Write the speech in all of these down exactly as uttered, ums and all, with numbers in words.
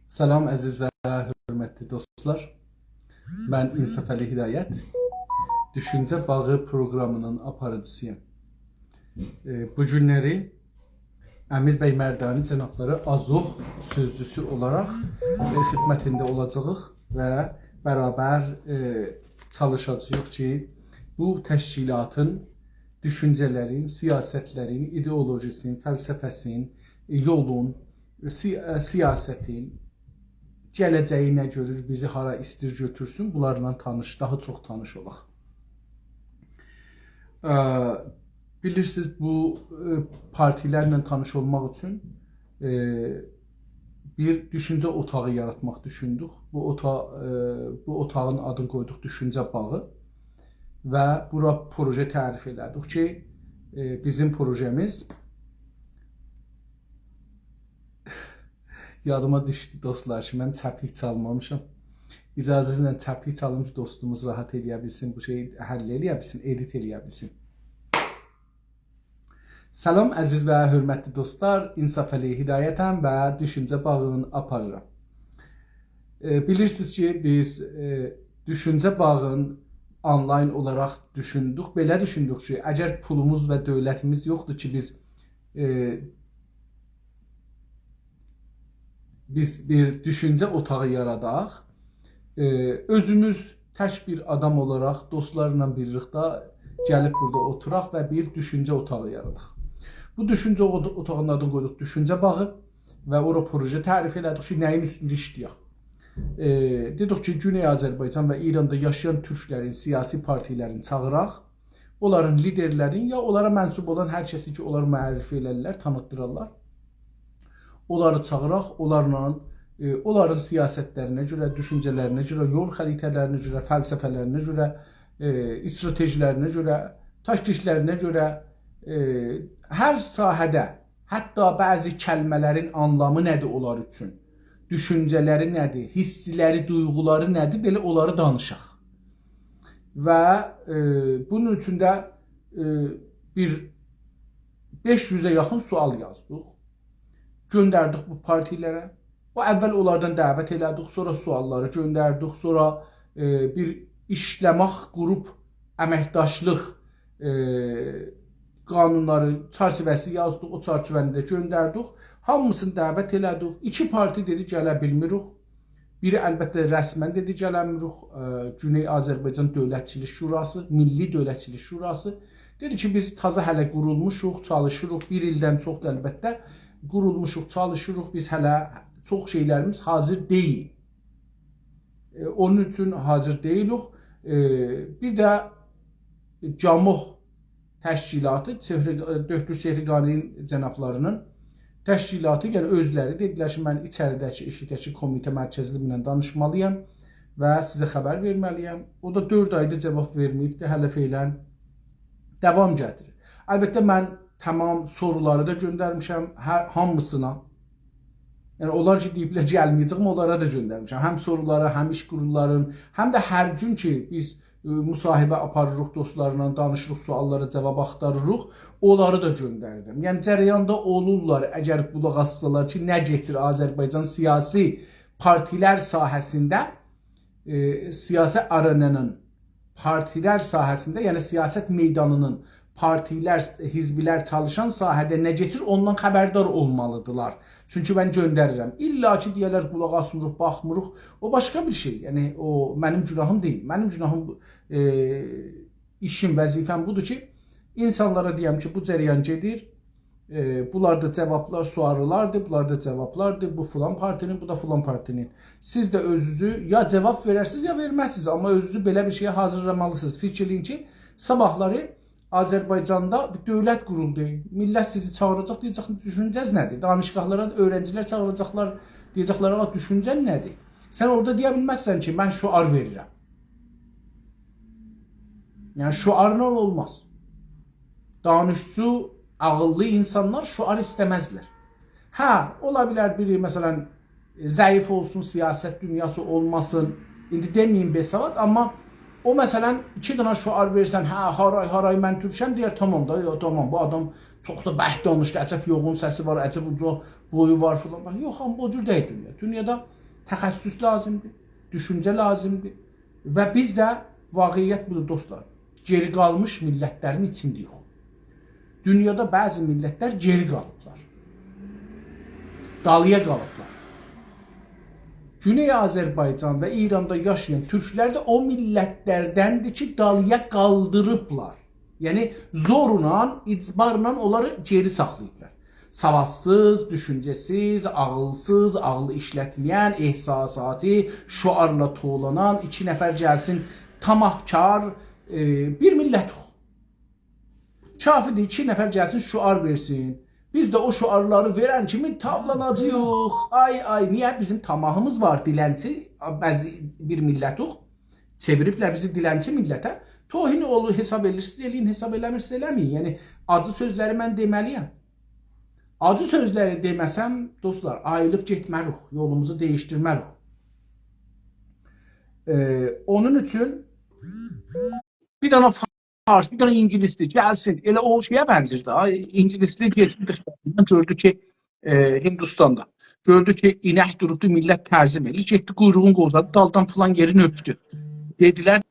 سلام، عزیز و حؤرمتلی دوستلار. من انصافعلی هدایت، دوشونجه باغی پروقرامی‌نین آپاریجی‌سی‌یام. ائ، بو گونلری امیر بی مردانی جنابلاری آذوح سؤزجوسو اولاراق، ائ، خدمتینده اولاجاغیق و برابر، ائ، چالیشاجاغیق کی، بو تشکیلاتین دوشونجه‌لرین، سیاستلرین، ایدئولوژی‌سین، فلسفه‌سین، ائ، یولون، سی-، ائ، سیاستین گله‌جه‌یی نه گؤرور، بیزی هارا ایستیر گؤتورسون، بونلارلا تانیش، داها چوخ تانیش اولاق. ا، بیلیرسینیز، بو، ا، پارتیلرله تانیش اولماق اوچون، ا، بیر دوشونجه اوتاغی یاراتماق دوشوندوک. بو اوتا-، ا، بو اوتاغین آدینی قویدوق دوشونجه باغی و بورا پروژه تعریف ائله‌دیک کی، ا، بیزیم پروژه‌میز یادیما دوشدو، دوستلار، کی، من چپیک چالمامیشام. اجازه‌نیزله چپیک چالیم کی، دوستوموز راحت ائلیه بیلسین، بو شئیی حل ائلیه بیلسین، ادیت ائلیه بیلسین. سلام، عزیز و حؤرمتلی دوستلار، انصافعلی هدایتم و دوشونجه باغین آپاریرام. ائ، بیلیرسینیز کی، بیز، ائ، دوشونجه باغین آنلاین اولاراق دوشوندوک. بئله دوشوندوک کی، اگر پولوموز و دؤولتیمیز یوخدور کی، بیز، ائ، بیز بیر دوشونجه اوتاغی یاراداق. ائ، اؤزوموز تک بیر آدام اولاراق دوستلارلا بیرلیکده گلیب بورادا اوتوراق و بیر دوشونجه اوتاغی یاراداق. بو دوشونجه اوت-، اوتاغینین آدینی قویدوق دوشونجه باغی و اورا پروژه تعریف ائله‌دیک کی، نه‌یین اوستونده ایشله‌یک. ائ، دئدیک کی، گونئی آذربایجان و ایراندا یاشایان تورکلرین سیاسی پارتیلرینی چاغیراق، اونلارین لیدرلرین یا اونلارا منسوب اولان هر کسی کی، اونلاری معرفی ائلرلر، تانیتدیرارلار. اونلاری چاغیراق، اونلارلا، ائ، اونلارین سیاستلرینه گؤره، دوشونجه‌لرینه گؤره، یول خریطه‌لرینه گؤره، فلسفه‌لرینه گؤره، ائ، استراتژی‌لرینه گؤره، تاکتیکلرینه گؤره، ائ، هر ساحه‌ده، حتی بعضی کلمه‌لرین آنلامی نه‌دیر اونلار اوچون، دوشونجه‌لری نه‌دیر، حیسلری، دویغولاری نه‌دیر، بئله اونلاری دانیشاق. و، ائ، بونون اوچون ده، ائ، بیر بئش یوزه یاخین سؤال یازدیق. گؤندردیک بو پارتیلره. او اول اونلاردان دعوت ائله‌دیک، سونرا سؤاللاری گؤندردیک، سونرا، ائ، بیر ایشله‌مک گروپ، امکداشلیق، ائ، قانونلاری چرچیوه‌سی یازدیق، او چرچیوه‌نی ده گؤندردیک. هامیسینی دعوت ائله‌دیک. ایکی پارتی دئدی، گله بیلمیریک. بیری البته رسماً دئدی، گله بیلمیریک. ائ، گونئی آذربایجان دؤولتچیلیک شوراسی، میللی دؤولتچیلیک شوراسی. دئدی کی، بیز تازه هله قورولموشوق، چالیشیریق. بیر ایلدن چوخدور البته. قورولموشوق، چالیشیریق. بیز هله چوخ شئیلریمیز حاضر دئییل. ائ، اونون اوچون حاضر دئییلیک. ائ، بیر ده گاموح تشکیلاتی، چهره-، دکتر چهرگانی‌نین جنابلاری‌نین تشکیلاتی، یعنی اؤزلری دئدیلر کی، من ایچریده‌کی، ائشیکده‌کی کمیته مرکزلیگینن دانیشمالییام و سیزه خبر وئرمه‌لییم. او دا دؤرد آیدیر جاواب وئرمه‌ییبدی، هله فعلاً داوام گتیریر. البته، من تمام سورولاری دا گؤندرمیشم، هر، هامیسینا. یعنی، اونلار کی، دئییبلر، گلمه‌یه‌جه‌یم، اونلارا دا گؤندرمیشم. هم سورولاری، هم ایش گروپلارین، هم ده هر گون کی، بیز، ائ، مصاحبه آپاریریق دوستلارلا، دانیشیریق، سؤاللارا جاواب آختاریریق، اونلاری دا گؤندریرم. یعنی، جریاندا اولورلار، اگر قولاق آسسالار کی، نه کئچیر آذربایجان سیاسی پارتیلر ساحه‌سینده، ائ، سیاسی آرئنانین پارتیلر ساحه‌سینده، یعنی سیاست میدانینین پارتیلر، حزبلر چالیشان ساحه‌ده نه کئچیر، اوندان خبردار اولمالیدیرلار. چونکی من گؤندریرم. الّا کی، دئیه‌لر، قولاق آسمیریق، باخمیریق. او باشقا بیر شئی. یعنی، او منیم گوناهیم دئییل. منیم گوناهیم، ائ، ایشیم، وظیفه‌م بودور کی، اینسانلارا دئیم کی، بو جریان گئدیر. ائ، بونلار دا جاوابلار، سؤاللاردیر، بونلار دا جاوابلاردیر. بو فلان پارتی‌نین، بو دا فلان پارتی‌نین. سیز ده اؤزونوزو یا جاواب وئررسینیز، یا وئرمزسینیز. آمما اؤزونوزو بئله بیر شئیه حاضرلامالیسینیز. فیکیر ائله‌یین کی، صاباحلاری آذربایجاندا بیر دؤولت قورولدو. میللت سیزی چاغیراجاق، دئیه‌جک، دوشونجه‌ز نه‌دیر؟ دانشگاهلارا اؤیرنجی‌لر چاغیراجاقلار، دئیه‌جکلر، «آغا، دوشونجه‌ن نه‌دیر؟» سن اورادا دئیه بیلمزسن کی، «من شعار وئریرم.» یعنی، شعارلا اولماز. دانشجو، عاغیللی اینسانلار شعار ایسته‌مزلر. هه، اولا بیلر بیری، مثلا، ضعیف اولسون، سیاست دونیاسی اولماسین. ایندی دئمه‌ییم بی‌سواد، آمما او، مثلا، ایکی دنه شعار وئرسن، «هه، هارای، هارای، من تورکم»، دئیر، «تامام دا، یا، تامام، بو آدام چوخ دا برک دانیشدی، عجب یوغون سسی وار، عجب اوجا بویو وار»، فلان. باخ، یوخ، آمما او جور دئییل دونیا. دونیادا تخصص لازیمدیر، دوشونجه لازیمدیر. و بیز ده، واقعیت بودور، دوستلار، گئری قالمیش میللتلرین ایچینده‌ییک. دونیادا بعضی میللتلر گئری قالیبلار. دالییا قالیبلار. گونئی آذربایجان و ایراندا یاشایان تورکلر ده او میللتلردندیر کی، دالییا قالدیریبلار. یعنی، زورلا، اجبارلا اونلاری گئری ساخلاییبلار. سوادسیز، دوشونجه‌سیز، عاغیلسیز، عاغیل ایشلتمه‌ین، احساساتی، شعارلا توولانان، ایکی نفر گلسین، طمعکار، ائ، بیر میللت او. کافی‌دیر، ایکی نفر گلسین، شعار وئرسین. بیز ده او شعارلاری وئرن کیمی تاولاناجاغیق. آی، آی، نییه؟ بیزیم طمعیمیز وار، دیلنچی، بعضی بیر میللتوخ. چئویریبلر بیزی دیلنچی میللته. توهین اولور، حساب ائدیرسینیز، ائله‌یین، حساب ائله‌میرسینیز، ائله‌مه‌یین. یعنی، آجی سؤزلری من دئمه‌لی‌یم. آجی سؤزلری دئمه‌سم، دوستلار، آیریلیب گئتمه‌ریک، یولوموزو دییشدیرمه‌ریک. ائ، اونون اوچون بیر دنه فارس، بیر دنه اینگیلیسلی گلسین، ائله او شئیه بنزیر ده، آی، اینگیلیسلی گئچیب داشیندان گؤردو کی، ائ، هندوستاندا. گؤردو کی، اینک دوروبدو، میللت تعظیم ائدیر. گئتدی، قویروغونو قووزادی، دالدان فلان یئرینی اؤپدو. دئدیلر،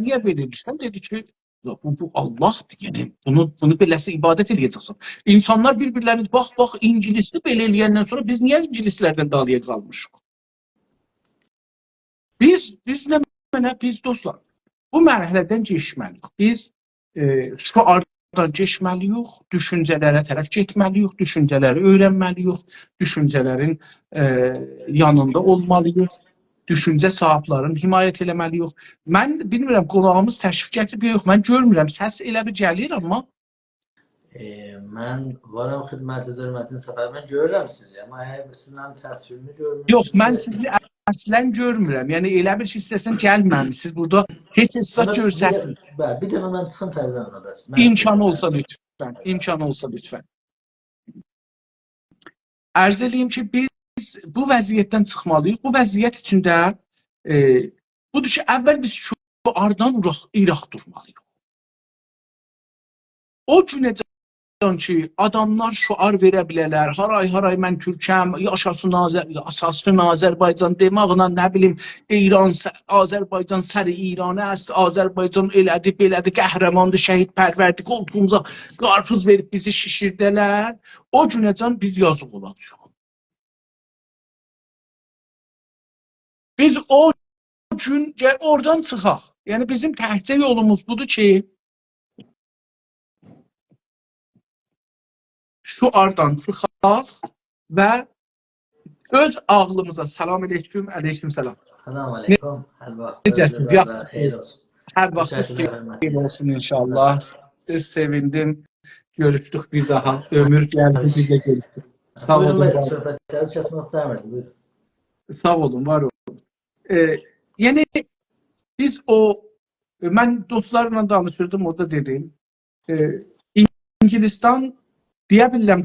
«نییه بئله ائدیرسن؟» دئدی کی، «بو، بو آللاهدیر، یعنی بونو، بونو بئله‌سی عبادت ائله‌یه‌جکسن.» اینسانلار بیر-بیرلرینه، «باخ، باخ، اینگیلیسلی بئله ائله‌یندن سونرا بیز نییه اینگیلیسلردن دالییا قالمیشیق؟» بیز، بیز نمنه، بیز دوستلار، بو مرحله‌دن کئچمه‌لی‌ییک. بیز، ائ، شعاردان کئچمه‌لی‌ییک، دوشونجه‌لره طرف گئتمه‌لی‌ییک، دوشونجه‌لری اؤیرنمه‌لی‌ییک، دوشونجه‌لرین، ائ، یانیندا اولمالی‌ییق، دوشونجه صاحیبلرینی حمایت ائله‌مه‌لی‌ییک. من بیلمیرم، قولاغیمیز تشریف گتیریب یا یوخ، من گؤرمورم، سس ائله بیر گلیر، آمما ائ، من وارام خدمتینیزه، حؤرمتینیزه، سفر. من گؤرورم سیزی، آمما اگر سیزین هم تصویرینی گؤرمورم، یوخ، من سیزی اصلا گؤرمورم. یعنی، ائله بیل کی، ایسته‌سن گلمه‌میسینیز. بورادا هئچ احساس گؤرستمیر. بیر، بلی، بیر دفعه من چیخیم تزه‌دن، بس. من امکانی اولسا لطفا، امکانی اولسا لطفا. عرض ائله‌ییم کی، بیز بو وضعیتدن چیخمالی‌ییق. بو وضعیت ایچینده، ائ، بودور کی، اول بیز شعاردان اوراق، ایراق دورمالی‌ییق. او گونه‌جن کی، آداملار شعار وئره بیله‌لر، «هارای، هارای، من تورکم»، «یاشاسین آذر-، یاشاسین آذربایجان» دئمکله، نه بیلیم، «ایران س-، آذربایجان سر ایران است»، «آذربایجان ائله‌دی، بئله‌دی، قهرماندیر، شهیدپروردیر»، قولتوغوموزا قارپیز وئریب بیزی شیشیرده‌لر، او گونه‌جن بیز یازیق اولاجاغیق. بیز او گون گرک اورادان چیخاق. یعنی، بیزیم تکجه یولوموز بودور کی، شعاردان چیخاق و اؤز عاغلیمیزا، سلام علیکم، علیکم سلام. سلام علیکم. هر واختینیز نئجه‌سینیز؟ بخیر، یاخشیسینیز؟ خئیر اولسون. هر واختینیز خئیر اولسون انشاءالله. سیز سئویندیم. گؤروشدوک بیر داها. عؤمور گلدی، بیر ده گؤروشدوک. ساغ اولون، بویورون، بیر وار اولون. صحبتلرینیزی کسمک ایسته‌میردیم، بویورون. ساغ اولون، وار اولون. ائ، یعنی، بیز او، ائ، من دوستلارلا دانیشیردیم، اورادا دئدیم، ائ، اینگیلیستان، دئیه بیلرم،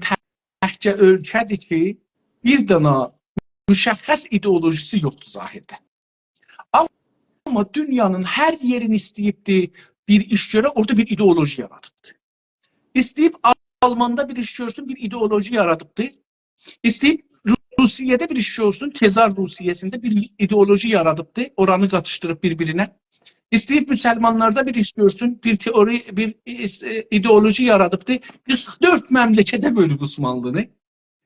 تکجه اؤلکه‌دیر کی، بیر دنه مشخص ایدئولوژیسی یوخدور ظاهرده. آمما دونیانین هر یئرینی ایسته‌ییبدی بیر ایش گؤره، اورادا بیر ایدئولوژی یارادیبدی. ایسته‌ییب آلماندا بیر ایش گؤرسون، بیر ایدئولوژی یارادیبدی. ایسته‌ییب روسیه‌ده بیر ایش گؤرسون، تزار روسیه‌سینده بیر ایدئولوژی یارادیبدی، اورانی قاتیشدیریب بیر-بیرینه. ایسته‌ییب مسلمانلاردا بیر ایش گؤرسون، بیر تئوری، بیر، ائ، ایدئولوژی یارادیبدی. قیرخ دؤرد مملکته بؤلوب عثمانلینی.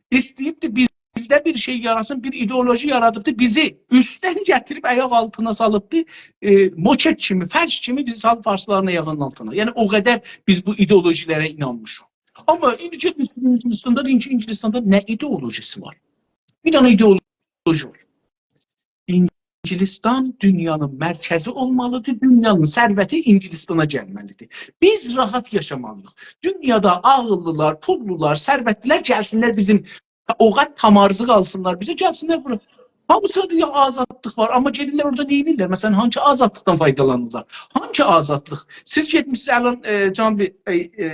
ایسته‌ییبدی بیزده بیر شئی یاراتسین، بیر ایدئولوژی یارادیبدی، بیزی اوستدن گتیریب آیاق آلتینا سالیبدی، ائ، موکت کیمی، فرش کیمی بیزی سالیب فارسلارین آیاغینین آلتینا. یعنی، او قدر بیز بو ایدئولوژی‌لره اینانمیشیق. آمما ایندی گئت اینگیلیستاندا، دئیین کی، اینگیلیستاندا نه ایدئولوژیسی وار؟ بیر دنه ایدئولوژی وار. انگلستان دونیانین مرکزی اولمالیدیر، دونیانین ثروتی انگلستانا گلمه‌لیدیر. بیز راحت یاشامالی‌ییق. دونیادا عاغیللیلار، پوللولار، ثروتلی‌لر گلسینلر بیزیم، او قدر تامارزی قالسینلار بیزه، گلسینلر بورا. هامیسی دئییر آزادلیق وار، آمما گئدیرلر اورادا نه ائدیرلر؟ مثلا، هانسی آزادلیقدان فایدالانیرلار؟ هانسی آزادلیق؟ سیز گئتمیسینیز الان، ائ، جان بی، ائ، ائ،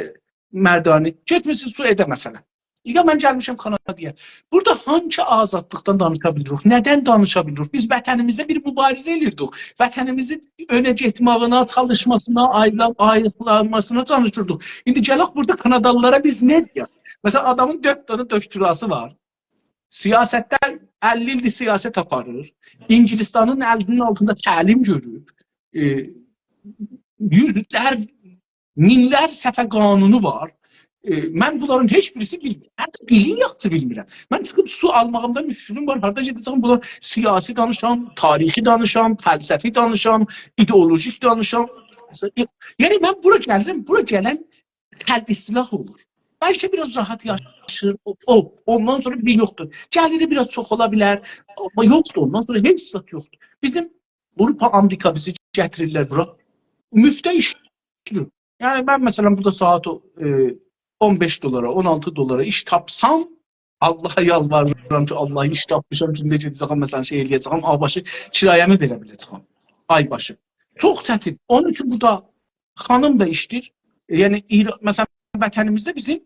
مردانی، گئتمیسینیز سوئده مثلا. یا من گلمیشم کانادایا. بورادا هانسی آزادلیقدان دانیشا بیلیریک؟ ندن دانیشا بیلیریک؟ بیز وطنیمیزده بیر موباریزه ائدیردیک. وطنیمیزین اؤنه گئتمه‌یینه، چالیشماسینا، آیریلا-، آیریلماسینا چالیشیردیق. ایندی گلک بورادا کانادالیلارا بیز نه دئیک؟ مثلا، آدامین دؤرد دنه دکتراسی وار. سیاستده اللی ایلدیر سیاست آپاریر. انگلستانین الینین آلتیندا تعلیم گؤروب. ائ، یوزلر، مینلر صفحه قانونو وار. ائ، من بونلارین هئچ بیریسی بیلمیرم. حتی دیلین یاخشی بیلمیرم. من چیخیب سو آلماغیمدا مشکلیم وار. هاردا گئده‌جم، بونلار سیاسی دانیشام، تاریخی دانیشام، فلسفی دانیشام، ایدئولوژیک دانیشام. یعنی من بورا گلیرم، بورا گلن خلق اصلاح اولور. بلکه بیر آز راحت یاشیر، او، او، اوندان سونرا بیر یوخدور. گلیری بیر آز چوخ اولا بیلر، آمما یوخدور، اوندان سونرا هئچ زاد یوخدور. بیزیم آوروپا، آمریکا بیزی گتیریرلر بورا. مفته ایشله‌ییر. یعنی من مثلا بورادا ساعات او، ائ، اون بئش دلارا، اون آلتی دلارا ایش تاپسام، آللاها یالواریرام کی، آللاه، ایش تاپمیشام، گونده گئده‌جه‌یم، مثلا، شئی ائله‌یه‌جه‌یم، آ باشی کرایه‌می وئره بیله‌جه‌یم، آی باشی. چوخ چتین. اونون اوچون بورادا خانیم دا ایشله‌ییر. ائ، یعنی، ایرا-، مثلا، وطنیمیزده بیزیم،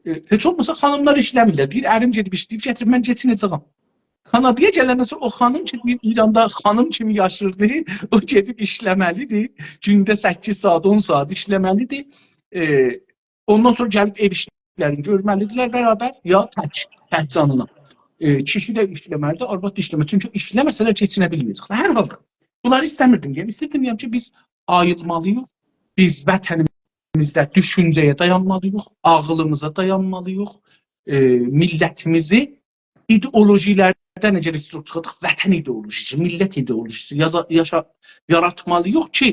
ائ، هئچ اولماسا خانیملار ایشله‌میرلر. دئییر، اریم گئدیب ایشله‌ییب گتیریب، من کئچینه‌جه‌یم. کانادایا گلندن سونرا او خانیم کی، بیر ایراندا خانیم کیمی یاشیردی، او گئدیب ایشله‌مه‌لیدیر. گونده سککیز ساعات، اون ساعات ایشله‌مه‌لیدیر. ائ، اوندان سونرا گلیب ائو ایشلرینی گؤرمه‌لیدیرلر برابر، یا تک، تک جانینا. ائ، کیشی ده ایشله‌مه‌لیدیر، آرواد دا ایشله‌مه‌لیدیر. چونکی ایشله‌مه‌سه‌لر کئچینه بیلمه‌یه‌جکلر. هر حالدا، بونلاری ایسته‌میردیم دئیم. ایسته‌ییردیم دئیم کی، بیز آییلمالی‌ییق. بیز وطنیمیزده دوشونجه‌یه دایانمالی‌ییق، عاغلیمیزا دایانمالی‌ییق. ائ، میللتیمیزی ایدئولوژی‌لردن نئجه ریستروک چیخارداق، وطن ایدئولوژی‌سی، میللت ایدئولوژی‌سی یازا-، یاشا-، یاراتمالی‌ییق کی،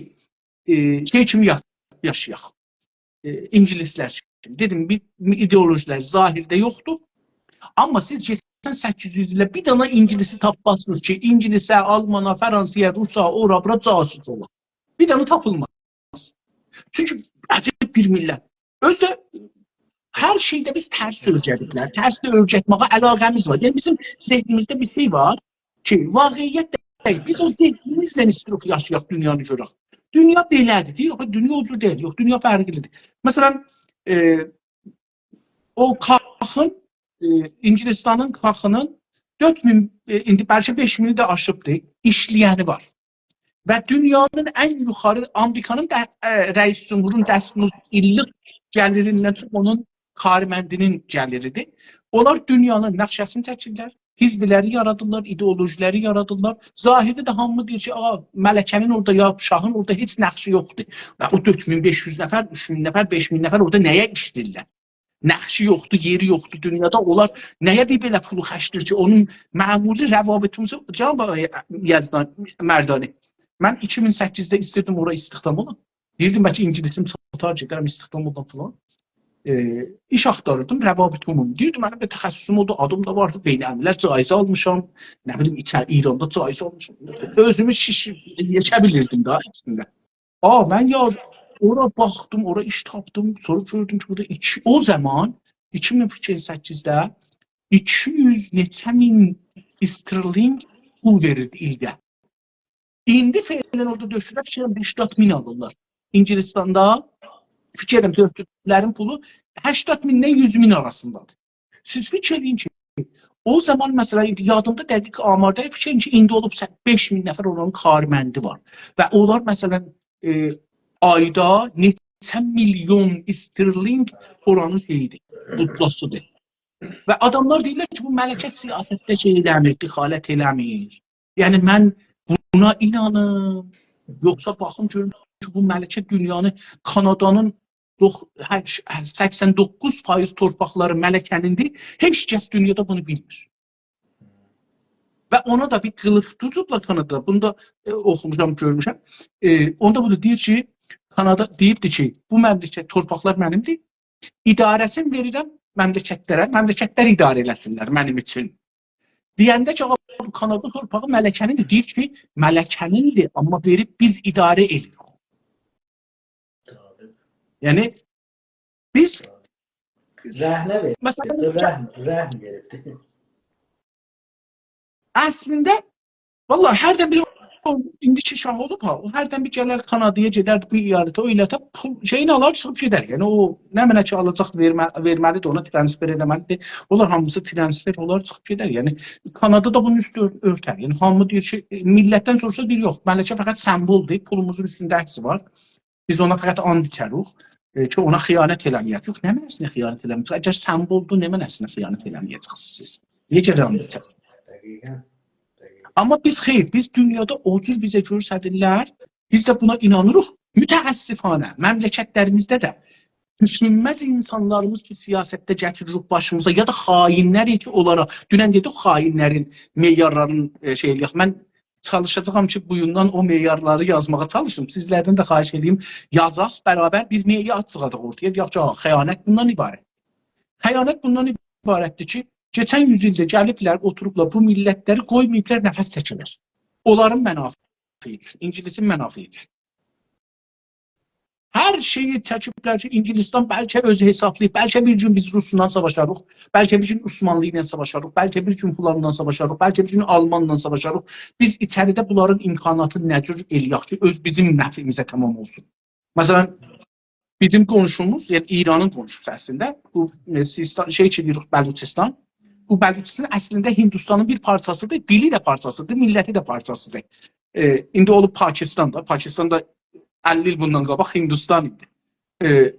ائ، شئی کیمی یا-، یاشایاق. ائ، اینگیلیسلر کیمی. دئدیم، بیر، بیر ایدئولوژی‌لر ظاهیرده یوخدور. آمما سیز کئچن سککیز یوز ایلده بیر دنه اینگیلیسی تاپمازسینیز کی، اینگیلیسه، آلمانا، فرانسایا، روسا، اورا، بورا جاسوس اولا. بیر دنه تاپیلماز. چونکی عجیب بیر میللت. اؤزو ده هر شئیده بیز ترس اؤیره‌دیبلر. ترس ده اؤیرتمه‌یه علاقه‌میز وار. یعنی بیزیم ذهنیمیزده بیر شئی وار کی، واقعیت دئییل. بیز او ذهنیمیزله ایسته‌ییریک یاشایاق، دونیانی گؤرک. دونیا بئله‌دیر، دئییر، یوخ، دونیا او جور دئییل، یوخ، دونیا فرقلی‌دیر. مثلا، ائ، او کاخین، ائ، اینگیلیستانین کاخینین دؤرد مین، ائ، ایندی بلکه بئش مینی ده آشیبدیر، ایشله‌ینی وار. و دونیانین ان یوخاری، آمریکانین ده، ائ، رئیس جمهورون دستمزد ایللیک گلیریندن چوخ اونون کارمندینین گلیری‌دیر. اونلار دونیانین نقشه‌سینی چکیرلر، حزبلری یارادیرلار، ایدئولوژی‌لری یارادیرلار. ظاهیرده ده هامی دئییر کی، آ، ملکه‌نین اورادا، یا شاهین اورادا هئچ نقشی یوخدور. و او دؤرد مین بئش یوز نفر، اوچ مین نفر، بئش مین نفر اورادا نه‌یه ایشله‌ییرلر؟ نقشی یوخدور، یئری یوخدور دونیادا. اونلار نه‌یه بیر بئله پولو خرجله‌ییر کی، اونون معمولی روابطیمیزی، جناب آقای یزدان مردانی، من ایکی مین سککیزده ایستیردیم اورا استخدام اولام. دئییردیم، بلکه اینگیلیسیم چاتار، گئدرم استخدام اولام فلان. ائ، ایش آختاریردیم، روابط عمومی. دئییردیم، منیم ده تخصصوم اودور، آدیم دا واردی، بین‌الملل جایزه آلمیشام، نه بیلیم، ایچر-، ایراندا جایزه آلمیشام. اؤزومو شیش، یئکه بیلیردیم ده اصلینده. آ، من یا اورا باخدیم، اورا ایش تاپدیم، سونرا گؤردوم کی، بورادا ایکی، او زامان، ایکی مین سککیزده ایکی یوز نئچه مین استرلینگ پول وئریردی ایلده. ایندی فعلا اورادا دؤکتورلر، فیکر ائلیرم، هشتاد مین آلیرلار. اینگیلیستاندا، فیکر ائلیرم، دؤکتورلرین پولو هشتاد میندن یوز مین آراسیندادیر. سیز فیکر ائله‌یین کی، او زامان، مثلا، ایندی یادیمدا دقیق آمار دئییل، فیکر ائله‌یین کی، ایندی اولوب سه-، بئش مین نفر اورانین کارمندی وار. و اونلار، مثلا، ائ، آیدا نئچه میلیون استرلینگ اورانین شئیی‌دیر، بودجه‌سی‌دیر. و آداملار دئییرلر کی، بو ملکه سیاستده شئی ائله‌میر، دخالت ائله‌میر. یعنی، من بونا اینانیم، یوخسا باخیم گؤروم کی، بو ملکه دونیانی، کانادانین دوخ-، هه-، هه-، سکسن دوققوز فایز تورپاقلاری ملکه‌نیندیر، هئچ کس دونیادا بونو بیلمیر. و اونا دا بیر قیلیف توتوبلار کانادادا. بونو دا، ائ، اوخوموشام، گؤرموشم. ائ، اوندا بو دا دئییر کی، کانادا دئییبدی کی، بو مملکت، تورپاقلار منیمدیر. اداره‌سینی وئریرم مملکتلره، مملکتلر اداره ائله‌سینلر منیم اوچون. دئینده کی، آغا، بو کانادا تورپاغی ملکه‌نیندیر. دئییر کی، ملکه‌نیندیر، آمما وئریب بیز اداره ائدیریک. یعنی، بیز رهنه وئریب. مثلا، رهن، رهن وئریبدی. اصلینده، والله، هردن بیر، او ایندی کی شاه اولوب ها، او هردن بیر گلر کانادایا، گئدر بو ایالته، او ایالته پول شئیینی آلار، چیخیب گئدر. یعنی او نمنه کی آلاجاق، وئرمه، وئرمه‌لیدیر، اونا ترانسفر ائله‌مه‌لیدیر. اونلار هامیسی ترانسفر اولار، چیخیب گئدر. یعنی کانادا دا بونون اوستون اؤر-، اؤرتر. یعنی هامی دئییر کی، میللتدن سورسا دئییر، یوخ، ملکه فقط سمبولدور، پولوموزون اوستونده عکسی وار. بیز اونا فقط آند ایچریک، ائ، کی اونا خیانت ائله‌مه‌یک. یوخ، نمنه‌سینه خیانت ائله‌مه‌یک؟ اگر سمبولدور، نمنه‌سینه خیانت ائله‌مه‌یه‌جکسینیز سیز؟ نئجه آند ایچه‌سینیز؟ دقیقاً. دقیقاً. آمما بیز خئیر، بیز دونیادا او جور بیزه گؤرسدیرلر، بیز ده بونا اینانیریق. متأسفانه، مملکتلریمیزده ده دوشونمز اینسانلاریمیز کی، سیاستده گتیریریک باشیمیزا، یا دا خائنلر کی، اونلارا، دونن دئدیک، خائنلرین معیارلارین، ائ، شئی ائله‌یک. من چالیشاجاغام کی، بویوندان او معیارلاری یازماغا چالیشیم. سیزلردن ده خواهش ائله‌ییم، یازاق، برابر بیر معیار چیخارداق اورتایا. دئیک کی، ها، خیانت بوندان عبارت. خیانت بوندان عبارتدیر کی، کئچن یوز ایلده گلیبلر، اوتوروبلار، بو میللتلری قویماییبلار نفس چکه‌لر. اونلارین منافعی اوچون، اینگیلیسین منافعی اوچون. هر شئیی چکیبلر کی، اینگیلیستان بلکه اؤزو حسابلاییب، بلکه بیر گون بیز روسلا ساواشاریق، بلکه بیر گون عثمانلی ایله ساواشاریق، بلکه بیر گون فلانلا ساواشاریق، بلکه بیر گون آلمانلا ساواشاریق. بیز ایچریده بونلارین امکاناتینی نه جور ائله‌یک کی، اؤز بیزیم نفعیمیزه تمام اولسون؟ مثلا، بیزیم قونشوموز، یعنی ایرانین قونشوسو اصلینده، بو، ائ، سیستان، شئی کی دئییریک، بلوچستان. بو بلوچستان اصلینده هندوستانین بیر پارچاسیدیر، دیلی ده پارچاسیدیر، میللتی ده پارچاسیدیر. ائ، ایندی اولوب پاکستان دا، پاکستان دا اللی ایل بوندان قاباق هندوستان ایدی. ائ،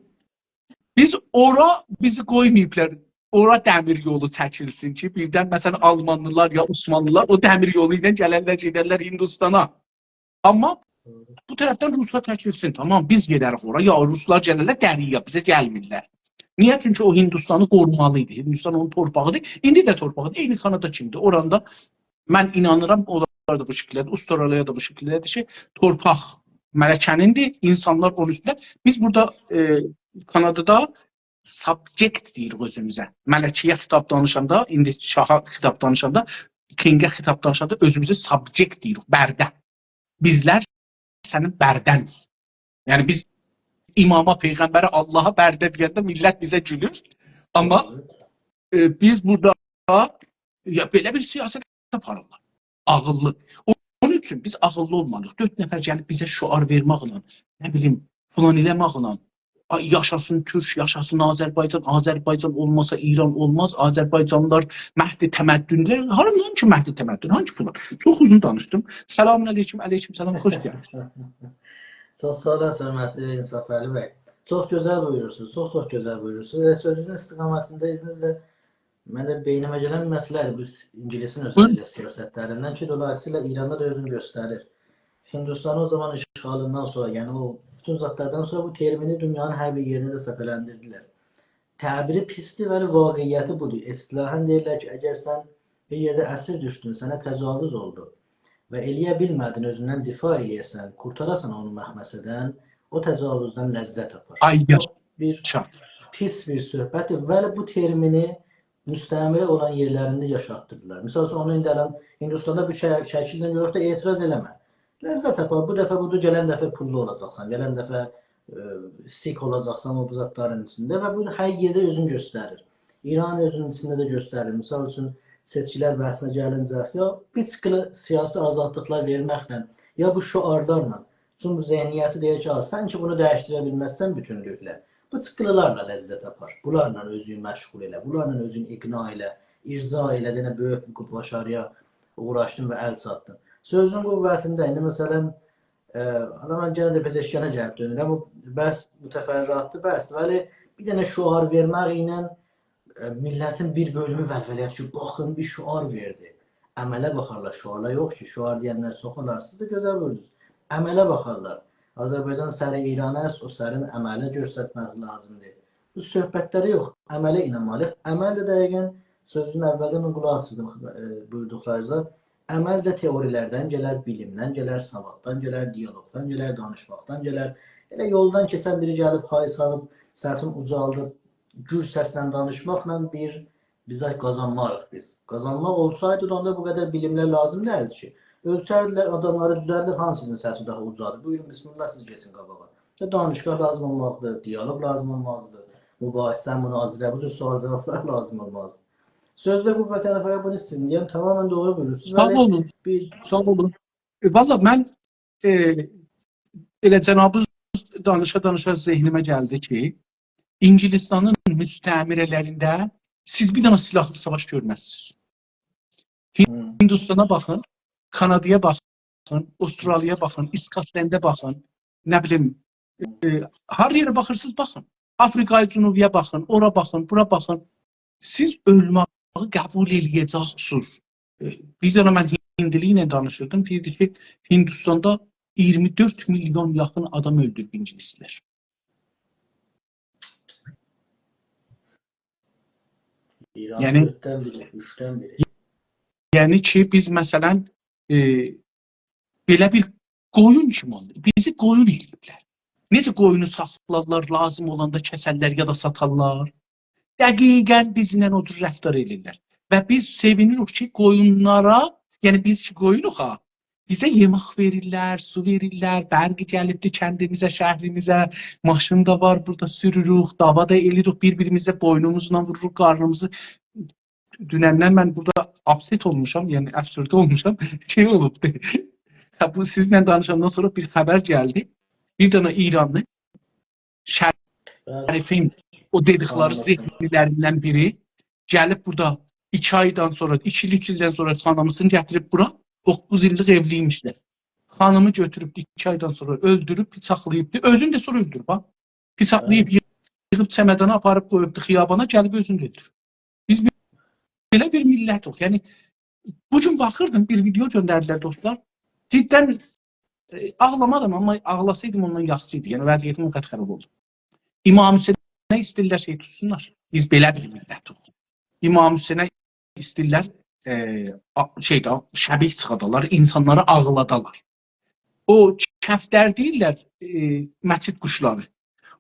بیز اورا، بیزی قویماییبلار، اورا دمیر یولو چکیلسین کی، بیردن، مثلا، آلمانلیلار یا عثمانلیلار او دمیر یولو ایله گلرلر، گئدرلر هندوستانا. آمما بو طرفدن روسلار چکیلسین، تامام، بیز گئدریک اورا، یا روسلار گلرلر دریایا، بیزه گلمیرلر. نییه؟ چونکی او هندوستانی قورومالی ایدی. هندوستان اونون تورپاغیدیر. ایندی ده تورپاغیدیر. عینی کانادا کیمیدیر. اوراندا من اینانیرام، اونلار دا بو شکیلده‌دیر، استرالیا دا بو شکیلده‌دیر کی، تورپاق ملکه‌نیندیر، اینسانلار اونون اوستونده. بیز بورادا، ائ، کانادادا subject دئییریک اؤزوموزه. ملکه‌یه خطاب دانیشاندا، ایندی شاها خطاب دانیشاندا، کینگه خطاب دانیشاندا اؤزوموزه subject دئییریک، برده. بیزلر سنین برده‌نیک. یعنی بیز اماما، پیغمبره، آللاها برده دئینده میللت بیزه گولور. آمما، ائ، بیز بورادا، یا، بئله بیر سیاست آپاریرلار. عاغیللی. او-، اونون اوچون بیز عاغیللی اولمالی‌ییق. دؤرد نفر گلیب بیزه شعار وئرمکله، نه بیلیم، فلان ائله‌مکله، «آی، یاشاسین تورک، یاشاسین آذربایجان، آذربایجان اولماسا ایران اولماز، آذربایجانلیلار مهد تمدن‌دولر.» هاراندان کی مهد تمدن، هانگی فلان؟ چوخ اوزون دانیشدیم. سلام علیکم، علیکم سلام، خوش گلدینیز. چوخ ساغ اولاسیز، حؤرمتلی انصافعلی بی. چوخ گؤزل بویورورسونوز، چوخ، چوخ گؤزل بویورورسونوز. ائ، سؤزونوزون استقامتینده اذنینیزله من ده بئینیمه گلن بیر مسئله‌دیر. بو س-، اینگیلیسین اؤزللیگی سیاستلریندن کی، دولاییسییلا ایراندا دا اؤزونو گؤستریر. هندوستانی او زامان اشغالیندان سونرا، یعنی او بوتون زادلاردان سونرا بو ترمینی دونیانین هر بیر یئرینده ده سپه‌لندیردیلر. تعبیری پیسدیر، ولی واقعیتی بودور. اصطلاحاً دئییرلر کی، اگر سن بیر یئرده اسیر دوشدون، سنه تجاوز اولدو و ائلیه بیلمه‌دین اؤزوندن دفاع ائلیه‌سن، قورتاراسان اونو مخمصه‌دن، او تجاوزدن لذت آپار. آی، بو بیر یاشا. پیس بیر صحبتدیر. ولی بو ترمینی مستعمره اولان یئرلرینده یاشاتدیردیلار. مثال اوچون، اونو ایندی الان هندوستاندا بو شه-، شکیلله گؤروب ده اعتراض ائله‌مه. لذت آپار. بو دفعه بودور، گلن دفعه پوللو اولاجاقسان، گلن دفعه، ائ، سیک اولاجاقسان او بو زادلارین ایچینده و بو هر یئرده اؤزونو گؤستریر. ایران اؤزونون ایچینده ده گؤستریر. مثال اوچون، سئچکیلر بحثینه گلینجه، یا بیر چیخیلی سیاسی آزادلیقلار وئرمکله، یا بو شعارلارلا، چونکی بو ذهنیتی دئییر کی، «آ، سن کی بونو دییشدیره بیلمزسن بوتونلوکله، بو چیخیلیلارلا لذت آپار، بونلارلا اؤزونو مشغول ائله، بونلارلا اؤزونو اقناع ائله، ارضا ائله، دئنه بؤیوک بیر باشارییا اوغراشدین و ال چاتدین.» سؤزون قوتینده، ایندی مثلا، ائ، حالا من گئنه ده پزشکیانا گلیب دؤنورم. او بحث متفرعاتدیر، بحث، ولی بیر دنه شعار وئرمک ایله، ائ، میللتین بیر بؤلومو ولوله‌یه‌دیر کی، باخین، بیر شعار وئردی. عمله باخارلار، شعارا یوخ کی، شعار دئینلر چوخ اولار، سیز ده گؤزل بویوردونوز. عمله باخارلار. آذربایجان سر ایران است، او سرین عمله گؤسترمک لازیمدیر. بو صحبتلره یوخ، عمله اینانمالی‌ییق. عمل ده دقیقاً سؤزون اولده من قولاق آسیردیم، ائ، بویوردوقلارینیزا. عمل ده تئوریلردن گلر، بیلیمدن گلر، سواددان گلر، دیالوقدان گلر، دانیشماقدان گلر. ائله یولدان کئچن بیری گلیب های سالیب، سسین اوجالدیب، گور سسله دانیشماقلا بیر بیز قازانماریق بیز. قازانماق اولسایدی، اوندا بو قدر بیلیملر لازیم دئییلدی کی. اؤلچردیلر، آداملاری دوزلدیر، هانسی‌نین سسی داها اوجادیر. بویورون، بسم‌الله، سیز کئچین قاباغا. و دانشگاه لازیم اولمازدی، دیالوق لازیم اولمازدی. مباحثه، مناظره، بو جور سؤال جاوابلار لازیم اولمازدی. سؤزده بو وطنه فقط بونو سیزین دئیم، تماماً دوغرو بویورورسونوز. ساغ ولی اولون. بیر ساغ اولون. ائ، والله من، ائ، ائله جنابینیز دانیشا-دانیشا ذهنیمه گلدی کی، اینگیلیستانین مستعمره‌لرینده سیز بیر دنه سیلاحلی ساواش گؤرمزسینیز. هی. هیندوستانا باخین، کانادایا باخین، استرالیایا باخین، اسکاتلنده باخین، نه بیلیم، ائ، هر یئره باخیرسینیز، باخین. آفریقای جنوبی‌یه باخین، اورا باخین، بورا باخین. سیز اؤلمه‌یی قبول ائله‌یه‌جکسینیز. ائ، بیر دنه من هیندلی ایله دانیشیردیم. دئییردی کی، هیندوستاندا اییرمی دؤرد میلیون یاخین آدام اؤلدوروب اینگیلیسلر. ایران یعنی دؤرددن بیری، اوچدن بیری. یعنی کی، بیز، مثلا، ائ، بئله بیر قویون کیمی اولدو. بیزی قویون ائله‌ییبلر. نئجه قویونو ساخلارلار، لازیم اولاندا کسرلر یا دا ساتارلار، دقیقاً بیزله او جور رفتار ائله‌ییرلر. و بیز سئوینیریک کی، قویونلارا، یعنی بیز کی، قویونوق ها، بیزه یئمک وئریرلر، سو وئریرلر، برق گلیبدی کندیمیزه، شهریمیزه، ماشین دا وار، بورادا سوروروک، دعوا دا ائله‌ییریک، بیر-بیریمیزه بوینوموزلا ووروروق، قارنیمیزی. دونندن من بورادا آپست اولموشام، یعنی افسرده اولموشام. شئی اولوبدو. هه، بو سیزله دانیشاندان سونرا بیر خبر گلدی. بیر دنه ایرانلی بلی. شریفین او دئدیکلری تانیمیرسان. ذهنلی‌لریندن بیری گلیب بورادا ایکی آیدان سونرا، ایکی ایل، اوچ ایلدن سونرا خانیمیسینی گتیریب بورا، دوققوز ایللیک ائولی ایمیشلر. خانیمی گؤتوروبدو، ایکی آیدان سونرا اؤلدوروب، بیچاقلاییبدی. اؤزونو ده سونرا اؤلدوروب، ها. بیچاقلاییب، بلی. ییغیب چمدانا آپاریب قویوبدو خیابانا، گلیب اؤزونو ده اؤلدوروب. بیز بئله بیر میللتیک. یعنی، بو گون باخیردیم، بیر ویدئو گؤندردیلر دوستلار. جداً، ائ، آغلامادیم، آمما آغلاسایدیم اوندان یاخشی ایدی. یعنی، وضعیتیم او قدر خراب اولدو. امام حسینه ایسته‌ییرلر شئی توتسونلار. بیز بئله بیر میللتیک. امام حسینه ایسته‌ییرلر، ائ، آ-، شئیده، شبیه چیخادالار، اینسانلاری آغلادالار. او کفتر دئییرلر، ائ، مسجد قوشلاری.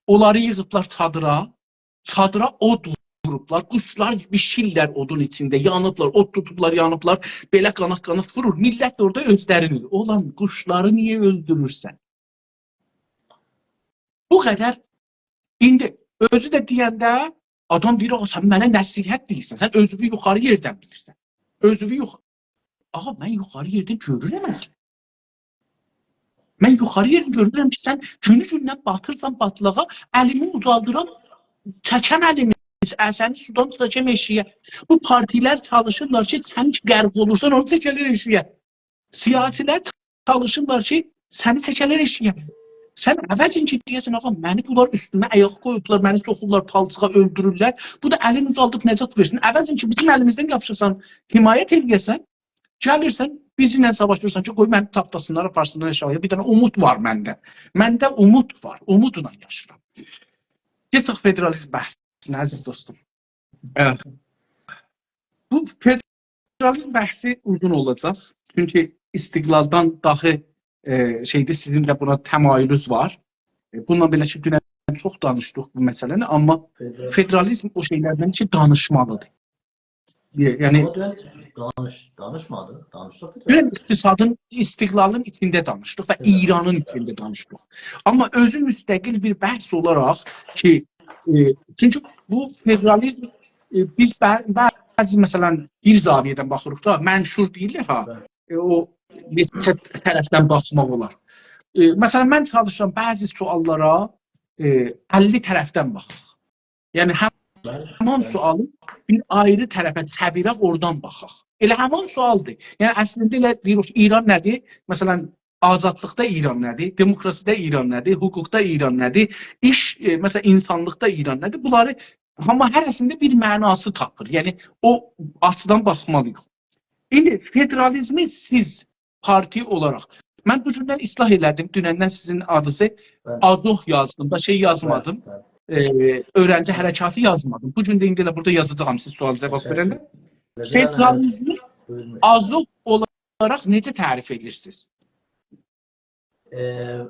اونلاری ییغیبلار چادیرا، چادیرا اود ووروبلار، قوشلار بیشیرلر اودون ایچینده، یانیبلار، اود توتوبلار، یانیبلار، بئله قانات-قانات وورور. میللت ده اورادا اؤزلرینی، اولان قوشلاری نییه اؤلدورورسن؟ بو قدر. ایندی اؤزو ده دئینده آدام دئییر: «آغا، سن منه نصیحت دئییرسن، سن اؤزووو یوخاری یئردن بیلیرسن.» اؤزووو یوخ-، آغا، من یوخاری یئردن گؤرورم اصلاً. من یوخاری یئردن گؤرورم کی، سن گونو گوندن باتیرسان باتلاغا، الیمی اوزالدیرام، چکم الیمی، ائ، سنی سودان توتاجاغام ائشیگه. بو پارتیلر چالیشیرلار کی، سن کی غرق اولورسان، اونو چکه‌لر ائشیگه. سیاسی‌لر چالیشیرلار کی، سنی چکه‌لر ائشیگه. سن عوضین کی، دئیه‌سن: «آغا، منی بونلار اوستومه آیاق قویوبلار، منی سوخورلار پالچیغا، اؤلدورورلر.» بو دا الین اوزالدیب نجات وئرسین. عوضین کی، بیزیم الیمیزدن یاپیشاسان، حمایت ائله‌یه‌سن، گلیرسن، بیزیمله ساواشیرسان کی، قوی منی تاپداسینلار، آپارسینلار آشاغییا. بیر دنه اومود وار منده. منده اومود وار. اومودلا یاشاییرام. کئچک فدرالیزم بحثینه، عزیز دوستوم. اه، بو فدرالیزم بحثی اوزون اولاجاق. چونکی استقلالدان داخی، ائ، شئیدیر، سیزین ده بونا تمایلونوز وار. ائ، بونونلا بئله کی، دونن چوخ دانیشدیق بو مسئله‌نی، آمما فدرال- فدرالیزم او شئیلردن کی، دانیشمالیدیر. ی-، یعنی آمما دونن دانیش-، دانیشمادیق، دانیشدیق فدرال. دونن اقتصادین، استقلالین ایچینده دانیشدیق و فدرال. ایرانین ایچینده دانیشدیق. آمما اؤزو مستقل بیر بحث اولاراق کی، ائ، چونکی بو فدرالیزم، ائ، بیز بع-، بعضی، مثلا، بیر زاویه‌دن باخیریق دا، منشور دئییرلر ها، بلی. ائ، او نئچه طرفدن باخماق اولار. ائ، مثلا، من چالیشیرام بعضی سؤاللارا، ائ، اللی طرفدن باخاق. یعنی، هم-، بلی، همان بلی. سؤالی بیر آیری طرفه چئویرک، اورادان باخاق. ائله همان سؤالدیر. یعنی، اصلینده ائله دئییریک، ایران نه‌دیر؟ مثلا، آزادلیقدا ایران نه‌دیر؟ دموکراسیده ایران نه‌دیر؟ حقوقدا ایران نه‌دیر؟ ایش، ائ، مثلا، اینسانلیقدا ایران نه‌دیر؟ بونلاری، آمما هره‌سینده بیر معناسی تاپیر. یعنی، او آچیدان باخمالی‌ییق. ایندی فدرالیزمی سیز پارتی اولاراق، من بو گوندن اصلاح ائله‌دیم، دونندن سیزین آدینیزی بلی. آزوح یازدیم دا، شئی یازمادیم. بلی، بلی. ائ، اؤیرنجی حرکاتی یازمادیم. بو گون ده ایندی ائله بورادا یازاجاغام سیز سؤال جاواب تشکر وئرنده. ائدیرم. فدرالیزمی بویورون. آزوح اولاراق نئجه تعریف ائدیرسینیز؟ ائ،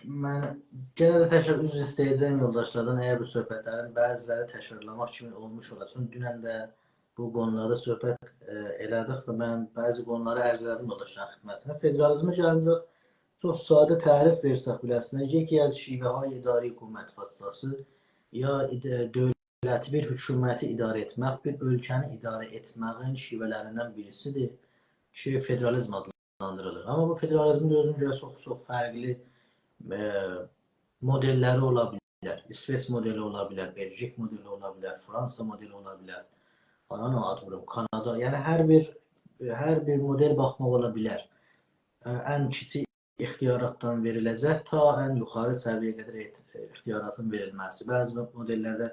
من یئنه ده تکرار عذر ایسته‌یه‌جم یولداشلاردان، اگر بو صحبتلرین بعضی‌لری تکرارلاماق کیمی اولموش اولا. چونکی دونن ده بو قونولاردا صحبت، ائ، ائله‌دیک و من بعضی قونولاری عرض ائله‌دیم یولداشلارین خدمتینه. فدرالیزمه گلینجه چوخ ساده تعریف وئرسک بیله‌سینه، یکی از شیوه‌های اداره حکومت فارسجاسی، یا اد-، دولتی، بیر حکومتی اداره ائتمک، بیر اؤلکه‌نی اداره ائتمه‌یین شیوه‌لریندن بیریسیدیر کی، فدرالیزم آدلاندیریلیر. آمما بو فدرالیزمین ده اؤزونه گؤره چوخ، چوخ فرقلی، ائ، مدل‌لری اولا بیلر. ایسوئچ مدلی اولا بیلر، بلژیک مدلی اولا بیلر، فرانسا مدلی اولا بیلر، فلان آد ووروم، کانادا. یعنی هر بیر، هر بیر مدل باخماق اولا بیلر. ائ، ان کیچیک اختیاراتدان وئریله‌جک، تا ان یوخاری سویه‌یه قدر احت-، اختیاراتین وئریلمه‌سی. بعضی مدل‌لرده،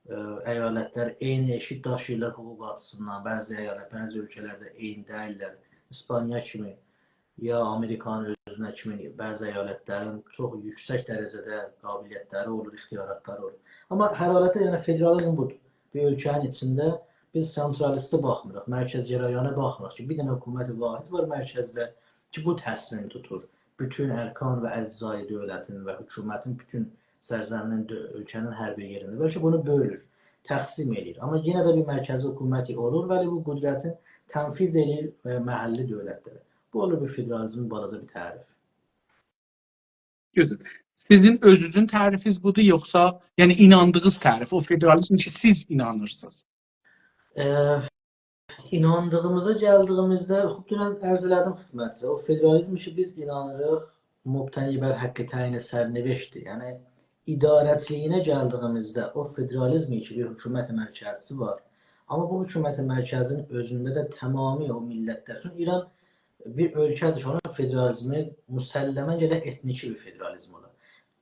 ائ، ایالت‌لر عینی ائشیک داشیییرلار حقوق آچیسیندان، بعضی ایالت، بعضی اؤلکه‌لرده عینی دئییللر. ایسپانیا کیمی، یا آمریکانین اؤزونه کیمی بعضی ایالت‌لرین چوخ یوکسک درجه‌ده قابلیت‌لری اولور، اختیاراتلاری اولور. آمما هر حالتده، یعنی، فدرالیزم بودور. بیر اؤلکه‌نین ایچینده بیز سنترالیستی باخمیریق، مرکزگرایانه باخمیریق کی، بیر دنه حکومت واحد وار مرکزده کی، بو تصمیم توتور. بوتون ارکان و اجزای دولتین و حکومتین بوتون سرزمینین، دؤ-، اؤلکه‌نین هر بیر یئرینده. بلکه بونو بؤلور، تقسیم ائله‌ییر. آمما یئنه ده بیر مرکزی حکومتی اولور، ولی بو قدرتین تنفیذ ائله‌ییر، ائ، محلی دولت‌لره. بو اولور بیر فدرالیزمین بالاجا بیر تعریفی. گؤزل. سیزین اؤزونوزون تعریفینیز بودور، یوخسا، یعنی، ایناندیغینیز تعریف، او فدرالیزم کی، سیز اینانیرسینیز؟ ائ، ایناندیغیمیزا گلدیگیمیزده، خوب، دونن عرض ائله‌دیم خدمتینیزه، او فدرالیزم کی، بیز اینانیریق، مبتنی بر حق تعیین سرنوشت‌دیر. یعنی، اداره‌چیلیگینه گلدیگیمیزده، او فدرالیزم کی، بیر حکومت مرکزی وار. آمما بو حکومت مرکزی‌نین اؤزونده ده تمامی او میللت‌لر، چونکی ایران بیر اؤلکه‌دیر کی، اونون فدرالیزمی مسلماً گرک اتنیکی بیر فدرالیزم اولا.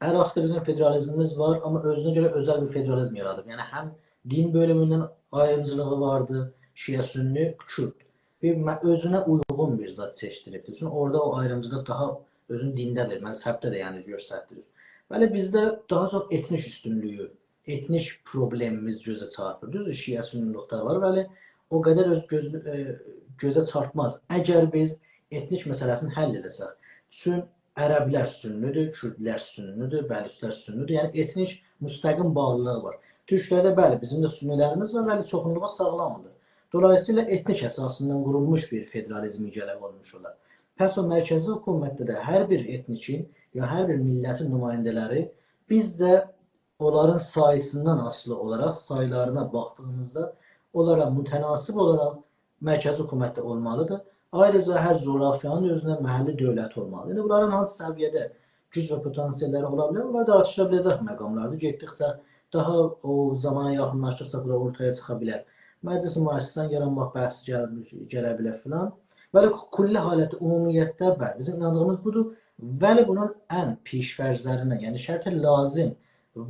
عراقدا بیزیم فدرالیزمیمیز وار، آمما اؤزونه گؤره اؤزل بیر فدرالیزم یارادیب. یعنی هم دین بؤلوموندن آیریمجیلیغی واردی، شیعه، سنی، کورد. بیر م-، اؤزونه اویغون بیر زاد سئچدیریبدیر. چونکی اورادا او آیریمجیلیق داها اؤزونو دینده ده، مذهبده ده، یعنی، گؤستریر. بلی، بیزده داها چوخ اتنیک اوستونلویو، اتنیک پروبلئمیمیز گؤزه چارپیر. دوزدور، شیعه، سنی‌لیکده وار، ولی او قدر اؤز گؤز-، ائ، گؤزه چارپماز. اگر بیز اتنیک مسئله‌سینی حل ائله‌سک، چون عرب‌لر سنی‌دیر، کوردلر سنی‌دیر، بلوچلار سنی‌دیر. یعنی اتنیک مستقیم باغلیلیغی وار. تورکلرده، بلی، بیزیم ده سنی‌لریمیز وار، ولی چوخونلوغو ساغلامدیر. دولاییسییلا اتنیک اساسیندان قورولموش بیر فدرالیزم گرک اولموش اولار. پس او مرکزی حکومتده ده هر بیر اتنیکین یا هر بیر میللتین نماینده‌لری بیز ده اونلارین ساییسیندان آسیلی اولاراق، ساییلارینا باخدیغیمیزدا اونلارا متناسب اولاراق مرکزی حکومتده اولمالیدیر. آیریجا هر جغرافیانین اؤزونه محلی دولتی اولمالیدیر. ایندی بونلارین هانسی سویه‌ده گوج و پتانسیل‌لری اولا بیلر، اونلار دا آرتیشا بیله‌جک مقاملاردیر. گئتدیکجه داها او زامانا یاخینلاشدیقجا بورا اورتایا چیخا بیلر. مجلس مؤسسه‌دن یارانماق بحثی گل-، گله بیلر فلان. ولی کلی حالت عمومیتده، بلی، بیزیم ایناندیغیمیز بودور. ولی بونون ان پیش‌فرض‌لریندن، یعنی شرط لازم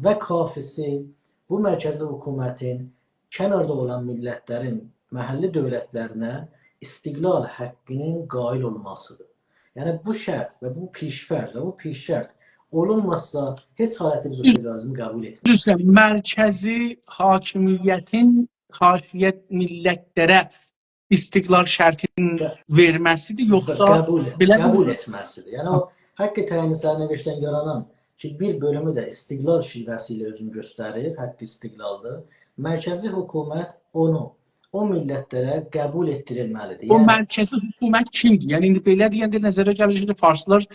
و کافی‌سی بو مرکزی حکومتین کناردا اولان میللت‌لرین محلی دولت‌لرینه استقلال حاققینین قائل اولماسیدیر. یعنی بو شرط و بو پیش‌فرض و بو پیش‌شرط اولونمازسا، هئچ حالتده بیز او فدرالیزمی قبول ائتمه‌ییریک. دوزدور، مرکزی حاکمیتین خاصیت میللت‌لره استقلال شرطینی وئرمه‌سیدیر، یوخسا قبول، بئله قبول ائتمه‌سیدیر. یعنی او حق تعیین سرنوشت‌دن یارانان کی، بیر بؤلومو ده استقلال شیوه‌سی ایله اؤزونو گؤستریر، حق استقلالدیر. مرکزی حکومت اونو او میللت‌لره قبول ائتدیریلمه‌لیدیر. او، یعنی مرکزی حکومت کیمدیر؟ یعنی ایندی بئله دئینده نظره گلیر کی، فارسلار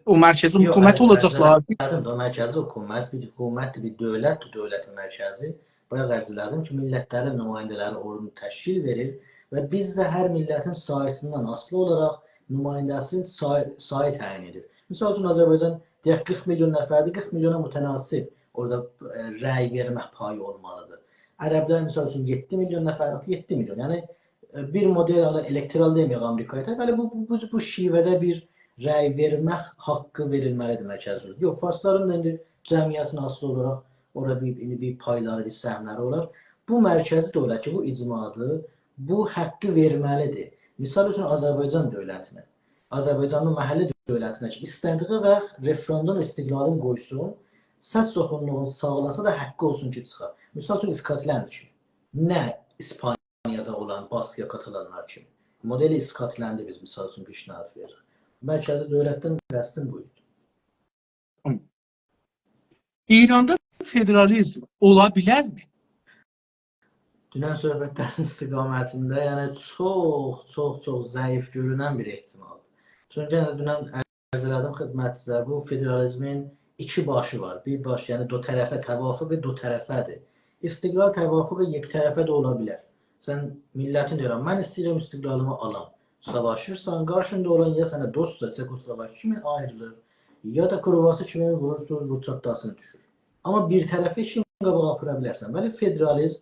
او مرکزی، یوخ، حکومت، عرض، اولاجاقلار. عرض ائله‌دیم ده، او مرکزی حکومت بیر حکومتدیر، بیر دؤولتدیر، دؤولت مرکزی. بایاق عرض ائله‌دیم کی، میللت‌لرین نماینده‌لری اورونو تشکیل وئریر و بیز ده هر میللتین ساییسیندان آسیلی اولاراق نماینده‌سینین سای-، سایی تعیین ائدیر. مثال اوچون، آذربایجان، دئیک، قیرخ میلیون نفردیر، قیرخ میلیونا متناسب اورادا، ائ، رأی وئرمک پایی اولمالیدیر. عرب‌لر، مثال اوچون، یئددی میلیون نفردیر، یئددی میلیون. یعنی، ائ، بیر مدل، حالا الکتورال دئمه‌یک آمریکایا تک، ولی بو، بو، بو، بو شیوه‌ده بیر رأی وئرمک حاققی وئریلمه‌لیدیر مرکزی دؤولته. یوخ، فارسلارین دا ایندی جمعیتینه آسیلی اولاراق اورا بیر، ایندی بیر پایلاری، بیر سهم‌لری اولار. بو مرکزی دؤولت کی، بو اجماعدیر، بو حاققی وئرمه‌لیدیر. مثال اوچون، آذربایجان دؤولتینه، آذربایجانین محلی دؤولتینه کی، ایسته‌دیگی واخت رفراندوم استقلالینی قویسون، سس چوخونلوغون ساغلاسا دا حاققی اولسون کی، چیخا. مثال اوچون، اسکاتلند کی، نه ایسپانیادا اولان باسک یا کاتالانلار کیمی. مدل اسکاتلندی بیز، مثال اوچون، پیشنهاد وئریریک. مرکزی دؤولتدن قصدیم بو ایدی. ایراندا فدرالیزم اولا بیلرمی؟ دونن صحبتلرین استقامتینده، یعنی چوخ، چوخ، چوخ ضعیف گؤرونن بیر احتمالدیر. چونکی یعنی دونن عرض ائله‌دیم خدمتینیزه، بو فدرالیزمین ایکی باشی وار. بیر باش، یعنی دو طرفه، توافق دو طرفه‌دیر. استقلال توافق یک طرفه ده اولا بیلر. سن میللتین دئییرم، «من ایسته‌ییرم استقلالیمی آلام.» ساواشیرسان، قارشیندا اولان یا سنه دوستدور، چکوسلواکی کیمی آیریلیر، یا دا کروواسی کیمی وورورسونوز، بو چاتداسین دوشور. آمما بیر طرفی ایشین قاباغا آپارا بیلرسن. بلی، فدرالیزم،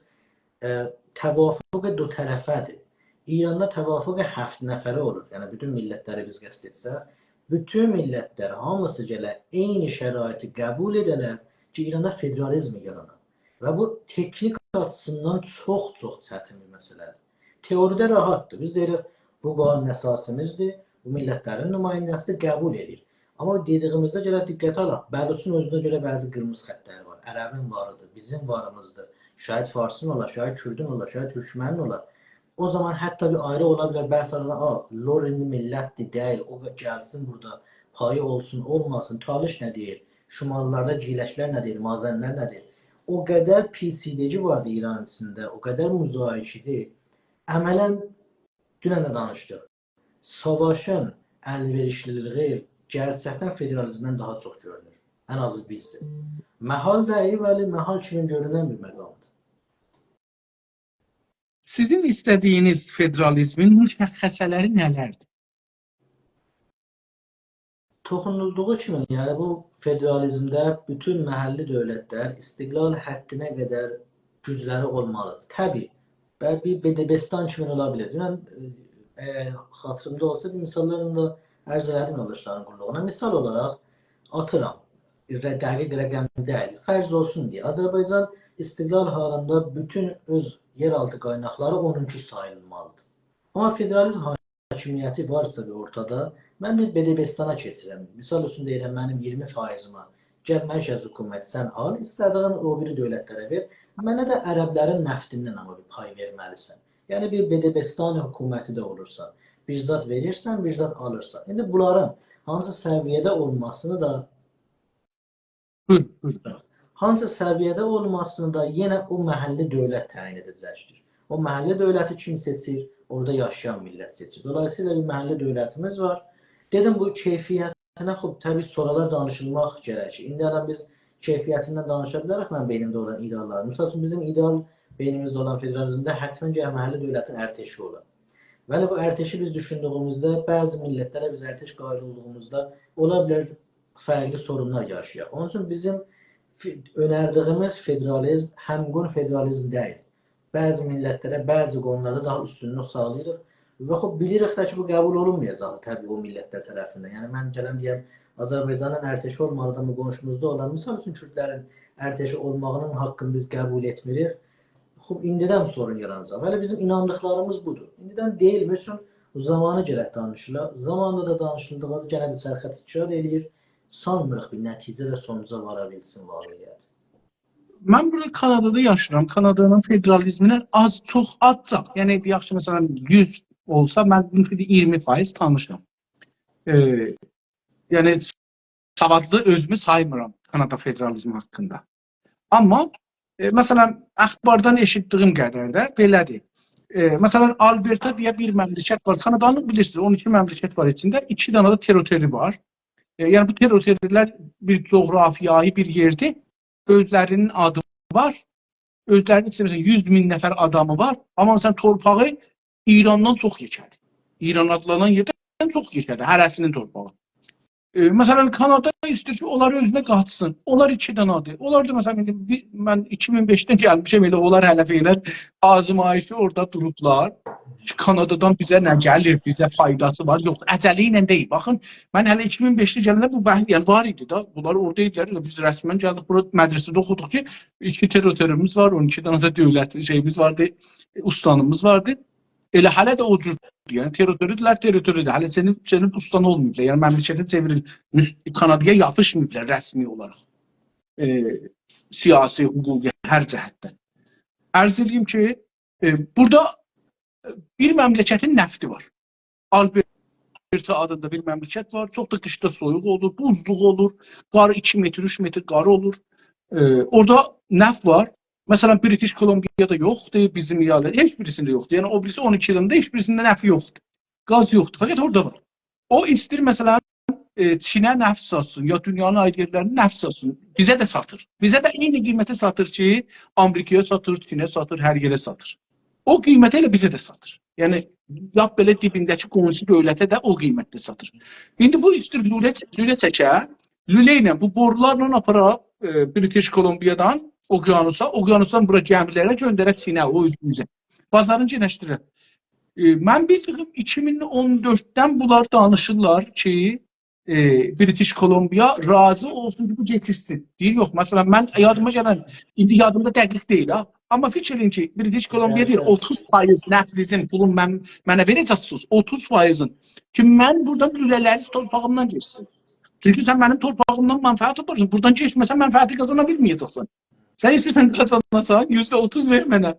ائ، توافق دو طرفه‌دیر. ایراندا توافق هفت نفره اولور. یعنی بوتون میللتلری بیز قصد ائتسک، بوتون میللتلر هامیسی گله عینی شرایطی قبول ائده‌لر کی، ایراندا فدرالیزم یارانا. و بو تکنیک آچیسیندان چوخ-چوخ چتین بیر مسئله‌دیر. تئوریده راحتدیر. بیز دئییریک، بو قانون اساسیمیزدیر، بو میللتلرین نماینده‌سیدیر، قبول ائدیر. آمما دئدیگیمیزده گرک دقته آلاق. بلوچون اؤزونه گؤره بعضی قیرمیزی خطلری وار. عربین واریدیر، بیزیم واریمیزدیر. شاید فارسین اولار، شاید کوردون اولار، شاید تورکمنین اولار. او زامان حتی بیر آیری اولا بیلر، بحث آرادان، «آ، لور ایندی میللتدیر، دئییل، او گلسین بورادا، پایی اولسون، اولماسین، تالیش نه دئییر؟» شماللیلاردا گیلکلر نه دئییر، مازنلر نه دئییر؟ او قدر پیچیدگی واردی ایران ایچینده، او قدر موزاییکیدیر. عملاً دونن ده دانیشدیق. ساواشین ال‌وئریشلیلیگی گئرچکدن فدرالیزمدن داها چوخ گؤرونور. ان آزی بیزده. محال دئییل، ولی محال کیمی گؤرونن بیر مقامدیر. سیزین ایسته‌دیگینیز فدرالیزمین مشخصه‌لری نه‌لردیر؟ توخونولدوغو کیمی، یعنی بو فدرالیزمده بوتون محلی دؤولتلر استقلال حدینه قدر گوجلری اولمالیدیر. طبیعی، بلی، بیر بدبستان کیمی اولا بیلر. دونن، ائ، اگر خاطیریمدا اولسا، بیر مثاللارلا دا عرض ائله‌دیم یولداشلارین قوللوغونا. مثال اولاراق، آتیرام، ر-، دقیق رقم دئییل، فرض اولسون دئیه، آذربایجان استقلال حالیندا بوتون اؤز یئرآلتی قایناقلاری اونونکی ساییلمالیدیر. آمما فدرالیزم حاکمیتی وارسا بیر اورتادا، من بیر بدبستانا کئچیرم. مثال اوچون دئییرم، منیم اییرمی فاییزیمی گل مرکز حکومت سن آل، ایسته‌دیگین او بیری دؤولتلره وئر. منه ده عربلرین نفتیندن آمما بیر پای وئرمه‌لیسن. یعنی بیر بدبستان حکومتی ده اولورسان، بیر زاد وئریرسن، بیر زاد آلیرسان. ایندی بونلارین هانسی سویه‌ده اولماسینی دا بویور، بویور. هانسی سویه‌ده اولماسینی دا یئنه او محلی دؤولت تعیین ائده‌جکدیر. او محلی دؤولتی کیم سئچیر؟ اورادا یاشایان میللت سئچیر. دولاییسییلا بیر محلی دؤولتیمیز وار. دئدیم، بو کیفیتینه، خوب، طبیعی سونرالار دانیشیلماق گرکیر. ایندی الان بیز کیفیتیندن دانیشا بیلریک، من بئینیمده اولان ایده‌آللاری. مثال اوچون، بیزیم ایده‌آل بئینیمیزده اولان فدرالیزمده حتماً گرک محلی دؤولتین ارتشی اولا. ولی بو ارتشی بیز دوشوندویوموزده بعضی میللتلره بیز ارتش قائل اولدوغوموزدا اولا بیلر فرقلی سورونلار یاشایاق. اونون اوچون بیزیم فی-، اؤنردیگیمیز فدرالیزم همگون فدرالیزم دئییل. بعضی میللتلره، بعضی قونولاردا داها اوستونلوک ساغلاییریق. و خوب، بیلیریک ده کی، بو قبول اولونمایاجاق طبیعی او میللتلر طرفیندن. یعنی من گلم دئیم، آذربایجانین ارتشی اولمالیدیر، آمما قونشوموزدا اولان، مثال اوچون، کوردلرین ارتشی اولماغینین حاققینی بیز قبول ائتمیریک. خوب، ایندیدن سورون یاراناجاق. ولی بیزیم ایناندیقلاریمیز بودور. ایندیدن دئییل، اوچون بو زامانی گرک دانیشیلا. زاماندا دا دانیشیلدیغا گئنه ده چرخه تکرار ائله‌ییر. سانمیریق بیر نتیجه و سونوجا وارا بیلسین واقعیت. من بورادا کانادادا یاشاییرام. کانادانین فدرالیزمینه آز، چوخ آزجاق، یعنی یاخشی، مثلا، یوز اولسا، من بونون اییرمی فایز تانیشام. ائ، یعنی سوادلی اؤزومو سایمیرام کانادا فدرالیزمی حاقیندا. آمما، ائ، مثلا، اخباردان ائشیتدیگیم قدر ده بئله‌دیر. ائ، مثلا، آلبرتا دئیه بیر مملکت وار. کانادانی بیلیرسینیز، اون ایکی مملکت وار ایچینده، ایکی دنه ده تریتوری وار. ائ، یعنی بو تریتوری‌لر بیر جغرافیایی بیر یئردیر. اؤزلرینین آدی وار. اؤزلرینین ایچینده، مثلا، یوز مین نفر آدامی وار. آمما، مثلا، تورپاغی ایراندان چوخ یئکه‌دیر. ایران آدلانان یئردن چوخ یئکه‌دیر، هره‌سینین تورپاغی. ائ، مثلا، کانادا ایسته‌ییر کی، اونلاری اؤزونه قاتسین. اونلار ایکی دنه‌دیر. اونلار دا، مثلا، ایندی بیر، من ایکی مین بئشدن گلمیشم، ائله اونلار هله فعلا آزمایشی اورادا دوروبلار. کی، کانادادان بیزه نه گلیر، بیزه فایداسی وار، یوخ. عجله ایله دئییل. باخین، من هله ایکی مین بئشده گلنده بو بحث، یعنی، وار ایدی دا. بونلار اورادا ایدیلر. بیز رسما گلدیک، بورا مدرسه‌ده اوخودوق کی، ایکی تریتوریمیز وار، اون ایکی دنه ده دؤولت شئییمیز واردی، استانیمیز واردی. ائله هله ده او جور، یعنی، تریتوری‌دیرلر، تریتوری‌دیر. هله سنین، سنین استان اولماییبلار. یعنی، مملکته چئوریل، مس-، کانادایا یاپیشماییبلار رسمی اولاراق. ائ، سیاسی، حقوقی، هر جهتدن. عرض ائله‌ییم کی، ائ، بورادا بیر مملکتین نفتی وار. آلبرتا آدیندا بیر مملکت وار. چوخ دا قیشدا سویوق اولور، بوزلوق اولور. قار ایکی متر، اوچ متر قار اولور. ائ، اورادا نفت وار. مثلا، بریتیش کلمبیادا یوخدور، بیزیم ایالت، هئچ بیریسینده یوخدور. یعنی، او بیریسی اون ایکی ایلینده هئچ بیریسینده نفت یوخدور. گاز یوخدور، فقط اورادا وار. او ایسته‌ییر، مثلا، ائ، چینه نفت ساتسین، یا دونیانین آیری یئرلرینه نفت ساتسین. بیزه ده ساتیر. بیزه ده عینی قیمته ساتیر کی، آمریکایا ساتیر، چینه ساتیر، هر یئره ساتیر. او قیمته ائله بیزه ده ساتیر. یعنی، لاپ بئله دیبینده‌کی قونشو دؤولته ده او قیمتده ساتیر. ایندی بو ایسته‌ییر لوله، لوله چکه، لوله ایله بو بورولارلا آپارا، ائ، بریتیش کلمبیادان اقیانوسا، اقیانوسدان بورا گمی‌لره گؤندره چینه، او اوزوموزه. بازارین گئنیشدیره. ائ، من بیلدیگیم ایکی مین اون دؤرددن بونلار دانیشیرلار کی، ائ، بریتیش کلمبیا راضی اولسون کی، بو گئچیرسین. دئییر، یوخ، مثلا، من یادیما گلن، ایندی یادیمدا دقیق دئییل ها. آمما فیکیر ائله‌یین کی، بریتیش کلمبیا دئییر، اوتوز فایز نفیزین پولون من، منه وئره‌جکسینیز، اوتوز فایزین. کی، من بورادان لوله‌لرینیز تورپاغیمدان گئچسین. چونکی سن منیم تورپاغیمدان منفعت توپلاییرسان، بورادان گئچمه‌سن منفعتی قازانا بیلمه‌یه‌جکسن. سن ایسته‌ییرسن قازاناسان، یوزده اوتوز وئر منه.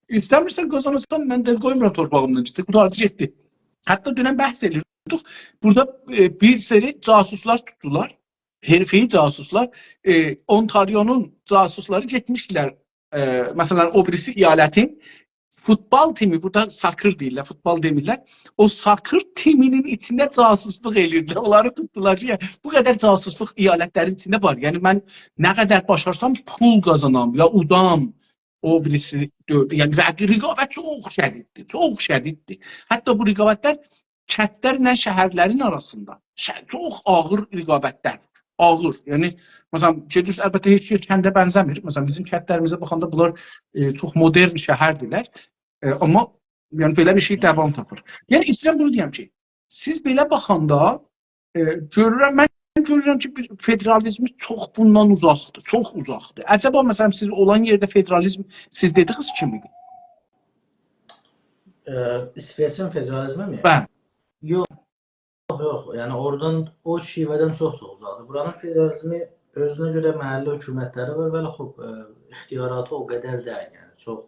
ایسته‌میرسن قازاناسان، من ده قویمورام تورپاغیمدان گئچسین. قوتاردی گئتدی. حتی دونن بحث ائدیردیک. بورادا، ائ، بیر سری جاسوسلار توتدولار. حرفه‌ای جاسوسلار. ائ، اونتاریونون جاسوسلاری گئتمیشدیلر. ائ، مثلا، او بیریسی ایالتین فوتبال تیمی، بورادا ساکر دئییرلر، فوتبال دئمیرلر. او ساکر تیمینین ایچینده جاسوسلوق ائله‌ییردیلر. اونلاری توتدولار کی، یعنی، بو قدر جاسوسلوق ایالتلرین ایچینده وار. یعنی، من نه قدر باشارسام پول قازانام، یا اودام، او بیریسی دؤردو. یعنی، رق-، رقابت چوخ شدیددیر، چوخ شدیددیر. حتی بو رقابتلر کندلرله شهرلرین آراسیندا شه-، چوخ آغیر رقابتلر وار. آغیر. یعنی، مثلا، گئدیرسن، البته، هئچ یئر کنده بنزه‌میر. مثلا، بیزیم کندلریمیزه باخاندا بونلار، ائ، چوخ مدرن شهردیرلر. ائ، آمما، یعنی، بئله بیر شئی داوام تاپیر. یعنی، ایسته‌ییرم بونو دئیم کی، سیز بئله باخاندا، ائ، گؤرورم، من گؤرورم کی، بیر فدرالیزم چوخ بوندان اوزاقدیر، چوخ اوزاقدیر. عجبا، مثلا، سیز اولان یئرده فدرالیزم، سیز دئدیگینیز کیمی‌دیر؟ ائ، ایسوئچین فدرالیزمی می؟ بلی. یوخ، یوخ، یوخ. یعنی اورادان، او شیوه‌دن چوخ چوخ اوزاقدیر. بورانین فدرالیزمی اؤزونه گؤره محلی حکومتلری وار، ولی خوب، ائ، اختیاراتی او قدر دئییل، یعنی چوخ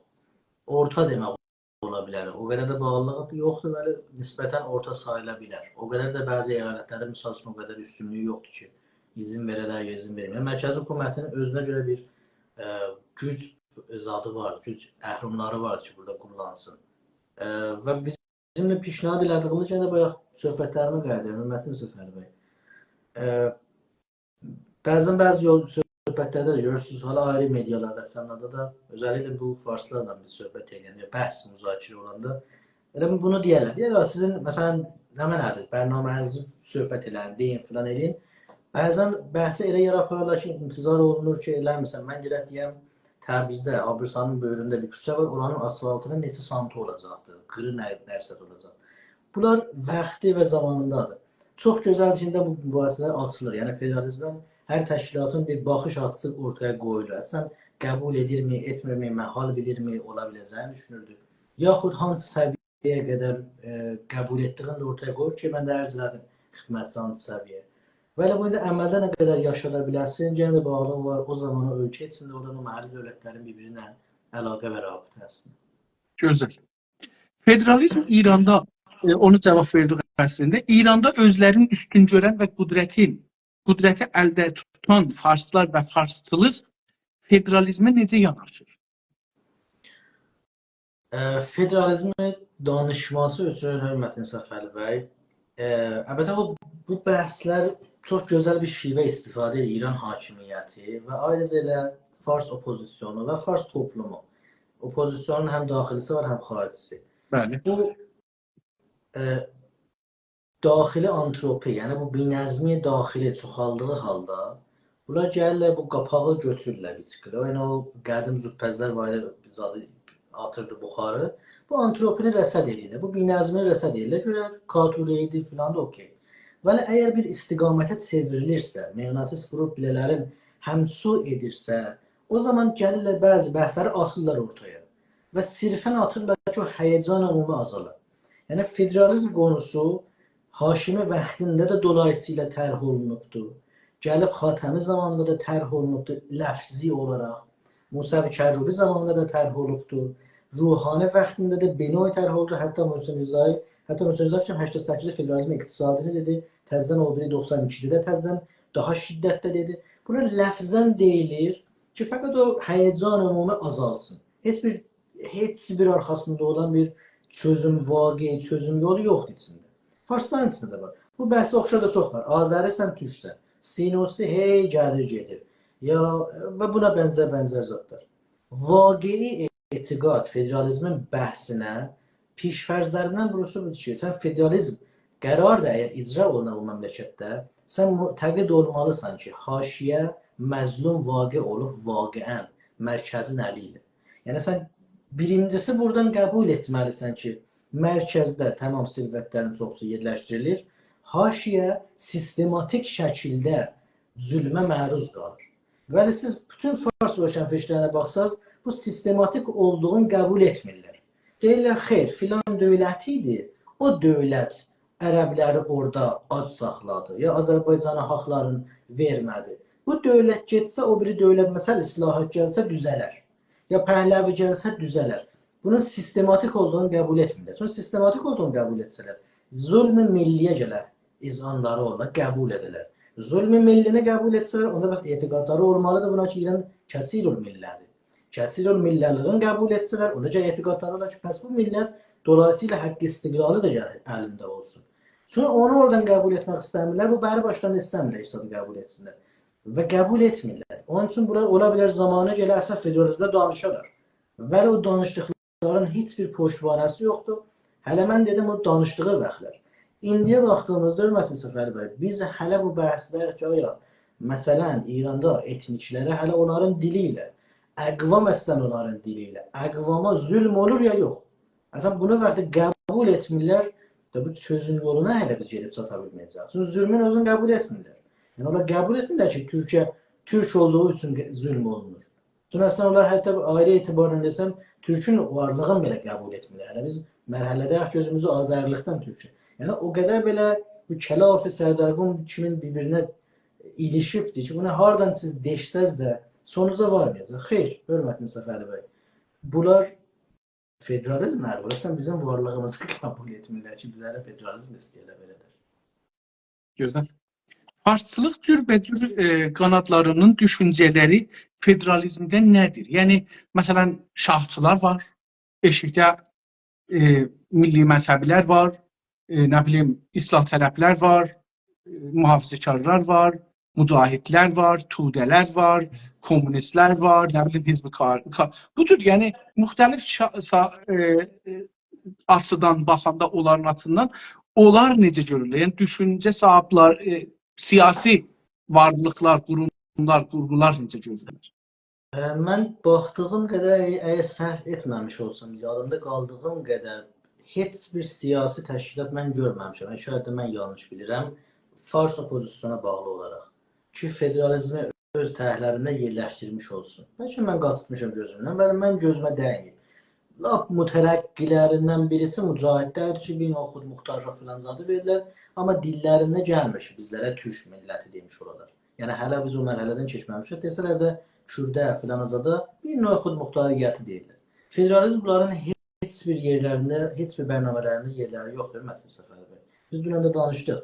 اورتا دئمک اولا بیلر. او قدر ده باغلیلیغی یوخدور، ولی نسبتا اورتا ساییلا بیلر. او قدر ده بعضی ایالتلرین، مثال اوچون، او قدر اوستونلویو یوخدور کی، اذن وئره‌لر، یا اذن وئرمه‌یه‌لر. مرکزی حکومتین اؤزونه گؤره بیر، ائ، گوج زادی وار، گوج اهرملاری وار کی، بورادا قوللانسین. ائ، و بیزیم ده پیشنهاد ائله‌دیگیمیز، یئنه بایاق صحبتلریمه قاییدیرام، حؤرمتلی صفر بی. ائ، بعضا بعضی یول صحبتلرده ده گؤرورسونوز، حالا آیری مئدیالاردا فلانلاردا دا، اؤزللیکله بو فارسلارلا بیز صحبت ائدنده، یا بحث، مذاکره اولاندا، ائله بونو دئیرلر. دئیرلر، «سیزین، مثلا، نمنه‌دیر، برنامه‌نیزی صحبت ائله‌یین، دئیین، فلان ائله‌یین.» بعضا بحثی ائله یئره آپاریرلار کی، انتظار اولونور کی، ائله، مثلا، من گئدک دئیم، تبریزده، آبیرسانین بؤیرونده بیر کوچه وار، اورانین آسفالتینین نئچه سانتی اولاجاقدیر، قیری نه درصد اولاجاق. بونلار واختی و زامانیندادیر. چوخ گؤزل شکیلده بو مباحثه‌لر آچیلیر. یعنی، فدرالیزمدن هر تشکیلاتین بیر باخیش آچیسی اورتایا قویولور. اصلا، قبول ائدیرمی، ائتمیرمی، محال بیلیرمی، اولا بیله‌جه‌یینی دوشونوردو. یاخود هانسی سویه‌یه قدر، ائ، قبول ائتدیگینی ده اورتایا قویور کی، من ده عرض ائله‌دیم خدمتیزه، هانسی سویه. ولی بو ایندی عملده نه قدر یاشادا بیله‌سین، یئنه ده باغلی وار او زامان او اؤلکه ایچینده اولان او محلی دؤولتلرین بیر-بیری ایله علاقه و رابطه‌سینده. گؤزل. فدرالیزم ایراندا، ائ، اونو جاواب وئردیک اصلینده. ایراندا اؤزلرینی اوستون گؤرن و قدرتین، قدرتی الده توتان فارسلار و فارسچیلیق فدرالیزمه نئجه یاناشیر؟ ائ، فدرالیزم دانیشماسی اوچون، حؤرمتلی صفر بی، ائ، البته، او، بو بحثلر چوخ گؤزل بیر شیوه استفاده ائدیر ایران حاکمیتی و آیریجا ائله فارس اوپوزیسیونو و فارس توپلومو. اوپوزیسیونون هم داخلی‌سی وار، هم خاریجی‌سی. بلی. بو، ائ، داخلی آنتروپی، یعنی بو بی‌نظمی داخلی چوخالدیغی حالدا، بونلار گلیرلر، بو قاپاغی گؤتورورلر بیر شکیلده. یعنی او قدیم زودپزلر وار ایدی، زادی آتیردی بخاری. بو آنتروپینی رصد ائدیرلر، بو بی‌نظمینی رصد ائدیرلر. گؤرورلر، کاتوله‌ایدی فلان دا، اوکی. ولی اگر بیر استقامته چئوریلیرسه، مغناطیس ووروب بیله‌لرین همسو ائدیرسه، او زامان گلیرلر بعضی بحثلری آتیرلار اورتایا و صرفا آتیرلار کی، او هیجان عمومی آزالا. یعنی، فدرالیزم قونوسو هاشمی واختیندا دا دولاییسییلا طرح اولونوبدو. گلیب خاتمی زامانیندا دا طرح اولونوبدو، لفظی اولاراق. موسوی کروبی زامانیندا دا طرح اولوبدو. روحانی واختیندا دا به‌نوعی طرح اولدو. حتی محسن رضایی، حتی محسن رضایی کی، هشتاد سککیزده فدرالیزم اقتصادینی دئدی، تزه‌دن او بیری دوخسان ایکیده ده تزه‌دن داها شدتلی دئدی. بونلار لفظا دئییلیر، کی، فقط او هیجان عمومی آزالسین. هئچ بیر، هئچ بیر آرخاسیندا اولان بیر چؤزوم، واقعی چؤزوم یولو یوخدور ایچینده. فارسلارین ایچینده ده وار. بو بحثه اوخشار دا چوخ وار. آذری‌سن، تورکسن. سینوسی هئی گلیر گئدیر. یا، و بونا بنزر، بنزر زادلار. واقعی اعتقاد، فدرالیزمین بحثینه پیش‌فرض‌لریندن بیریسی بودور کی، سن فدرالیزم قراردیر اگر اجرا اولونا بو مملکتده، سن معتقد اولمالیسان کی، حاشیه مظلوم واقع اولوب واقعاً مرکزین الی ایله. یعنی سن بیرینجیسی بورادان قبول ائتمه‌لیسن کی، مرکزده تمام ثروتلرین چوخوسو یئرلشدیریلیر، حاشیه سیستماتیک شکیلده ظلمه معروض قالیر. بلی، سیز بوتون فارس روشنفکرلرینه باخساز، بو سیستماتیک اولدوغونو قبول ائتمیرلر. دئییرلر، خیر، فلان دؤولت ایدی، او دؤولت عربلری اورادا آج ساخلادی، یا آذربایجانا حاقلارینی وئرمه‌دی. بو دؤولت گئتسه، او بیری دؤولت، مثلا، اصلاحات گلسه دوزه‌لر. یا پهلوی گلسه دوزه‌لر. بونون سیستماتیک اولدوغونو قبول ائتمیرلر. چونکی سیستماتیک اولدوغونو قبول ائتسه‌لر، ظلم ملی‌یه گلر اذعنلری اولار، قبول ائدیرلر. ظلم ملی‌نی قبول ائتسه‌لر، اوندا بس اعتقادلاری اولمالیدیر بونا کی، ایران کثیرالمله‌دیر. کثیرالمله‌لیگین قبول ائتسه‌لر، اوندا گرک اعتقادلاری اولا کی، پس بو میللت دولاییسییلا حق استقلالی دا گرک الینده اولسون. چونکی اونو اورادان قبول ائتمک ایسته‌میرلر، بو بری باشدان ایسته‌میرلر اقتصادی قبول ائتسینلر. و قبول ائتمیرلر. اونون اوچون بونلار اولا بیلر زامانی گله اصلا فدرالیزمده دانیشارلار. ولی او دانیشدیقلارین هئچ بیر پشتوانه‌سی یوخدور. هله من دئدیم، او دانیشدیغی واختلار. ایندییه باخدیغیمیزدا، حؤرمتلی صفری بی، بیز هله بو بحثده‌ییک کی، آیا، مثلا، ایراندا ائتنیکلره هله اونلارین دیلی ایله، اقوام اصلا اونلارین دیلی ایله، اقواما ظلم اولور یا یوخ؟ اصلا، بونو وقتی قبول ائتمیرلر، دا بو چؤزوم یولونا هله بیز گئدیب چاتا بیلمه‌یه‌جه‌ییک. چونکی ظلمون اؤزونو قبول ائتمیرلر. یعنی، اونلار قبول ائتمیرلر کی، تورکیه تورک اولدوغو اوچون ظلم اولونور. چونکی اصلا اونلار حتی آیری اعتبارلا دئسم، تورکون وارلیغینی بئله قبول ائتمیرلر. یعنی بیز مرحله‌ده‌ییک کی، اؤزوموزو آذری‌لیقدان تورک. یعنی او قدر بئله بو کلافی سردارقوم کیمین بیر-بیرینه ایلیشیبدیر کی، بونو هاردان سیز دئشسز ده سونوجا وارمایاجاق. خیر، حؤرمتلی صفری بی. بونلار فدرالیزم، اصلا بیزیم وارلیغیمیزی قبول ائتمیرلر کی، بیزلره فدرالیزم ایسته‌ییرلر بئله‌دیر. گؤزل. فارسچیلیق جوربه‌جور، ائ، قانادلارینین دوشونجه‌لری فدرالیزمده نه‌دیر؟ یعنی، مثلا، شاهچیلار وار، ائشیکده، ائ، میللی مذهبی‌لر وار، ائ، نه بیلیم، اصلاح‌طلب‌لر وار، ائ، محافظه‌کارلار وار، مجاهدلر وار، توده‌لر وار، کمونیستلر وار، نه بیلیم، حزب کار، کا-، بو جور، یعنی، مختلف شا-، سا-، ائ، ائ، آچیدان باخاندا، اونلارین آچیسیندان، اونلار نئجه گؤرورلر؟ یعنی، دوشونجه صاحیبلر، ائ، سیاسی وارلیقلار، قوروملار، قورغولار نئجه گؤرورلر؟ اه، من باخدیغیم قدر، اگر سهو ائتمه‌میش اولسام، یادیمدا قالدیغیم قدر هئچ بیر سیاسی تشکیلات من گؤرمه‌میشم. شاید ده من یانلیش بیلیرم. فارس اوپوزیسیونا باغلی اولاراق کی، فدرالیزمی اؤز طرحلرینده یئرلشدیرمیش اولسون. بلکه من قاچیرمیشام گؤزومدن، بلی، من گؤزومه دَیمه‌ییب. لاپ مترقی‌لریندن بیریسی مجاهدلردیر کی، بیر نوع خودمختارلیق فلان زادی وئریرلر، آمما دیللرینده گلمیر کی، بیزلره تورک میللتی دئمیش اولالار. یعنی، هله بیز او مرحله‌دن کئچمه‌میشیک. دئسه‌لر ده کورده، فلان زادا بیر نوع خودمختاریتی دئییرلر. فدرالیزم بونلارین هئچ بیر یئرلرینده، هئچ بیر برنامه‌لرینده یئرلری یوخدور، حؤرمتلی صفری بی. بیز دونن ده دانیشدیق.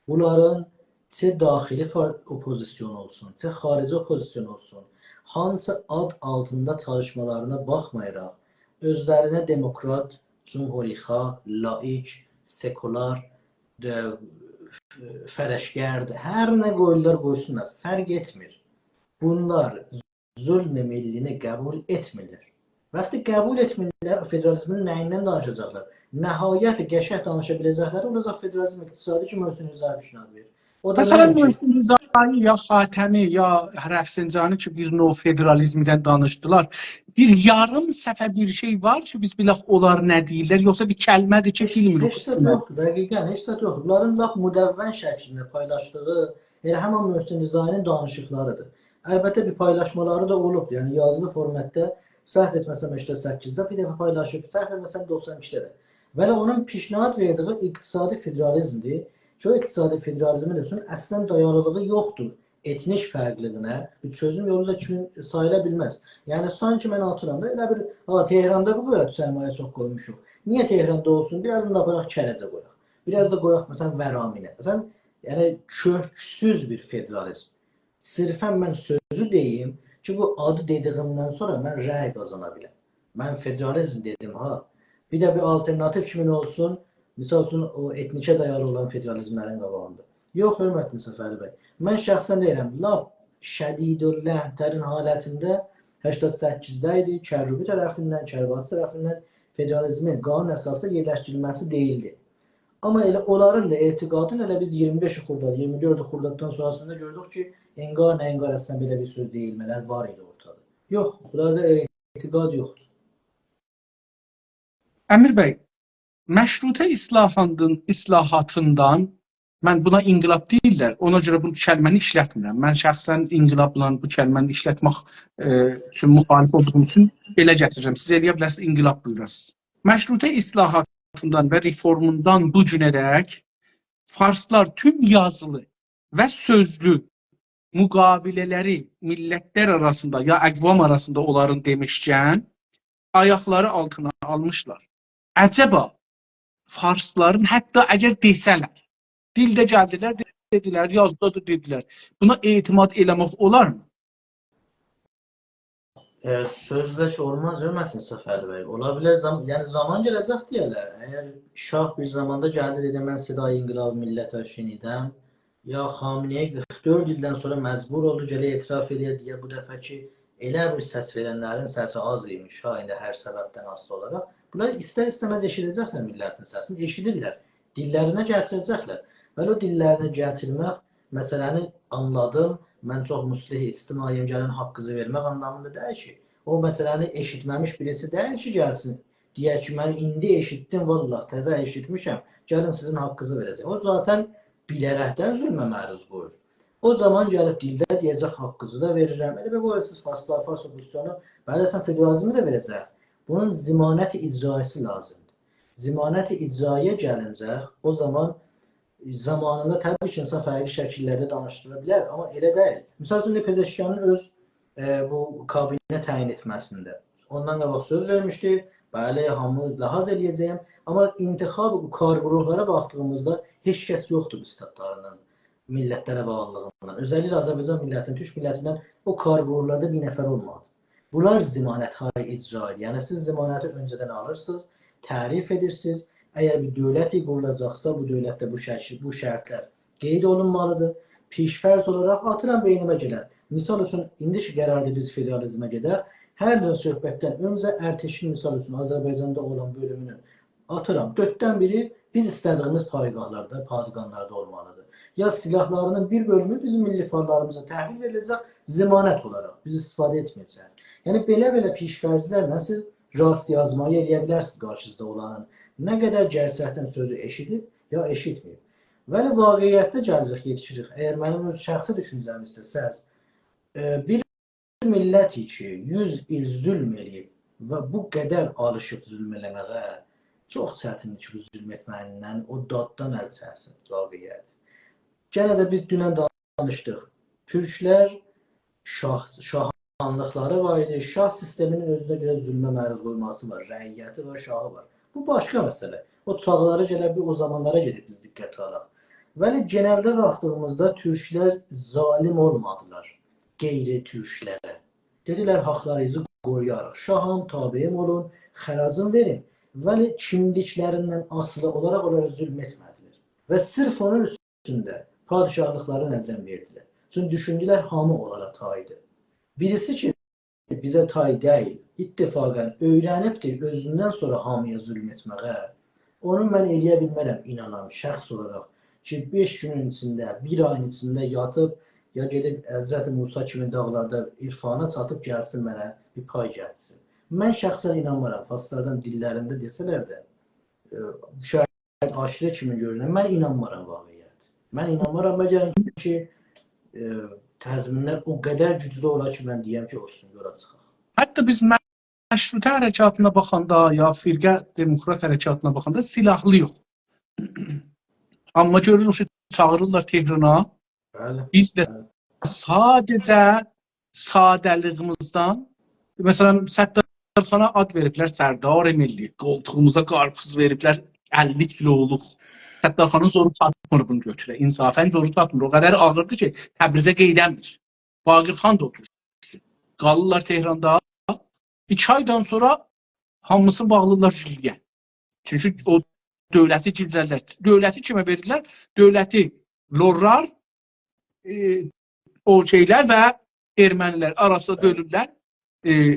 بونلارین چه داخلی فار-، اوپوزیسیون اولسون، چه خاریجی اوپوزیسیون اولسون، هانسی آد آلتیندا چالیشمالارینا باخمایاراق، اؤزلرینه دموکرات، جمهوری‌خواه، لائیک، سکولار، اه، فرشگرد، هر نه قویورلار قویسونلار، فرق ائتمیر. بونلار ظلم ملی‌نی قبول ائتمیرلر. وقتی قبول ائتمیرلر، فدرالیزمین نه‌ییندن دانیشاجاقلار؟ نهایت قشنگ دانیشا بیله‌جکلری اولاجاق فدرالیزم اقتصادی کی، محسن رضایی پیشنهاد وئریر. او دا مثلا، نه اولور کی، محسن رضایی یا خاتمی یا رفسنجانی کی، بیر نوع فدرالیزمدن دانیشدیلار. بیر یاریم صفحه بیر شئی وار کی، بیز بیلک اونلار نه دئییرلر، یوخسا بیر کلمه‌دیر کی، هئچ، بیلمیریک هئچ زاد اوخوسونلار. یوخدور، دقیقاً، هئچ زاد یوخدور. بونلارین لاپ مدون شکلینده پایلاشدیغی، ائله همان محسن رضایی‌نین دانیشیقلاریدیر. البته، بیر پایلاشمالاری دا اولوبدور. یعنی، یازیلی فورماتدا، سهو ائتمه‌سم، هشتاد سککیزده بیر دفعه پایلاشیب، سهو ائتمه‌سم، دوخسان ایکیده ده. ولی اونون پیشنهاد وئردیگی اقتصادی فدرالیزمدیر. کی، او اقتصادی فدرالیزمین اوچون اصلاً دایانیلیغی یوخدور ائتنیک فرقلیلیگینه، بیر چؤزوم یولو دا کیمی ساییلا بیلمز. یعنی، سانکی من آتیرام دا، ائله بیر، «آ، تهراندا بو قدر سرمایه چوخ قویموشوق. نییه تهراندا اولسون؟ بیر آزینی دا آپاراق کرجه قویاق. بیر آز دا قویاق، مثلا، ورامینه.» مثلا، یعنی، کؤکسوز بیر فدرالیزم. صرفاً من سؤزو دئییم، کی، بو آدی دئدیییمدن سونرا من رأی قازانا بیلم. من فدرالیزم دئدیم ها. بیر ده بیر آلترناتیو کیمین اولسون، مثال اوچون، او ائتنیکه دایالی اولان فدرالیزملرین قاباغیندا. یوخ، حؤرمتلی صفری بی. من شخصاً دئییرم، لاپ شدیدالله‌ترین حالتینده هشتاد سککیزده ایدی، کروبی طرفیندن، کرباسی طرفیندن فدرالیزمین قانون اساسدا یئرلشدیریلمه‌سی دئییلدی. آمما ائله اونلارین دا اعتقادین ائله بیز اییرمی بئش خرداد، اییرمی دؤرد خرداددان سونراسیندا گؤردوک کی، انگار نه انگار اصلاً بئله بیر سؤز دئییلمه‌لر وار ایدی اورتادا. یوخ، بونلاردا اعتقاد یوخدور. امیر بی، مشروطه اصلاحاتین-، اصلاحاتیندان، من بونا انقلاب دئییرلر، اونا گؤره بو کلمه‌نی ایشلتمیرم. من شخصاً انقلابلا بو کلمه‌نی ایشلتمک، ائ، اوچون مخالف اولدوغوم اوچون بئله گتیریرم. سیز ائلیه بیلرسینیز، انقلاب بویوراسینیز. مشروطه اصلاحاتیندان و رفورموندان بو گونه‌دک فارسلار توم یازیلی و سؤزلو مقابله‌لری میللتلر آراسیندا یا اقوام آراسیندا اونلارین دئمیشکن آیاقلاری آلتینا آلمیشلار. عجبا فارسلارین حتی اگر دئسه‌لر، دیلده گلدیلر، دئدیلر، یازیدا دا دئدیلر. بونا اعتماد ائله‌مک اولارمی؟ ائ، سؤزله کی اولماز، حؤرمتلی صفری بی. اولا بیلر، زام-، یعنی زامان گله‌جک دئیه‌لر. اگر شاه بیر زاماندا گلدی، دئدی: «من صدای انقلاب ملت را شنیدم»، یا خامنه‌ای قیرخ دؤرد ایلدن سونرا مجبور اولدو گله اعتراف ائله‌یه، دئیه بو دفعه کی ائله بیر سس وئرنلرین سسی آز ایمیش ها، ایندی هر سببدن آسیلی اولاراق. بونلار ایستر-ایسته‌مز ائشیده‌جکلر میللتین سسینی، ائشیدیرلر. دیللرینه گتیره‌جکلر. ولی او دیللرینه گتیرمک، مسئله‌نی آنلادیم، من چوخ مصلح اجتماعی‌یم، گلین حاققینیزی وئرمک آنلامیندا دئییل کی. او مسئله‌نی ائشیتمه‌میش بیریسی دئییل کی گلسین، دئیه کی من ایندی ائشیتدیم، والله تزه ائشیتمیشم، گلین سیزین حاققینیزی وئره‌جم. او ذاتاً بیله‌رکدن ظلمه معروض قویور. او زامان گلیب دیلده دئیه‌جک: «حاققینیزی دا وئریرم.» ائله بیر قویورسوز فارسلار، فارس اوپوزیسیونو، بلی، اصلاً فدرالیزمی ده وئره‌جک. بونون ضمانت اجرایی‌سی لازیمدیر. ضمانت اجرایی‌یه گلینجه، او زامان زامانیندا طبیعی کی انسان فرقلی شکیللرده دانیشدیرا بیلر، آمما ائله دئییل. مثال اوچون، پزشکیانین اؤز، ائ، بو کابینه تعیین ائتمه‌سینده اوندان قاباق سؤز وئرمیشدی. بلی، هامی لحاظ ائله‌یه‌جه‌یم. آمما انتخاب بو کار گروپلارا باخدیغیمیزدا هئچ کس یوخدور بو استاتلاریندان، میللتلره باغلیلیغیندان. اؤزللیکله آذربایجان میللتینین، تورک میللتیندن او کار گروپلاردا بیر نفر اولمادی. بونلار ضمانت‌های اجرایی‌دیر. یعنی سیز ضمانتی اؤنجه‌دن آلیرسینیز، تعریف ائدیرسینیز. اگر بیر دؤولت قورولاجاقسا، بو دؤولتده بو شکیل، بو شرطلر قید اولونمالیدیر. پیش‌فرض اولاراق آتیرام بئینیمه گلن. مثال اوچون، ایندی کی قراردیر بیز فدرالیزمه گئدک، هر نوع صحبتدن اؤنجه ارتشین، مثال اوچون، آذربایجاندا اولان بؤلومونون، آتیرام، دؤرددن بیری بیز ایسته‌دیگیمیز پایگاهلاردا، پادگانلاردا اولمالیدیر. یا سلاحلارینین بیر بؤلومو بیزیم میللی فارلاریمیزا تحویل وئریله‌جک ضمانت اولاراق، بیز استفاده ائتمه‌یه‌جه‌ییک. یعنی بئله-بئله پیش‌فرضلرله سیز راست‌آزمایی ائله‌یه بیلرسینیز قارشینیزدا اولانین نه قدر گئرچکدن سؤزو ائشیدیب، یا ائشیتمه‌ییب. ولی واقعیتده گلیریک، یئتیشیریک. اگر منیم اؤز شخصی دوشونجه‌می ایسته‌سز، ائ، بیر میللت کی یوز ایل ظلم ائله‌ییب و بو قدر آلیشیب ظلم ائله‌مه‌یه، چوخ چتیندیر کی بو ظلم ائتمه‌ییندن، او داددان ال چکسین، واقعیت. گئنه ده بیز دونن دانیشدیق. تورکلر شاه، شاهانلیقلاری وار ایدی. شاه سیستمینین اؤزونه گؤره ظلمه معروض قویماسی وار، رعیتی وار، شاهی وار. بو باشقا مسئله. او چاغلارا گله بیلیر، او زامانلارا گئدیب بیز دقته آلاق. ولی گئنلده باخدیغیمیزدا تورکلر ظالم اولمادیلار غیر تورکلره. دئدیلر: «حاقلارینیزی قورویاریق. شاهام، تابعیم اولون، خراجین وئرین.» ولی کیملیکلریندن آسیلی اولاراق اونلارا ظلم ائتمه‌دیلر. و صرف اونون اوچون ده پادشاهلیقلارین الدن وئردیلر. چونکی دوشوندولر هامی اونلارا تایدیر. بیریسی کی بیزه تای دئییل، اتفاقاً اؤیرنیبدیر اؤزوندن سونرا هامییا ظلم ائتمه‌یه، اونو من ائله‌یه بیلمرم اینانام شخص اولاراق کی بئش گونون ایچینده، بیر آیین ایچینده یاتیب، یا گئدیب حضرت موسی کیمی داغلاردا عرفانا چاتیب گلسین منه بیر پای گتیرسین. من شخصاً اینانمارام، فارسلاردان دیللرینده دئسه‌لر ده، ائ، شاید آشیره کیمی گؤرونن، من اینانمارام واقعیت. من اینانمارام، مگر کی ائ، تضمینلر او قدر گوجلو اولا کی من دئیم کی اولسون، یولا چیخاق. حتی بیز مشروطه حرکاتینا باخاندا، یا فرقه دموکرات حرکاتینا باخاندا سلاحلی‌یوخ. آمما گؤروروک کی چاغیریرلار تهرانا. بلی، بیز ده بلی. ساده‌جه ساده‌لیگیمیزدان، مثلاً، ستارخانا آد وئریبلر سردار ملی، قولتوغوموزا قارپیز وئریبلر اللی کیلولوق. ستارخانین زورو چاتمیر بونو گؤتوره. انصافاً زورو چاتمیر. او قدر آغیردی کی تبریزه قئییدنمیر. باقر خان دا اوتورور. قالیرلار تهراندا. ایکی آیدان سونرا هامیسینی باغلاییرلار گیلگه. چونکی او دؤولتی گیلده‌لر. دؤولتی کیمه وئریرلر؟ دؤولتی لورلار، ائ، او شئیلر و ائرمنی‌لر آراسیندا بؤلورلر. ائ،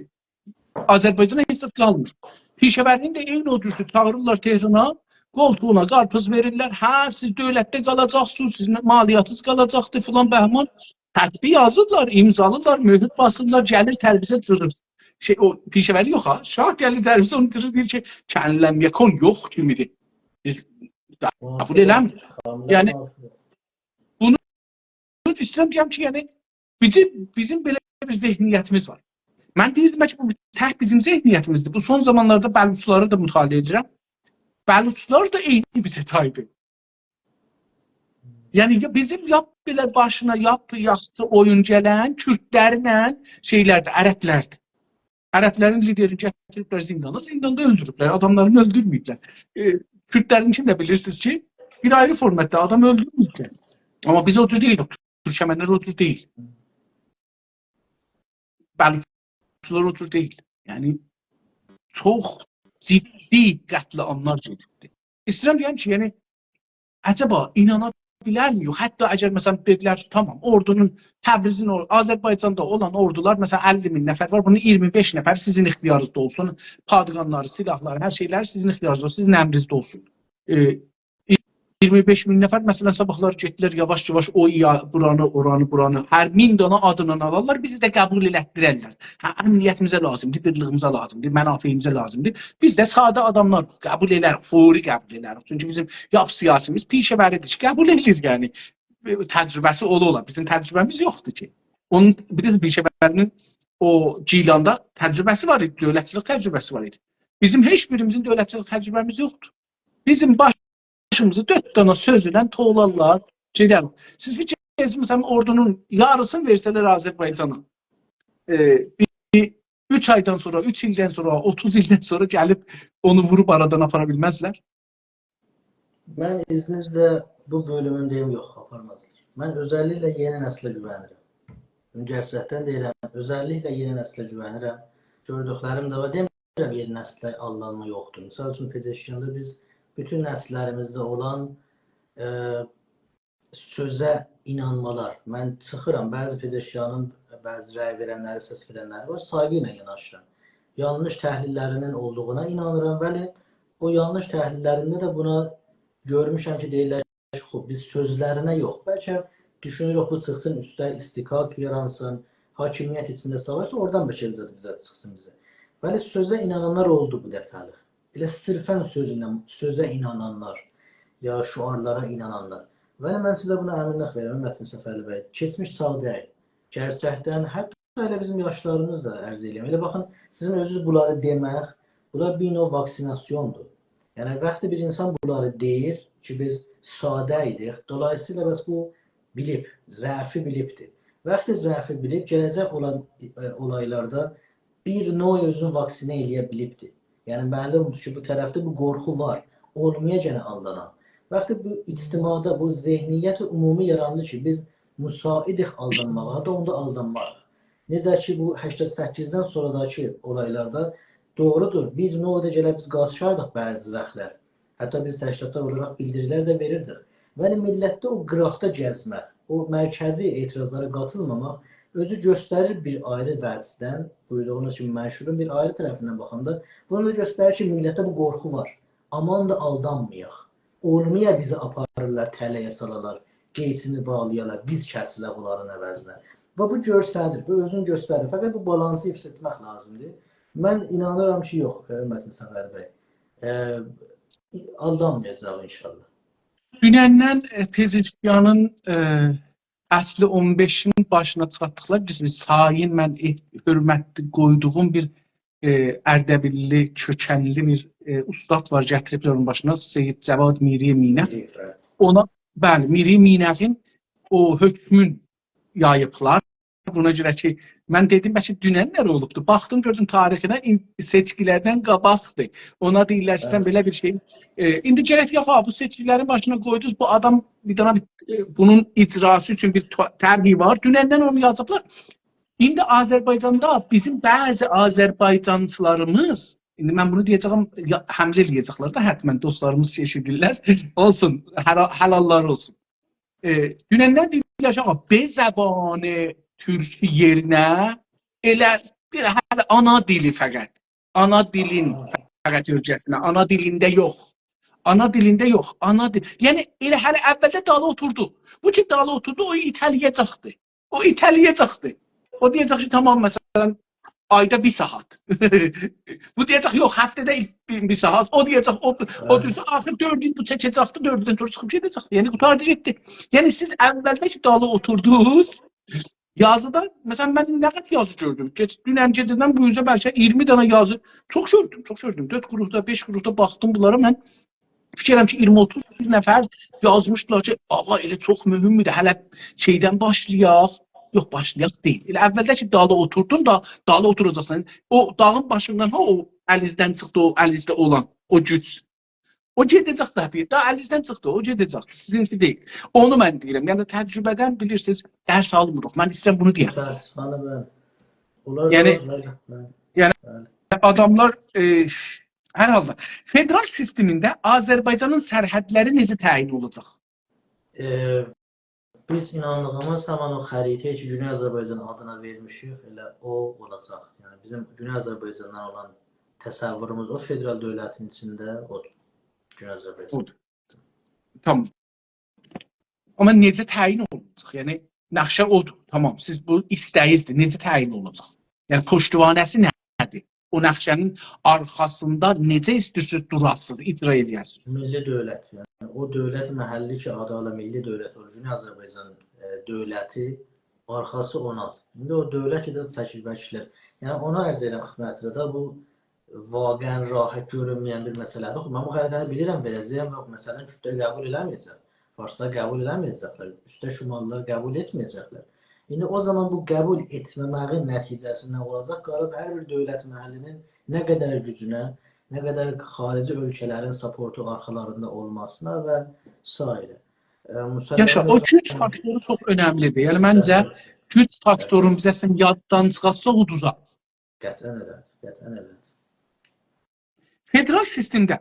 آذربایجانا هئچ زاد قالمیر. پیشه‌وری‌نین ده عینی او جورسو چاغیریرلار تهرانا، قولتوغونا قارپیز وئریرلر. هه، سیز دؤولتده قالاجاقسینیز، سیزین مالیاتینیز قالاجاقدیر، فلان بهمان. تطبیق یازیرلار، امضالیرلار، مهر باسیرلار، گلیر تبریزه جیریر. شئی، او پیشه‌وری یوخ ها، شاه گلیر تبریزه اونو جیریر، دئییر کی، «کأن لم یکن»، یوخ کیمی‌دیر. بیز قبول ائله‌میریک. یعنی، بونو ایسته‌ییرم دئیم کی، یعنی، بیزیم، بیزیم بئله بیر ذهنیتیمیز وار. من دئییردیم کی، بو تک بیزیم ذهنیتیمیزدیر. بو سون زامانلاردا بلوچلاری دا مطالعه ائدیرم. بلوچلار دا عینی بیزه تایدیر. یعنی، یا بیزیم لاپ بئله باشینا لاپ یاخشی اویون گلن کوردلرله شئیلردیر، عربلردیر. عربلرین لیدرینی گتیریبلر زیندانا، زینداندا اؤلدوروبلر، آداملارینی اؤلدورمه‌ییبلر. ائ، کوردلرینکینی ده بیلیرسینیز کی، بیر آیری فورماتدا آدام اؤلدورمه‌ییبلر. آمما بیز او جور دئییلیک، تورکمنلر او جور دئییل. بلوچلار او جور دئییل. یعنی، چوخ جدی قتل‌عاملار گئدیبدیر. ایسته‌ییرم دئیم کی، یعنی، عجبا اینانا بیلرمی؟ یوخ، حتی اگر، مثلا، دئدیلر کی، تامام، اوردونون، تبریزین، اور-، آذربایجاندا اولان اوردولار، مثلا، اللی مین نفر وار، بونون اییرمی بئش نفر سیزین اختیارینیزدا اولسون، پادگانلاری، سلاحلاری، هر شئیلری سیزین اختیارینیزدا اولسون، سیزین امرینیزده اولسون. ائ، اییرمی بئش مین نفر، مثلا، صاباحلاری گئتدیلر، یاواش-یاواش او یا-، بورانی، اورانی، بورانی، هر مین دانا آدینان آلارلار، بیزی ده قبول ائلتدیررلر. هه، امنیتیمیزه لازیمدیر، بیرلیگیمیزه لازیمدیر، منافعیمیزه لازیمدیر. بیز ده ساده آداملار قبول ائلریک، فوری قبول ائلریک. چونکی بیزیم لاپ سیاسیمیز پیشه‌وری‌دیر کی، قبول ائله‌ییر، یعنی، تجربه‌سی اولا اولا. بیزیم تجربه‌میز یوخدور کی. اونون، بیر ده پیشه‌وری‌نین او گیلاندا تجربه‌سی وار ایدی، دؤولتچیلیک تجربه‌سی وار ایدی. بیزیم هئچ بیریمیزین دؤولتچیلیک تجربه‌میز یوخدور. بیزیم باشیمیزی دؤرد دانا سؤزله توولارلار، گئدریک. سیز بیر گئزین، مثلا، اوردونون یاریسینی وئرسه‌لر آذربایجانا، ائ، بیر، بیر اوچ آیدان سونرا، اوچ ایلدن سونرا، اوتوز ایلدن سونرا گلیب اونو ووروب آرادان آپارا بیلمزلر. من ایذنینیزله بو بؤلومون دئییم، یوخ، آپارمازلار. من اؤزللیکله یئنی نسله گوونیرم. بونو گئرچکدن دئییرم، اؤزللیکله یئنی نسله گوونیرم. گؤردوکلریم ده وار. دئمیرم، یئنی نسله آلدانما یوخدور. مثال اوچون، پزشکیاندا بیز بوتون نسللریمیزده اولان، ائ، سؤزه اینانمالار. من چیخیرام، بعضی پزشکیانین، بعضی رأی وئرنلری، سس وئرنلری وار، سایغی ایله یاناشیرام. یانلیش تحلیللری‌نین اولدوغونا اینانیرام، ولی او یانلیش تحلیللرینده ده بونا گؤرموشم کی، دئییرلر کی، خوب، بیز سؤزلرینه یوخ، بلکه دوشونوروک بو چیخسین اوسته، اصطکاک یارانسین، حاکمیت ایچینده ساواش، اورادان بلکه بیر زاد، بیر زاد چیخسین بیزه. ولی سؤزه اینانانلار اولدو بو دفعه‌لیک. ائله صرفا سؤزونه، سؤزه اینانانلار، یا شعارلارا اینانانلار. ولی من سیزه بونا امینلیک وئریرم، متین صفرلی بی. کئچمیش ساغ دئییل. گئرچکدن، حتی ائله بیزیم یاشلاریمیز دا عرض ائله‌یم. ائله باخین، سیزین اؤزونوز بونلاری دئمک، بونلار بیر نوع واکسیناسیوندور. یعنی، وقتی بیر اینسان بونلاری دئییر کی، بیز ساده ایدیک، دولاییسییلا بس بو بیلیب، ضعفی بیلیبدیر. وقتی ضعفی بیلیب، گله‌جک اولان، ائ، اولایلاردا بیر نوع اؤزونو واکسینه ائله‌یه بیلیبدیر. یعنی، معلومدور کی، بو طرفده بو قورخو وار. اولمایا گئنه آلدانام. وقتی بو اجتماعدا بو ذهنیت عمومی یاراندی کی، بیز مساعدیک آلدانماغا، حتی اوندا آلدانماریق. نئجه کی، بو هشتاد سککیزدن سونراداکی اولایلاردا دوغرودور، بیر نوع دا گله بیز قارشی‌یدیق بعضی واختلار. حتی بیز تشکیلاتلار اولاراق بیلدیریلر ده وئریردیک. ولی میللتده او قیراقدا گزمک، او مرکزی اعتراضلارا قاتیلماماق اؤزو گؤستریر بیر آیری وجهدن، بویوردوغونوز کیمی منشورون بیر آیری طرفیندن باخاندا، بونو دا گؤستریر کی، میللتده بو قورخو وار. آمان دا آلدانمایاق. اولمایا بیزی آپاریرلار، تله‌یه سالالار، قئیچینی باغلایالار، بیز کسیلک اونلارین عوضینه. و بو گؤستریر، بو اؤزونو گؤستریر. فقط بو بالانسی حفظ ائتمک لازیمدیر. من اینانیرام کی، یوخ، حؤرمتلی صفر بی، ائ، آلدانمایاجاق انشاءالله. دونندن، ائ، پزشکیانین، ائ، اصلی اون بئشین باشینا چیخارتدیقلار. بیز، بیز سایین، من، ائ، حؤرمتلی قویدوغوم بیر، ائ، اردبیللی، کؤکنلی بیر، ائ، اوستاد وار، گتیریبلر اونون باشینا، سید جواد میری مینه. اونا، بلی، میری مینه‌نین او حؤکمون یاییبلار. بونا گؤره کی، من دئدیم، بلکه دوننلر اولوبدو. باخدیم، گؤردوم، تاریخینه، این-، سئچکیلردن قاباقدیر. اونا دئییرلر کی، سن، بلی، بئله بیر شئی. ائ، ایندی گرک، یوخ، ها، بو سئچکیلرین باشینا قویدونوز، بو آدام بیر دنه بیر، ائ، بونون اجراسی اوچون بیر تو-، طرحی وار. دونندن اونو یازیبلار. ایندی آذربایجاندا بیزیم بعضی آذربایجانچیلاریمیز، ایندی من بونو دئیه‌جه‌یم، یا، حمله ائله‌یه‌جکلر ده حتماً، دوستلاریمیز کی ائشیدیرلر. اولسون، حلا-، حلاللار اولسون. ائ، دونندن دئییرلر کی، آغا، «ب» زبانی تورکی یئرینه ائله بیر، هله آنا دیلی فقط. آنا دیلین فقط اؤلکه‌سینه، آنا دیلینده یوخ. آنا دیلینده یوخ، آنا دی-، یعنی ائله هله اولده دالی اوتوردو. بو کی دالی اوتوردو، او ایته‌له‌یه‌جکدی. او ایته‌له‌یه‌جکدی. او دئیه‌جک کی، تامام، مثلاً، آیدا بیر ساعات. بو دئیه‌جک، یوخ، هفته‌ده بیر، بیر ساعات. او دئیه‌جک، او، او دوزدور، آخیر دؤرد ایل بو چکه‌جکدی، دؤرد ایلدن سونرا چیخیب گئده‌جکدی. یعنی قوتاردی گئتدی. یعنی سیز اولده کی دالی اوتوردونوز، یازیدا، مثلاً، من نه قدر یازی گؤردوم. کئچ-، دونن گئجه‌دن بو اوزه بلکه اییرمی دنه یازی، چوخ گؤردوم، چوخ گؤردوم. دؤرد گروپدا، بئش گروپدا باخدیم بونلارا. من فیکر ائدیرم کی، اییرمی اوتوز نفر یازمیشدیلار کی، «آغا، ائله چوخ مهمدور، هله شئیدن باشلایاق.» یوخ، باشلایاق دئییل. ائله اولده کی دالی اوتوردون دا، دالی اوتوراجاقسان. او داغین باشیندان ها، او الینیزدن چیخدی، او الینیزده اولان او گوج. او گئده‌جک ده، بیر داها الینیزدن چیخدی، او گئده‌جک. سیزینکی دئییل. اونو من دئییرم. یعنی تجربه‌دن بیلیرسینیز، درس آلمیریق. من ایسته‌ییرم بونو دئیم. متأسفانه، بلی. اونلار یعنی، دا، بلی، بلی، یعنی بلی. آداملار، ائ، هر حالدا فدرال سیستمینده آذربایجانین سرحدلری نئجه تعیین اولاجاق؟ ائ، بیز ایناندیغیمیز همان او خریطه کی، گونئی آذربایجان آدینا وئرمیشیک، ائله او اولاجاق. یعنی بیزیم گونئی آذربایجاندان اولان تصوروموز او فدرال دؤولتین ایچینده اودور. گونئی آذربایجان. اودور. تامام. آمما نئجه تعیین اولوناجاق؟ یعنی نقشه اودور. تامام، سیز بو ایسته‌یینیزدیر. نئجه تعیین اولوناجاق؟ یعنی پشتوانه‌سی نه‌دیر؟ او نقشه‌نین آرخاسیندا نئجه ایسته‌ییرسینیز دوراسینیز، اجرا ائله‌یه‌سینیز؟ میللی دؤولت، یعنی او دؤولت محلی کی، آدی آلا میللی دؤولت اولور، گونئی آذربایجان، ائ، دؤولتی، آرخاسی اونادیر. ایندی او دؤولت کی ده چکیل بکیلر. یعنی اونو عرض ائدیرم خدمتینیزه ده، بو واقعاً راحت گؤرونمه‌ین بیر مسئله‌دیر. خوب، من بو خریطه‌نی بیلیرم، وئره‌جه‌یم، یوخ، مثلاً، کوردلر قبول ائله‌مه‌یه‌جک، فارسلار قبول ائله‌مه‌یه‌جکلر، اوسته شمالیلار قبول ائتمه‌یه‌جکلر. ایندی او زامان بو قبول ائتمه‌مه‌یین نتیجه‌سی نه اولاجاق؟ قالیب هر بیر دؤولت محلی‌نین نه قدر گوجونه، نه قدر خاریجی اؤلکه‌لرین ساپورتو آرخالاریندا اولماسینا و سایره. ائ، مسلماً یاشا، او گوج فاکتورو چوخ اؤنملی‌دیر. یعنی، منجه، بلی، گوج فاکتورونو، بلی، بیزه سن یاددان چیخارتساق، اودوزار. قطعاً ائله‌دیر، قطعاً ائله‌دیر. فدرال سیستمده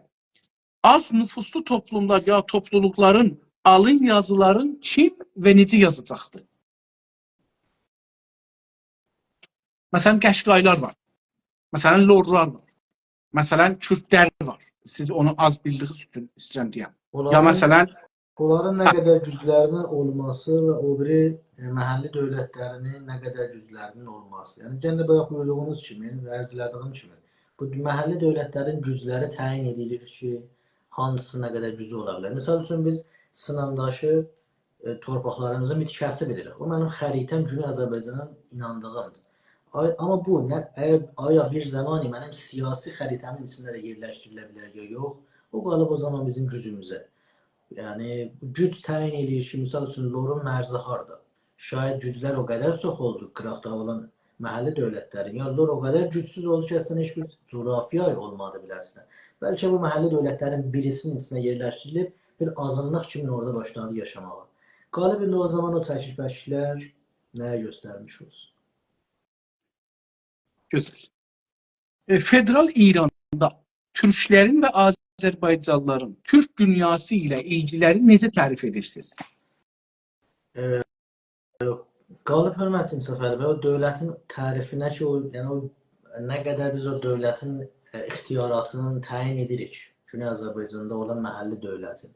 آز نفوسلو توپلوملار یا توپلولوقلارین آلین یازیلارین کیم و نئجه یازاجاقدیر؟ مثلاً، قشقایلار وار. مثلاً، لورلار وار. مثلاً، کوردلر وار. سیز اونو آز بیلدیگینیز اوچون ایسته‌ییرم دئیم. یا اونلارین، مثلاً، اونلارین نه، هه، قدر گوجلرینین اولماسی و او بیری، ائ، محلی دؤولتلرینین نه قدر گوجلرینین اولماسی. یعنی، یئنه ده بایاق بویوردوغونوز کیمی، عرض ائله‌دیگیم کیمی، بو محلی دؤولتلرین گوجلری تعیین ائدیلیر کی، هانسی نه قدر گوجو اولا بیلر. مثال اوچون، بیز سینانداشی، ائ، تورپاقلاریمیزین بیر تیکه‌سی بیلیریک. او منیم خریطه‌م، گونئی آذربایجانا ایناندیغیمدیر. آی-، آمما بو نه، اگر، آیا بیر زمانی منیم سیاسی خریطه‌مین ایچینده ده یئرلشدیریله بیلر یا یوخ، او قالیب او زامان بیزیم گوجوموزه. یعنی، گوج تعیین ائدیر کی، مثال اوچون، لورون مرزی هاردا. شاید گوجلر او قدر چوخ اولدو، قیراقدا اولان محلی دؤولتلرین، یا لور او قدر گوجسوز اولدو کی، اصلاً هئچ بیر جغرافیا اولمادی بیله‌سینه. بلکه بو محلی دؤولتلرین بیریسینین ایچینه یئرلشدیریلیب، بیر آزینلیق کیمی اورادا باشلادی یاشاماغا. قالیب ایندی او زامان او چکیش بکیشلر نه‌یه گؤسترمیش اولسون؟ گؤزل. ائ، فدرال ایراندا تورکلرین و آذربایجانلیلارین تورک دونیاسی ایله ایلگیلری نئجه تعریف ائدیرسینیز؟ ائ، قالیب، حؤرمتلی صفری بی، او دؤولتین تعریفینه کی، او، یعنی او نه قدر بیز او دؤولتین، ائ، اختیاراتینی تعیین ائدیریک، گونئی آذربایجاندا اولان محلی دؤولتین.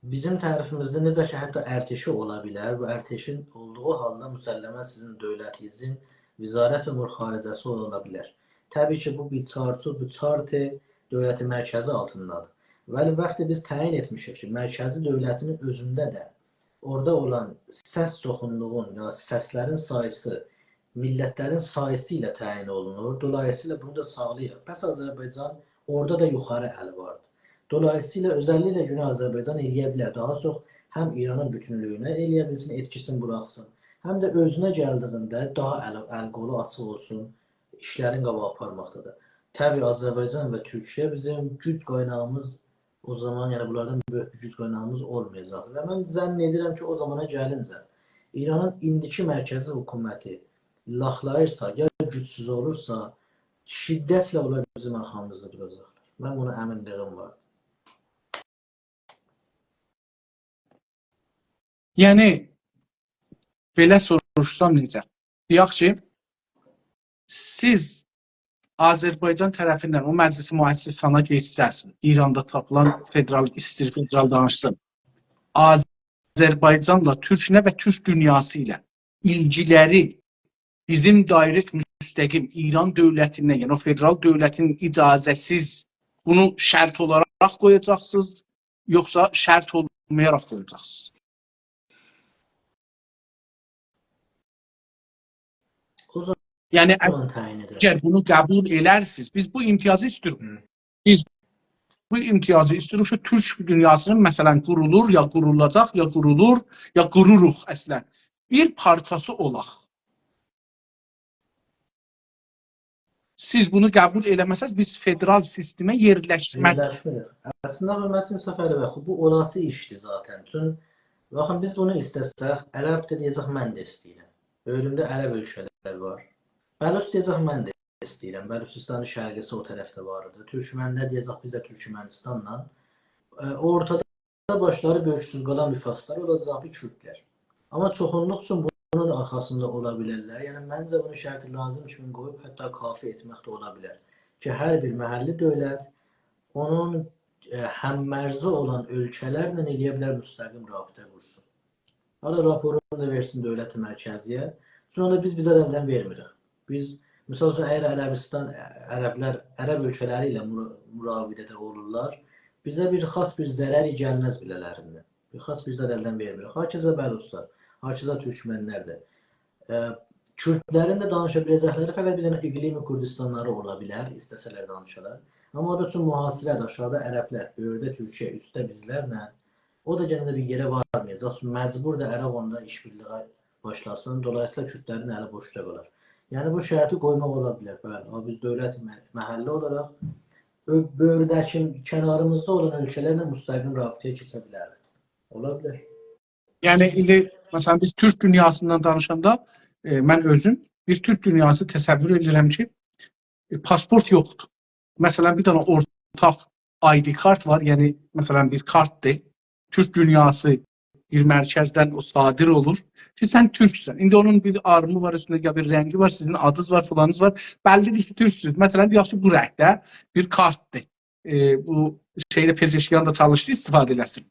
بیزیم تعریفیمیزده نئجه کی، حتی ارتشی اولا بیلر، بو ارتشین اولدوغو حالدا مسلماً سیزین دؤولتینیزین وزارت امور خارجه‌سی اولا بیلر. طبیعی کی، بو بیر چارچوب، بو چارت دؤولت مرکزی آلتیندادیر. ولی وقتی بیز تعیین ائتمیشیک کی، مرکزی دؤولتین اؤزونده ده اورادا اولان سس چوخونلوغون، یا سسلرین ساییسی میللتلرین ساییسی ایله تعیین اولونور. دولاییسییلا بونو دا ساغلاییریق. پس آذربایجان اورادا دا یوخاری الی واردیر. دولاییسییلا اؤزللیکله گونئی آذربایجان ائله‌یه بیلر. داها چوخ هم ایرانین بوتونلویونه ائله‌یه بیلسین، ائتکیسینی بوراخسین، هم ده اؤزونه گلدیگینده داها ال، ال قولو آچیق اولسون، ایشلرین قاباغا آپارماقدا دا. طبیعی آذربایجان و تورکیه بیزیم گوج قایناغیمیز او زامان، یعنی بونلاردان بؤیوک بیر گوج قایناغیمیز اولمایاجاق. و من ظن ائدیرم کی، او زامانا گلینجه ایرانین ایندیکی مرکزی حکومتی لاخلاییرسا، یا گوجسوز اولورسا، شدتله اونلار بیزیم آرخامیزدا دوراجاقلار. من بونا امینلیگیم وار. یعنی، بئله سوروشسام نئجه؟ دئیک کی، سیز آذربایجان طرفیندن او مجلس مؤسسانا گئچسز، ایراندا تاپیلان فدرال، ایستیر فدرال دانیشسین. آذربایجانلا تورکیه و تورک دونیاسی ایله ایلگیلری بیزیم دایرکت مستقیم ایران دؤولتیندن، یعنی او فدرال دؤولتین اجازه‌سیز بونو شرط اولاراق قویاجاقسینیز، یوخسا شرط اولمایاراق قویاجاقسینیز؟ او زامان یعنی تعیین ائدر. اگر بونو قبول ائلرسینیز، بیز بو امتیازی ایستیریک. هی. بیز بو امتیازی ایستیریک کی، تورک دونیاسینین، مثلا، قورولور، یا قورولاجاق، یا قورولور، یا قوروروق اصلا. بیر پارچاسی اولاق. سیز بونو قبول ائله‌مه‌سز، بیز فدرال سیستمه یئرلشمز. یئرلشمیریک. اصلینده، حؤرمتلی صفری بی، خوب، بو اولاسی ایشدیر ذاتا. چون، باخین، بیز بونو ایسته‌سک، عرب ده دئیه‌جک: «من ده ایسته‌ییرم.» بؤیرونده عرب اؤلکه‌لر وار. بلوچ دئیه‌جک: «من ده ایسته‌ییرم.» بلوچستان شرقی‌سی او طرفده وار ایدی. تورکمنلر دئیه‌جک: «بیز ده تورکمنیستانلا.» ائ، اورتادا باشلاری بؤرکسوز قالان بیر فارسلار اولاجاق، بیر کوردلر. آمما چوخونلوق اوچون بونون آرخاسیندا اولا بیلرلر. یعنی، منجه، بونو شرط لازم کیمی قویوب، حتی کافی ائتمک ده اولا بیلر کی، هر بیر محلی دؤولت اونون، ائ، هم‌مرزی اولان اؤلکه‌لرله ائلیه بیلر مستقیم رابطه قورسون. حالا راپورونو دا وئرسین دؤولت مرکزی‌یه. سونرا دا بیز بیزه الدن وئرمیریک. بیز، مثال اوچون، اگر عربستان، عربلر، عرب اؤلکه‌لری ایله مورا-، مراوده‌ده اولورلار، بیزه بیر خاص بیر ضرری گلمز بیله‌لریندن. بیر خاص بیر زاد الدن وئرمیریک. هاکذا بلوچلار، هاکذا تورکمنلر ده. ائ، کوردلرین ده دانیشا بیله‌جکلری فقط بیر دنه اقلیم کوردستانلاری اولا بیلر، ایسته‌سه‌لر دانیشالار. آمما او دا چون محاصره‌دیر، آشاغیدا عربلر، بؤیورده تورکیه، اوسته بیزلرله، او دا یئنه ده بیر یئره وارمایاجاق. چونکی مجبور دا عرب اوندا ایش‌بیرلیگی باشلاسین. دولاییسییلا کوردلرین الی بوشدا قالار. یعنی بو شرطی قویماق اولا بیلر. بلی، آمما بیز دؤولت مح-، محلی اولاراق اؤ-، بؤیورده‌کی، کناریمیزدا اولان اؤلکه‌لرله مستقیم رابطه‌یه کئچه بیلریک. اولا بیلر. یعنی ایندی، مثلا، بیز تورک دونیاسیندان دانیشاندا، ائ، من اؤزوم بیر تورک دونیاسی تصور ائدیرم کی، ائ، پاسپورت یوخدور. مثلا، بیر دنه اورتاق آی دی کارت وار، یعنی، مثلا، بیر کارتدیر. تورک دونیاسی بیر مرکزدن او صادر اولور کی، سن تورکسن. ایندی اونون بیر آرمی وار، اوستونده یا بیر رنگی وار، سیزین آدینیز وار، فلانینیز وار. بللی‌دیر کی، تورکسونوز. مثلا، دئیک کی، بو رنگده بیر کارتدیر. ائ، بو شئیده پزشکیان دا چالیشدی، استفاده ائله‌سین.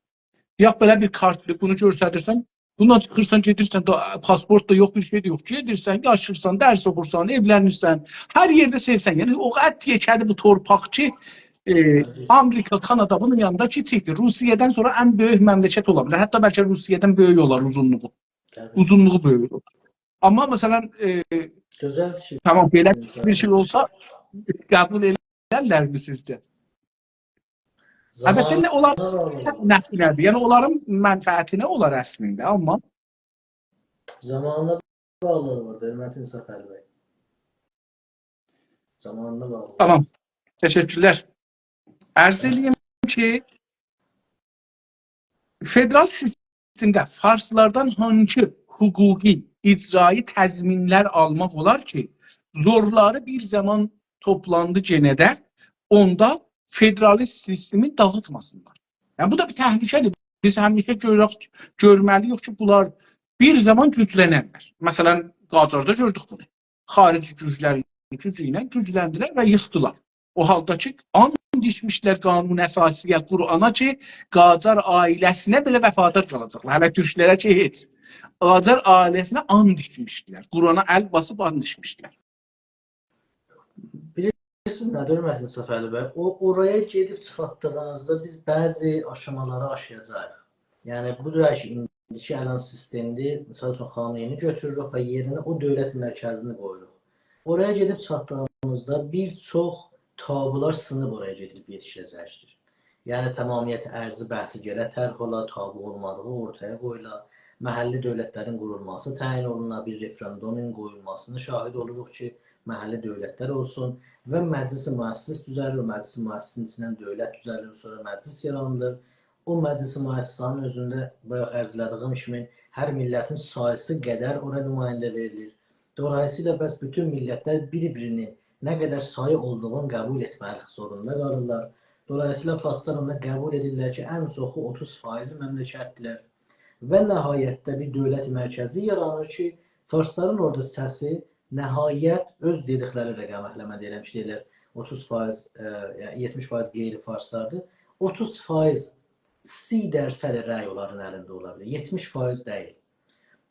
یوخ، بئله بیر کارتدیر، بونو گؤستریرسن، بونونلا چیخیرسان، گئدیرسن، دا، پاسپورت دا یوخ، بیر شئی ده یوخ. گئدیرسن، یاشیرسان، درس اوخورسان، ائولنیرسن، هر یئرده سئوسن. یعنی، او قدر یئکه‌دیر بو تورپاق کی، ائ، آمریکا، کانادا بونون یانیندا کیچیکدیر. روسیه‌دن سونرا ان بؤیوک مملکت اولا بیلر. حتی بلکه روسیه‌دن بؤیوک اولار اوزونلوغو. اوزونلوغو بؤیوک اولار. آمما، مثلا، ائ، گؤزل فیکیر. تامام، بئله بیر شئی اولسا، قبول ائدرلرمی سیزجه؟ البته، نه، اونلارین نفعینه‌دیر. یعنی، اونلارین منفعتینه اولار اصلینده، آمما زامانینا باغلیلیغی وار، حؤرمتلی صفری بی. زامانینا باغلی. تامام. تشکرلر. عرض ائله‌ییم کی، فدرال سیستمده فارسلاردان هانسی حقوقی، اجرایی تضمینلر آلماق اولار کی، زورلاری بیر زامان توپلاندی گئنه ده اوندا فدرالیست سیستمی داغیتماسینلار؟ یعنی، بو دا بیر تهلکه‌دیر. بیز همیشه گؤرک، گؤرمه‌لی‌ییک کی، بونلار بیر زامان گوجلنرلر. مثلا، قاجاردا گؤردوک بونو. خارجی گوجلرین گوجو ایله گوجلندیلر و ییخدیلار. او حالدا کی، آند ایچمیشلر قانون اساسی‌یه، قرآنا کی، قاجار عائله‌سینه بئله وفادار قالاجاقلار. هله تورکلره کی، هئچ. قاجار عائله‌سینه آند ایچمیشدیلر. قرآنا ال باسیب آند ایچمیشدیلر. بیلیرسینیز نه، حؤرمتلی صفری بی؟ او، اورایا گئدیب چاتدیغیمیزدا بیز بعضی آشامالاری آشایاجاغیق. یعنی، بو جور کی، ایندیکی الان سیستمدیر، مثال اوچون، خامنه‌ای‌نی گؤتوروروک و یئرینه او دؤولت مرکزینی قویوروق. اورایا گئدیب چاتدیغیمیزدا بیر چوخ تابولار سینیب اورایا گئدیب یئتیشه‌جکدیر. یعنی، تمامیت ارضی بحثی گله طرح اولا، تابو اولمادیغی اورتایا قویولا، محلی دؤولتلرین قورولماسی تعیین اولونا، بیر رفراندومون قویولماسینا شاهد اولوروق کی، محلی دؤولتلر اولسون و مجلس مؤسس دوزه‌لیر، او مجلس مؤسسین ایچیندن دؤولت دوزه‌لیر، سونرا مجلس یارانیلیر. او مجلس مؤسسانین اؤزونده، بایاق عرض ائله‌دیگیم کیمی، هر میللتین ساییسی قدر اورا نماینده وئریلیر. دولاییسییلا بس بوتون میللتلر بیر-بیرینی نه قدر سایی اولدوغونو قبول ائتمه‌لیک زوروندا قالیرلار. دولاییسییلا فارسلار اونو قبول ائدیرلر کی، ان چوخو اوتوز فایضی مملکتدیرلر. و نهایتده بیر دولت مرکزی یارانیر کی، فارسلارین اورادا سسی نهایت اؤز دئدیکلری رقم، هله من دئییرم کی، دئییرلر اوتوز فایض، ائ، یعنی یئتمیش فایض غیر فارسلاردیر. اوتوز فایض، سی درصد رأی اونلارین الینده اولا بیلیر. یئتمیش فایض دئییل.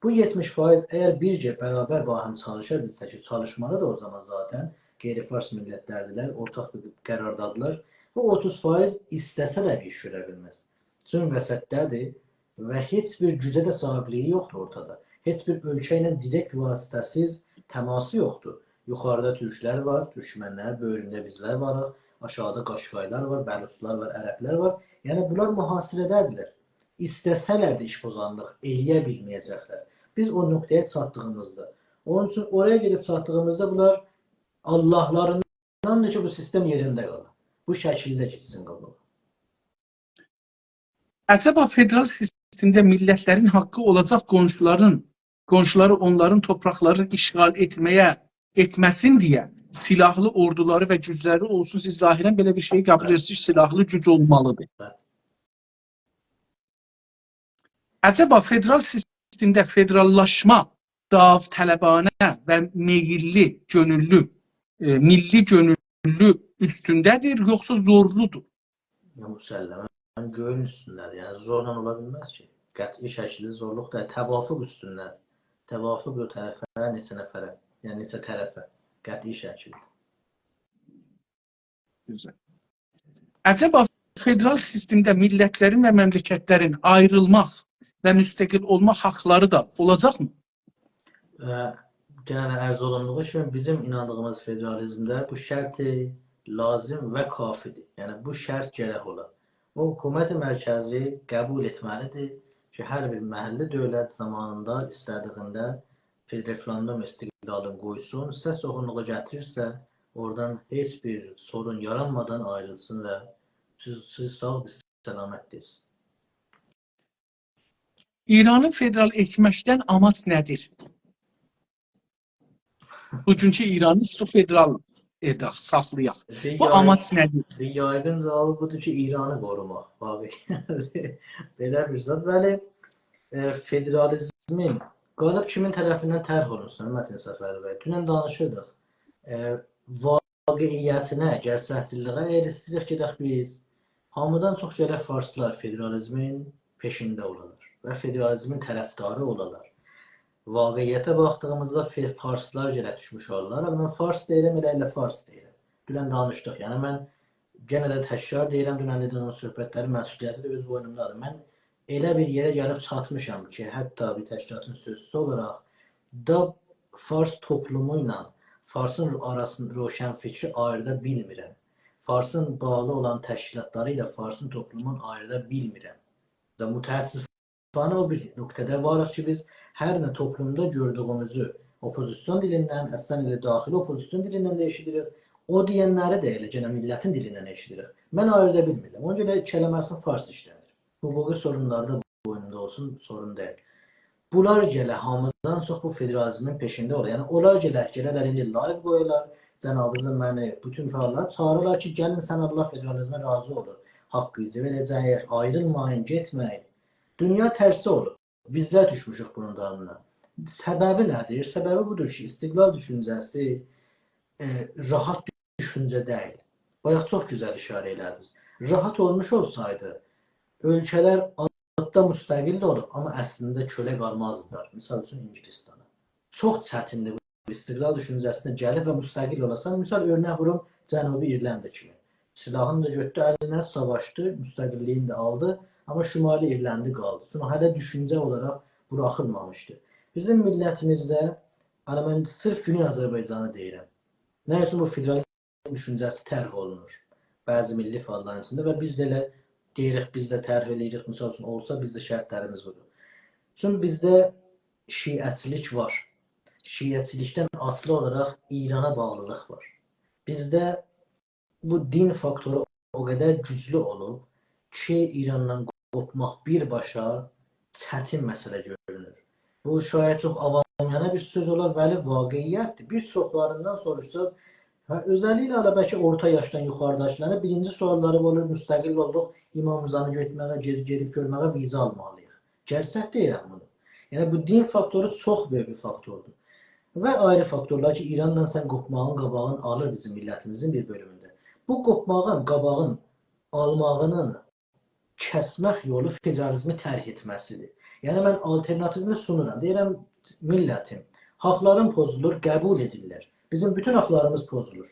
بو یئتمیش فایض اگر بیر جه برابر با هم چالیشا بیلسه کی، چالیشمالی دا او زامان ذاتاً غیر فارس میللتلردیرلر، اورتاق بیر قراردادیلار. بو اوتوز فایض ایسته‌سه ده بیر ایش گؤره بیلمز. چونکی وسطده‌دیر و هئچ بیر گوجه ده صاحیبلیگی یوخدور اورتادا. هئچ بیر اؤلکه ایله دیرکت واسطه‌سیز تماسی یوخدور. یوخاریدا تورکلر وار، تورکمنلر، بؤیرونده بیزلر واریق، آشاغیدا قاشقایلار وار، بلوچلار وار، عربلر وار. یعنی بونلار محاصره‌ده‌دیرلر. ایسته‌سه‌لر ده ایش‌پوزانلیق ائله‌یه بیلمه‌یه‌جکلر. بیز او نقطه‌یه چاتدیغیمیزدا، اونون اوچون اورایا گئدیب چاتدیغیمیزدا بونلار آللاهلارینداندیر کی، بو سیستم یئرینده قالا. بو شکیلده گئتسین قاباغا. عجبا فدرال سیستمده میللتلرین حاققی اولاجاق قونشولارین، قونشولاری اونلارین توپراقلارینی اشغال ائتمه‌یه، ائتمه‌سین دئیه سیلاحلی اوردولاری و گوجلری اولسون؟ سیز ظاهراً بئله بیر شئیی قبول ائدیرسینیز، سیلاحلی گوج اولمالیدیر. عجبا فدرال سیستمده فدراللاشما داوطلبانه و میللی، گؤنوللو، ائ، میللی گؤنوللو اوستونده‌دیر، یوخسا زورلودور؟ یا مسلماً گؤیون اوستونده‌دیر. یعنی زورلا اولا بیلمز کی. قطعی شکیلده زورلوق دا، توافق اوستونده‌دیر. توافق او طرفه، نئچه نفره، یعنی نئچه طرفه. قطعی شکیلده. گؤزل. عجبا فدرال سیستمده میللتلرین و مملکتلرین آیریلماق و مستقل اولماق حاقلاری دا اولاجاقمی؟ ائ، گئنه عرض اولوندوغو کیمی بیزیم ایناندیغیمیز فدرالیزمده بو شرط لازم و کافیدیر. یعنی بو شرط گرک اولا. او حکومت مرکزی قبول ائتمه‌لیدیر کی، هر بیر محلی دولت زامانیندا ایسته‌دیگینده فد-، رفراندوم استقلالین قویسون، سس چوخونلوغو گتیریرسه، اورادان هئچ بیر سورون یارانمادان آیریلسین و سیز، سیز ساغ، بیز سلامتدیز. ایرانی فدرال ائتمکدن آماج نه‌دیر؟ بوگونکو ایرانی ایستیر فدرال ائدک، ساخلایاق. بو آماج نه‌دیر؟ بیر یایغین جاوابی بودور کی، ایرانی قوروماق. باخ، بئله بیر زاد. بلی، ائ، فدرالیزمین قالیب کیمین طرفیندن طرح اولونسون، متین صفری بی؟ دونن دانیشیردیق. ائ، واقعیتینه، گئرچکچیلیگه اگر ایسته‌ییریک گئدک بیز، هامیدان چوخ گرک فارسلار فدرالیزمین پئشینده اولالار و فدرالیزمین طرفداری اولالار. واقعیته باخدیغیمیزدا فه-، فارسلار گرک دوشموش اولالار. آمما من فارس دئییرم، ائله، ائله فارس دئییرم. دونن دانیشدیق. یعنی من یئنه ده تکرار دئییرم، دونن دئدیگیم صحبتلرین مسئولیتی ده اؤز بوینومدادیر. من ائله بیر یئره گلیب چاتمیشام کی، حتی بیر تشکیلاتین سؤزچوسو اولاراق دا فارس توپلومو ایله فارسین رو-، آراسین-، روشنفکری آییردا بیلمیرم. فارسین باغلی اولان تشکیلاتلاری ایله فارسین توپلومون آییردا بیلمیرم. و متأسفانه او بیر نقطه‌ده واریق کی، بیز هر نه توپلومدا گؤردویوموزو اوپوزیسیون دیلیندن، اصلاً ائله داخلی اوپوزیسیون دیلیندن ده ائشیدیریک، او دئینلری ده ائله گئنه میللتین دیلیندن ائشیدیریک. من آییردا بیلمیرم. اونا گؤره کلمه‌سینی فارس ایشله‌دیر. حقوقی سورونلاری دا بوینوندا اولسون، سورون دئییل. بونلار گله هامیدان چوخ بو فدرالیزمین پئشینده اولور. یعنی اونلار گله، گله‌لر ایندی لایو قویورلار، جنابیزی، منی، بوتون فعاللاری چاغیریرلار کی، گلین، سن الله، فدرالیزمه راضی اولون. حاققینیزی وئره‌جه‌ییک، آیریلمایین، گئتمه‌یین. دونیا ترسی اولور. بیزلر دوشموشوک بونون دالینا. سببی نه‌دیر؟ سببی بودور کی، استقلال دوشونجه‌سی، ائ، راحت دوشونجه دئییل. بایاق چوخ گؤزل ایشاره ائله‌دینیز. راحت اولموش اولسایدی، اؤلکه‌لر آددا مستقل اولوب، آمما اصلینده کؤله قالمازدیلار. مثال اوچون، اینگیلیستانا. چوخ چتیندیر بو استقلال دوشونجه‌سینه گلیب و مستقل اولاسان. مثال، اؤرنک ووروم، جنوبی ایرلندا کیمی. سلاحینی دا گؤتدو الینه، ساواشدی، مستقللیگینی ده آلدی، آمما شمالی ایرلندی قالدی. چونکی هله دوشونجه اولاراق بوراخیلمامیشدی. بیزیم میللتیمیزده، هله من صرف گونئی آذربایجانی دئییرم. نه اوچون بو فدرالیزم دوشونجه‌سی طرح اولونور بعضی میللی فعاللارین ایچینده و بیز ده ائله دئییریک، بیز ده طرح ائله‌ییریک، مثال اوچون، اولسا بیز ده شرطلریمیز بودور. چونکی بیزده شیعه‌چیلیک وار. شیعه‌چیلیکدن آسیلی اولاراق ایرانا باغلیلیق وار. بیزده بو دین فاکتورو او قدر گوجلو اولوب کی، ایراندان قوپماق بیرباشا چتین مسئله گؤرونور. بو شاید چوخ یعنی بیر سؤز اولار، ولی واقعیتدیر. بیر چوخلاریندان سوروشساز، هه، اؤزللیکله هله بلکه اورتا یاشدان یوخاریداکیلارا بیرینجی سؤاللاری اولور، مستقل اولدوق، امام رضانی گؤتمه‌یه، گئ-، گئدیب گؤرمه‌یه ویزا آلمالی‌ییق. گئرچک دئییرم بونو. یعنی بو دین فاکتورو چوخ بؤیوک بیر فاکتوردور. و آیری فاکتورلار کی، ایراندان سن قوپماغین قاباغینی آلیر بیزیم میللتیمیزین بیر بؤلومونده. بو قوپماغین قاباغین آلماغینین کسمک یولو فدرالیزمی طرح ائتمه‌سیدیر. یعنی من آلترناتیوینی سونورام. دئییرم، میللتیم، حاقلارین پوزولور، قبول ائدیرلر. بیزیم بوتون حاقلاریمیز پوزولور.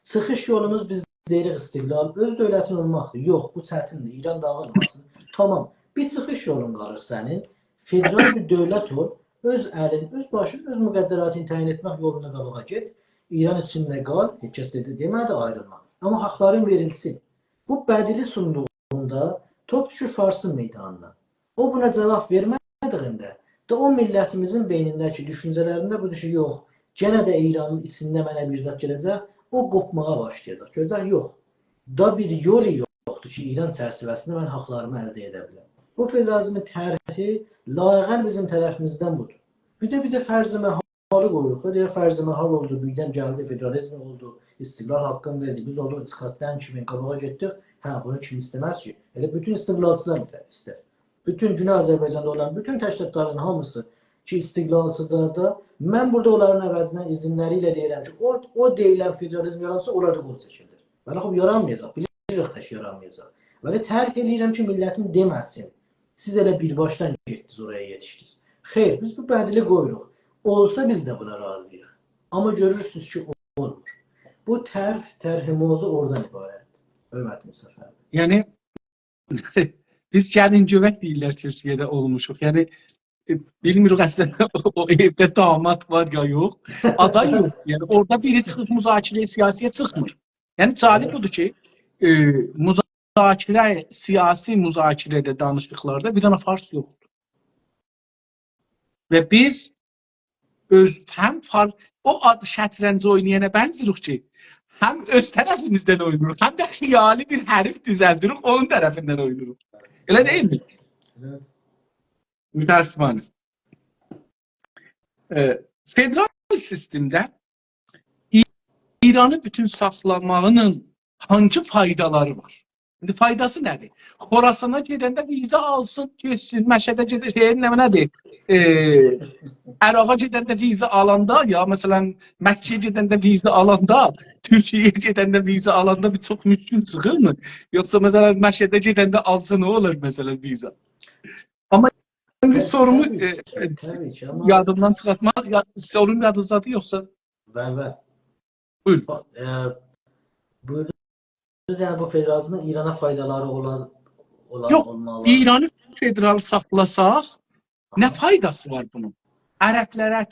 چیخیش یولوموز، بیز دئییریک، استقلال، اؤز دؤولتین اولماقدیر. یوخ، بو چتیندیر، ایران داغیلماسین. تامام، بیر چیخیش یولون قالیر سنین. فدرال بیر دؤولت اول، اؤز الین، اؤز باشین، اؤز مقدراتینی تعیین ائتمک یولوندا قاباغا گئت. ایران ایچینده قال، هئچ کس دئدی، دئمه‌دی آیریلما. آمما حاقلارین وئریلسین. بو بدیلی سوندوغوندا توپ دوشور فارسین میدانینا. او بونا جاواب وئرمه‌دیگینده، دا او میللتیمیزین بئینینده‌کی، دوشونجه‌لرینده بودور کی، یوخ، یئنه ده ایرانین ایچینده منه بیر زاد گله‌جک، او قوپماغا باشلایاجاق. گؤره‌جک، یوخ، دا بیر یول یوخدور کی، ایران چرچیوه‌سینده من حاقلاریمی الده ائده بیلم. بو فدرالیزمین طرحی لااقل بیزیم طرفیمیزدن بودور. بیر ده، بیر ده فرض محالی قویوروق دا، دئیک، فرض محال اولدو، بیردن گلدی، فدرالیزم اولدو، استقلال حاققینی وئردی، بیز اولدوق اسکاتلند کیمی قاباغا گئتدیک. هه، بونو کیم ایسته‌مز کی؟ ائله بوتون استقلالچیلار دا ایستر. بوتون گونئی آذربایجاندا اولان بوتون تشکیلاتلارین هامیسی کی، استقلالچیلار دا، من بورادا اونلارین عوضینه، ایذینلری ایله دئییرم کی، او، او دئییلن فدرالیزم یارانسا، اونلار دا قول چکیلدیر. ولی خوب، یارانمایاجاق، بیلیریک ده کی، یارانمایاجاق. ولی طرح ائله‌ییرم کی، میللتیم دئمه‌سین، سیز ائله بیرباشدان گئتدینیز، اورایا یئتیشدینیز. خیر، بیز بو بدیلی قویوروق. اولسا بیز ده بونا راضی‌ییق. آمما گؤرورسونوز کی، اولمور. بو طرح، طرح موضوع اوردان عبارتدیر. حؤرمتلی سفر. یعنی، بیز گلین گؤرک دئییرلر تورکیه‌ده اولموشوق. یعنی، ائ، بیلمیریک اصلینده او، او ائوده داماد وار یا یوخ. آدای یوخ. یعنی، اورادا بیری چیخیب مذاکره سیاسی‌یه چیخمیر. یعنی، جالب بودور کی، ائ، مذاکره، سیاسی مذاکره‌ده، دانیشیقلاردا بیر دنه فارس یوخدور. و بیز اؤز، هم فار-، او آد-، شطرنج اوینایانا بنزیریک کی، هم اؤز طرفیمیزدن اویناییریق، هم ده خیالی بیر حریف دوزلدیریک، اونون طرفیندن اویناییریق. ائله دئییلمی؟ ائوت. متأسفانه. ائ، فدرال سیستمده ای-، ایرانی بوتون ساخلاماغینین هانسی فایدالاری وار؟ ایندی فایداسی نه‌دیر؟ خوراسانا گئدنده ویزا آلسین، گئتسین، مشهده گئده-، شئیین نه، نه‌دیر؟ ائ، عراقا گئدنده ویزا آلاندا، یا مثلا، مکه‌یه گئدنده ویزا آلاندا، تورکیه‌یه گئدنده ویزا آلاندا بیر چوخ مشکل چیخیرمی؟ یوخسا، مثلا، مشهده گئدنده آلسا نه اولار، مثلا، ویزا؟ آمما ایندی، طبیعی، سورومو، طبیعی ائ، کی، ائ، طبیعی کی، آمما یادیمدان چیخارتما، یا، سوروم یادینیزدادیر یوخسا؟ بلی، بلی. بویورون. باخ، ائ، بویوردونوز، یعنی بو فدرالیزمین ایرانا فایدالاری اولار، اولار، یوخ، اولمالی. ایرانی فدرال ساخلاساق، نه فایداسی وار بونون؟ عربلره،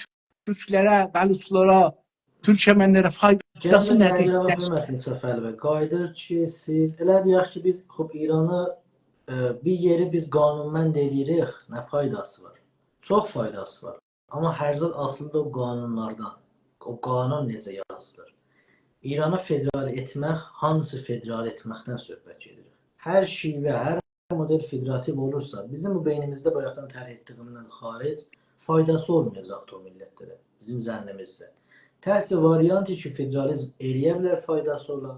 تورکلره، بلوچلارا، تورکمنلره فایداسی نه‌دیر؟ گلین گلک، حؤرمتلی سفر بی، قاییدیر کی، سیز، ائله دئیک کی، بیز، خوب، ایرانی، ائ، بیر یئری بیز قانونمند ائله‌ییریک، نه فایداسی وار؟ چوخ فایداسی وار. آمما هر زاد آسیلیدیر او قانونلاردان. او قانون نئجه یازیلیر؟ ایرانی فدرال ائتمک، هانسی فدرال ائتمکدن صحبت گئدیر؟ هر شیوه، هر مدل فدراتیو اولورسا، بیزیم بو بئینیمیزده بایاقدان طرح ائتدیگیمیزدن خارج فایداسی اولمایاجاقدیر او میللتلره، بیزیم ظنیمیزجه. تکجه واریانتی کی، فدرالیزم ائله‌یه بیلر فایداسی اولا،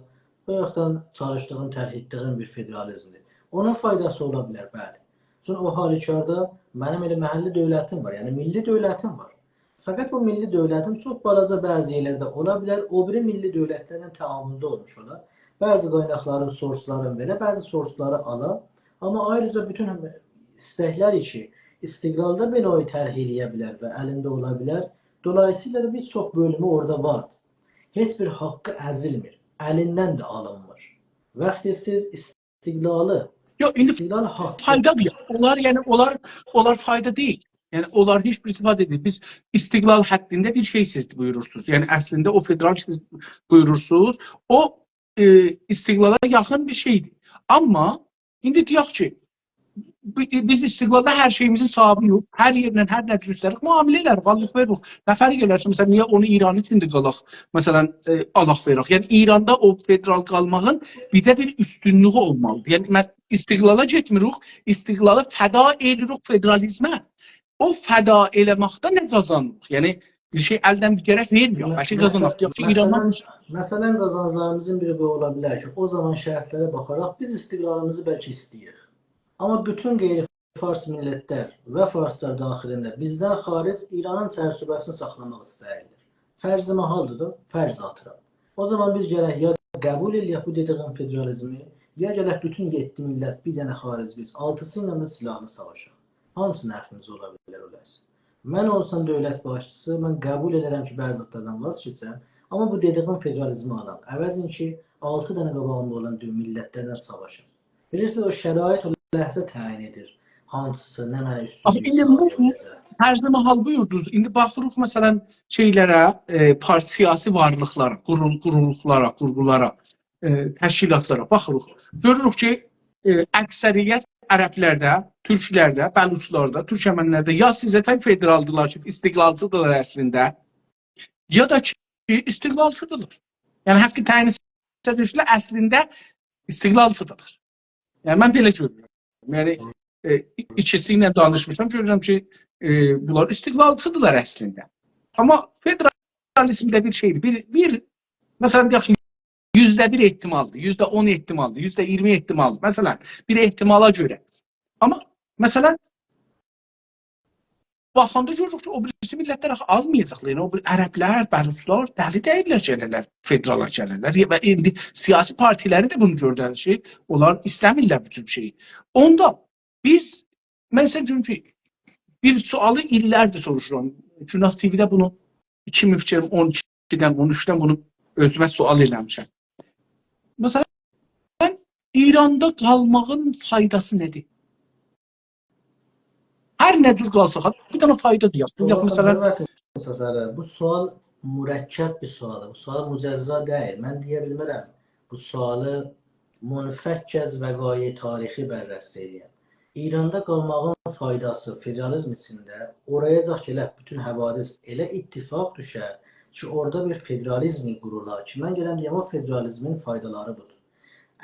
بایاقدان چالیشدیغیم، طرح ائتدیگیم بیر فدرالیزمدیر. اونون فایداسی اولا بیلر، بلی. چون او حالوکاردا منیم ائله محلی دؤولتیم وار، یعنی میللی دؤولتیم وار. فقط بو میللی دؤولتیم چوخ بالاجا بعضی یئرلرده اولا بیلر، او بیری میللی دؤولتلرله تعاملده اولموش اولا. بعضی قایناقلارین، سورسلارین وئره، بعضی سورسلاری آلا. آمما آیریجا بوتون ایستکلر کی، استقلالدا بئله او طرح ائله‌یه بیلر و الینده اولا بیلر. دولاییسییلا دا بیر چوخ بؤلومو اورادا واردیر. هئچ بیر حاققی ازیلمیر، الیندن ده آلینمیر. وقتی سیز استقلالی، یوخ، ایندی استقلال حاققی فایدا دئییل. اونلار، یعنی، اونلار، اونلار فایدا دئییل. یعنی، اونلار هئچ بیر استفاده دئییل. بیز استقلال حدینده بیر شئی سیز بویورورسونوز. یعنی، اصلینده او فدرال سیز بویورورسونوز. او، ائ، استقلالا یاخین بیر شئیدیر. آمما ایندی دئیک کی، بی-، بیز استقلالدا هر شئییمیزین صاحیبی‌یوخ، هر یئرله، هر نه جور ایسته‌ریک، معامله ائله‌ریک، آلاق وئرریک. نه فرق ائلر کی، مثلا، نییه اونو ایران ایچین ده آلاق، مثلا، ائ، آلاق وئرک؟ یعنی، ایراندا او فدرال قالماغین بیزه بیر اوستونلویو اولمالیدیر. یعنی، من استقلالا گئتمیریک، استقلالی فدا ائدیریک فدرالیزمه. او فدا ائله‌مکده نه قازانیریق؟ یعنی، بیر شئی الدن گرک وئرمه‌یک. مث-، بلکه مث-، قازاناق. یوخسا ایراندا مثلا، مثلا قازانجلاریمیزین بیری بو اولا بیلر کی، او زامان شرطلره باخاراق بیز استقلالیمیزی بلکه ایسته‌ییریک. آمما بوتون غیر فارس میللتلر و فارسلار داخیلینده بیزدن خارج ایرانین چرچیوه‌سینی ساخلاماق ایسته‌ییرلر. فرض محالدیر دا، فرض آتیرام. او زامان بیز گرک یا قبول ائله‌یک بو دئدیگین فدرالیزمی، یا گرک بوتون یئددی میللت، بیر دنه خارج بیز، آلتیسی ایله ده سیلاحلی ساواشاق. هانسی نفعیمیزه اولا بیلر اولاسین؟ من اولسام دؤولت باشچیسی، من قبول ائدرم کی، بعضی زادلاردان واز کئچم، آمما بو دئدیگین فدرالیزمی آلام. عوضین کی، آلتی دنه قاباغیمدا اولان دؤ-، میللتلرله ساواشام. بیلیرسینیز، او شرایط او لحظه تعیین ائدیر. هانسیسی، نمنه آخی اوستونلوک ایندی بو ساغلایا بیله‌جک. فرض محال بویوردونوز. ایندی باخیریق، مثلا، شئیلره، ائ، پارتی، سیاسی وارلیقلارا، قورول-، قورولوشلارا، قورغولارا، ائ، تشکیلاتلارا باخیریق. گؤروروک کی، ائ، اکثریت عربلرده، تورکلرده، بلوچلاردا، تورکمنلرده یا سیزه تک فدرالدیلار کی، استقلالچیدیرلار اصلینده، یا دا کی، استقلالچیدیرلار. یعنی، حق تعیین سرنوشتلر اصلینده استقلالچیدیرلار. یعنی، من بئله گؤرورم. یعنی، ائ، ایکیسی ایله دانیشمیشام، گؤرورم کی، ائ، بونلار استقلالچیدیرلار اصلینده. آمما فدرالیزم ده بیر شئیدیر. بیر، بیر، مثلا، دئیک کی، یوزده بیر احتمالدیر، یوزده اون احتمالدیر، یوزده اییرمی احتمالدیر. مثلا، بیر احتمالا گؤره. آمما، مثلا، باخاندا گؤروروک کی، او بیریسی میللتلر آخی آلمایاجاقلار. یعنی، او بیر عربلر، بلوچلار دلی دئییللر گله‌لر، فدرالا گله‌لر. و ایندی سیاسی پارتیلری ده بونو گؤردولر کی، اونلار ایسته‌میرلر بو جور شئیی. اوندا بیز، من سیزه دئییم کی، بیر سؤالی ایللردیر سوروشورام. گوناز تی‌وی‌ده بونو ایکی مین، فیکریم، اون ایکیدن، اون اوچدن بونو اؤزومه سؤال ائله‌میشم. مثلا، ایراندا قالماغین فایداسی نه‌دیر؟ هر نه جور قالساق، بیر دنه فایدا دئیک. دئیک، باخین، مثلا، حؤرمتلی سفر بی، بو سؤال مرکب بیر سؤالدیر. بو سؤال مجزا دئییل. من دئیه بیلمرم بو سؤالی منفک از وقایع تاریخی بررسی ائله‌یم. ایراندا قالماغین فایداسی فدرالیزم ایچینده، اورایاجاق کی، ائله بوتون حوادث ائله اتفاق دوشر کی، اورادا بیر فدرالیزم قورولا کی، من گلم دئیم، او فدرالیزمین فایدالاری بودور.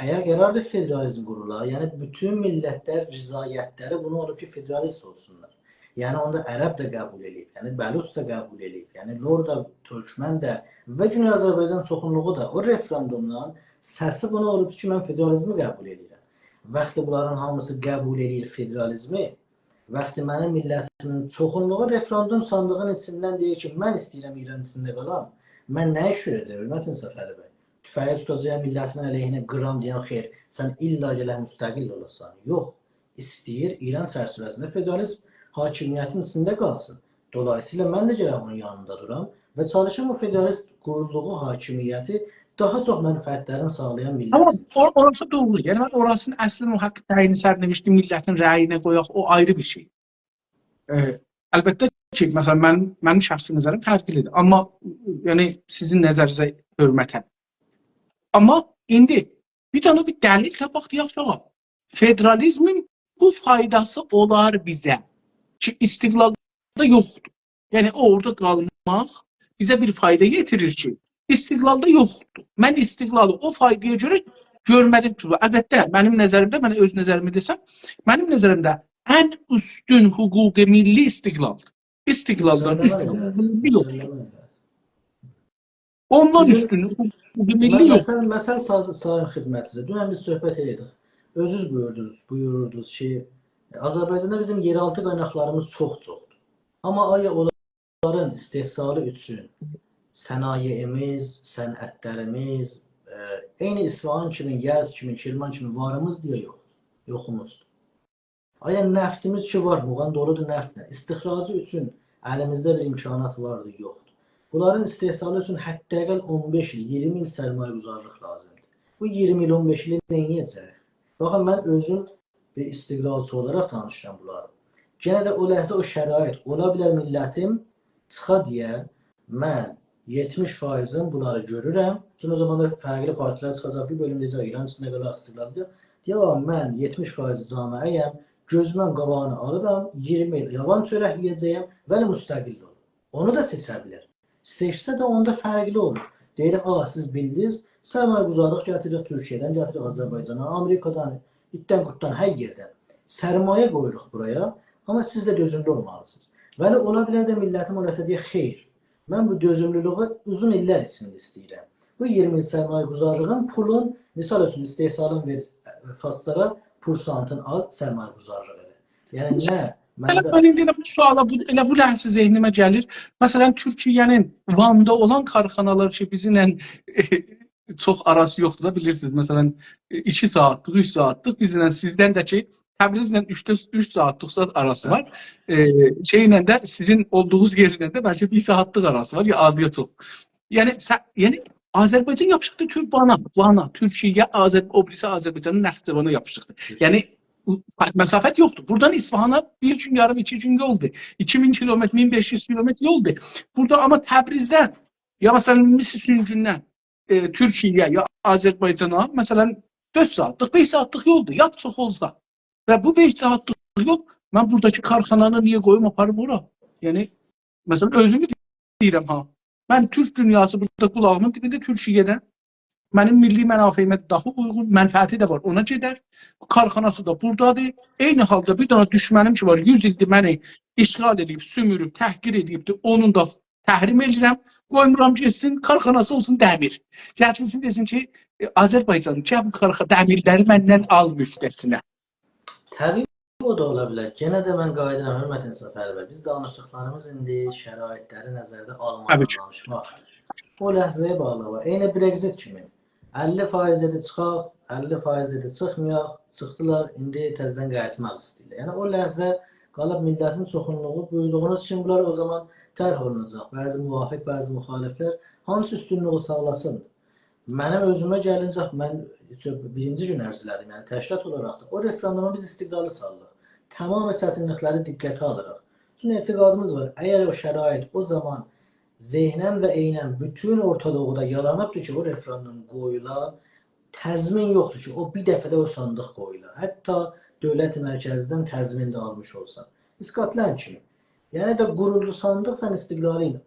اگر قراردیر فدرالیزم قورولا، یعنی بوتون میللتلر رضایتلری بونا اولوب کی، فدرالیست اولسونلار. یعنی اوندا عرب ده قبول ائله‌ییب، یعنی بلوچ دا قبول ائله‌ییب، یعنی لر دا، تورکمن ده و گونئی آذربایجان چوخونلوغو دا او رفراندومدان سسی بونا اولوب کی، من فدرالیزمی قبول ائله‌ییرم. وقتی بونلارین هامیسی قبول ائله‌ییر فدرالیزمی، وقتی منیم میللتیمین چوخونلوغو رفراندوم صاندیغین ایچیندن دئییر کی، من ایسته‌ییرم ایران ایچینده قالام، من نه ایش گؤره‌جم، حؤرمتلی سفر بی؟ توفنگی توتاجاغام، میللتیمین علیهینه قیرام، دئیم، خیر، سن الا گرک مستقل اولاسان. یوخ، ایسته‌ییر ایران چرچیوه‌سینده فدرالیزم حاکمیتین ایچینده قالسین. دولاییسییلا من ده گرک اونون یانیندا دورام و چالیشام او فدرالیست قورولوغو، حاکمیتی داها چوخ منفعتلرین ساغلایان میللت اوچون. آمما او-، اوراسی دوغرو. یعنی، من اوراسینین اصلینی، او حق تعیین سرنوشتی میللتین رأیینه قویاق، او آیری بیر شئی. ائ، البته کی، مثلا، من، منیم شخصی نظریم فرقلیدیر. آمما، یعنی، سیزین نظرینیزه حؤرمتن. آمما ایندی بیر دنه بیر دلیل تاپاق، دئیک کی، آغا، فدرالیزمین بو فایداسی اولار بیزه کی، استقلالدا یوخدور. یعنی، اورادا قالماق بیزه بیر فایدا یئتیریر کی، استقلالدا یوخدور. من استقلالی او فایدایا گؤره گؤرمه‌دیم. البته، منیم نظریمده، من اؤز نظریمی دئسم، منیم نظریمده ان اوستون حقوق ملی استقلالدیر. استقلالدان اوستون حقوق ملی یوخدور. اوندان اوستون حقوق ملی یوخدور. مثلا، مثلا، ساز-، سایین خدمتینیزه. دونن بیز صحبت ائدیردیک. اؤزونوز بویوردونوز، بویوروردونوز کی، آذربایجاندا بیزیم یئرآلتی قایناقلاریمیز چوخ چوخدور. آمما آیا اونلارین استحصالی اوچون صنایعیمیز، صنعتلریمیز، ائ، عینی اصفهان کیمی، یزد کیمی، کرمان کیمی واریمیزدیر یا یوخ؟ یوخوموزدور. آیا نفتیمیز کی وار، بوغان دولودور نفتله، استخراجی اوچون الیمیزده بیر امکانات واردیر؟ یوخدور. بونلارین استحصالی اوچون حداقل اون بئش ایل، اییرمی ایل سرمایه‌گذارلیق لازیمدیر. بو اییرمی ایل، اون بئش ایلی نئینیه‌جک؟ باخین، من اؤزوم بیر استقلالچی اولاراق دانیشیرام بونلاری. یئنه ده او لحظه او شرایط اولا بیلر، میللتیم چیخا دئیه، من یئتمیش فاییزین بونلاری گؤرورم. چونکی او زامان دا فرقلی پارتیلر چیخاجاق، بیر بؤلوم دئیه‌جک ایران ایچینده قالاق، استقلال دئیک. دئیک، آغا، من یئتمیش فاییز جامعه‌یم، گؤزومون قاباغینی آلیرام، اییرمی ایل یاوان چؤرک یئیه‌جه‌یم، ولی مستقل اولوم. اونو دا سئچه بیلر. سئچسه ده اوندا فرقلی اولور. دئییرم، آغا، سیز بیلدینیز، سرمایه‌گذارلیق گتیریریک تورکیه‌دن، گتیریریک آذربایجاندان، آمریکادان، ایتدن قوردان، هر یئردن. سرمایه قویوروق بورایا، آمما سیز ده دؤزوملو اولمالیسینیز. ولی اولا بیلر ده میللتیم اولا دئیه: «خیر، من بو دؤزوملولویو اوزون ایللر ایچینده ایسته‌ییرم. بو اییرمی ایل سرمایه‌گذارلیغین پولون، مثال اوچون، استحصالین وئر فارسلارا، پورسانتین آل، سرمایه‌گذارلیق ائله.» یعنی نه؟ من ائله ده من ایندی ائله بو سؤالا، بو، ائله بو لحظه ذهنیمه گلیر. مثلا، تورکیه‌نین واندا اولان کارخانالار کی، بیزیمله چوخ آراسی یوخدور دا، بیلیرسینیز. مثلا، ایکی ساعاتلیق، اوچ ساعاتلیق بیزیمله، سیزدن ده کی، تبریزله اوچ، اوچ ساعاتلیق ساعات آراسی وار. ائ، شئیله ده، سیزین اولدوغونوز یئرله ده بلکه بیر ساعاتلیق آراسی وار، یا آز، یا چوخ. یعنی، سه-، یعنی آذربایجان یاپیشیبدیر تور-، وانا، وانا، تورکیه، آذر-، او بیریسی آذربایجانین نخجوانا یاپیشیبدیر. یعنی، مسافت یوخدور. بورادان اصفهانا بیر گون یاریم، ایکی گون یولدور. ایکی مین کیلومتر، مین بئش یوز کیلومتر یولدور. بورادا آمما تبریزدن، یا مثلا، مس سونگوندن، ائ، تورکیه، یا آذربایجانا، مثلا، دؤرد ساعاتلیق، بئش ساعاتلیق یولدور، یا چوخ اولسا. و بو بئش ساعاتلیق یول، من بوراداکی کارخانانی نییه قویوم، آپاریم اورا؟ یعنی، مثلا، اؤزومو دئییرم ها. من تورک دونیاسی بورادا قولاغیمین دیبینده تورکیه‌دن. منیم میللی منافعیمه داها اویغون، منفعتی ده وار، اونا گئدر. کارخاناسی دا بورادادیر. عینی حالدا بیر دنه دوشمنیم کی وار، یوز ایلدیر منی اشغال ائله‌ییب، سوموروب، تحقیر ائله‌ییبدیر، اونون دا تحریم ائله‌ییرم، قویمورام گئتسین، کارخاناسی اولسون دمیر. گتیرسین، دئسین کی، ائ، آذربایجان، گل بو کارخا-، دمیرلری مندن آل مفته‌سینه. طبیعی، او دا اولا بیلر. یئنه ده من قاییدیرام، حؤرمتلی صفر بی. بیز دانیشدیقلاریمیز ایندی شرایطلری نظرده آلماقلا، طبیعی کی، دانیشماق. او لحظه‌یه باغلی وار. عینی برگزیت کیمی. اللی فایز دئدی چیخاق، اللی فایز دئدی چیخمایاق، چیخدیلار، ایندی تزه‌دن قاییتماق ایسته‌ییرلر. یعنی او لحظه قالیب میللتین چوخونلوغو، بویوردوغونوز کیمی بونلار او زامان طرح اولوناجاق. بعضی موافق، بعضی مخالفلر. هانسی اوستونلویو ساغلاسین؟ منیم اؤزومه گلینجه، من بیرینجی گون عرض ائله‌دیم، یعنی تشکیلات اولاراق دا او رفراندوما بیز استقلالی سالدیق. تمام چتینلیکلری دقته آلاراق. چونکی اعتقادیمیز وار، اگر او شرایط او زامان ذهناً و عیناً بوتون اورتا دوغودا یارانیبدیر کی، او رفراندوم قویولا، تضمین یوخدور کی، او بیر دفعه ده او صاندیق قویولا. حتی دولت مرکزیدن تضمین ده آلمیش اولسان. اسکاتلند کیمی. یعنی ده قورولدو صاندیق، سن استقلالی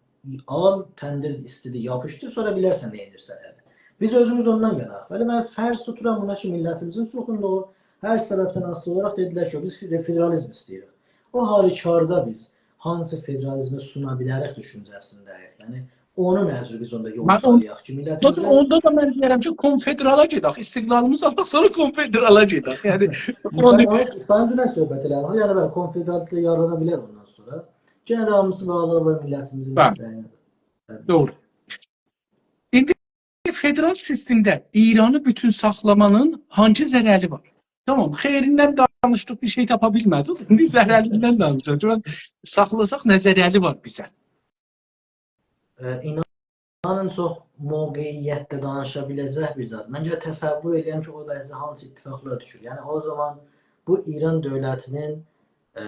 آل، تندیر ایستیدی، یاپیشدی، سونرا بیلرسن نه ائدیرسن، یعنی. بیز اؤزوموز اوندان یاناییق. بلی، من فرض توتورام بونا کی، میللتیمیزین چوخونلوغو هر سببدن آسیلی اولاراق دئدیلر کی، بیز فدرالیزم ایسته‌ییریک. او حالیکاردا بیز هانسی فدرالیزمی سونا بیلریک دوشونجه‌سینده‌ییک. یعنی، اونو مجبور بیز اوندا یول من اون-، تاپاق کی، میللتیمیزه اوندا دا، اوندا دا من دئییرم کی، کنفدرالا گئدک، استقلالیمیزی آلاق، سونرا کنفدرالا گئدک. یعنی، مثلا، اونو اونو، سن دونن صحبت ائله‌دین. یعنی، بلی، کنفدرال یارانا بیلر اوندان سونرا. یئنه ده هامیسی باغلی وار میللتیمیزین، بلی، ایسته‌یینه. دوغرو. ایندی فدرال سیستمده ایرانی بوتون ساخلامانین هانسی ضرری وار؟ تامام، خیریندن دانیشدیق، بیر شئی تاپا بیلمه‌دیک. ایندی ضرریندن دانیشاق. گؤرک، ساخلاساق نه ضرری وار بیزه؟ ائ، اینانین چوخ موقعیتده دانیشا بیله‌جک بیر زاد. من گرک تصور ائله‌یم کی، او لحظه هانسی اتفاقلار دوشور. یعنی، او زامان بو ایران دؤولتی‌نین، ائ،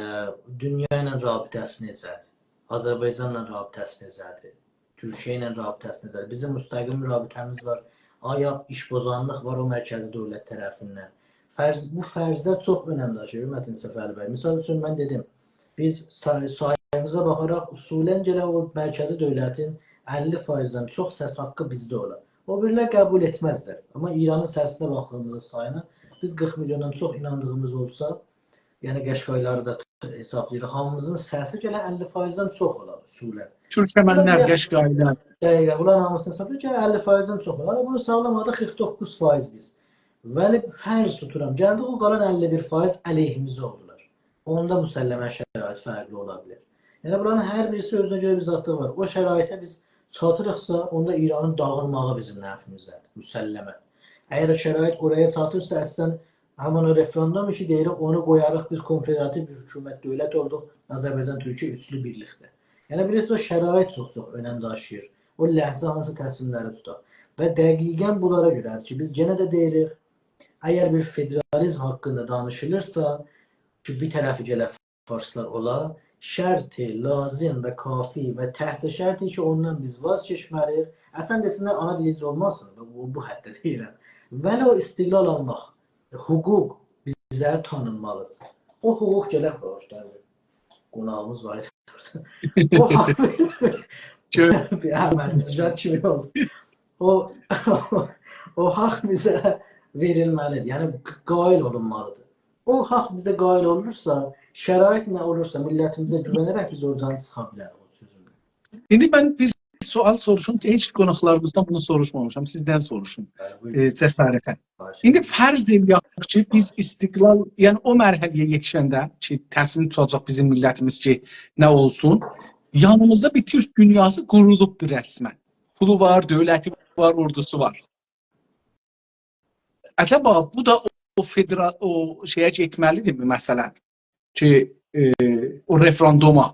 دونیا ایله رابطه‌سی نئجه‌دیر؟ آذربایجانلا رابطه‌سی نئجه‌دیر؟ تورکیه ایله رابطه‌سی نئجه‌دیر؟ بیزیم مستقیم رابطه‌میز وار. آیا ایش‌بوزانلیق وار او مرکزی دؤولت طرفیندن؟ فرض، بو فرضلر چوخ اؤنم داشیییر، حؤرمتلی صفر بی. مثال اوچون، من دئدیم، بیز سای-، ساییمیزا باخاراق اصولاً گرک او مرکزی دؤولتین اللی فایزدن چوخ سس حاققی بیزده اولا. او بیریلر قبول ائتمزلر. آمما ایرانین سسینه باخدیغیمیزدا، سایینا، بیز قیرخ میلیوندان چوخ ایناندیغیمیز اولسا، یعنی قشقایلاری دا حسابلاییریق، هامیمیزین سسی گرک اللی فایزدن چوخ اولا اصولاً. تورکمنلر، بورادا بیر، قشقایلار، دقیقاً، بونلارین هامیسینی حسابلاییریق، گرک اللی فایزدن چوخ اولا. آمما بونو ساغلامادیق، قیرخ دوققوز فایز بیز. ولی فرض توتورام، گلدیک او قالان اللی بیر فایز علیهیمیزه اولدولار. اوندا مسلماً شرایط فرقلی اولا بیلر. یعنی، بورانین هر بیریسی اؤزونه گؤره بیر زادلاری وار. او شرایطه بیز چاتیریقسا، اوندا ایرانین داغیلماغی بیزیم نفعیمیزده‌دیر، مسلماً. اگر او شرایط اورایا چاتیرسا، اصلاً همین او رفراندوم کی دئییریک، اونو قویاریق، بیز کنفدراتیو بیر حکومت، دؤولت اولدوق، آذربایجان، تورکیه اوچلو بیرلیکده. یعنی، بیلیرسینیز، او شرایط چوخ-چوخ اؤنم داشیییر. او لحظه هانسی تصمیملری توتار. و دقیقاً بونلارا گؤره‌دیر کی، بیز یئنه ده دئییریک، اگر بیر فدرالیزم حاققیندا دانیشیلیرسا، کی، بیر طرفی گرک فارسلار اولا، شرط لازم و کافی و تحت شرطی کی، اوندان بیز واز کئچمه‌لی‌ییک. اصلاً دئسینلر، آنا دیلیز اولماسین، بو، بو حدده دئییرم. ولی او استقلال آلماق، حقوق بیزه تانینمالیدیر. او حقوق گرک، باغیشلایین، قوناغیمیز وار ایدی بورادا. او حاق، گؤر- بیر احمدی‌نژاد کیمی اولدو. او، او حاق بیزه وئریلمه‌لیدیر. یعنی، قائل اولونمالیدیر. او حاق بیزه قائل اولورسا، شرایط نه اولورسا، میللتیمیزه گوونه‌رک بیز اورادان چیخا بیلریک او سؤزونده. ایندی من بیر سؤال سوروشوم کی، هئچ قوناقلاریمیزدان بونو سوروشمامیشام، سیزدن سوروشوم. بلی، بویورون. ائ، جسارتا. خواهش ایندی ائدیرم. فرض ائله‌یک کی، بیز استقلال، یعنی او مرحله‌یه یئتیشنده کی، تصمیم توتاجاق بیزیم میللتیمیز کی، نه اولسون، یانیمیزدا بیر تورک دونیاسی قورولوبدور رسماً. پولو وار، دؤولتی وار، اوردوسو وار. عجبا بو دا او، او فدرال، او شئیه گئتمه‌لی‌دیرمی، مثلاً؟ کی، ائ، او رفراندوما.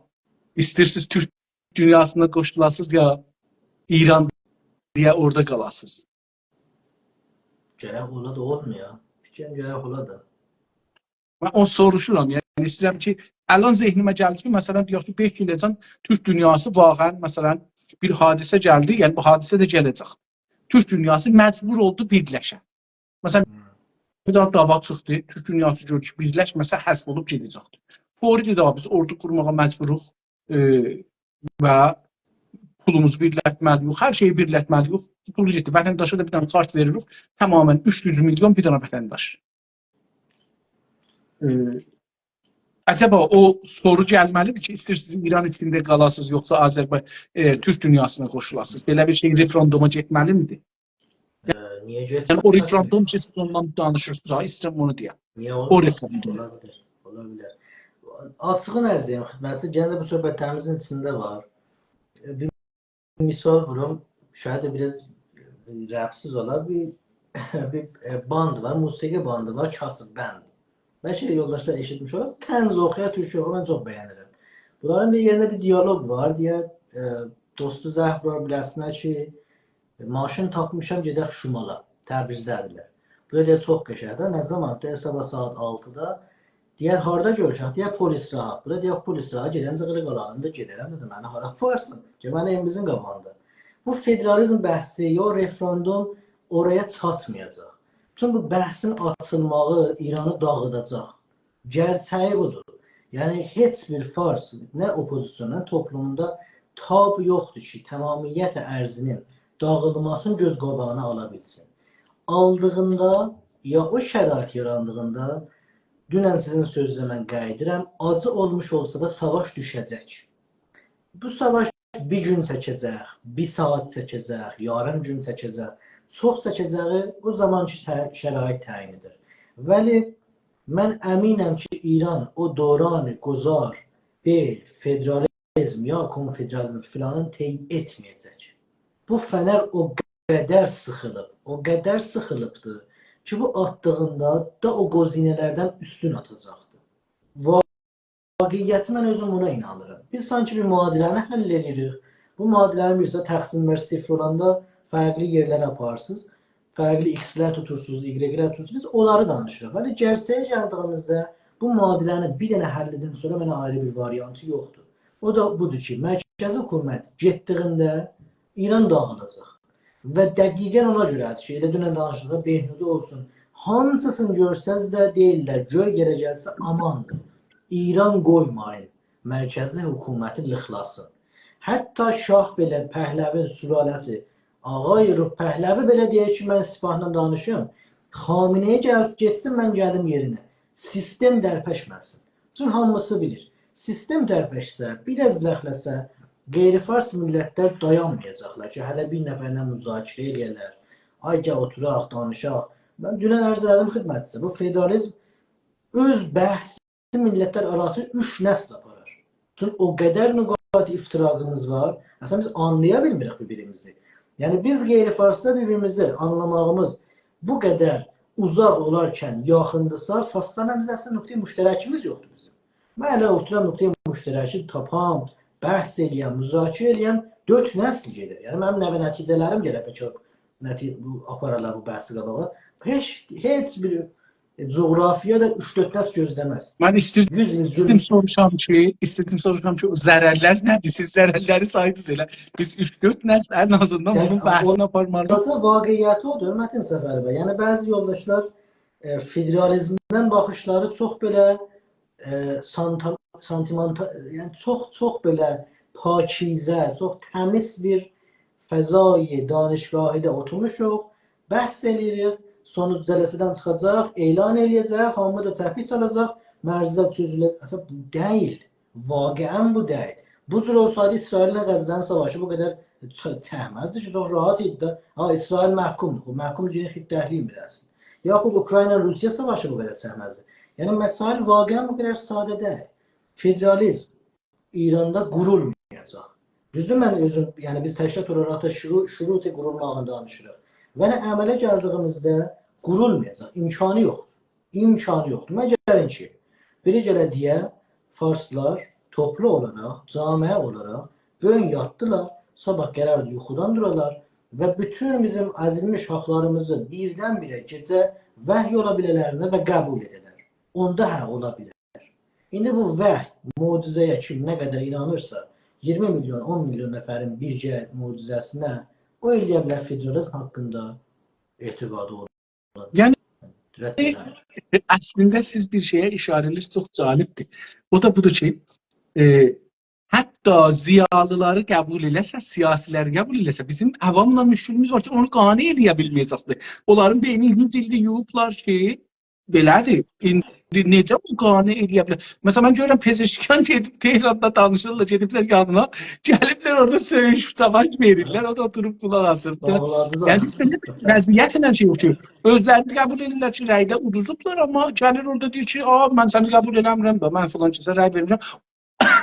ایسته‌ییرسینیز تورک دونیاسینا قوشولاسینیز یا ایران دئیه اورادا قالاسینیز؟ گرک اولا دا اولمایا. فیکریم گرک اولا دا. من اونو سوروشورام. یعنی ایسته‌ییرم کی، الان ذهنیمه گلدی کی، مثلاً، دئیک کی، بئش ایله‌جن تورک دونیاسی واقعاً، مثلاً، بیر حادثه گلدی، یعنی بو حادثه ده گله‌جک. تورک دونیاسی مجبور اولدو بیرلشه. مثلاً، بیر دنه دعوا چیخدی، تورک دونیاسی گؤردو کی، بیرلشمه‌سه حذف اولوب گئده‌جکدیر. فوری دئدی: «آ، بیز اوردو قورماغا مجبوروق، ائ، و پولوموزو بیرلتمه‌لی‌ییک، هر شئیی بیرلتمه‌لی‌ییک.» پولو گئتدی. وطنداشا دا بیر دنه کارت وئریریک، تماماً اوچ یوز میلیون بیر دنه وطنداش. ائ، عجبا او سورو گلمه‌لی‌دیر کی، ایسته‌ییرسینیز ایران ایچینده قالاسینیز، یوخسا آذربایجان، ائ، تورک دونیاسینا قوشولاسینیز؟ بئله بیر شئی رفراندوما گئتمه‌لی‌می‌دیر؟ ائ، نییه گئتمه‌سین؟ یعنی او رفراندوم کی، سیز اوندان دانیشیرسینیز، ها، ایسته‌ییرم اونو دئیم. نییه اول-، او رفراندوم. اولا بیلر، اولا بیلر. آچیغین عرض ائدیم خدمتینیزه، گئنه ده بو صحبتلریمیزین ایچینده وار. ائ، بیر مثال ووروم، شاید بیر آز ربط‌سیز اولا، بیر، بیر، ائ، باند وار، موسیقی باندی وار، کاسیب بند. بلکه یولداشلار ائشیتمیش اولار، طنز اوخویار، تورکو اوخویار، من چوخ بینیرم. بونلارین بیر یئرینده بیر دیالوق وار، دئیر، ائ، دوستو زنگ وورار بیره‌سینه کی، ماشین تاپمیشام، گئدک شمالا، تبریزده‌دیرلر. بو دا دئیر چوخ قشنگدیر. نه زامان؟ دئیر صاباح ساعات آلتیدا. دئیر هاردا گؤروشک؟ دئیر پل اسراحا. بو دا دئیر پل اسراحا، گئدنجه قیریق آلانیندا گئدرم. دئدیم منی هارا آپاریرسان؟ کی، منیم ائویمیزین قاباغیندا. بو فدرالیزم بحثی، یا رفراندوم اورایا چاتمایاجاق. چونکی بو بحثین آچیلماغی ایرانی داغیداجاق. گئرچه‌یی بودور. یعنی هئچ بیر فارس، نه اوپوزیسیون، نه توپلوموندا تاب یوخدور کی، تمامیت ارضی‌نین داغیلماسینی گؤز قاباغینا آلا بیلسین. آلدیغیندا، یا او شرایط یاراندیغیندا، دونن سیزین سؤزونوزه من قاییدیرام، آجی اولموش اولسا دا ساواش دوشه‌جک. بو ساواش بیر گون چکه‌جک، بیر ساعات چکه‌جک، یاریم گون چکه‌جک، چوخ چکه‌جه‌یی او زامانکی شه-، شرایط تعیین ائدیر. ولی من امینم کی، ایران او دوران گذار به فدرالیزم یا کنفدرالیزم فلانین طی ائتمه‌یه‌جک. بو فنر او قدر سیخیلیب، او قدر سیخیلیبدیر کی، بو آتدیغیندا دا او گزینه‌لردن اوستون آتاجاقدیر. واقعیتی من اؤزوم بونا اینانیرام. بیز سانکی بیر معادله‌نی حل ائدیریک. بو معادله‌نی بیلیرسینیز، تقسیم بر صفر اولاندا فرقلی یئرلره آپاریرسینیز. فرقلی ایکس‌لر توتورسونوز، ایگرگ‌لر توتورسونوز. بیز اونلاری دانیشیریق. ولی گئرچه‌یه گلدیگیمیزده بو معادله‌نین بیر دنه حلیدن سونرا منه آیری بیر واریانتی یوخدور. او دا بودور کی، مرکزی حکومت گئتدیگینده ایران داغیلاجاق. و دقیقاً اونا گؤره‌دیر کی، ائله دونن دانیشدیق دا، بهنودی اولسون، هانسیسینی گؤرسز ده دئییرلر، گؤی یئره گلسه آماندیر. ایران قویمایین مرکزی حکومتی لیخلاسین. حتی شاه بئله، پهلوی سلاله‌سی، آقای رخ پهلوی بئله دئییر کی، من سپاهلا دانیشیم، خامنه‌ای گلسین، گئتسین، من گلیم یئرینه. سیستم درپشمه‌سین. چون هامیسی بیلیر، سیستم درپشسه، بیر آز لخله‌سه، غیر فارس میللتلر دایانمایاجاقلار کی، هله بیر نفرله مذاکره ائله‌یه‌لر. آی، گل اوتوراق، دانیشاق. من دونن عرض ائله‌دیم خدمتینیزه، بو فدرالیزم اؤز بحثی میللتلر آراسی اوچ نسل آپارار. چون او قدر نقاط افتراقیمیز وار، اصلاً بیز آنلایا بیلمیریک بیر-بیریمیزی. یعنی بیز غیر فارسلار بیر-بیریمیزی آنلاماغیمیز بو قدر اوزاق اولارکن یاخیندیسا، فارسلارلا بیز اصلاً نقطه‌ی مشترکیمیز یوخدور بیزیم. من هله اوتورام نقطه‌ی مشترکی تاپام، بحث ائله‌یم، مذاکره ائله‌یم، دؤرد نسل گئدر. یعنی منیم نوه نتیجه‌لریم گله بلکه نتی-، بو آپارارلار بو بحثی قاباغا. هئچ، هئچ بیر جغرافیادا اوچ-دؤرد نسل گؤزله‌مز. من ایستیردیم یوز ایل ظلم. سوروشام کی، ایستیردیم سوروشام کی، او ضررلر نه‌دیر؟ سیز ضررلری سایدینیز ائله. بیز اوچ-دؤرد نسل ان آزیندان یعنی، بونون بحثینی او-، آپارمالی‌ییق. اصلاً واقعیت اودور، متین سفری بی. یعنی بعضی یولداشلار، ائ، فدرالیزمدن باخیشلاری چوخ بئله، ائ، سانتا-، سانتیمانتا-، یعنی چوخ، چوخ بئله پاکیزه، چوخ تمیز بیر فضای دانشگاهی‌ده اوتورموشوق، بحث ائله‌ییریک. سونوج جلسه‌دن چیخاجاق، اعلان ائله‌یه‌جک، هامی دا چپیک چالاجاق، مرزلر چؤزوله‌جک. اصلاً بو دئییل. واقعاً بو دئییل. بو جور اولسایدی اسرائیل‌له غزه‌نین ساواشی بو قدر چ-، چکمزدی کی، چوخ راحت ایدی ده. ها، اسرائیل محکومدور. خب، محکوم کی، خیلی تحلیل بیله‌سین. یاخود اوکراینا روسیه ساواشی بو قدر چکمزدی. یعنی، مسائل واقعاً بو قدر ساده دئییل. فدرالیزم ایراندا قورولمایاجاق. دوزدور، من اؤزوم، یعنی بیز تشکیلات اولاراق دا شروع، شروط قورولماغینی دانیشیریق. ولی عمله گلدیگیمیزده قورولمایاجاق. امکانی یوخدور. امکانی یوخدور. مگر اینکی بیری گله دئیه، فارسلار توپلو اولاراق، جامعه اولاراق بو گون یاتدیلار، صاباح قراردیر یوخودان دورالار و بوتون بیزیم ازیلمیش حاقلاریمیزی بیردن-بیره گئجه وحی اولا بیله‌لرینه و قبول ائده‌لر. اوندا هه، اولا بیلر. ایندی بو وحی، معجزه‌یه کیم نه قدر اینانیرسا، اییرمی میلیون، اون میلیون نفرین بیرگه معجزه‌سینه، او ائلیه بیلر فدرالیزم حاقیندا اعتقادی اولا. یعنی، رد ائدر. اصلینده سیز بیر شئیه ایشاره ائدیرسینیز، چوخ جالبدیر. او دا بودور کی، ائ، حتی ضیالیلاری قبول ائله‌سه، سیاسیلری قبول ائله‌سه، بیزیم عواملا مشکلیمیز وار کی، اونو قانع ائلیه بیلمه‌یه‌جکدیر. اونلارین بئینینی ایللی ایللی یویوبلار کی، بئله‌دیر. ایندی نئجه بو قانع ائلیه بیلر؟ مثلاً، من گؤرورم، پزشکیان گئدیب تهراندا دانیشیرلار، گئدیبلر یانینا، گلیبلر اورادا سؤیوش ساواش وئریرلر، او دا اوتوروب قولاق آسیر. باغلاردیلار. یعنی، بیز بئله وضعیتله شئی یوخ کی، اؤزلرینی قبول ائدیرلر کی، رأیده اودوزوبلار، آمما گلیر اورادا دئییر کی، «آ، من سنی قبول ائله‌میرم ده، من فلان کسه رأی وئرمیرم.»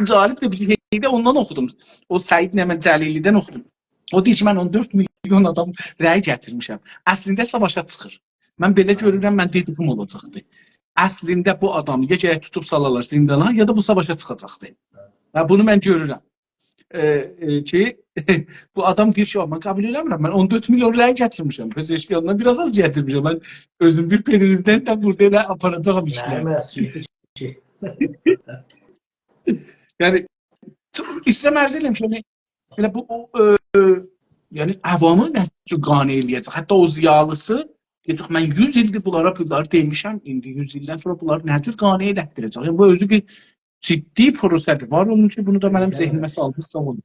جالبدیر، بیر شئیده اوندان اوخودوم. او سعید نمن جلیلی‌دن اوخودوم. او دئییر کی، من اون دؤرد میلیون آدام رأی گتیرمیشم. اصلینده ساواشا چیخیر. من بئله گؤرورم، من دئدیگیم اولاجاقدی. اصلینده بو آدامی یا گرک توتوب سالالار زیندانا، یا دا بو ساواشا چیخاجاقدی. و بونو من گؤرورم. ائ، ائ، کی، بو آدام دئییر کی، «من قبول ائله‌میرم، من اون دؤرد میلیون رأی گتیرمیشم. پزشکیاندان بیر آز آز گتیرمیشم. من اؤزوم بیر پرزیدنتم، بورادا ائله آپاراجاغام ایشلری.» منیم مسئولیتی کی. یعنی، چو-، ایسته‌ییرم عرض ائله‌ییم کی، یعنی، ائله بو، او، ائ، یعنی، عوامی نه جور قانع ائله‌یه‌جک؟ حتی او ضیالیسی، دئیه‌جک، «من یوز ایلدیر بونلارا، بونلاری دئمیشم، ایندی یوز ایلدن سونرا بونلاری نه جور قانع ائلتدیره‌جک؟» یعنی، بو اؤزو بیر جدی پروسه‌دیر. وار اونون کی، بونو دا منیم ذهنیمه سالدینیز، ساغ اولون.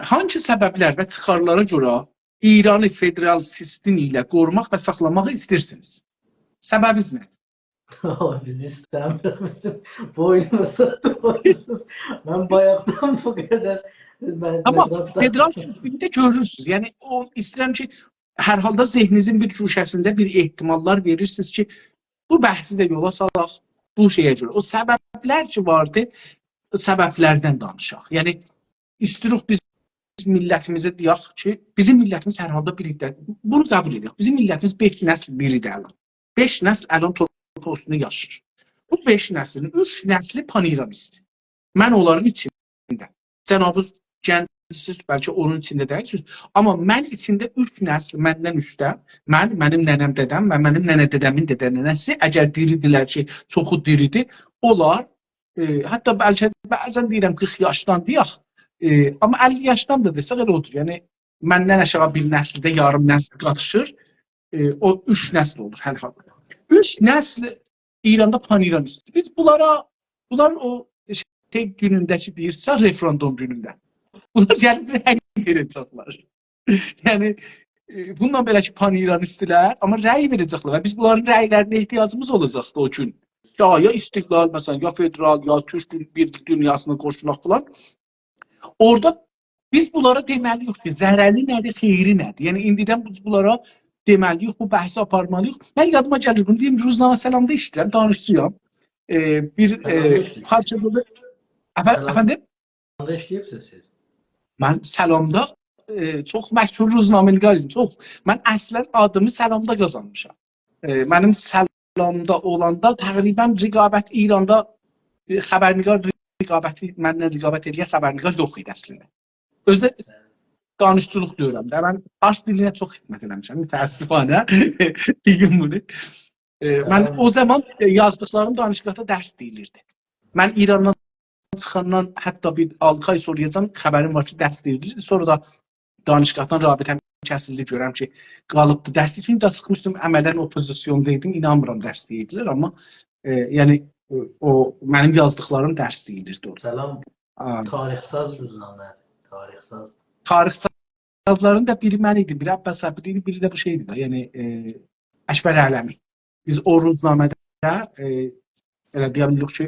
هانسی سببلر و چیخارلارا گؤره ایرانی فدرال سیستم ایله قوروماق و ساخلاماق ایسته‌ییرسینیز؟ سببینیز نه‌دیر؟ بیز ایسته‌میریک، بیزیم بوینوموزا بوینسوز. من بایاقدان بو قدر، من، آمما من زاددا فدرال سیستمده گؤرورسونوز. یعنی، او، ایسته‌ییرم کی، هر حالدا ذهنینیزین بیر گوشه‌سینده بیر احتماللار وئریرسینیز کی، بو بحثی ده یولا سالاق، بو شئیه گؤره. او سببلر کی واردی، سببلردن دانیشاق. یعنی، ایستیروق بیز میللتیمیزه دئیک کی، بیزیم میللتیمیز هر حالدا بیریدیر. بونو قبول ائدک. بیزیم میللتیمیز بئش نسل بیریدیر الان. بئش نسل الان تورپاق اوستونده یاشاییر. بو بئش نسلین اوچ نسلی پان‌ایرانیستدیر. من اونلارین ایچینده. جنابینیز گنجسیز، بلکه اونون ایچینده دئییلسینیز. آمما من ایچینده اوچ نسل مندن اوسته، من، منیم ننه‌م، دده‌م و منیم ننه دده‌مین دده ننه‌سی، اگر دیریدیرلر کی، چوخو دیریدیر، اونلار، ائ، حتی بلکه بعضاً دئییرم قیرخ یاشدان دئیک، ائ، آمما اللی یاشدان دا دئسک ائله اودور. یعنی، مندن آشاغی بیر نسل ده یاریم نسل قاتیشیر، ائ، او اوچ نسل اولور هر حالدا. اوچ نسل ایراندا پان‌ایرانیست. بیز بونلارا، بونلار او شئی گونونده کی دئییرسه، رفراندوم گونونده. بونلار گلیب رأی وئره‌جکلر. یعنی، ائ، بونونلا بئله کی پان‌ایرانیستلر، آمما رأی وئره‌جکلر و بیز بونلارین رأی‌لرینه احتیاجیمیز اولاجاقدی او گون. یا، یا استقلال، مثلاً، یا فدرال، یا تورک دون-، بیر دونیاسینا قوشولاق فلان. اورادا بیز بونلارا دئمه‌لی‌ییک کی، ضرری نه‌دیر، خیری نه‌دیر؟ یعنی، ایندیدن بیز بونلارا دئمه‌لی‌ییک، بو بحثی آپارمالی‌ییق. من یادیما گلیر، بونو دئییم، روزنامه سلامدا ایشله‌ییرم، دانیشجویام. ائ، بیر، سلامدا ائ، ایشله‌ییر. پارچاجیلیق، افه-، سلام. افندیم؟ سلامدا ایشله‌ییبسینیز سیز؟ من سلامدا، ائ، چوخ مشهور روزنامه‌نگار ایدیم، چوخ. من اصلاً آدیمی سلامدا قازانمیشام. ائ، منیم سلامدا اولاندا تقریباً رقابت ایراندا، ائ، خبرنگار رقابتی، منن رقابت ائله‌ین خبرنگار یوخ ایدی اصلینده. اؤزو ده دانشجولوق دؤورمده. من فارس دیلینه چوخ خدمت ائله‌میشم، متأسفانه. دئییم بونو. ائ، من او زامان، ائ، یازدیقلاریم دانشگاهدا درس دئییلیردی. من ایراندان چیخاندان حتی بیر آلتی آی سونرایاجان خبریم وار کی، درس دئییلیردی. سونرا دا دانشگاهدان رابطه‌م کسیلدی، گؤرم کی، قالیبدی درس. چونکی دا چیخمیشدیم، عملاً اوپوزیسیوندا ایدیم، اینانمیرام درس دئییردیلر، آمما، ائ، یعنی، او، او منیم یازدیقلاریم درس دئییلیردی اورادا. سلام. آ. تاریخ‌ساز روزنامه. تاریخ‌ساز. تاریخ‌ساز یازیلارین دا بیری من ایدیم، بیری عباس صابری ایدی، بیری ده بو شئیدی ده، یعنی، ائ، اکبر اعلمی. بیز او روزنامه‌ده، ائ، ائله دئیه بیلیریک کی،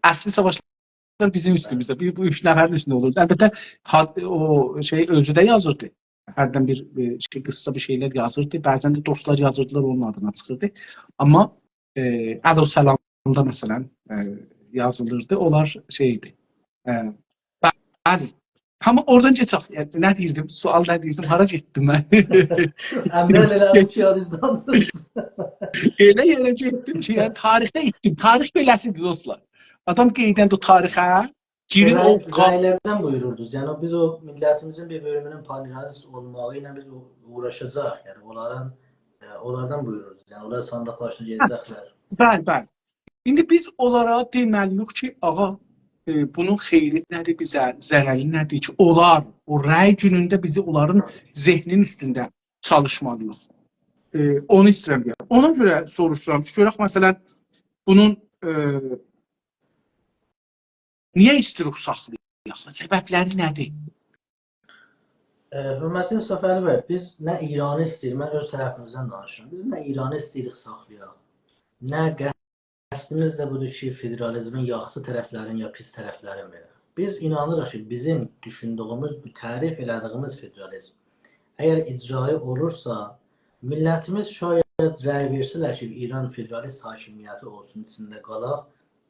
اصلی ساواشلار بیزیم اوستوموزده، بو، بو اوچ نفرین اوستونده اولوردو. البته، ها-، او شئی اؤزو ده یازیردی. هردن بیر، ائ، شئی، قیسا بیر شئیلر یازیردی. بعضا ده دوستلار یازیردیلار، اونون آدینا چیخیردی. آمما، ائ، علی‌سلامدا، مثلا، ائ، یازیلیردی. اونلار شئی ایدی. ائ، بلی. آمما اورادان کئچک. یعنی، نه دئییردیم؟ سؤال نه دئییردیم؟ هارا گئتدیم من؟ اول ائله بو کی، یادیزدان چیخدی. ائله یئره گئتدیم کی، یعنی، تاریخده ایتدیم. تاریخ بئله‌سیدیر، دوستلار. آدام قئییدنده او تاریخه، گیریر رأی-، او قا- رأی‌لردن بویوروردونوز. یعنی، بیز او میللتیمیزین بیر بؤلومونون پان‌ایرانیست اولماغی ایله بیز او-، اوغراشاجاق. یعنی، اونلارین، ائ، اونلاردان بویوروردونوز. یعنی، اونلار صاندیق باشینا گئده‌جکلر. بلی، بلی. ایندی بیز اونلارا دئمه‌لی‌ییک کی، آغا، ائ، بونون خئیری نه‌دیر، بیزه ضرری نه‌دیر کی، اونلار او رأی گونونده بیزی اونلارین ذهنینین اوستونده چالیشمالی‌ییق. ائ، اونو ایسته‌ییرم دئیم. اونا گؤره سوروشورام کی، گؤرک، مثلا، بونون، ائ، نییه ایسته‌ییریک ساخلایاق؟ سبب‌لری نه‌دیر؟ ائ، حؤرمتلی صفری بی، بیز نه ایرانی ایسته‌ییریک، من اؤز طرفیمیزدن دانیشیرام. بیز نه ایرانی ایسته‌ییریک ساخلایاق، نه قصدیمیز ده بودور کی، فدرالیزمین یاخشی طرفلرینی یا پیس طرفلرینی وئرک. بیز اینانیریق کی، بیزیم دوشوندویوموز، تعریف ائله‌دیییمیز فدرالیزم اگر اجرایی اولورسا، میللتیمیز شاید رأی وئرسه‌لر کی، ایران فدرالیست حاکمیتی اولسون، ایچینده قالاق،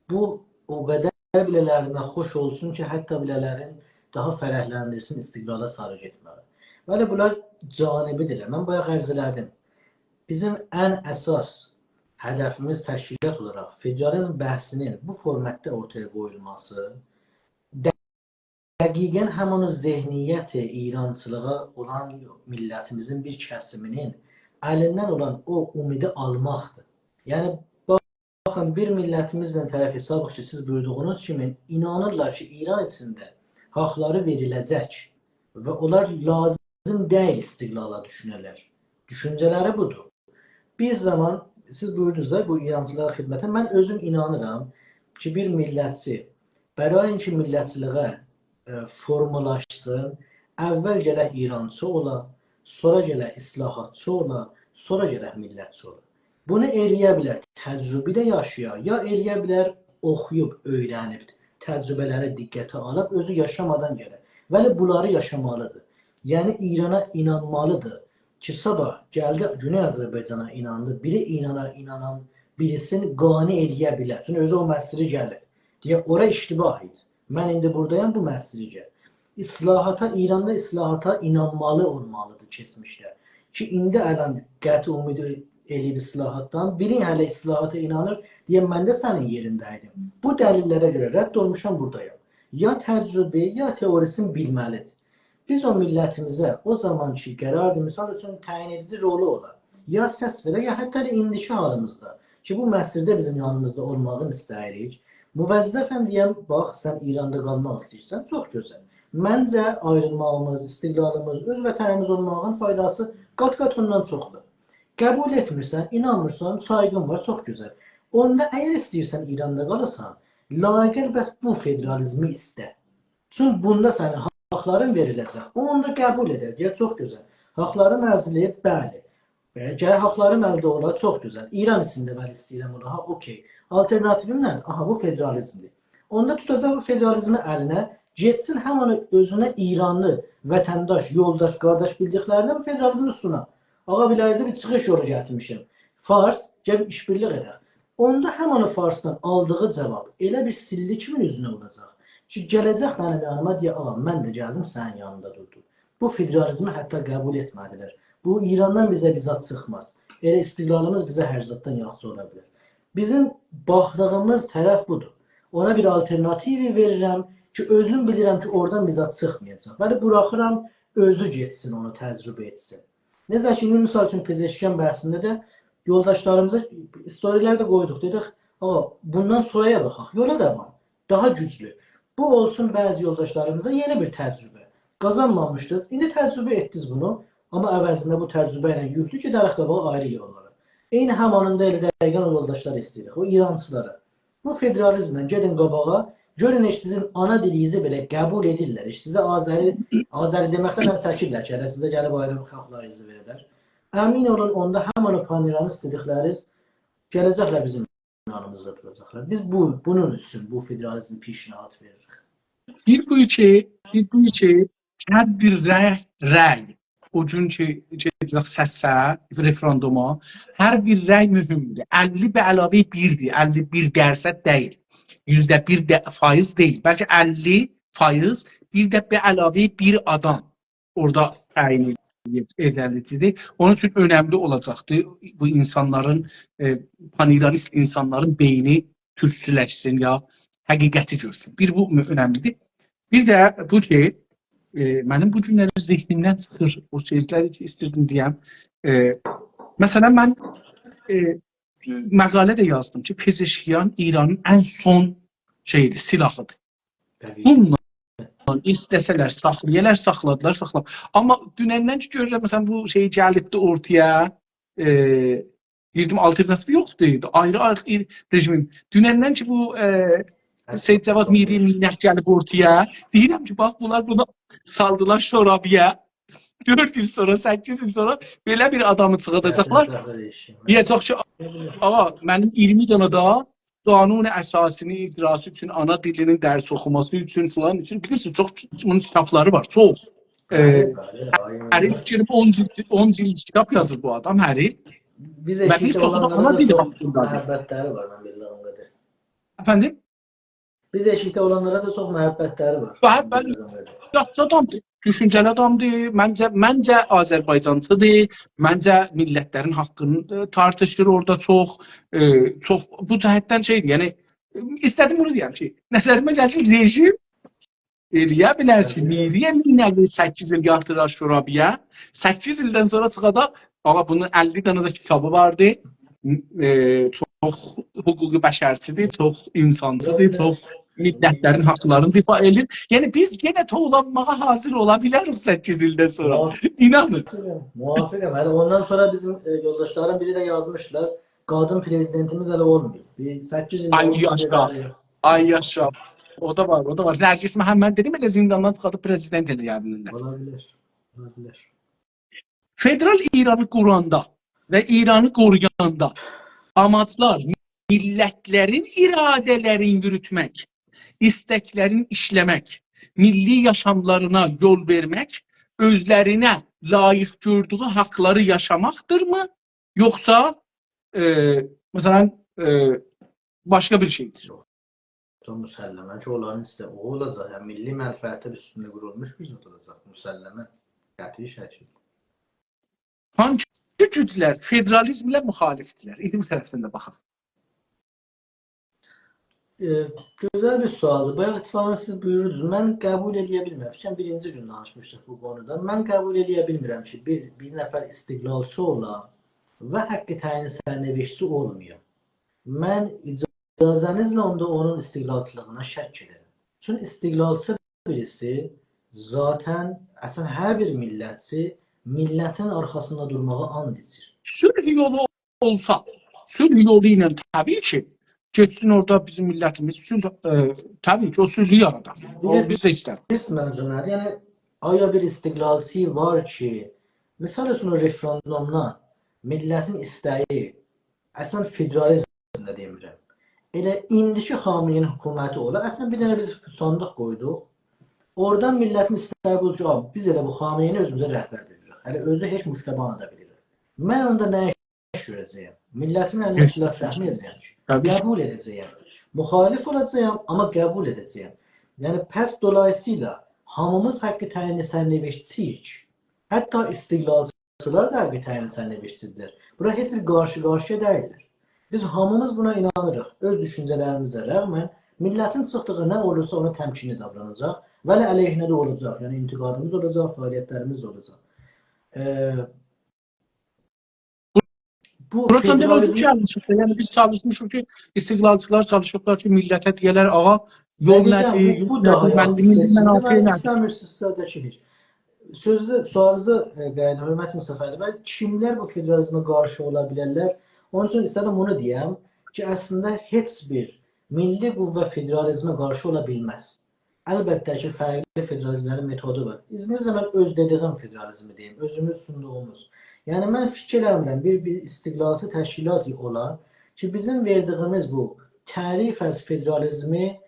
بو او قدر بیله‌لرینه خوش اولسون کی، حتی بیله‌لرین داها فرحلندیرسین استقلالا ساری گئتمه‌یه. بلی، بونلار جانبی‌دیرلر. من بایاق عرض ائله‌دیم. بیزیم ان اساس هدفیمیز تشکیلات اولاراق فدرالیزم بحثینین بو فورماتدا اورتایا قویولماسی دقیقا همین او ذهنیت ایرانچیلیغا اولان میللتیمیزین بیر کسیمینین الیندن اولان او امیدی آلماقدیر. یعنی، باخین، بیر میللتیمیزله طرف حسابیق کی، سیز بویوردوغونوز کیمی اینانیرلار کی، ایران ایچینده حاقلاری وئریله‌جک و اونلار لازیم دئییل استقلالا دوشونه‌لر. دوشونجه‌لری بودور. بیر زامان سیز بویوردونوز دا بو ایرانچیلارا خدمته، من اؤزوم اینانیرام کی، بیر میللتچی، برای اینکه میللتچیلیگه، ائ، فورمالاشسین، اول گرک ایرانچی اولا، سونرا گرک اصلاحاتچی اولا، سونرا گرک میللتچی اولا. بونو ائلیه بیلر تجربه ایله یاشایا، یا ائلیه بیلر اوخویوب، اؤیرنیب، تجربه‌لری دقته آلیب، اؤزو یاشامادان گله. ولی بونلاری یاشامالیدیر. یعنی ایرانا اینانمالیدیر کی، صاباح گلدی گونئی آذربایجانا ایناندی، بیری اینانا، اینانان بیریسینی قانع ائلیه بیلر. چونکی اؤزو او مسیری گلیب. دئیه، اورا اشتباه ایدی. من ایندی بورادایام، بو مسیری گل. اصلاحاتا، ایراندا اصلاحاتا اینانمالی اولمالیدیر کئچمیشده. کی، ایندی الان قطع امید ائله‌ییب اصلاحاتدان، بیری هله اصلاحاتا اینانیر، دئیه، من ده سنین یئرینده‌یدیم. بو دلیل‌لره گؤره رد اولموشام، بورادایام. یا تجربه، یا تئوریسینی بیلمه‌لیدیر. بیز او میللتیمیزه او زامان کی، قراردیر، مثال اوچون، تعیین ائدیجی رولو اولا، یا سس وئره، یا حتی ائله ایندیکی حالیمیزدا کی، بو مسیرده بیزیم یانیمیزدا اولماغینی ایسته‌ییریک. موظفم دئیم، باخ، سن ایراندا قالماق ایسته‌ییرسن، چوخ گؤزل. منجه، آیریلماغیمیز، استقلالیمیز، اؤز وطنیمیز اولماغین فایداسی قات-قات اوندان چوخدور. قبول ائتمیرسن، اینانمیرسان، سایغین وار، چوخ گؤزل. اوندا اگر ایسته‌ییرسن ایراندا قالاسان، لااقل بس بو فدرالیزمی ایسته. چونکی بوندا سنین حاقلارین وئریله‌جک. او اوندا قبول ائدر، دئیر، چوخ گؤزل. حاقلاریم ازیلیب، بلی. ائ، گرک حاقلاریم الده اولا، چوخ گؤزل. ایران ایچینده، بلی، ایسته‌ییرم اونو، ها، اوکی. آلترناتیویم نه‌دیر؟ آها، بو فدرالیزمدیر. اوندا توتاجاق بو فدرالیزمی الینه، گئتسین، همین اؤزونه ایرانلی، وطنداش، یولداش، قارداش بیلدیکلرینه بو فدرالیزمی سونا. آغا، بیله‌زه بیر چیخیش یولو گتیرمیشم. فارس، گل بیر ایش‌بیرلیک ائدک. اوندا همین او فارسدان آلدیغی جاواب ائله بیر سیللی کیمین اوزونه ووراجاق کی، گله‌جک منیم یانیما، دئیه، «آغا، من ده گلدیم، سنین یانیندا دوردوم.» بو فدرالیزمی حتی قبول ائتمه‌دیلر. بو ایراندان بیزه بیر زاد چیخماز. ائله استقلالیمیز بیزه هر زاددان یاخشی اولا بیلر. بیزیم باخدیغیمیز طرف بودور. اونا بیر آلترناتیوی وئریرم کی، اؤزوم بیلیرم کی، اورادان بیر زاد چیخمایاجاق. ولی بوراخیرام، اؤزو گئتسین، اونو تجربه ائتسین. نئجه کی، ایندی مثال اوچون پزشکیان بحثینده ده یولداشلاریمیزا استوری‌لر ده قویدوق. دئدیک، «آغا، بوندان سونرایا باخاق، یولا داوام.» داها گوجلو. بو اولسون بعضی یولداشلاریمیزا یئنی بیر تجربه. قازانمامیشدینیز، ایندی تجربه ائتدینیز بونو، آمما عوضینده بو تجربه ایله یوکلو گئده‌ریک قاباغا آیری یوللارا. عینی همانیندا ائله دقیقا او یولداشلارا ایسته‌ییریک، او ایرانچیلارا. بو فدرالیزمله گئدین قاباغا، گؤرون، هئچ سیزین آنا دیلینیزی بئله قبول ائدیرلر. هئچ سیزه آذری، آذری دئمکدن ال چکیرلر کی، هله سیزه گلیب آیری حاقلاریزی وئره‌لر. امین اولون، اوندا همین او پان‌ایرانیست دئدیکلریز گله‌جکلر بیزیم یانیمیزدا دوراجاقلار. بیز بو، بونون اوچون بو فدرالیزمی پیشنهاد وئریریک. بیر بو کی، بیر بو کی، هر بیر رأی، رأی، او گون کی، گئده‌جک سسه، رفراندوما، هر بیر رأی مهمدور. اللی به علاوه بیردیر، اللی بیر درصد دئییل. یوزده بیر ده، فایز دئییل، بلکه اللی فایز، بیر ده به علاوه بیر آدام اورادا تعیین ائدیله‌جکدیر. اونون اوچون اؤنملی اولاجاقدیر بو اینسانلارین، ائ، پان‌ایرانیست اینسانلارین بئینی تورکچولشسین یا حقیقتی گؤرسون. بیر بو مو-، اؤنملیدیر. بیر ده بو کی، ائ، منیم بو گونلری ذهنیمدن چیخیر او سؤزلری کی، ایستیردیم دئیم. ائ، مثلا، من، ائ، مقاله ده یازدیم کی، پزشکیان ایرانین ان سون شئییدیر، سلاحیدیر. طبیعی. بونلاری ایسته‌سه‌لر ساخلایالار، ساخلادیلار، ساخلا-، آمما دونندن کی گؤرورم، مثلا، بو شئی گلیبدی اورتایا، ائ، دئییردیم، آلترناتیوی یوخدور، آیری، آیری رژیمین. دونندن کی بو، ائ، سید جواد میری مینت گلیب اورتایا، دئییرم کی، باخ، بونلار بونو سالدیلار شورابایا. دؤرد ایل سونرا، سککیز ایل سونرا بئله بیر آدامی چیخاداجاقلار. دئیه‌جک کی، آغا، منیم اییرمی دنه ده قانون اساسی‌نین اجراسی اوچون، آنا دیلی‌نین درس اوخوماسی اوچون، فلان اوچون، بیلیرسینیز، چوخ بونون کیتابلاری وار، چوخ. ائ، بلی، بلی، آیین. هر ایل گیریب اون جیلد، اون جیلد کیتاب یازیر بو آدام، هر ایل. بیز و بیر ائشیکده چوخو دا اولانلارا آنا دا دیلی چوخ حاقیندا. محبتلری وار، من بیلدیگیم قدر. افندیم؟ بیز ائشیکده اولانلارا دا چوخ محبتلری وار، بلی، من بلی. بیلدیگیم قدر. یاخشی آدامدیر، دوشونجه‌لی آدامدیر. منجه، منجه آذربایجانچیدیر. منجه میللتلرین حاقینی، ائ، تارتیشیر اورادا چوخ، ائ، چوخ بو جهتدن شئیدیر، یعنی، ائ، ایسته‌دیم بونو دئیم کی، نظریمه گلیر کی، رژیم ائلیه بیلر کی، طبیعی. میری‌یه مینت سککیز ایل یاتیرار شورابایا، سککیز ایلدن سونرا چیخادا، آغا، بونون اللی دنه ده کیتابی واردی، م-، ائ، چوخ حقوق بشرچیدیر، چوخ اینسانچیدیر، بلی. چوخ میللتلرین حاقلارینی دفاع ائدیر. یعنی، بیز یئنه توولانماغا حاضر اولا بیلریک سککیز ایلدن سونرا. موافق. اینانین. موافقم. هله اوندان سونرا بیزیم، ائ، یولداشلارین بیری ده یازمیشلار، قادین پرزیدنتیمیز هله اولماییب. بیر سککیز ایل آی اولماییب، یاشا. هله آی یاشا. او دا وار، او دا وار. نرگس محمد دئدیم، ائله زینداندان چیخاردیب پرزیدنت ائله‌یه بیلیرلر. اولا بیلر. اولا بیلر. فدرال ایرانی قوراندا و ایرانی قورویاندا آماجلار میللتلرین اراده‌لرینی یوروتمک، ایستکلرین ایشله‌مک، میللی یاشاملارینا یول وئرمک، اؤزلرینه لایق گؤردویو حاقلاری یاشاماقدیرمی؟ یوخسا، ائ، مثلا، ائ، باشقا بیر شئیدیر؟ یوخ. دا مسلماً کی، اونلارین ایسته-، او اولاجاق. یعنی، میللی منفعتی اوستونده قورولموش بیر زاد اولاجاق، مسلماً. قطعی شکیلده. هانسی گوجلر فدرالیزمله مخالفدیرلر؟ ایندی بو طرفدن ده باخاق. ائ، گؤزل بیر سؤالدیر. بایاق اتفاقاً سیز بویوردونوز. من قبول ائله‌یه بیلمیرم. فیکریم بیرینجی گون دانیشمیشدیق بو قونودا. من قبول ائله‌یه بیلمیرم کی، بیر، بیر نفر استقلالچی اولا و حق تعیین سرنوشتچی اولمایا. من اجازه‌نیزله اوندا اونون استقلالچیلیغینا شک ائدیرم. چون استقلالچی بیریسی ذاتاً، اصلاً هر بیر میللتچی میللتین آرخاسیندا دورماغا آند ایچیر. صلح یولو اولسا، صلح یولو ایله طبیعی کی، گئتسین اورادا بیزیم میللتیمیز صلح، ائ، طبیعی کی، او صلحو یارادار. او بیلیرسینیز، بیز ده ایسته‌ریک. بیلیرسینیز منجه نه‌دیر؟ یعنی، آیا بیر استقلالچی وار کی، مثال اوچون، او رفراندومدان میللتین ایسته‌یی، اصلاً فدرالیزم ده دئمیرم. ائله ایندیکی خامنه‌ای‌نین حکومتی اولا، اصلاً بیر دنه بیز صاندیق قویدوق. اورادان میللتین ایسته‌یی بودور کی، «آ، بیز ائله بو خامنه‌ای‌نی اؤزوموزه رهبر بیلیریک.» هله اؤزو هئچ مشتبه‌نی ده بیلیر. من اوندا نه ایش گؤره‌جه‌یم؟ میللتیمین الینه، هئچ، سلاح چکمه‌یه‌جه‌یم کی. طبیعی کی. قبول ائده‌جه‌یم. مخالف اولاجاغام، آمما قبول ائده‌جه‌یم. یعنی، پس دولاییسییلا هامیمیز حق تعیین سرنوشتچی‌ییک. حتی استقلالچیلار دا حق تعیین سرنوشتچی‌دیرلر. بورا هئچ بیر قارشی-قارشییا دئییللر. بیز هامیمیز بونا اینانیریق. اؤز دوشونجه‌لریمیزه رغماً میللتین چیخدیغی نه اولورسا اونا تمکینلی داوراناجاق. ولی علیهینه ده اولاجاق. یعنی انتقادیمیز اولاجاق، فعالیتلریمیز ده اولاجاق. ائ، بو بورا چنده فدرالیزم اوزو گلمیشیک ده. یعنی بیز چالیشمیشیق کی، استقلالچیلار چالیشیبلار کی، میللته دئیه‌لر، «آغا، یول، دقیقاً، نه‌دیر، بو، بو داها میللی یاخشی سئچیمدیر. منافع من نه‌دیر؟» ایسته‌میر سیزده ده کی، هئچ. سؤزو، سؤالینیزی، ائ، قاییدام، حؤرمتلی صفالی بی، کیملر بو فدرالیزمه قارشی اولا بیلرلر؟ اونون اوچون ایسته‌دیم بونو دئیم کی، اصلینده هئچ بیر میللی قوه فدرالیزمه قارشی اولا بیلمز. البته کی، فرقلی فدرالیزملرین متودو وار. اذنینیزله من اؤز دئدیگیم فدرالیزمی دئییم، اؤزوموز سوندوغوموز. یعنی، من فیکیر ائله‌میرم، بیر، بیر استقلالچی تشکیلات اولا کی، بیزیم وئردیگیمیز بو تعریف از فدرالیزمی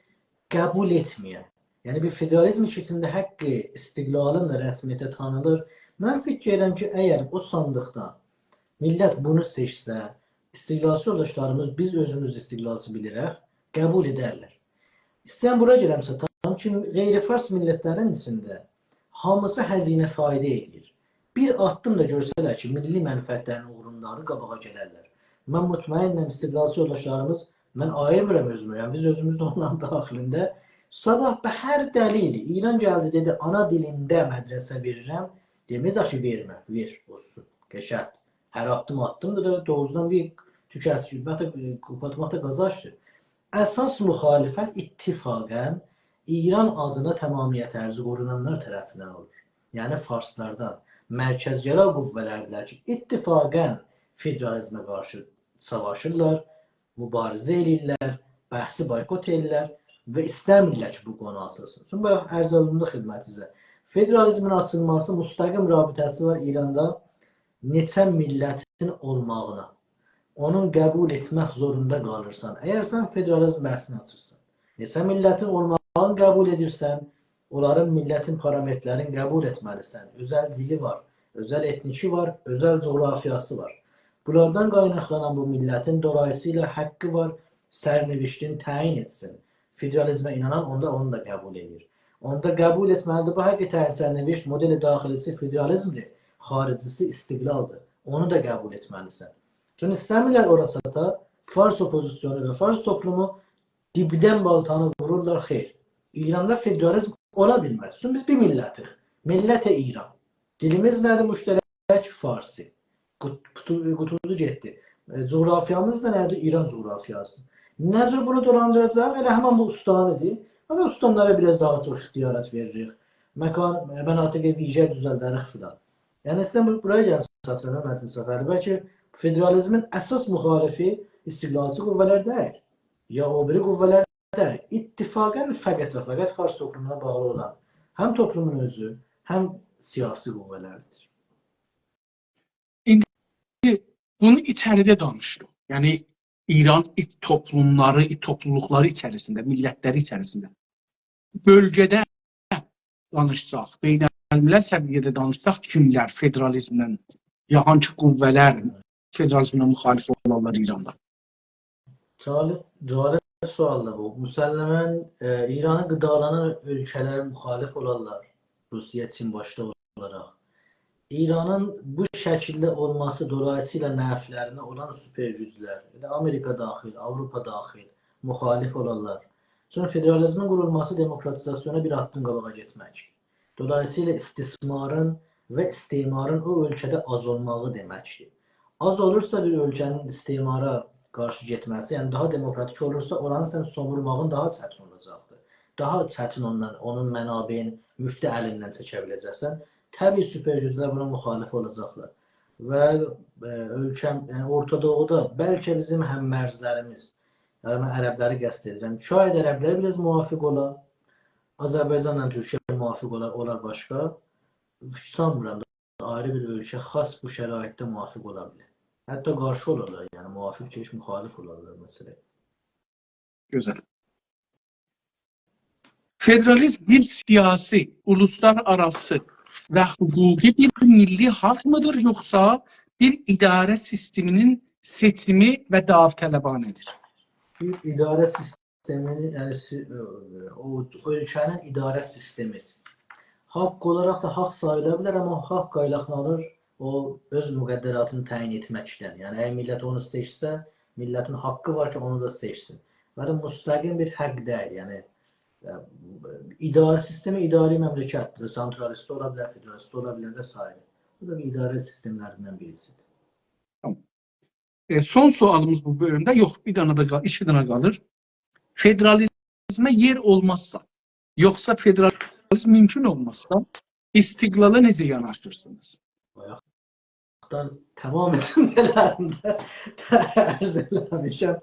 قبول ائتمه‌یه. یعنی، بیر فدرالیزم کی، ایچینده حق استقلالین دا رسمیته تانینیر. من فیکیر ائدیرم کی، اگر او صاندیقدان میللت بونو سئچسه، استقلالچی یولداشلاریمیز، بیز اؤزوموزو استقلالچی بیلیرک، قبول ائدرلر. ایسته‌ییرم بورا گلم چاتام کی، غیر فارس میللتلرین ایچینده هامیسی هزینه فایده ائله‌ییر. بیر آددیم دا گؤرسه‌لر کی، میللی منفعتلرین اوغروندادیر، قاباغا گلرلر. من مطمئنم، استقلالچی یولداشلاریمیز، من آییرمیرام اؤزومو، یعنی بیز اؤزوموز ده اونلارین داخلینده. صاباح به هر دلیلی ایران گلدی، دئدی، «آنا دیلینده مدرسه وئریرم»، دئمه‌یه‌جک کی، «وئرمه»، وئر، اولسون، قشنگ. هر آددیم آددیمدیر دا، دوغروسوندا بیر توکسکیلمک ده، ائ، قوپارتماق دا قازانجدیر. اساس مخالفت اتفاقاً ایران آدینا تمامیت‌ارزی قورونانلار طرفیندن اولور. یعنی فارسلاردان، مرکزگرا قوه‌لردیلر کی، اتفاقاً فدرالیزمه قارشی ساواشیرلار، مبارزه ائله‌ییرلر، بحثی بایکوت ائله‌ییرلر و ایسته‌میرلر کی، بو قونو آچیلسین. چونکی بایاق عرض اولوندو خدمتینیزه. فدرالیزمین آچیلماسی مستقیم رابطه‌سی وار ایراندا نئچه میللتین اولماغینا. اونون قبول ائتمک زوروندا قالیرسان، اگر سن فدرالیزم بحثینی آچیرسان. نئچه میللتین اولماغینی قبول ائدیرسن، اونلارین، میللتین پارامترلرینی قبول ائتمه‌لیسن. اؤزل دیلی وار، اؤزل ائتنیکی وار، اؤزل جغرافیاسی وار. بونلاردان قایناقلانان بو میللتین دولاییسییلا حقی وار سرنوشتینی تعیین ائتسین. فدرالیزمه اینانان اوندا اونو دا قبول ائدیر. اوندا قبول ائتمه‌لیدیر. بو حق تعیین سرنوشت مدل داخلی‌سی فدرالیزمدیر، خارجی‌سی استقلالدیر. اونو دا قبول ائتمه‌لیسن. چونکی ایسته‌میرلر اورا چاتا، فارس اوپوزیسیونو و فارس توپلومو دیبدن بالتانی وورورلار، خیر. ایراندا فدرالیزم اولا بیلمز. چونکی بیز بیر میللتیک. ملت ایران. دیلیمیز نه‌دیر؟ مشترک فارسی. قوت-، قوتولدو، قوتولدو گئتدی. ائ، جغرافیامیز دا نه‌دیر؟ ایران جغرافیاسی. نه جور بونو دولاندیراجاق؟ ائله همین بو استانی‌دیر. آمما استانلارا بیر آز داها چوخ اختیارات وئریریک. مکان، ائ، مناطق ویژه دوزلدریک فلان. یعنی، ایسته‌ییرم بو-، بورایا گلیم، چاتیرام، متین سفری. بلکه فدرالیزمین اساس مخالفی استقلالچی قوه‌لر دئییل. یا او بیری قوه‌لر دئییل. اتفاقاً فقط و فقط فارس توپلومونا باغلی اولان هم توپلومون اؤزو، هم سیاسی قوه‌لردیر. ایندی بونو ایچریده دانیشدیق. یعنی، ایران ایت توپلوملاری، ایت توپلولوقلاری ایچریسینده، میللتلری ایچریسینده. بؤلگه‌ده دانیشساق، بین‌الملل سویه‌ده دانیشساق، کیملر فدرالیزمدن، یا هانسی قوه‌لر فدرالیزمه مخالف اولارلار ایراندا؟ جالب، جالب سؤالدیر بو. مسلماً، ائ، ایرانی قیدالانان اؤلکه‌لر مخالف اولارلار. روسیه، چین باشدا اولاراق. ایرانین بو شکیلده اولماسی دولاییسییلا نفعلرینه اولان سوپر گوجلر، ائله آمریکا داخیل، آوروپا داخیل، مخالف اولارلار. چونکی فدرالیزمین قورولماسی دموکراتیزاسیونا بیر آددیم قاباغا گئتمک. دولاییسییلا استثمارین و استعمارین او اؤلکه‌ده آز اولماغی دئمکدیر. آز اولورسا بیر اؤلکه‌نین استعمارا قارشی گئتمه‌سی، یعنی داها دموکراتیک اولورسا، اورانی سن سومورماغین داها چتین اولاجاقدیر. داها چتین اوندان، اونون منابعین مفته الیندن چکه بیله‌جکسن. طبیعی سوپر گوجلر بونا مخالف اولاجاقلار. و، ائ، اؤلکه‌م، یعنی اورتا دوغودا بلکه بیزیم هم‌مرزلریمیز، یعنی من عربلری قصد ائدیرم. شاید عربلر بیر آز موافق اولا، آذربایجانلا تورکیه موافق اولا، اولار باشقا. سانمیرام دا آیری بیر اؤلکه خاص بو شرایطده موافق اولا بیلر. حتی قارشی اولارلار، یعنی موافق کی، هئچ مخالف اولارلار مثلا. گؤزل. فدرالیزم بیر سیاسی، اولوسلارآراسی و حقوقی بیر میللی حاق میدیر، یوخسا بیر اداره سیستمینین سئچیمی و داوطلبانه‌دیر؟ بیر اداره سیستمینین، یعنی سی-، او، او اؤلکه‌نین اداره سیستمی‌دیر. حاق اولاراق دا حاق ساییلا بیلر، آمما حاق قایناقلانیر او اؤز مقدراتینی تعیین ائتمکدن. یعنی، اگر میللت اونو سئچسه، میللتین حاقی وار کی، اونو دا سئچسین. بلی، مستقیم بیر حاق دئییل، یعنی، ائ، اداره سیستمی اداره مملکتدیر. سانترالیستی اولا بیلر، فدرالیستی اولا بیلر و سایره. بو دا بیر اداره سیستملریندن بیریسی‌دیر. تامام. ائ، سون سؤالیمیز بو بؤلومده، یوخ، بیر دنه ده قال-، ایکی دنه قالیر. فدرالیزمه یئر اولمازسا، یوخسا فدرالیزم مومکون اولمازسا، استقلالا نئجه یاناشیرسینیز؟ بایاقدان تمام جمله‌لریمده عرض ائله‌میشم.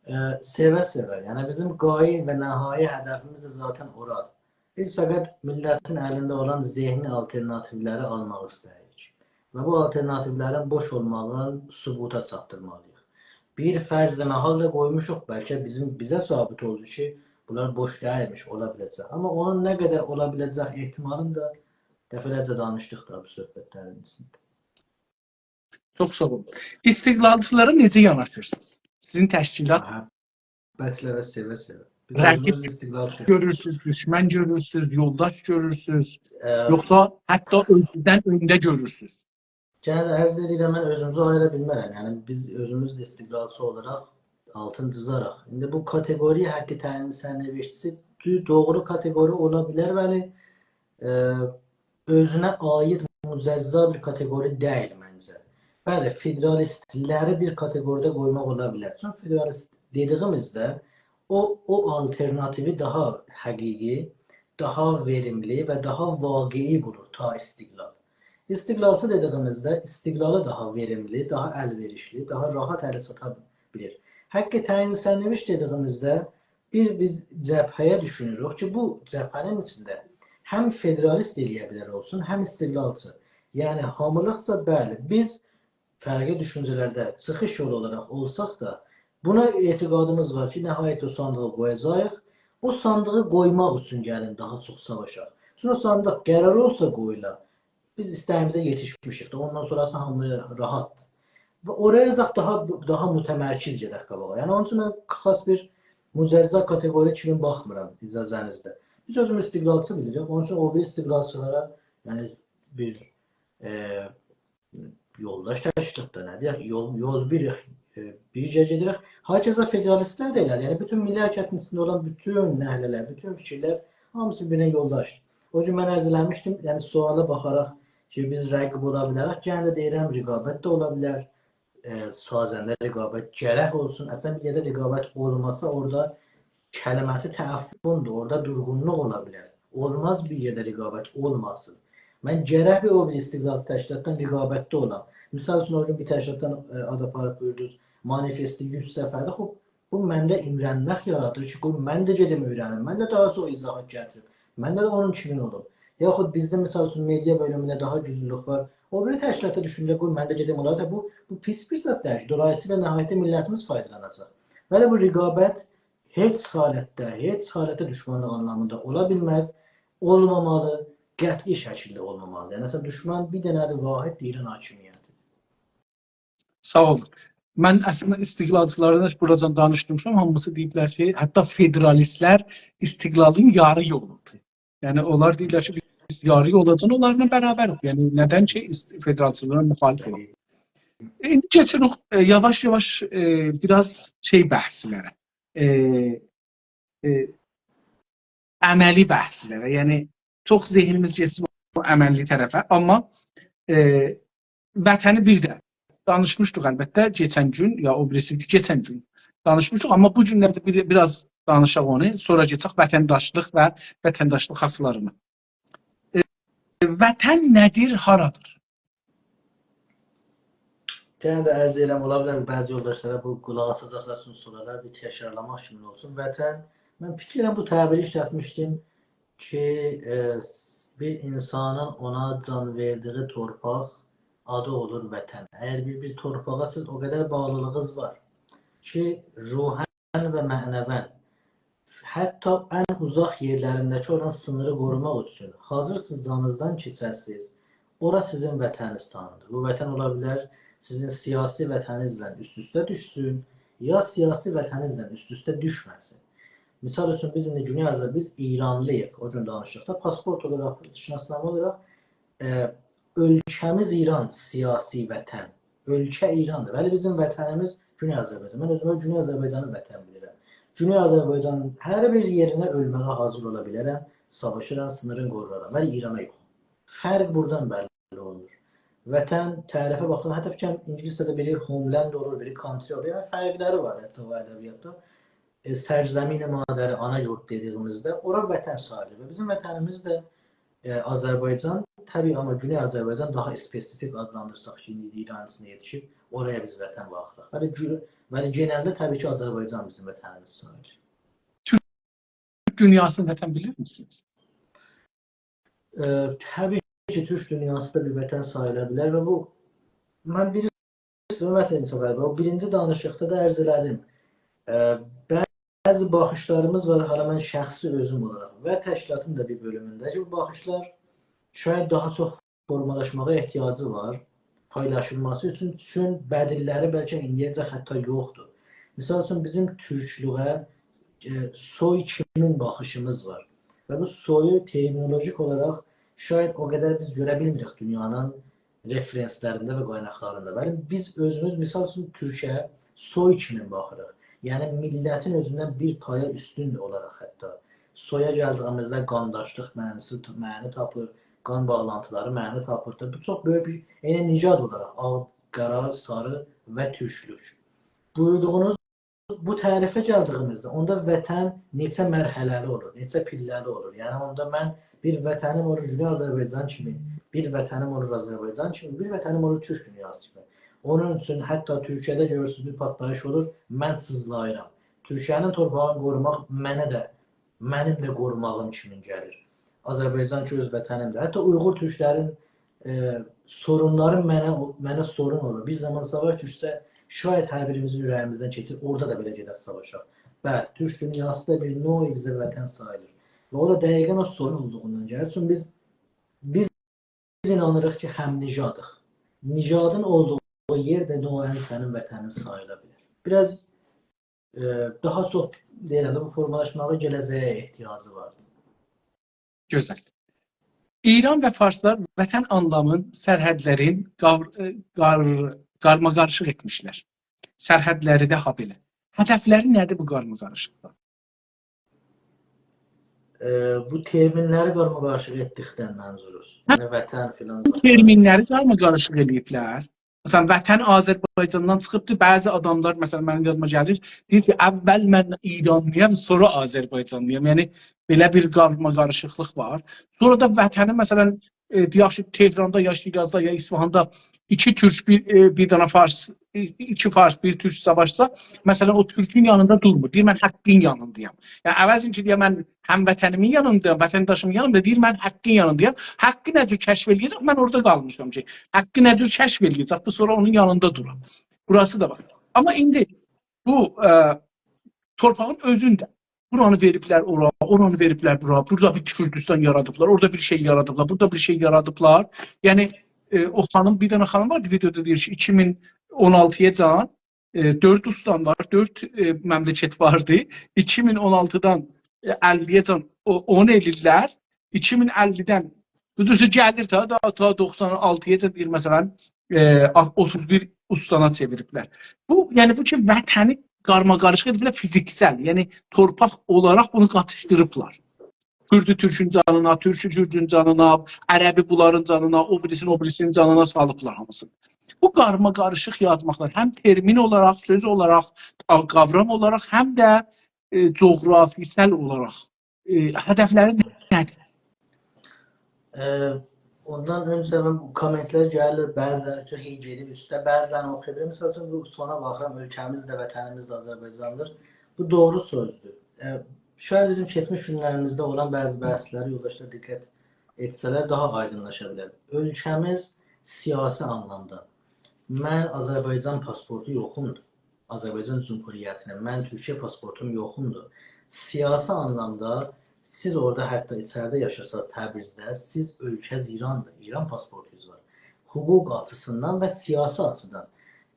اه، سئوه-سئوه. یعنی بیزیم غایه و نهایی هدفیمیز ده ذاتاً اورادیر. بیز فقط میللتین الینده اولان ذهنی آلترناتیولری آلماق ایسته‌ییریک. و بو آلترناتیولرین بوش اولماغینی ثبوتا چاتدیرمالی‌ییق. بیر فرض محال دا قویموشوق، بلکه بیزیم، بیزه ثابت اولدو کی، بونلار بوش دئییلمیش، اولا بیله‌جک. آمما اونون نه قدر اولا بیله‌جک احتمالینی دا دفعه‌لرجه دانیشدیق دا بو صحبتلرین ایچینده. چوخ ساغ اولون. استقلالچیلارا نئجه یاناشیرسینیز؟ سیزین تشکیلات محبتله و سئوه-سئوه. بیز رقیب اؤزوموز استقلالچی‌ییق. گؤرورسونوز، دوشمن گؤرورسونوز، یولداش گؤرورسونوز، اه، یوخسا حتی اؤزونوزدن اؤنده گؤرورسونوز؟ یعنی عرض ائدیرم، من اؤزوموزو آییرا بیلمرم. یعنی بیز اؤزوموز ده استقلالچی اولاراق آلتین جیزاراق. ایندی بو کاتئقوری حق تعیین سرنوشتیسی دو-، دوغرو کاتئقوری اولا بیلر، ولی، اه، اؤزونه عایید مجزا بیر کاتئقوری دئییل منجه. بلی، فدرالیستلری بیر کاتئقوریده قویماق اولا بیلر. چونکی فدرالیست دئدیگیمیزده او، او آلترناتیوی داها حقیقی، داها وئریملی و داها واقعی بولور تا استقلال. استقلالچی دئدیگیمیزده استقلالی داها وئریملی، داها ال‌وئریشلی، داها راحت اله چاتا بیلیر. حق تعیین سرنوشت دئدیگیمیزده بیر بیز جبهه‌یه دوشونوروک کی، بو جبهه‌نین ایچینده هم فدرالیست ائلیه بیلر اولسون، هم استقلالچی. یعنی هامیلیقجا، بلی، بیز فرقلی دوشونجه‌لرده چیخیش یولو اولاراق اولساق دا، بونا اعتقادیمیز وار کی، نهایت او صاندیغی قویاجاغیق. او صاندیغی قویماق اوچون گلین داها چوخ ساواشاق. چونکی او صاندیق قرار اولسا قویولا، بیز ایسته‌ییمیزه یئتیشمیشیک ده. اوندان سونراسی هامی راحت. و اورایا داها، داها متمرکز گئدک قاباغا. یعنی اونون اوچون من خاص بیر مجزا کاتئقوری کیمی باخمیرام، اجازه‌نیزله. بیز اؤزوموز استقلالچی بیلیریک. اونون اوچون او بیری استقلالچیلارا، یعنی بیر، ائ، یولداش تشکیلاتدا نه دئیک؟ یول، یول بیر، ائ، بیرگه گئدیریک. هاکذا فدرالیستلر ده ائله‌دیر. یعنی بوتون میللی حرکتین ایچینده اولان بوتون نحله‌لر، بوتون فیکیرلر هامیسی بیر-بیرینه یولداشدیر. او گون من عرض ائله‌میشدیم، یعنی سؤالا باخاراق کی، بیز رقیب اولا بیلریک. یئنه ده دئییرم، رقابت ده اولا بیلر. ائ، سازنده رقابت گرک اولسون. اصلاً بیر یئرده رقابت اولماسا، اورادا کلمه‌سی تعفن‌دور، اورادا دورغونلوق اولا بیلر. اولماز بیر یئرده رقابت اولماسین. من گرک بیر او بیر استقلالچی تشکیلاتدان رقابتده اولام. مثال اوچون، او گون بیر تشکیلاتدان، ائ، آد آپاریب بویوردونوز، مانیفستی یوز صفحه‌دیر. خوب، بو منده ایمرنمک یارادیر کی، قوی من ده گئدیم اؤیرنیم، من ده داها چوخ ایضاحات گتیریم، من ده اونون کیمین اولوم. یاخود بیزده، مثال اوچون، مئدیا بؤلومونده داها گوجلولوک وار. او بیری تشکیلاتدا دوشونجه قوی من ده گئدیم اونلارا. بو، بو پیس بیر زاد دئییل. دولاییسییلا نهایتده میللتیمیز فایدالاناجاق. بلی، بو رقابت هئچ حالتده، هئچ حالتده دوشمانلیق آنلامیندا اولا بیلمز، اولمامالی، قطعی شکیلده اولمامالیدیر. یعنی، اصلاً دوشمن بیر دنه‌دیر، واحددیر، ایران حاکمیتی‌دیر. ساغ اولون. من اصلینده استقلالچیلارا دا بوراجان دانیشدیرمیشام، هامیسی دئییبلر کی، حتی فدرالیستلر استقلالین یاری یولودور. یعنی اونلار دئییرلر کی، بیز یاری یولدان اونلارلا برابریک. یعنی ندن کی، است-، فدرالیستلارا مخالف اولور. ایندی کئچیریک، ائ، یاواش-یاواش، ائ، بیر آز شئی بحثلره. ائ، ائ، عملی بحثلره. یعنی چوخ ذهنیمیز گئتسین او عملی طرفه، آمما، ائ، وطنی بیر ده دانیشمیشدیق البته کئچن گون، یا او بیریسی گون، کئچن گون دانیشمیشدیق، آمما بو گونلرده بیر، بیر آز دانیشاق اونو، سونرا کئچک وطنداشلیق و وطنداشلیق حاقلارینا. ائ، وطن نه‌دیر، هارادیر؟ یئنه ده عرض ائدیرم، اولا بیلر بعضی یولداشلارا بو قولاق آساجاقلار اوچون سورالار بیر تکرارلاماق کیمی اولسون. وطن، من فیکر ائدیرم بو تعبیری ایشلتمیشدیم کی، ائ، بیر اینسانین اونا جان وئردیگی تورپاق آدی اولور وطن. اگر بیر، بیر تورپاغا سیز او قدر باغلیلیغینیز وار کی، روحاً و معنویاً حتی ان اوزاق یئرلرینده‌کی اولان سینیری قوروماق اوچون حاضیرسینیز جانینیزدان کئچه‌سینیز، اورا سیزین وطنینیز تانیدیر. بو وطن اولا بیلر سیزین سیاسی وطنینیزله اوست-اوسته دوشسون، یا سیاسی وطنینیزله اوست-اوسته دوشمه‌سین. مثال اوچون، بیز ایندی گونئی آذر-، بیز ایرانلی‌ییق، او گون دانیشدیق دا، پاسپورت اولاراق، شناسنامه اولاراق، ائ، اؤلکه‌میز ایران، سیاسی وطن. اؤلکه ایراندیر. ولی بیزیم وطنیمیز گونئی آذربایجان. من اؤزومه گونئی آذربایجانی وطن بیلیرم. گونئی آذربایجانین هر بیر یئرینه اؤلمه‌یه حاضر اولا بیلرم، ساواشیرام، سینیرین قورورام. ولی ایرانا یوخ. فرق بورادان بللی اولونور. وطن، تعریفه باخدیغیمیزدا، حتی فیکر ائلیرم، اینگیلیسجه‌ده بیری homeland اولور، بیری country اولور. حتی او ادبیاتدا، ائ، سرزمین مادری، آنا یورد دئدیگیمیزده، اورا وطن ساییلیر. و بیزیم وطنیمیز ده، ائ، آذربایجان، طبیعی، آمما گونئی آذربایجان داها اسپسیفیک آدلاندیرساق کی، ایندی ایران ایچینده یئتیشیب، اورایا بیز وطن باخیریق. ولی گو-، ولی گئنلده طبیعی کی، آذربایجان بیزیم وطنیمیز ساییلیر. دونیاسینی وطن بیلیرسینیز؟ ائ، طبیعی کی، تورک دونیاسی دا بیر وطن ساییلا بیلر و بو، من بیر حرمت انصاف، او بیرینجی دانیشیقدا دا عرض ائله‌دیم. ائ، بعضی باخیشلاریمیز وار، حالا من شخصی اؤزوم اولاراق و تشکیلاتین دا بیر بؤلومونده کی، بو باخیشلار شاید داها چوخ فورمالاشماغا احتیاجی وار، پایلاشیلماسی اوچون، چون بدیل‌لری بلکه ایندیه‌جه حتی یوخدور. مثال اوچون، بیزیم تورکلویه، ائ، سوی کیمین باخیشیمیز وار. و بو سویو ترمینولوژیک اولاراق شاید او قدر بیز گؤره بیلمیریک دونیانین رفرنس‌لرینده و قایناقلاریندا. ولی بیز اؤزوموز، مثال اوچون، تورکه سوی کیمین باخیریق. یعنی، میللتین اؤزوندن بیر پایه اوستون اولاراق حتی. سویا گلدیییمیزده قانداشلیق معناسی، معنی تاپیر، قان باغلانتیلاری معنی تاپیر. بو چوخ بؤیوک بیر، عینی نژاد اولاراق آغ، قارا، ساری و تورکلوک. بویوردوغونوز بو تعریفه گلدیییمیزده، اوندا وطن نئچه مرحله‌لی اولور، نئچه پیلله‌لی اولور. یعنی، اوندا من بیر وطنیم اولور گونئی آذربایجان کیمی، بیر وطنیم اولور آذربایجان کیمی، بیر وطنیم اولور تورک دونیاسی کیمی. اونون اوچون حتی تورکیه‌ده گؤرورسونوز، بیر پاتلاییش اولور، من سیزلاییرام. تورکیه‌نین تورپاغینی قوروماق منه ده، منیم ده قوروماغیم کیمی گلیر. آذربایجان کی، اؤز وطنیمدیر. حتی اویغور تورکلرین، ائ، سورونلاری منه، منه سورون اولور. بیر زامان ساواش دوشسه، شاید هر بیریمیزین اوره‌ییمیزدن کئچیر، اورادا دا بئله گئدک ساواشاق. بلی، تورک دونیاسی دا بیر نوع بیزه وطن ساییلیر. و او دا دقیقاً او سورون اولدوغوندان گلیر. چونکی بیز، بیز اینانیریق کی، هم‌نژادیق. نژادین اولدوغو یئر ده نوعاً سنین وطنین ساییلا بیلر. بیر آز، ائ، داها چوخ، دئییرم ده، بو فورمالاشماغا گله‌جه‌یه احتیاجی واردیر. گؤزل. ایران و فارسلار وطن آنلامین، سرحدلرین قار، قار، قارماقاریشیق ائتمیشلر. سرحدلری ده هابئله. هدفلری نه‌دیر بو قارماقاریشیقدا؟ ائ، بو ترمینلری قارماقاریشیق ائتدیکدن منظوروز. یعنی وطن فلان بو زاد. ترمینلری قارماقاریشیق ائله‌ییبلر. مثلا، وطن آذربایجاندان چیخیبدیر. بعضی آداملار، مثلا، منیم یادیما گلیر، دئییر کی، اول من ایرانلی‌یام، سونرا آذربایجانلی‌یام. یعنی، بئله بیر قارماقاریشیقلیق وار. سونرا دا وطنی، مثلا، ائ، دئیک کی، تهراندا، یا شیرازدا، یا اصفهاندا ایکی تورک، بیر، ائ، بیر دنه فارس، ائ، ایکی فارس، بیر تورک ساواشسا، مثلا، او تورکون یانیندا دورمور. دئییر، «من حقین یانیندایام.» یعنی، عوضین کی، دئیه، «من هموطنیمین یانیندایام، وطنداشیمین یانیندا»، دئییر، «من حقین یانیندایام.» حقی نه جور کشف ائله‌یه‌جک؟ «من اورادا قالمیشام کی.» حقی نه جور کشف ائله‌یه‌جک؟ بو سونرا اونون یانیندا دورار. بوراسی دا وار. آمما ایندی بو، ائ، تورپاغین اؤزونده بورانی وئریبلر اورا، اورانی وئریبلر بورا، بورادا بیر کوردوستان یارادیبلار، اورادا بیر شئی یارادیبلار، بورادا بیر شئی یارادیبلار. یعنی، ائ، او خانیم، بیر دنه خانیم واردی، ویدئودا دئییر کی، ایکی مین اون آلتی‌یاجان، ائ، دؤرد اوستان وار، دؤرد، ائ، مملکت واردی. ایکی مین اون آلتیدان، ائ، اللی‌یه‌جان او، اون ائله‌ییرلر. ایکی مین اللیدن، بو دوزو گلیر تا، دا، تا دوخسان آلتی‌یاجان دئییر، مثلا، ائ، اوتوز بیر اوستانا چئویریبلر. بو، یعنی بو کی، وطنی قارماقاریشیق ائدیبلر فیزیکسل، یعنی تورپاق اولاراق بونو قاتیشدیریبلار. کوردو تورکون جانینا، تورکو کوردون جانینا، عربی بونلارین جانینا، او بیریسینی او بیریسینین جانینا سالیبلار هامیسینی. بو قارماقاریشیق یاراتماقلار هم ترمین اولاراق، سؤز اولاراق، قاورام اولاراق، هم ده، ائ، جغرافیسل اولاراق، ائ، هدفلری نه‌دیر؟ ائ، اوندان اؤنجه من بو کامنت‌لر گلیر، بعضی‌لری چوخ ایی گئدیر اوسته، بعضی‌لرینی اوخویا بیلیرم. مثال اوچون، بو سونا باخیرام، اولکه‌میز ده، وطنیمیز ده آذربایجاندیر. بو دوغرو سؤزدور. ائ، شاید بیزیم کئچمیش گونلریمیزده اولان بعضی بحث‌لری یولداشلار دقت ائتسه‌لر، داها آیدینلاشا بیلر. اولکه‌میز سیاسی آنلامدا، من آذربایجان پاسپورتو یوخومدور. آذربایجان جمهوریتینین، من تورکیه پاسپورتوم یوخومدور. سیاسی آنلامدا سیز اورادا حتی ایچریده یاشاساز، تبریزده، سیز اولکه‌ز ایراندیر، ایران پاسپورتونوز وار. حقوق آچیسیندان و سیاسی آچیدان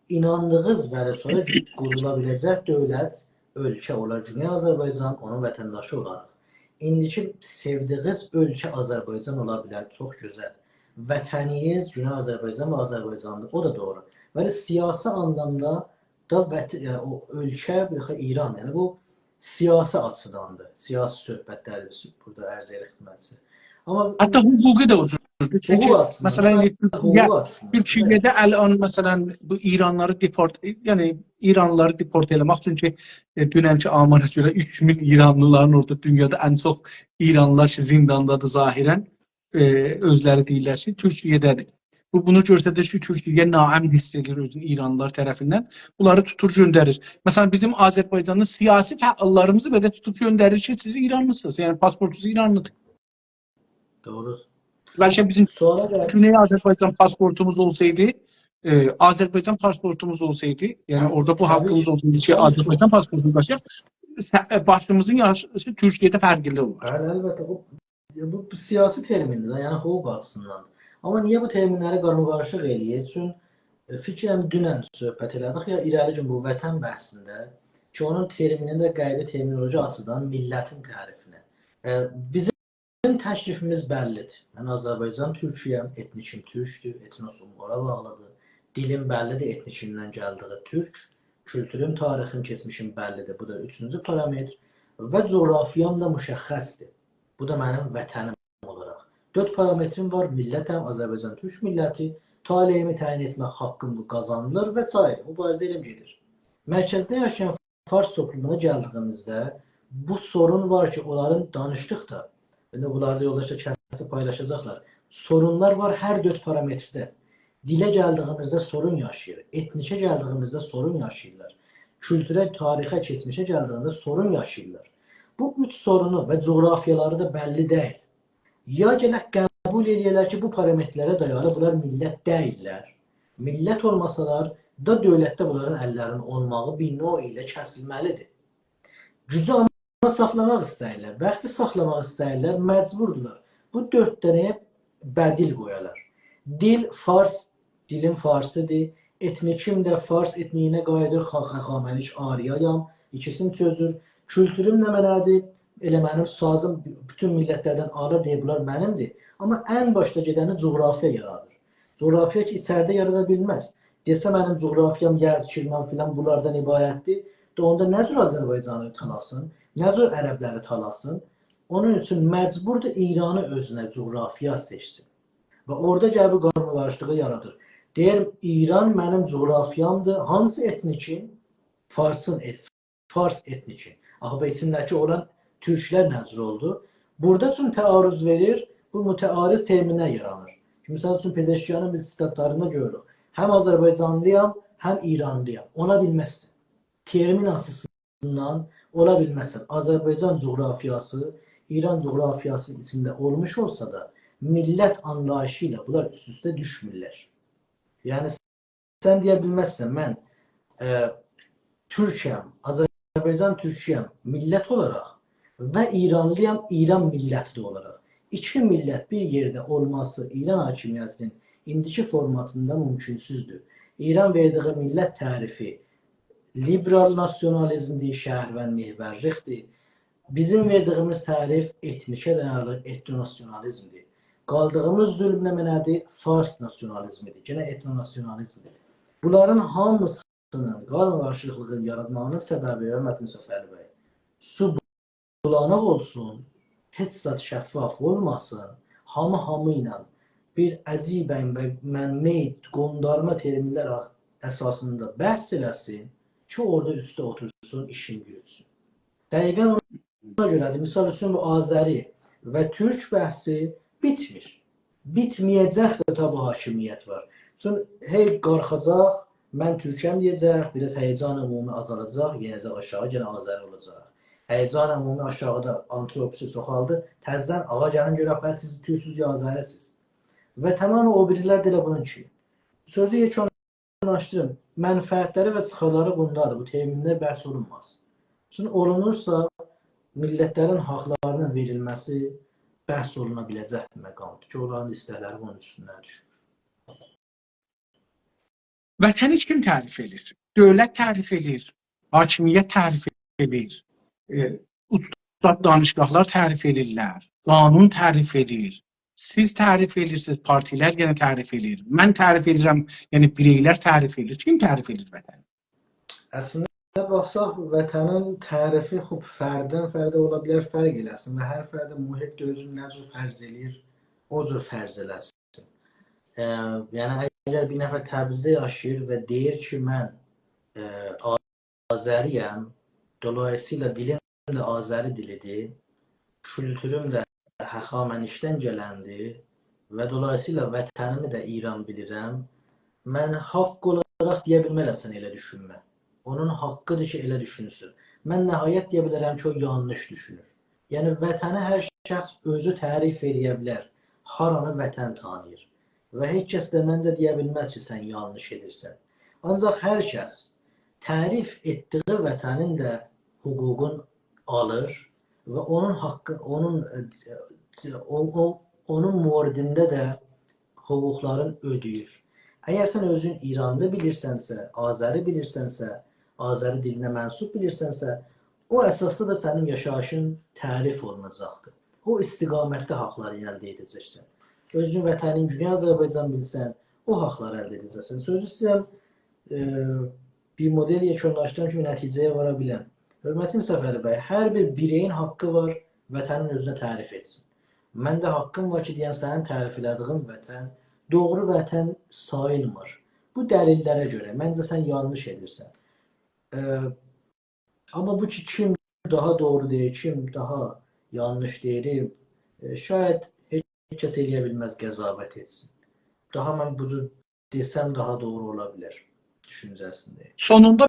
ایناندیغینیز و سونرا قورولا بیله‌جک دؤولت، اولکه اولار گونئی آذربایجان، اونون وطنداشی اولاریق. ایندیکی سئودیگینیز اولکه آذربایجان اولا بیلر، چوخ گؤزل. وطنیز گونئی آذربایجان و آذربایجاندیر، او دا دوغرو. ولی سیاسی آنلامدا دا وط، یعنی او اولکه، بیر دفعه ایران، یعنی بو سیاسی آچیداندیر. سیاسی صحبت‌لریدیر بورادا عرض ائدیریک خدمتینیزه. آمما حتی حقوقی ده او جوردور. چونکی، حقوق آچیسیندان، مثلا، حتی حقوق یا، آچیسیندان، تورکیه‌ده الان، مثلا، بو ایرانلیلاری دئپورت، یعنی ایرانلیلاری دئپورت ائله‌مک، چونکی، ائ، دوننکی آمارا گؤره اوچ مین ایرانلیلارین اورادا دونیادا ان چوخ ایرانلیلار کی، زینداندادیر ظاهرا، ائ، اؤزلری دئییرلر کی، تورکیه‌ده‌دیر. بو، بونو گؤستریر کی، تورکیه ناامن حیس ائدیر اؤزونو ایرانلیلار طرفیندن. بونلاری توتور گؤندریر. مثلا، بیزیم آذربایجانلی سیاسی فعاللاریمیزی بئله توتوب گؤندریر کی، سیز ایرانلیسینیز، یعنی پاسپورتونوز ایرانلیدیر. دوغرو. بلکه بیزیم سوالا گل. گونئی آذربایجان پاسپورتوموز اولسایدی، ائ، آذربایجان پاسپورتوموز اولسایدی، یعنی اورادا بو طبیعی حاققیمیز کی، اولسایدی کی، طبیعی کی. آذربایجان پاسپورتونو داشییاق، سه-، ائ، باشیمیزین یاشیسی تورکیه‌ده فرقلی اولار. بلی، البته، بو، بو، بو سیاسی ترمین‌دیر ده، یعنی حقوق آچیسیندان. آمما نییه بو ترمین‌لری قارماقاریشیق ائله‌ییر؟ چون، ائ، فیکرم دونن صحبت ائله‌دیک، یا ایره‌لی گون بو وطن بحثینده کی، اونون ترمینی ده قاییدیر ترمینولوژی آچیدان میللتین تعریفینه. ائ، بیزیم تکلیفیمیز بللی‌دیر. من آذربایجان تورکویم، ائتنیکیم تورکدور، ائتنوسوم قاراباغلی‌دیر. دیلیم بللی‌دیر، ائتنیکیمدن گلدیگی تورک. کولتوروم، تاریخیم، کئچمیشیم بللی‌دیر. بو دا اوچونجو پارامتر. و جغرافیام دا مشخص‌دیر. بو دا منیم وطنیم اولاراق. دؤرد پارامتریم وار: میللتم، آذربایجان تورک میللتی، طالعیمی تعیین ائتمک حاققیم بو قازانیلیر و سایره. مبارزه ائله گئدیر. مرکزده یاشایان فارس توپلومونا گلدیگیمیزده بو سورون وار کی، اونلارین دانیشدیق دا، ایندی بونلاری دا یولداشلا کسیب پایلاشاجاقلار. سورونلار وار هر دؤرد پارامترده. دیله گلدیگیمیزده سورون یاشاییر، ائتنیکه گلدیگیمیزده سورون یاشاییرلار. کولتوره، تاریخه، کئچمیشه گلدیگینده سورون یاشاییرلار. بو اوچ سورونو و جغرافیالاری دا بللی دئییل. یا گرک قبول ائله‌یه‌لر کی، بو پارامترلره دایالی بونلار میللت دئییللر. میللت اولماسالار دا دؤولتده بونلارین اللرینین اولماغی بیر نوع ایله کسیلمه‌لی‌دیر. گوجو آمما ساخلاماق ایسته‌ییرلر. وقتی ساخلاماق ایسته‌ییرلر، مجبوردولار بو دؤرد دنه بدیل قویالار. دیل فارس، دیلیم فارسی‌دیر. ائتنیکیم ده فارس ائتنیگینه قاییدیر، خا-، هخامنشی، آریایام، ایکیسینی چؤزور. کولتوروم نمنه‌دیر؟ ائله منیم سازیم، بوتون میللتلردن آلیر، دئییر، بونلار منیمدیر. آمما ان باشدا گئدنی جغرافیا یارادیر. جغرافیا کی، ایچریده یارادا بیلمز. دئسه، منیم جغرافیام یزد، کرمان فلان بونلاردان عبارتدیر، دا اوندا نه جور آذربایجانی تالاسین، نه جور عربلری تالاسین؟ اونون اوچون مجبوردور ایرانی اؤزونه جغرافیا سئچسین. و اورادا گلیب بو قارماقاریشیقلیغی یارادیر. دئییر، ایران منیم جغرافیامدیر. هانسی ائتنیکین؟ فارسین ائت-، فارس ائتنیکین. آخی بو ایچینده‌کی اولان تورکلر نه جور اولدو؟ بورادا چون تعارض وئریر، بو متعارض ترمینلر یارانیر. کی، مثال اوچون، پزشکیانین بیز استادلاریندا گؤروروک. هم آذربایجانلی‌یام، هم ایرانلی‌یام. اولا بیلمزسن. ترمین آچیسیندان اولا بیلمزسن. آذربایجان جغرافیاسی، ایران جغرافیاسی ایچینده اولموش اولسا دا، میللت آنلاییشی ایله بونلار اوست-اوسته دوشمورلر. یعنی، سن دئیه بیلمزسن، من، ائ، تورکم، آذربایجان تورکویم میللت اولاراق و ایرانلی‌یام، ایران میللتی ده اولاراق. ایکی میللت بیر یئرده اولماسی ایران حاکمیتینین ایندیکی فورماتیندا مومکونسوزدور. ایران وئردیگی میللت تعریفی لیبرال ناسیونالیزمدیر، شهروند محورلیکدیر. بیزیم وئردیگیمیز تعریف ائتنیکه دایانیلی ائتنوناسیونالیزمدیر. قالدیغیمیز ظلم نمنه‌دیر؟ فارس ناسیونالیزمیدیر. یئنه ائتنوناسیونالیزمدیر. بونلارین هامیسینین، قارماقاریشیقلیغین یاراتماغینین سببی، حؤرمتلی صفعلی بی، سو بولانیق اولسون، هئچ زاد شفاف اولماسین، هامی هامی ایله بیر عجیب من مید قوندارما ترمینلر اساسیندا بحث ائله‌سین کی، اورادا اوسته اوتورسون، ایشین یوروتسون. دقیقا اونا گؤره‌دیر. مثال اوچون، بو آذری و تورک بحثی بیتمیر. بیتمه‌یه‌جک ده تا بو حاکمیت وار. چون هئی قالخاجاق، من تورکم دئیه‌جک، بیر آز هیجان عمومی آزالاجاق، یئنه‌جک آشاغی، یئنه آذری اولاجاق. هیجان عمومی آشاغیدا، آنتروپوسو چوخالدی، تزه‌دن آغا گلین گؤرک، بس سیز تورکسوز یا آذری‌سیز. و تمام او بیریلر ده ائله بونون کیمی. سؤزو یئکونلاشدیریم. منفعتلری و چیخارلاری بوندادیر. بو ترمینلر بحث اولونماز. چون اولونورسا، میللتلرین حاقلارینین وئریلمه‌سی بحث اولونا بیله‌جک بیر مقامدیر کی، اونلارین ایستکلری بونون اوستونده دوشور. وطنی کیم تعریف ائدیر؟ دؤولت تعریف ائدیر، حاکمیت تعریف ائدیر، ائ، اوستاد دانشگاهلار تعریف ائدیرلر، قانون تعریف ائدیر. سیز تعریف ائدیرسینیز، پارتیلر یئنه تعریف ائدیر. من تعریف ائدیرم، یعنی بیرئیلر تعریف ائدیر. کیم تعریف ائدیر وطنی؟ اصلینده باخساق، وطنین تعریفی، خوب، فرددن فرده اولا بیلر فرق ائله‌سین و هر فرد محیط ده اؤزونو نه جور فرض ائله‌ییر، او جور فرض ائله‌سین. ائ، یعنی، اگر بیر نفر تبریزده یاشاییر و دئییر کی، من، ائ، آذری‌یم، دولاییسییلا دیلیم ده آذری دیلیدیر، کولتوروم ده هخامنشدن گلندیر، و دولاییسییلا وطنیمی ده ایران بیلیرم، من حاق اولاراق دئیه بیلمرم سن ائله دوشونمه. اونون حاققیدیر کی، ائله دوشونسون. من نهایت دئیه بیلرم کی، او یانلیش دوشونور. یعنی، وطنی هر شخص اؤزو تعریف ائله‌یه بیلر. هارانی وطن تانیییر. و هئچ کس ده منجه دئیه بیلمز کی، سن یانلیش ائدیرسن. آنجاق هر کس تعریف ائتدیگی وطنین ده حقوقون آلیر و اونون حاققی، اونون، ائ، او، او، اونون موردینده ده حقوقلارین اؤده‌ییر. اگر سن اؤزون ایرانلی بیلیرسنسه، آذری بیلیرسنسه، آذری دیلینه منسوب بیلیرسنسه، او اساسدا دا سنین یاشاییشین تعریف اولوناجاقدیر. او استقامتده حاقلاری الده ائده‌جکسن. اؤزون وطنین گونئی آذربایجان بیلسن، او حاقلاری الده ائده‌جکسن. سؤزو ایسته‌ییرم، ائ، بیر مدل یئکونلاشدیرام کی، نتیجه‌یه وارا بیلم. حؤرمتلی صفری بی، هر بیر بیرئیین حاققی وار وطنین اؤزونه تعریف ائتسین. من ده حاققیم وار کی، دئیم، سنین تعریف ائله‌دیگین وطن دوغرو وطن ساییلمیر. بو دلیللره گؤره، منجه سن یانلیش ائدیرسن. ائ، آمما بو کی، کیم داها دوغرو دئییر، کیم داها یانلیش دئییر، ائ، شاید هئچ کس ائله‌یه بیلمز قضاوت ائتسین. داها من بو جور دئسم داها دوغرو اولا بیلر دوشونجه‌سینده. سونوندا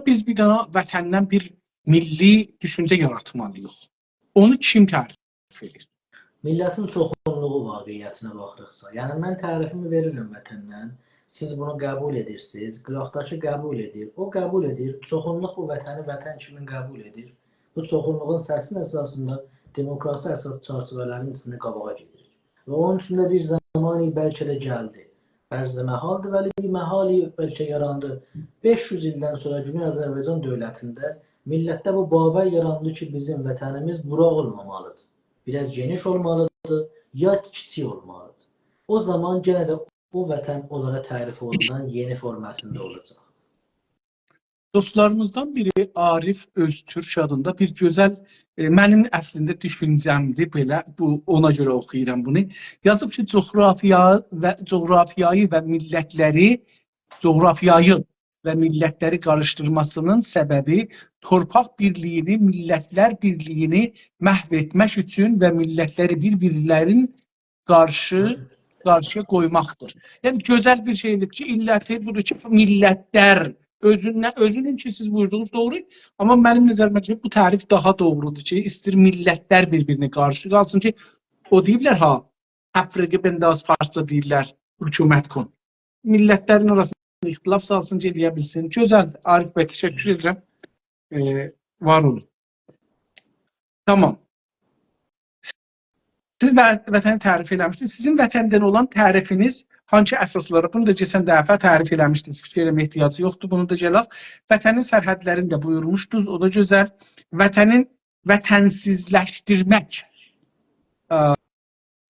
بیز بیر دنه وطندن بیر میللی دوشونجه یاراتمالیییق. اونو کیم تعریف ائدیر؟ میللتین چوخونلوغو واقعیتینه باخیریقسا. یعنی، من تعریفیمی وئریرم وطندن، سیز بونو قبول ائدیرسینیز، قیراقداکی قبول ائدیر، او قبول ائدیر، چوخونلوق بو وطنی وطن کیمی قبول ائدیر. بو چوخونلوغون سسینین اساسیندا دموکراسی اساس چرچیوه‌لرین ایچینده قاباغا گئدیریک. و اونون اوچون ده بیر زمانی بلکه ده گلدی. عرض محالدیر، ولی بیر محالی بلکه یاراندی. بئش یوز ایلدن سونرا گونئی آذربایجان دؤولتینده میللتده بو باور یاراندی کی، بیزیم وطنیمیز بورا اولمامالیدیر. بیر آز گئنیش اولمالیدیر، یا کیچیک اولمالیدیر. او زامان یئنه ده او وطن اونلارا تعریف اولونان یئنی فورماتیندا اولاجاق. دوستلاریمیزدان بیری عارف اؤزتورک آدیندا بیر گؤزل، ائ، منیم اصلینده دوشونجه‌مدیر بئله، بو، اونا گؤره اوخویورام بونو. یازیب کی، جغرافیا و، جغرافیایی و میللتلری، جغرافیایی و میللتلری قاریشدیرماسینین سببی تورپاق بیرلیگینی، میللتلر بیرلیگینی محو ائتمک اوچون و میللتلری بیر-بیرلرین قارشی، قارشییا قویماقدیر. یعنی، گؤزل بیر شئی دئییب کی، علتی بودور کی، میللتلر اؤزوندن، اؤزونون کی، سیز بویوردوغونوز دوغرو، آمما منیم نظریمه گؤره بو تعریف داها دوغرودور کی، ایستیر میللتلر بیر-بیرینه قارشی قالسین کی، او دئییبلر ها، تفرقه بنداز، فارسجا دئییرلر، حکومت کن. میللتلرین آراسیندا اختلاف سالسین کی، ائله‌یه بیلسین. گؤزل، عارف بی، تشکر ائدیرم. ائ، وار اولون. تامام. سیز و-، وطنی تعریف ائله‌میشدینیز. سیزین وطندن اولان تعریفینیز هانسی اساسلارا؟ بونو دا کئچن دفعه تعریف ائله‌میشدینیز. فیکیر ائله‌مه‌یه احتیاج یوخدور. بونو دا گلک. وطنین سرحدلرینی ده بویورموشدونوز. او دا گؤزل. وطنین، وطنسیزلشدیرمک، ائ،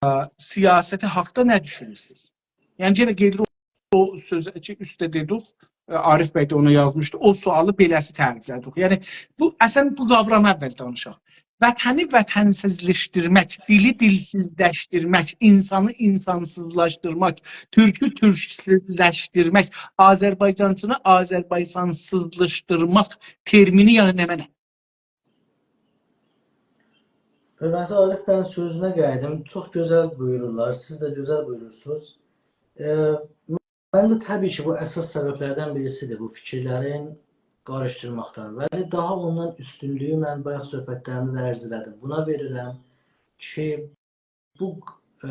ائ، سیاستی حاقدا نه دوشونورسونوز؟ یعنی، یئنه گئدیر او، او سؤزه کی، اوسته دئدیک، ائ، عارف بی ده اونا یازمیشدی، او سؤالی بئله‌سی تعریفله‌دیک. یعنی، بو، اصلا بو قاورامی اول دانیشاق. وطنی وطنسیزلشدیرمک، دیلی دیلسیزلشدیرمک، اینسانی اینسانسیزلاشدیرماق، تورکو تورکسیزلشدیرمک، آذربایجانچینی آذربایجانسیزلاشدیرماق ترمینی، یعنی، نمنه؟ حؤرمتلی عارف بیین سؤزونه قاییدیم. چوخ گؤزل بویورورلار، سیز ده گؤزل بویورورسونوز. ائ، منجه، طبیعی کی، بو اساس سببلردن بیریسیدیر، بو فیکیرلرین قاریشدیرماقدان. ولی داها اوندان اوستونلویو من بایاق صحبتلریمده ده عرض ائله‌دیم. بونا وئریرم کی، بو، ائ،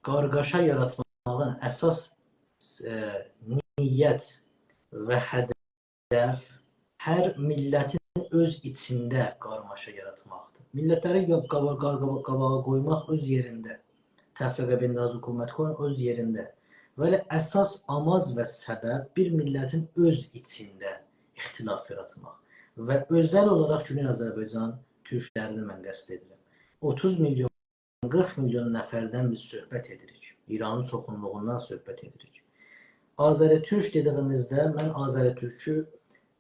قارغاشا یاراتماغین اساس، ائ، نیت و هدف هر میللتین اؤز ایچینده قارماشا یاراتماقدیر. میللتلری یا-، قابا-، قار-، قابا-، قاباغا قویماق اؤز یئرینده، تفرقه بنداز، حکومت کن اؤز یئرینده. ولی اساس آماج و سبب بیر میللتین اؤز ایچینده اختلاف یاراتماق و اؤزل اولاراق گونئی آذربایجان تورکلرینی من قصد ائدیرم. اوتوز میلیون، قیرخ میلیون نفردن بیز صحبت ائدیریک. ایرانین چوخونلوغوندان صحبت ائدیریک. آذری تورک دئدیگیمیزده من آذری تورکو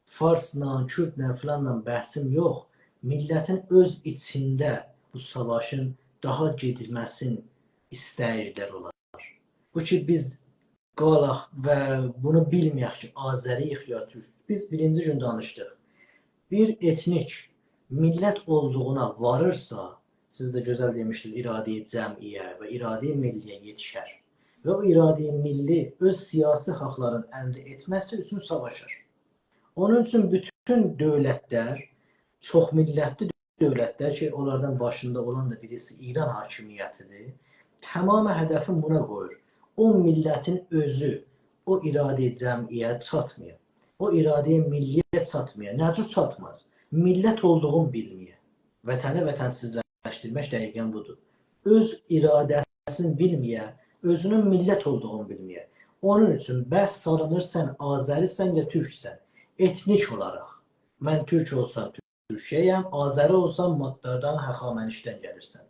فارسلا، کوردله، فلانلا بحثیم یوخ. میللتین اؤز ایچینده بو ساواشین داها گئدیلمه‌سینی ایسته‌ییرلر اونلار. بو کی، بیز قالاق و بونو بیلمه‌یک کی، آذری‌ییک یا تورک. بیز بیرینجی گون دانیشدیق. بیر ائتنیک میللت اولدوغونا واریرسا، سیز ده گؤزل دئمیشدینیز، اراده‌ی جمعیه و اراده‌ی ملیه یئتیشر. و او اراده‌ی ملی اؤز سیاسی حاقلارینی الده ائتمه‌سی اوچون ساواشار. اونون اوچون بوتون دؤولتلر، چوخ میللتلی دؤولتلر کی، اونلاردان باشیندا اولان دا بیریسی ایران حاکمیتی‌دیر، تمام هدفین بونا قویور. او میللتین اؤزو او اراده‌ی جمعیه چاتمیر. او اراده‌ی ملیه چاتمیر. نه جور چاتماز؟ میللت اولدوغون بیلمیر. وطنی وطنسیزلشدیرمک دقیقاً بودور. اؤز اراده‌سینی بیلمیر، اؤزونون میللت اولدوغونو بیلمیر. اونون اوچون بحث سالینیر، سن آذری‌سن یا تورکسن. ائتنیک اولاراق. من تورک اولسام تورکیه‌یم، آذری اولسام مادداردان، هخامنشدن گلیرسن.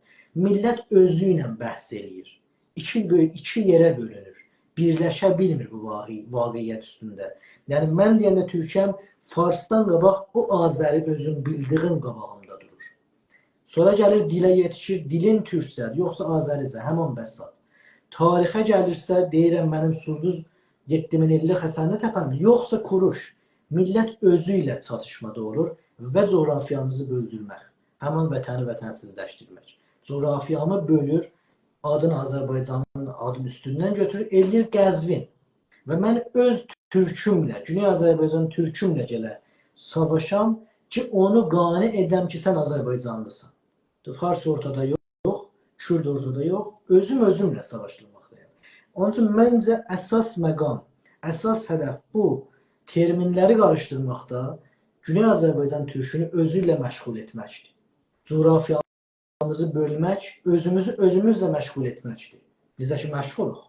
میللت اؤزو ایله بحث ائله‌ییر. ایکی بؤ-، ایکی یئره بؤلونور. بیرلشه بیلمیر بو واقع-، واقعیت اوستونده. یعنی من دئینده تورکم، فارسدان قاباق او آذری اؤزون بیلدیگین قاباغیمدا دورور. سونرا گلیر دیله یئتیشیر، دیلین تورکجه‌دیر، یوخسا آذریجه، همان بساط. تاریخه گلیرسه، دئییرم، منیم سولدوز یئددی مین ایللیک حسنلی تپه‌مدیر، یوخسا کوروش. میللت اؤزو ایله چاتیشمادا اولور و جغرافیامیزی بؤلدورمک، همان وطنی وطنسیزلشدیرمک. جغرافیامی بؤلور، آدین آذربایجانین آدین اوستوندن گؤتورور، ائله‌ییر قزوین. و من اؤز تورکومله، گونئی آذربایجان تورکومله گله ساواشام کی، اونو قانع ائدم کی، سن آذربایجانلیسان. فارس اورتادا یوخ، کورد اورتادا یوخ، اؤزوم اؤزومله ساواشدیرماقدایام. اونون اوچون منجه اساس مقام، اساس هدف بو ترمینلری قاریشدیرماقدا گونئی آذربایجان تورکونو اؤزو ایله مشغول ائتمکدیر. جغرافیامیزی بؤلمک، اؤزوموزو اؤزوموزله مشغول ائتمکدیر. نئجه کی، مشغولوق.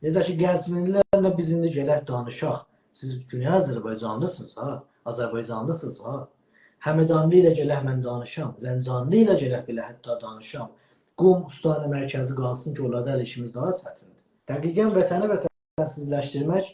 نئجه کی، قزوینلی‌لرله بیز ایندی گلک دانیشاق. سیز گونئی آذربایجانلیسینیز ها، آذربایجانلیسینیز ها. همدانلی ایله گلک من دانیشام، زنجانلی ایله گلک بئله حتی دانیشام. قم استان مرکزی قالسین کی، اونلاردا هله ایشیمیز داها چتیندیر. دقیقاً وطنی وطنسیزلشدیرمک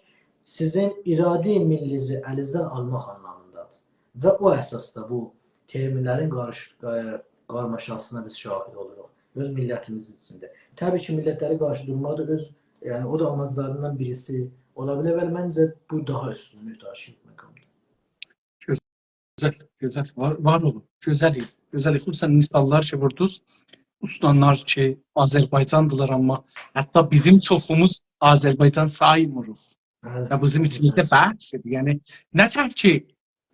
سیزین اراده‌ی ملی‌نیزی الینیزدن آلماق آنلامیندادیر. و او اساسدا بو ترمینلرین قاریش-، قا-، قارماشاسینا بیز شاهید اولوروق. اؤز میللتیمیزین ایچینده. طبیعی کی، میللتلری قارشی دورماق دا اؤز، یعنی او دا آماجلاریندان بیریسی اولا بیلر. ولی منجه بو داها اوستونلوک داشیییر مقامدا. گؤزل، گؤزل. وار، وار اولون. گؤزل، گؤزل. خصوصاً مثاللار کی ووردونوز، استانلار کی آذربایجاندیلار، آمما حتی بیزیم چوخوموز آذربایجان سایمیریق. بلی. یا بیزیم ایچیمیزده بحثدیر. یعنی نه تک کی،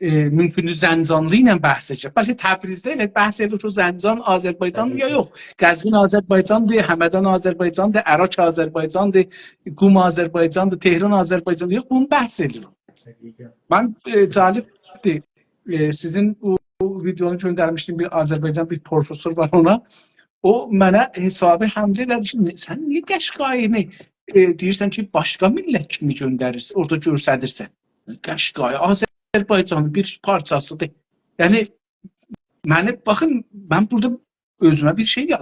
ائ، مومکوندور زنجانلی ایله بحث ائدک. بلکه تبریزده ائله بحث ائدیلیر کی، زنجان آذربایجاندیر یا یوخ. قزوین آذربایجاندیر، همدان آذربایجاندیر، اراک آذربایجاندیر، قم آذربایجاندیر، تهران آذربایجاندیر. یوخ، بونو بحث ائدیریک. دقیقاً. من، ائ، جالبدیر. ائ، سیزین بو، بو ویدئونو گؤندرمیشدیم، بیر آذربایجان، بیر پروفسور وار اونا. او منه حسابی حمله ائله‌دی کی، سن نییه قشقایی‌نی، ائ، دئییرسن کی، باشقا میللت کیمی گؤندریرسن، اورادا گؤستریرسن؟ قشقایی آذربایجانین بیر پارچاسیدیر. یعنی، منی، باخین، من بورادا اؤزومه بیر شئی، یا،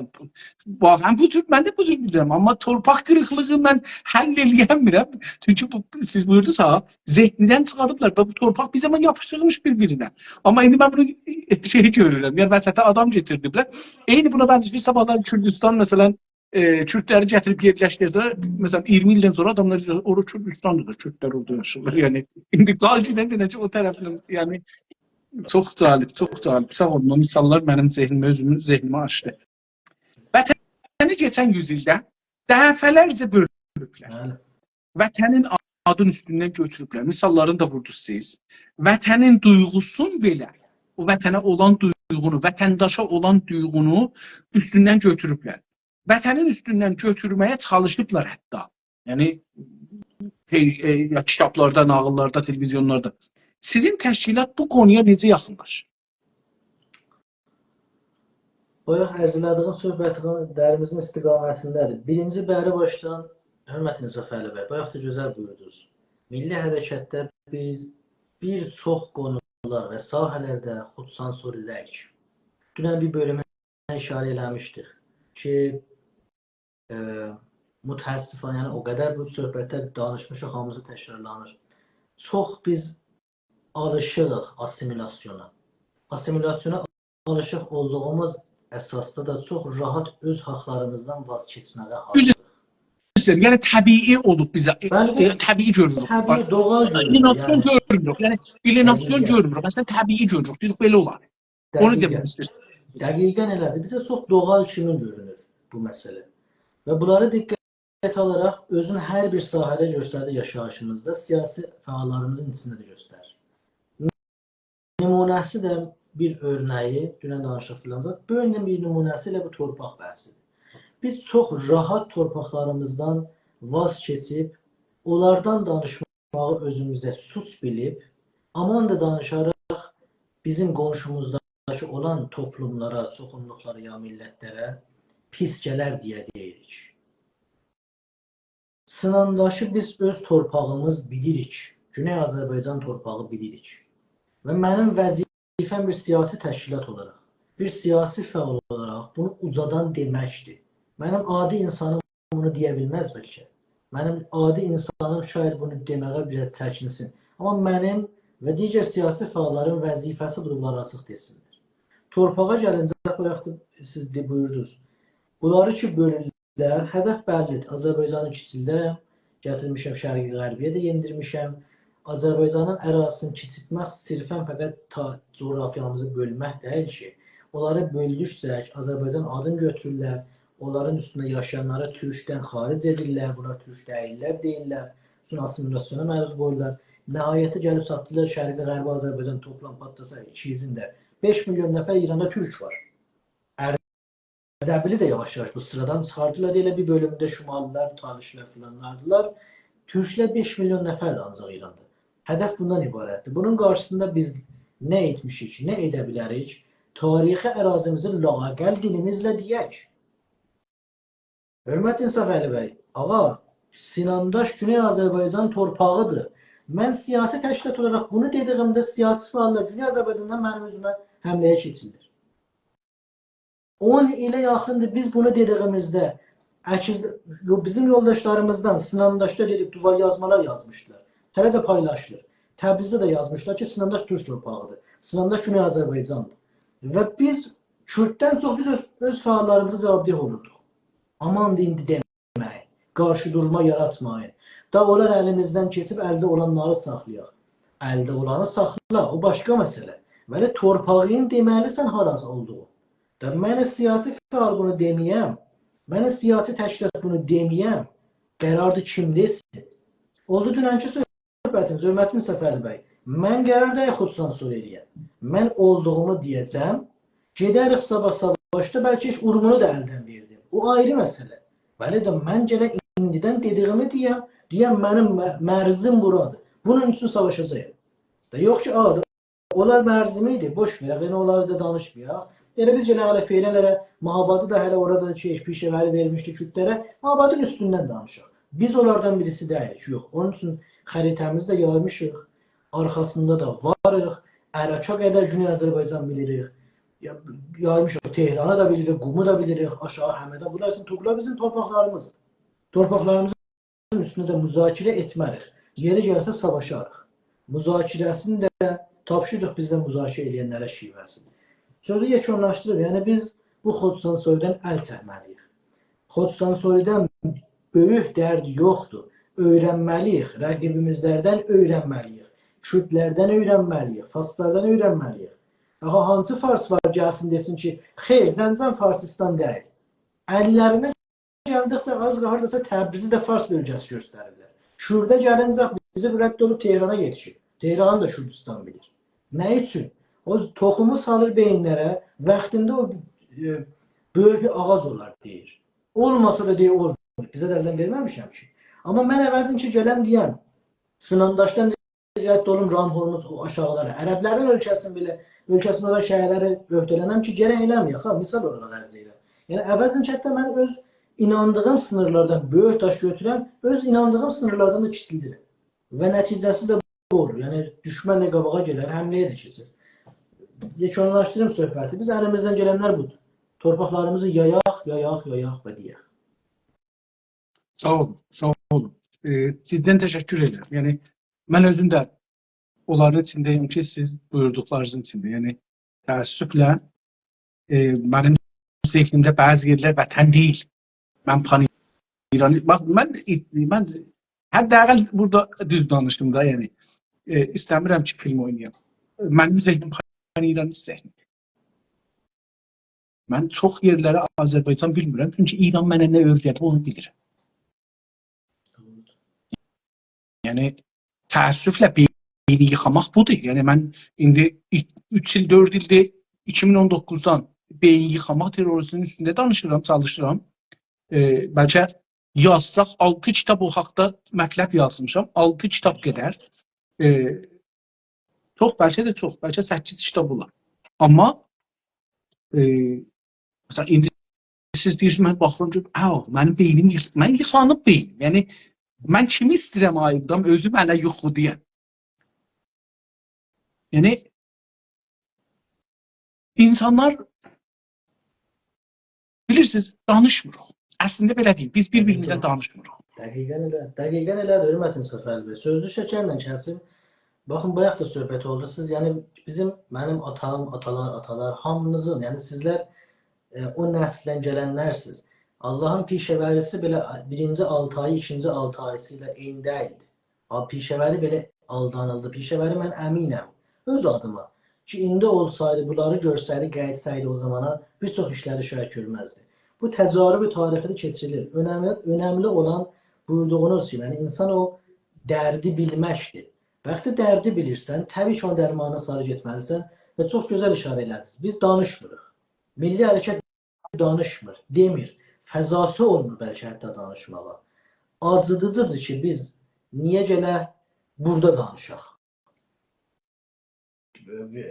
واقعاً بو جور، من ده بو جور بیلیرم. آمما تورپاق قیریقلیغی من حل ائلیه‌میرم. چونکی بو، سیز بویوردونوز ها، ذهنیندن چیخاردیبلار. بو تورپاق بیر زامان یاپیشدیریلمیش بیر-بیرینه. آمما ایندی من بونو شئی گؤرورم، یعنی وسطه آدام کئچیردیبلر. عینی بونا بنزر کی، صاباحلار کوردوستان، مثلاً، ائ، کوردلری گتیریب یئرلشدیردیلر. مثلاً، اییرمی ایلدن سونرا آداملار دئییرلر، «اورا کورد اوستاندیر دا، کوردلر اورادا یاشاییرلار.» یعنی، ایندی قال گئدن دئنه کی، او طرفینه، یعنی، چوخ جالب، چوخ جالب. ساغ اولون، او مثاللار منیم ذهنیمی، اؤزومون ذهنیمی آچدی. وطنی کئچن یوز ایلده دفعه‌لرجه بؤلوبلر. بلی. وطنین آدین اوستوندن گؤتوروبلر. مثاللارینی دا ووردونوز سیز. وطنین دویغوسون بئله، او وطنه اولان دویغونو، وطنداشا اولان دویغونو اوستوندن گؤتوروبلر. وطنین اوستوندن گؤتورمه‌یه چالیشیبلار حتی. یعنی، شئی، ائ، یا کیتابلاردا، ناغیللاردا، تلویزیونلاردا. سیزین تشکیلات بو قونویا نئجه یاخینلاشیر؟ بایاق عرض ائله‌دیگیم صحبتیمیزین استقامتینده‌دیر. بیرینجی، بری باشدان، حؤرمتلی صفالی بی، بایاق دا گؤزل بویوردونوز. میللی حرکتده بیز بیر چوخ قونولار و ساحه‌لرده خودسانسور ایدک. دونن بیر بؤلومه اشاره ائله‌میشدیک کی، ائ، متأسفانه، یعنی او قدر بو صحبتلر دانیشمیشیق، هامیسی تکرارلانیر. چوخ بیز آلیشیریق آسیمیلاسیونا. آسیمیلاسیونا آلیشیق اولدوغوموز اساسدا دا چوخ راحت اؤز حاقلاریمیزدان واز کئچمه‌یه حاضیریق. دوز ایسته‌ییرم. یعنی طبیعی اولوب بیزه، ائ، بلی، بو ائ، طبیعی گؤرونور. طبیعی، دوغال گؤرونور، آلیناسیون یعنی. گؤرموروک. یعنی آلیناسیون، طبیعی، گؤرموروک. اصلاً طبیعی گؤروروک. دئییر، بئله اولار. اونو، طبیعی، دئمک ایسته‌ییرم. دقیقاً ائله‌دیر. بیزه چوخ دوغال کیمی گؤرونور بو مسئله. و بونلاری دقته آلاراق اؤزون هر بیر ساحه‌ده گؤستردی یاشاییشیمیزدا، سیاسی فعاللاریمیزین ایچینده ده گؤستریر. نمونه‌سی ده بیر اؤرنه‌یی، دونن دانیشدیق فلان زاد، بو گون ده بیر نمونه‌سی ائله بو تورپاق بحثیدیر. بیز چوخ راحت تورپاقلاریمیزدان واز کئچیب، اونلاردان دانیشماغی اؤزوموزه سوچ بیلیب، آمان دا دانیشاراق بیزیم قونشوموزداکی اولان توپلوملارا، چوخونلوقلارا یا میللتلره پیس گلر دئیه دئییریک. سینانداشی بیز اؤز تورپاغیمیز بیلیریک. گونئی آذربایجان تورپاغی بیلیریک. و منیم وظیفه‌م بیر سیاسی تشکیلات اولاراق، بیر سیاسی فعال اولاراق بونو اوجادان دئمکدیر. منیم عادی اینسانیم بونو دئیه بیلمز بلکه. منیم عادی اینسانیم شاید بونو دئمه‌یه بیر آز چکینسین. آمما منیم و دیگر سیاسی فعاللارین وظیفه‌سی بودور، بونلاری آچیق دئسینلر. تورپاغا گلینجه، بایاق دا سیز ده بویوردونوز. بونلاری کی بؤلورلر، هدف بللیدیر. آذربایجانی کیچیلدیرم، گتیرمیشم شرقی غربیه ده یئندیرمیشم. آذربایجانین اراضیسینی کیچیلتمک صرفاً فقط تا جغرافیامیزی بؤلمک دئییل کی. اونلاری بؤلدوکجه آذربایجان آدینی گؤتورورلر، اونلارین اوستونده یاشایانلاری تورکدن خارج ائدیرلر، بونلار تورک دئییللر دئییرلر. سونرا آسیمیلاسیونا معروض قویورلار. نهایتده گلیب چاتدیلار شرقی غربی آذربایجان توپلام پاتلاسا ایکیمیزین ده. بئش میلیون نفر ایراندا تورک وار. اردبیلی ده یاواش-یاواش بو سیرادان چیخاردیلار. ائله بیر بؤلومونده شمالی‌لار، تالش‌لار فلانلاردیلار. تورکلر بئش میلیون نفردیر آنجاق ایراندا. هدف بوندان عبارتدیر. بونون قارشیسیندا بیز نه ائتمیشیک، نه ائده بیلریک؟ تاریخی اراضیمیزی لااقل دیلیمیزله دئیک. حؤرمتلی انصافعلی بی، آغا، سینانداش گونئی آذربایجان تورپاغیدیر. من سیاسی تشکیلات اولاراق بونو دئدیگیمده سیاسی فعاللار گونئی آذربایجاندان منیم اؤزومه حمله‌یه کئچیرلر. اون ایله یاخیندیر بیز بونو دئدیگیمیزده، اکیز، یو-، بیزیم یولداشلاریمیزدان سینانداشدا گئدیب دیوار یازمالار یازمیشدیلار. هله ده پایلاشیلیر. تبریزده ده یازمیشلار کی، سینانداش تورک تورپاغیدیر. سینانداش گونئی آذربایجاندیر. و بیز کورددن چوخ بیز اؤز، اؤز فعاللاریمیزا جوابدهی اولوردوق. آمان دئیین، ایندی دئمه‌یین. قارشی دورما یاراتمایین. دا اونلار الیمیزدن کئچیب الده اولانلاری ساخلایاق. الده اولانی ساخلا، او باشقا مسئله. ولی تورپاغین دئمه‌لیسن هاراسی اولدوغو. دا من سیاسی فعال بونو دئمه‌یم، من سیاسی تشکیلات بونو دئمه‌یم، قراردیر کیم دئسین. اولدو دوننکی صحبتیمیز، حؤرمتلی صفری بی. من قرار دئییل خودسانسور ائله‌یم. من اولدوغومو دئیه‌جم، گئدریک صاباح ساواشدا، بلکه هئچ اورمونو دا الدن وئردیم. او آیری مسئله. ولی ده من گرک ایندیدن دئدیگیمی دئیم، دئیم منیم م-، مرزیم بورادیر. بونون اوچون ساواشاجاغام. دا یوخ کی، آ، دا اونلار مرزیم ایدی، بوش وئرک، یعنی اونلاری دا دانیشمایاق. ائله بیز گلک هله فعلاً ائله مهابادی دا هله اورادا کی، پیشه‌وری وئرمیشدی کوردلره، مهابادین اوستوندن دانیشاق. بیز اونلاردان بیریسی دئییلیک، یوخ. اونون اوچون خریطه‌میزی ده یایمیشیق، آرخاسیندا دا واریق، عراقا قدر گونئی آذربایجان بیلیریک، یا-، یایمیشیق، تهرانی دا بیلیریک، قومو دا بیلیریک، آشاغی همدان. بونلار بیزیم، بونلار بیزیم تورپاقلاریمیز. تورپاقلاریمیزین اوستونده ده مذاکره ائتمه‌ریک. یئری گلسه ساواشاریق. مذاکره‌سینی ده تاپشیریریق بیزدن مذاکره ائله‌ینلره شیوه‌سینی. سؤزو یئکونلاشدیریب، یعنی بیز بو خودسانسوردان ال چکمه‌لی‌ییک. خودسانسوردان بؤیوک درد یوخدور. اؤیرنمه‌لی‌ییک، رقیبیمیزلردن اؤیرنمه‌لی‌ییک. کوردلردن اؤیرنمه‌لی‌ییک، فارسلاردان اؤیرنمه‌لی‌ییک. آغا، هانسی فارس وار گلسین دئسین کی، خیر، زنجان فارسیستان دئییل. اللرینه گلدیکجه، آز قالاردیسا تبریزی ده فارس بؤلگه‌سی گؤستریرلر. کورده گلینجه بیزی رد اولوب تهرانا یئتیشیر. تهرانی دا کوردوستان بیلیر. نه اوچون؟ او توخومو سالیر بئیینلره، واختیندا او، ائ، بؤیوک بیر آغاج اولار دئییر. اولماسا دا دئییر، اولمور. بیزه ده الدن وئرمه‌میشم کی. آمما من عوضین کی، گلم دئیم، سینانداشدان رد اولوم، رام هرمز او آشاغیلارا. عربلرین اؤلکه‌سینی بئله، اؤلکه‌سینده اولان شهرلری عهده‌لنم کی، گرک ائله‌مه‌یک ها، مثال اولاراق عرض ائدیرم. یعنی عوضین کی، حتی من اؤز ایناندیغیم سینیرلاردان، بؤیوک داش گؤتورم، اؤز ایناندیغیم سینیرلاردان دا کیچیلدیرم. و نتیجه‌سی ده بو اولور. یعنی دوشمن ده قاباغا گلر، حمله‌یه ده کئچر. یئکونلاشدیریم صحبتی. بیز الیمیزدن گلنلر بودور. تورپاقلاریمیزی یایاق، یایاق، یایاق و دئیک. ساغ اولون، ساغ اولون. ائ، جداً تشکر ائدیرم. یعنی، من اؤزوم ده اونلارین ایچینده‌یم کی، سیز بویوردوقلارینیزین ایچینده. یعنی، تأسفله، ائ، منیم ذهنیمده بعضی یئرلر وطن دئییل. من پان ایرانی، باخ، من، من حداقل بورادا دوز دانیشدیم دا، یعنی، ائ، ایسته‌میرم کی، فیلم اوینایام. منیم ذهنیم پان ایرانی ذهنیدیر. من چوخ یئرلری آذربایجان بیلمیرم، چونکی ایران منه نه اؤیره‌دیب، اونو بیلیرم. یعنی، تأسفله بئینی ییخاماق بودور. یعنی، من ایندی ای-، اوچ ایل، دؤرد ایلدیر، ایکی مین اون دوققوزدان بئیین ییخاماق تروریستی‌نین اوستونده دانیشیرام، چالیشیرام. ائ، بلکه یازساق آلتی کیتاب او حاقدا مطلب یازمیشام. آلتی کیتاب قدر. ائ، چوخ، بلکه ده چوخ، بلکه سککیز کیتاب اولار. آمما، ائ، مثلا، ایندی سیز دئییرسینیز، من باخیرام کی، آو، منیم بئینیم ییخ-، من ییخانیب بئینیم. یعنی، من کیمی ایسته‌ییرم آییلدام، اؤزوم هله یوخودایام. یعنی، اینسانلار، بیلیرسینیز، دانیشمیریق. اصلینده بئله دئییل، بیز بیر-بیریمیزله دانیشمیریق. دقیقاً ائله، دقیقاً ائله‌دیر، حؤرمتین صفوی بی. سؤزو شکرله کسیم. باخین، بایاق دا صحبت اولدو. سیز، یعنی، بیزیم، منیم آتام، آتالار، آتالار، هامیمیزین، یعنی سیزلر، ائ، او نسلدن گلنلرسیز. آللاهین پیشه‌وری‌سی بئله بیرینجی آلتی آیی، ایکینجی آلتی آییسی ایله عینی دئییلدی. آ، پیشه‌وری بئله آلدانیلدی. پیشه‌وری من امینم، اؤز آدیما، کی، ایندی اولسایدی، بونلاری گؤرسه‌یدی، قاییتسایدی او زامانا، بیر چوخ ایشلری شاید گؤرمزدی. بو تجارب تاریخی‌دیر، کئچیریر. اؤنملی، اؤنملی اولان بویوردوغونوز کیمی، یعنی اینسان او دردی بیلمکدیر. وقتی دردی بیلیرسن، طبیعی کی، اونون درمانینا ساری گئتمه‌لیسن و چوخ گؤزل ایشاره ائله‌دینیز. بیز دانیشمیریق. میللی حرکت دانیشمیر، دئمیر. فضاسی اولمور بلکه حتی دانیشماغا. آجیدیجی‌دیر کی، بیز نییه گرک بورادا دانیشاق؟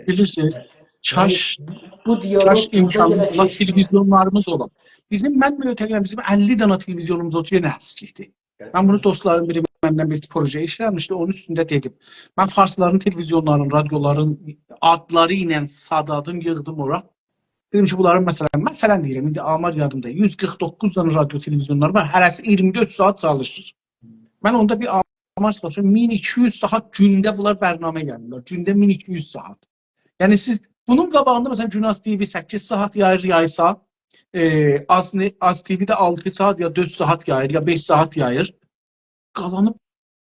بیلیرسینیز، یعنی کاش، بو، بو دیالوگ کاش بورادا امکانیمیز گرک اولا، کئچسین. تلویزیونلاریمیز اولا. بیزیم، من معتقدم، بیزیم اللی دانا تلویزیونوموز اولسا، یئنه اسکیکدیر. من بونو، دوستلاریم بیری مندن بیر پروژه ایشله‌میشدی، اونون اوستونده دئدیم. من فارسلارین تلویزیونلارین، رادیولارین آدلاری ایله سادادیم، ییغدیم اورا. دئدیم کی، بونلارین، مثلا، مثلا دئییرم، ایندی آمار یادیمدا، یوز قیرخ دوققوز دنه رادیو تلویزیونلار وار، هره‌سی اییرمی دؤرد ساعات چالیشیر. من اوندا بیر آمار چیخارمیشام، مین ایکی یوز ساعات گونده بونلار برنامه یاییرلار. گونده مین ایکی یوز ساعات. یعنی سیز بونون قاباغیندا، مثلا، گوناز تی‌وی سککیز ساعات یاییر، یایسا، ائ، آز نه-، آز تی‌وی ده آلتی ساعات یا دؤرد ساعات یاییر، یا بئش ساعات یاییر. قالانی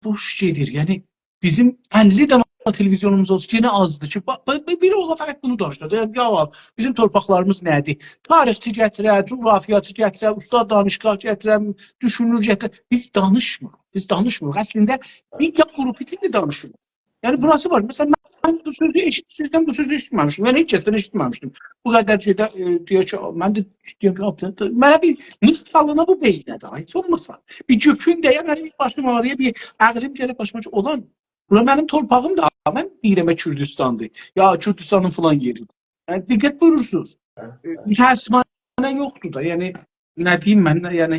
بوش گئدیر. یعنی، بیزیم اللی دنه تلویزیونوموز اولسا، یئنه آزدیر کی، با-، با-، بیری اولا فقط بونو دانیشیر. یعنی، یا، بیزیم تورپاقلاریمیز نه‌دیر؟ تاریخچی گتیره، جغرافیاچی گتیره، اوستاد دانشگاه گتیره، دوشونور گتیره. بیز دانیشمیریق. بیز دانیشمیریق. اصلینده، بیر یا گروپ ایچینده دانیشیریق. یعنی، بوراسی وار. مثلا، من بو سؤزو ائشیت-، سیزدن بو سؤزو ائشیتمه‌میشدیم. من هئچ کسدن ائشیتمه‌میشدیم. بو قدر گئده، ائ، دئیه کی، من ده دئییرم کی، آبی، ده، منه بیر نیخ سالین بو بئینینه ده، هئچ اولماسا. بیر گؤپون ده، یا منیم بیر باشیم آغرییا، بیر عقلیم گلیب باشیما کی، اولان، بورا منیم تورپاغیم دا، من دئییرم، کوردوستاندیر. یا کوردوستانین فلان یئریدیر. یعنی، دقت بویورورسونوز. ائ، متأسفانه یوخدور دا. یعنی، نه دئییم من، یعنی،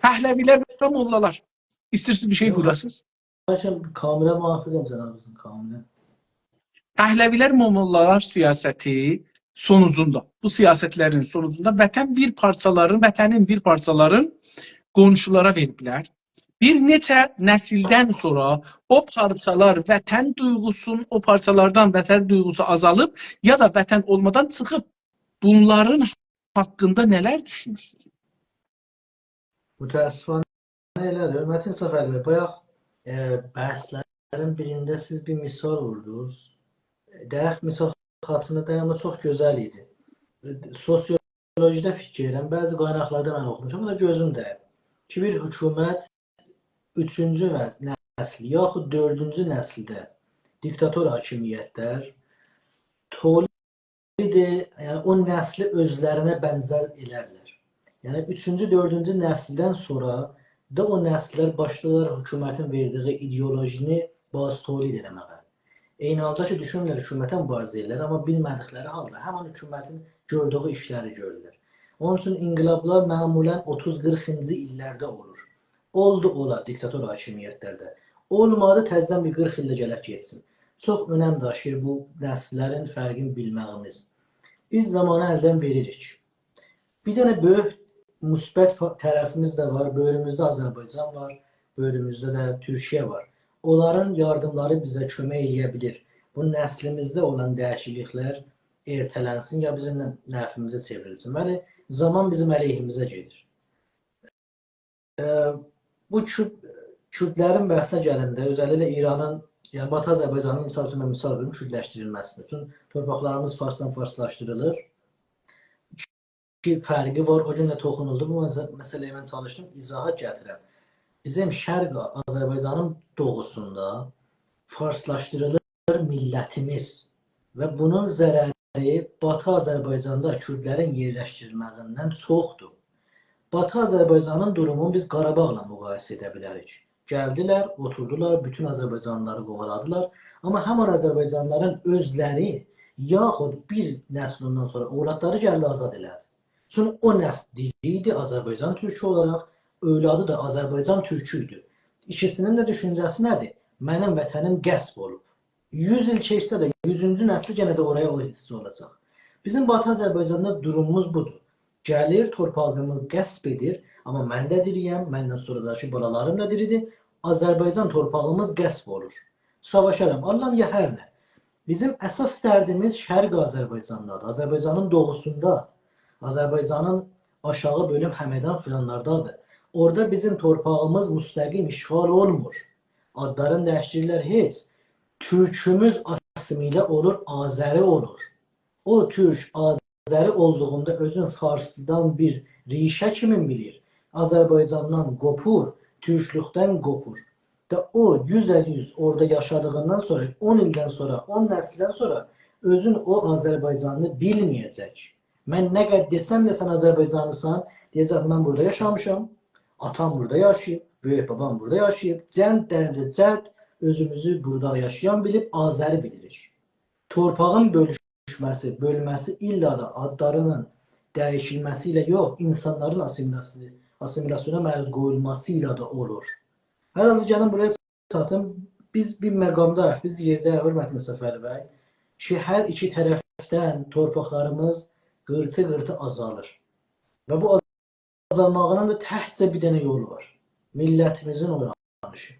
پهلوی‌لر و موللالار. ایسته‌ییرسینیز بیر شئی، یوخ، قوراسینیز؟ خواهشاً، کاملاً موافقم جنابیزین، کاملاً. پهلوی‌لر، موللالار سیاستی سونوجوندا، بو سیاستلرین سونوجوندا وطن بیر پارچالارین، وطنین بیر پارچالارین قونشولارا وئریبلر. بیر نئچه نسیلدن سونرا او پارچالار وطن دویغوسون-، او پارچالاردان وطن دویغوسو آزالیب یا دا وطن اولمادان چیخیب. بونلارین حاقیندا نه‌لر دوشونورسونوز؟ متأسفانه ائله‌دیر. حؤرمتین صفوی بی، بایاق، ائ، بحثلرین بیرینده سیز بیر مثال ووردونوز. دقیق مثال خاطیریمدا دئییل، آمما چوخ گؤزل ایدی. ائ، سوسیولوژیده فیکیر ائدیرم، بعضی قایناقلاردا من اوخوموشام، بو دا گؤزوم دَییب. کی، بیر حکومت اوچونجو نس-، نسل، یاخود دؤردونجو نسلده دیکتاتور حاکمیتلر تولید ائدیر، یعنی او نسلی اؤزلرینه بنزر ائلرلر. یعنی اوچونجو، دؤردونجو نسلدن سونرا دا او نسللر باشلاییرلار حکومتین وئردیگی ایدئولوژینی باز تولید ائله‌مه‌یه. عینی حالدا کی، دوشونورلر حکومته مبارزه ائدیرلر، آمما بیلمه‌دیکلری حالدا همین حکومتین گؤردویو ایشلری گؤرورلر. اونون اوچون انقلابلار معمولاً اوتوز قیرخینجی ایللرده اولور. اولدو اولا دیکتاتور حاکمیتلرده. اولمادی، تزه‌دن بیر قیرخ ایل ده گلک گئتسین. چوخ اؤنم داشیییر بو نسللرین فرقینی بیلمه‌ییمیز. بیز زامانی الدن وئریریک. بیر دنه بؤیوک مثبت پا-، طرفیمیز ده وار. بؤیروموزده آذربایجان وار، بؤیروموزده ده تورکیه وار. اونلارین یاردیملاری بیزه کؤمک ائله‌یه بیلیر بو نسلیمیزده اولان دییشیکلیکلر ارته‌لنسین یا بیزیم نفعیمیزه چئوریلسین. بلی، زامان بیزیم علیهیمیزه گئدیر. ائ، بو کورد، کوردلرین بحثینه گلنده، اؤزللیکله ایرانین، یعنی باتی آذربایجانین، مثال اوچون، من مثال وئریم، کوردلشدیریلمه‌سینی. چون تورپاقلاریمیز فارسدان فارسلاشدیریلیر. ایکی فرقی وار. او گون ده توخونولدو بو مسئ-، مسئله‌یه، من چالیشدیم ایضاحات گتیرم. بیزیم شرق آذربایجانین دوغوسوندا فارسلاشدیریلیر میللتیمیز و بونون ضرری باتی آذربایجاندا کوردلرین یئرلشدیریلمه‌ییندن چوخدور. باتی آذربایجانین دورومونو بیز قاراباغلا مقایسه ائده بیلریک. گلدیلر، اوتوردولار، بوتون آذربایجانلیلاری قووالادیلار. آمما همان آذربایجانلیلارین اؤزلری، یاخود بیر نسل اوندان سونرا اولادلاری گلدی، آزاد ائله‌دی. چونکی او نسل دیری ایدی آذربایجان تورکو اولاراق، اولادی دا آذربایجان تورکو ایدی. ایکیسینین ده دوشونجه‌سی نه‌دیر؟ منیم وطنیم غصب اولوب. یوز ایل کئچسه ده، یوزونجو نسلی یئنه ده اورایا او حیس اولاجاق. بیزیم باتی آذربایجاندا دوروموموز بودور. گلیر، تورپاغیمی غصب ائدیر، آمما من ده دیری‌یم، مندن سونراداکی بالالاریم دا دیری‌دیر. آذربایجان تورپاغیمیز غصب اولور. ساواشارام، آللام یا هر نه. بیزیم اساس دردیمیز شرق آذربایجاندادیر. آذربایجانین دوغوسوندا، آذربایجانین آشاغی بؤلوم همدان فلانلاردادیر. اورادا بیزیم تورپاغیمیز مستقیم اشغال اولمور. آدلارینی دییشدیریرلر، هئچ. تورکوموز آسیمیله اولور، آذری اولور. او تورک آذری اولدوغوندا اؤزون فارسدان بیر ریشه کیمی بیلیر. آذربایجاندان قوپور، تورکلوکدن قوپور. دا او یوزده یوز اورادا یاشادیغیندان سونرا، اون ایلدن سونرا، اون نسیلدن سونرا اؤزون او آذربایجانلی بیلمه‌یه‌جک. من نه قدر دئسم ده سن آذربایجانلیسان، دئیه‌جک: «من بورادا یاشامیشام، آتام بورادا یاشاییب، بؤیوک بابام بورادا یاشاییب، جد، دده، جد اؤزوموزو بورادا یاشایان بیلیب، آذری بیلیریک.» تورپاغین بؤلوشمه‌سی، بؤلمه‌سی الّا دا آدلارینین دییشیلمه‌سی ایله یوخ، اینسانلارین آسیمیلاسی-، آسیمیلاسیونا معروض قویولماسی ایله ده اولور. هر حالدا گلین بورایا چاتیم. بیز بیر مقامداییق، بیز یئرده، حؤرمتلی مصطفی علی بی، کی هر ایکی طرفدن تورپاقلاریمیز قیرتی-قیرتی آزالیر. و بو آزالماغینین دا تکجه بیر دنه یولو وار. میللتیمیزین اویانیشی.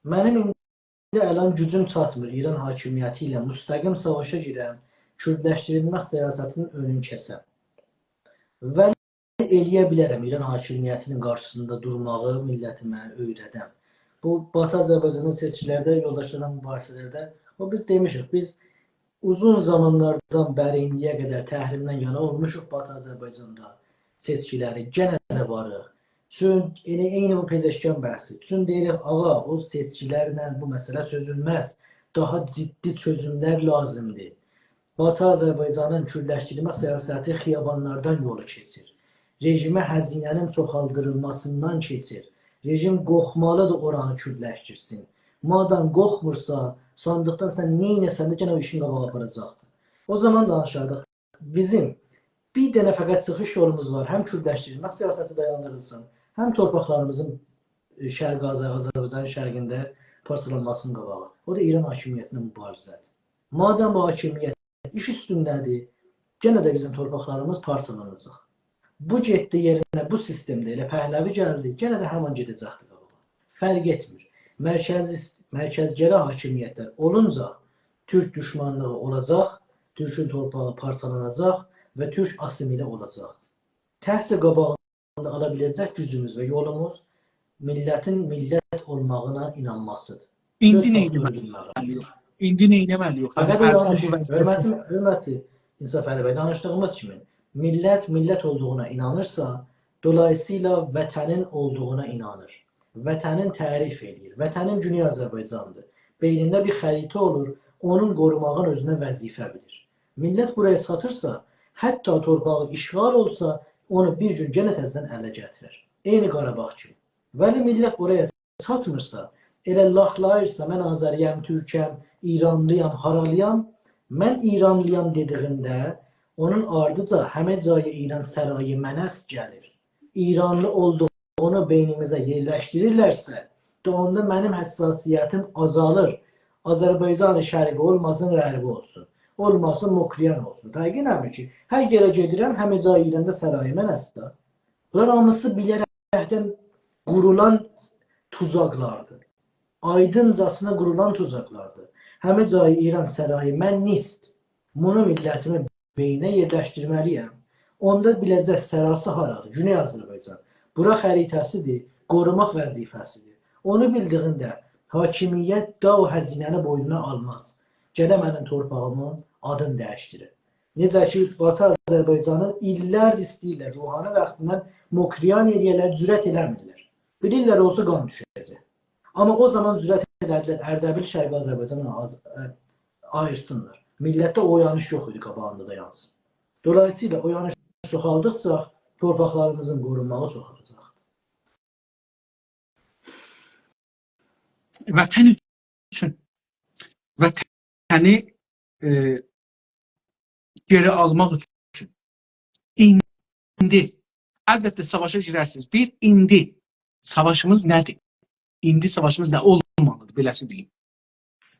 منیم ایندی الان گوجوم چاتمیر ایران حاکمیتی ایله مستقیم ساواشا گیرم، کوردلشدیریلمه سیاستینین اؤنون کسم. ولی ائلیه بیلرم ایران حاکمیتینین قارشیسیندا دورماغی میللتیمه اؤیره‌دم. بو باتی آذربایجاندا سئچکیلرده، یولداشلارلا مباحثه‌لرده، او بیز دئمیشیک، بیز اوزون زامانلاردان بری ایندییه قدر تحریمدن یانا اولموشوق باتی آذربایجاندا سئچکیلری، گئنه ده واریق. چون ائله عینی بو پزشکیان بحثی. چون دئییریک: «آغا، او سئچکیلرله بو مسئله چؤزولمز. داها جدی چؤزوملر لازیمدیر.» باتی آذربایجانین کوردلشدیرمه سیاستی خیابانلاردان یولو کئچیر. رژیمه هزینه‌نین چوخالدیریلماسیندان کئچیر. رژیم قورخمالیدیر اورانی کوردلشدیرسین. مادام قورخمورسا، صاندیقدان سن نه ائله‌سن ده گئنه او ایشین قاباغا آپاراجاقدیر. او زامان دانیشاردیق. بیزیم بیر دنه فقط چیخیش یولوموز وار. هم کوردلشدیرمه سیاستی دایاندیریلسین، هم تورپاقلاریمیزین، ائ، شرق آذر-، آذربایجانین شرقینده پارچالانماسینین قاباغی. او دا ایران حاکمیتینه مبارزه‌دیر. مادام بو حاکمیت ایش اوستونده‌دیر، گئنه ده بیزیم تورپاقلاریمیز پارچالاناجاق. بو گئتدی یئرینه، بو سیستمده ائله پهلوی گلدی، گئنه ده همان گئده‌جکدیر قاباغا. فرق ائتمیر. مرکزی، مرکزگرا حاکمیتلر اولونجا تورک دوشمانلیغی اولاجاق، تورکون تورپاغی پارچالاناجاق و تورک آسیمیله اولاجاقدیر. تکجه قاباغینی آلا بیله‌جک گوجوموز و یولوموز میللتین میللت اولماغینا اینانماسیدیر. ایندی سؤز نئینه‌مه‌لی‌ییک؟ فاکتورو بیلمه‌لی‌ییک. ایندی نئینه‌مه‌لی‌ییک؟ فقط هر، هر دانیش-، بو وضعیتده. حؤرمتلی، حؤرمتلی انصافعلی بی، دانیشدیغیمیز کیمی، میللت میللت اولدوغونا اینانیرسا، دولاییسییلا وطنین اولدوغونا اینانیر. وطنین تعریف ائله‌ییر. وطنیم گونئی آذربایجاندیر. بئینینده بیر خریطه اولور، اونون قوروماغین اؤزونه وظیفه بیلیر. میللت بورایا چاتیرسا، حتی تورپاغی اشغال اولسا، اونو بیر گون گئنه تزه‌دن اله گتیرر. عینی قاراباغ کیمی. ولی میللت اورایا چاتمیرسا، ائله لاخلاییرسا: «من آذری‌یم، تورکم، ایرانلی‌یام، هارالی‌یام؟» «من ایرانلی‌یام» دئدیگینده، اونون آردیجا «همه جای ایران سرای من است» گلیر. ایرانلی اولدوغونو بئینیمیزه یئرلشدیریرلرسه، دا اوندا منیم حساسیتیم آزالیر. آذربایجان شرقی اولماسین، غربی اولسون. اولماسین، مکریان اولسون. فرقی نه‌دیر کی، هر یئره گئدیرم، «همه جای ایران سرای من است» دا. بونلار هامیسی بیله‌رکدن قورولان توزاقلاردیر. آیدینجاسینا قورولان توزاقلاردیر. «همه جای ایران سرای من نیست». بونو میللتیمین بئینینه یئرلشدیرمه‌لی‌یم. اوندا بیله‌جک سراسی هارادیر؟ گونئی آذربایجان. بورا خریطه‌سیدیر، قوروماق وظیفه‌سیدیر. اونو بیلدیگینده حاکمیت دا او هزینه‌نی بوینونا آلماز. گله منیم تورپاغیمین آدینی دییشدیره. نئجه کی، باتی آذربایجانی ایللردیر ایسته‌ییرلر، روحانی واختیندان مکریان ائله‌یه‌لر، جرأت ائله‌میرلر. بیلیرلر، اولسا قان دوشه‌جک. آمما او زامان جرأت ائله‌دیلر، اردبیل شرقی آذربایجاندان آز-، ا، آییرسینلار. میللتده اویانیش یوخ ایدی قاباغیندا دایانسین. دولاییسییلا اویانیش چوخالدیقجا تورپاقلاریمیزین قورونماغی چوخالاجاقدیر. وطن اوچون. وطنی، ائ، گئری آلماق اوچون. ایندی. البته، ساواشا گیررسینیز. بیر، ایندی. ساواشیمیز نه‌دیر؟ ایندی ساواشیمیز نه اولمالیدیر؟ بئله‌سی دئییم.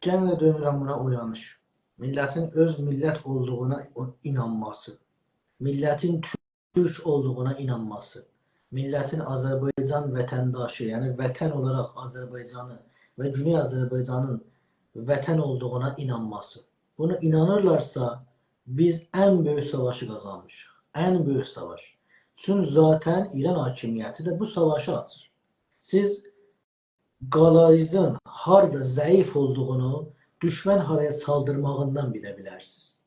یئنه ده دؤنورم بونا، اویانیش. میللتین اؤز میللت اولدوغونا او-، اینانماسی. میللتین تورک اولدوغونا اینانماسی. میللتین آذربایجان وطنداشی، یعنی وطن اولاراق آذربایجانی و گونئی آذربایجانین وطن اولدوغونا اینانماسی. بونا اینانیرلارسا، بیز ان بؤیوک ساواشی قازانمیشیق. ان بؤیوک ساواش. چون ذاتاً ایران حاکمیتی ده بو ساواشی آچیر. سیز قالانیزین هاردا ضعیف اولدوغونو دوشمن هارایا سالدیرماغیندان بیله بیلرسینیز.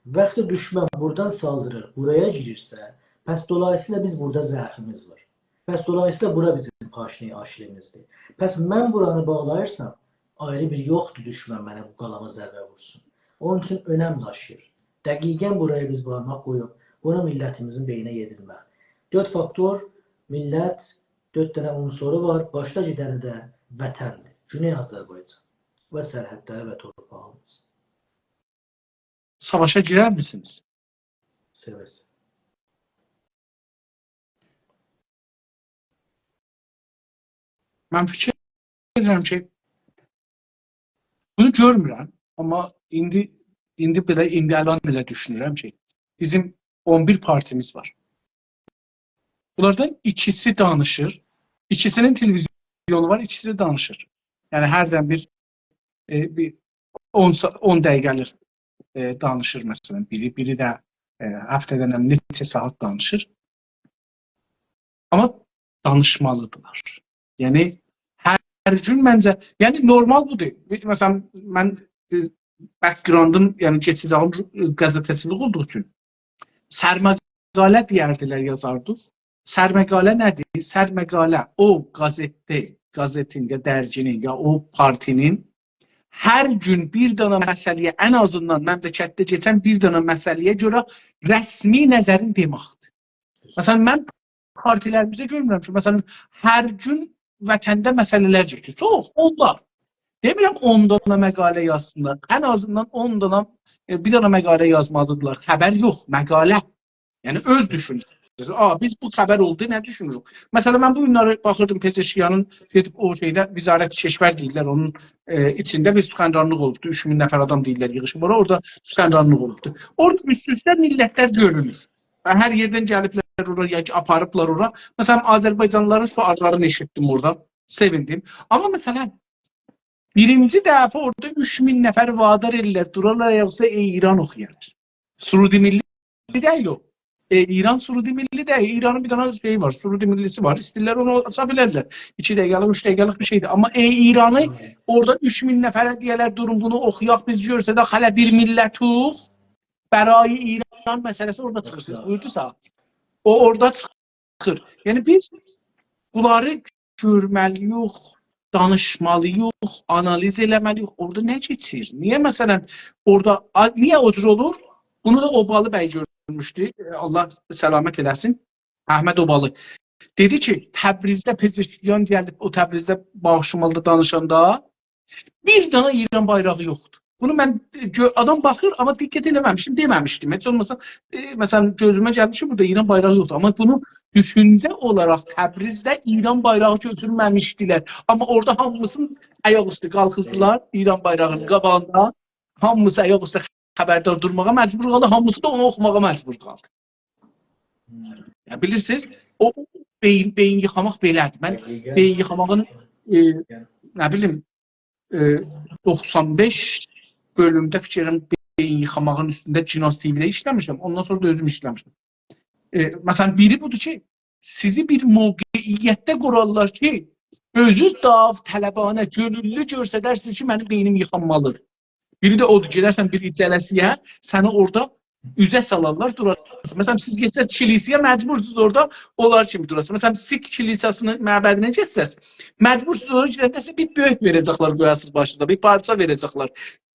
وقتی دوشمن بورادان سالدیریر، بورایا گیریرسه، پس دولاییسییلا بیز بورادا ضعفیمیز وار. پس دولاییسییلا بورا بیزیم پاشنه‌ی آشیلیمیزدیر. پس من بورانی باغلاییرسام، آیری بیر یوخدور دوشمن منه بو قالاما ضربه وورسون. اونون اوچون اؤنم داشیییر. دقیقاً بورایا بیز بارماق قویوب، بونو میللتیمیزین بئینینه یئدیرمک. دؤرد فاکتور، میللت، دؤرد دنه عنصرو وار. باشدا گئدنی ده وطندیر. گونئی آذربایجان و سرحدلری و تورپاغیمیز. ساواشا گیررمیسینیز؟ سئوه-سئوه. من فیکیر ائدیرم کی، بونو گؤرمورم، آمما ایندی، ایندی بئله، ایندی الان ائله دوشونورم کی، بیزیم اون بیر پارتیمیز وار. بونلاردان ایکیسی دانیشیر، ایکیسی‌نین تلویزیونو وار، ایکیسی ده دانیشیر. یعنی، هردن بیر، ائ، بیر اون سا-، اون دقیقه‌لیک، ائ، دانیشیر، مثلا، بیری، بیری ده، ائ، هفته‌ده نئچه ساعات دانیشیر. آمما دانیشمالیدیرلار. یعنی، هر، هر گون منجه، یعنی، نورمال بودور. مثلا، من، ائ، بک‌گراندیم، یعنی، کئچمیشیم، ائ، قزئتچیلیک اولدوغو اوچون. سرمقاله دئیردیلر، یازاردیق. سرمقاله نه‌دیر؟ سرمقاله او قزئتده، قزئتین یا درگی‌نین یا او پارتی‌نین هر گون بیر دنه مسئله‌یه، ان آزیندان مملکتده کئچن بیر دنه مسئله‌یه گؤره رسمی نظرین دئمکدیر. مثلا، من پارتیلریمیزده گؤرمورم کی، مثلا، هر گون وطنده مسئله‌لر کئچیر. چوخ، اونلار. دئمیرم اون دنه مقاله یازسینلار. ان آزیندان اون دنه، ائ، بیر دنه مقاله یازمالیدیرلار. خبر یوخ، مقاله. یعنی اؤز دوشونجه‌سی. آ، بیز بو خبر اولدو، نه دوشونوروک؟ مثلا، من بو گونلری باخیردیم پزشکیانین گئدیب او شئیده وزارت کشور دئییرلر، اونون، ائ، ایچینده بیر سخنرانلیق اولوبدو. اوچ مین نفر آدام دئییرلر ییغیشیب اورا، اورادا سخنرانلیق اولوبدو. اورادا اوست-اوسته میللتلر گؤرونور. و هر یئردن گلیبلر اورا، یا کی، آپاریبلار اورا. مثلا، آذربایجانلیلارین شعارلارینی ائشیتدیم اورادا. سئویندیم. آمما، مثلا، بیرینجی دفعه اورادا اوچ مین نفر وادار ائللر، دورارلار، یوخسا «ای ایران» اوخویارلار. سرود ملی دئییل او. «ای ایران» سرود ملی دئییل. ایرانین بیر دنه شئیی وار، سرود ملی‌سی وار. ایسته‌ییرلر اونو آچا بیلرلر. ایکی دقیقه‌لیک، اوچ دقیقه‌لیک بیر شئیدیر. آمما «ای ایران»ی اورادا اوچ مین نفره دئیه‌لر، «دورون، بونو اوخویاق، بیز گؤرسدک هله بیر میللتوق»، «برای ایران» مسئله‌سی اورادا چیخیر. سیز بویوردونوز ها. او اورادا چیخیر. یعنی، بیز بونلاری گؤرمه‌لی‌ییک، دانیشمالی‌ییق، آنالیز ائله‌مه‌لی‌ییک. اورادا نه کئچیر؟ نییه، مثلا، اورادا، آ، نییه او جور اولور؟ بونو دا اوبالی بی گؤرموشدو. ائ، الله سلامت ائله‌سین. احمد اوبالی. دئدی کی، تبریزده پزشکیان گلیب، او تبریزده باغ شمالدا دانیشاندا بیر دنه ایران بایراغی یوخدور. بونو من، ائ، گؤ-، آدام باخیر، آمما دقت ائله‌مه‌میشدیم، دئمه‌میشدیم. هئچ اولماسا، ائ، مثلا، گؤزومه گلمیشدی بورادا ایران بایراغی یوخدور. آمما بونو دوشونجه اولاراق تبریزده ایران بایراغی گؤتورمه‌میشدیلر. آمما اورادا هامیسینین آیاق اوستو قالخیزدیلار ایران بایراغینین قاباغیندا. هامیسی آیاق اوستو خبردار دورماغا مجبور قالدی، هامیسی دا اونو اوخوماغا مجبور قالدی. یا، بیلیرسینیز، او بئیین، بئیین ییخاماق بئله‌دیر. من بئیین ییخاماغین، ائ، نه بیلیم، ائ، دوخسان بئش بؤلومده فیکر ائلیرم بئیین ییخاماغین اوستونده گیناز تی‌وی‌ده ایشله‌میشم. اوندان سونرا دا اؤزوم ایشله‌میشم. ائ، مثلا، بیری بودور کی، سیزی بیر موقعیتده قورارلار کی، اؤزونوز داوطلبانه، کؤنوللو گؤرسدرسینیز کی، منیم بئینیم ییخانمالیدیر. بیری ده اودور، گئدرسن بیر جلسه‌یه، سنی اورادا اوزه سالارلار، دورارسینیز. مثلا، سیز گئتسز کلیسایا، مجبورسونوز اورادا اونلار کیمی دوراسینیز. مثلا، سیک کلیساسینین معبدینه گئتسز، مجبورسونوز اورادا گیرنده سیزه بیر بؤرک وئره‌جکلر، قویاسینیز باشینیزا، بیر پارچا وئره‌جکلر.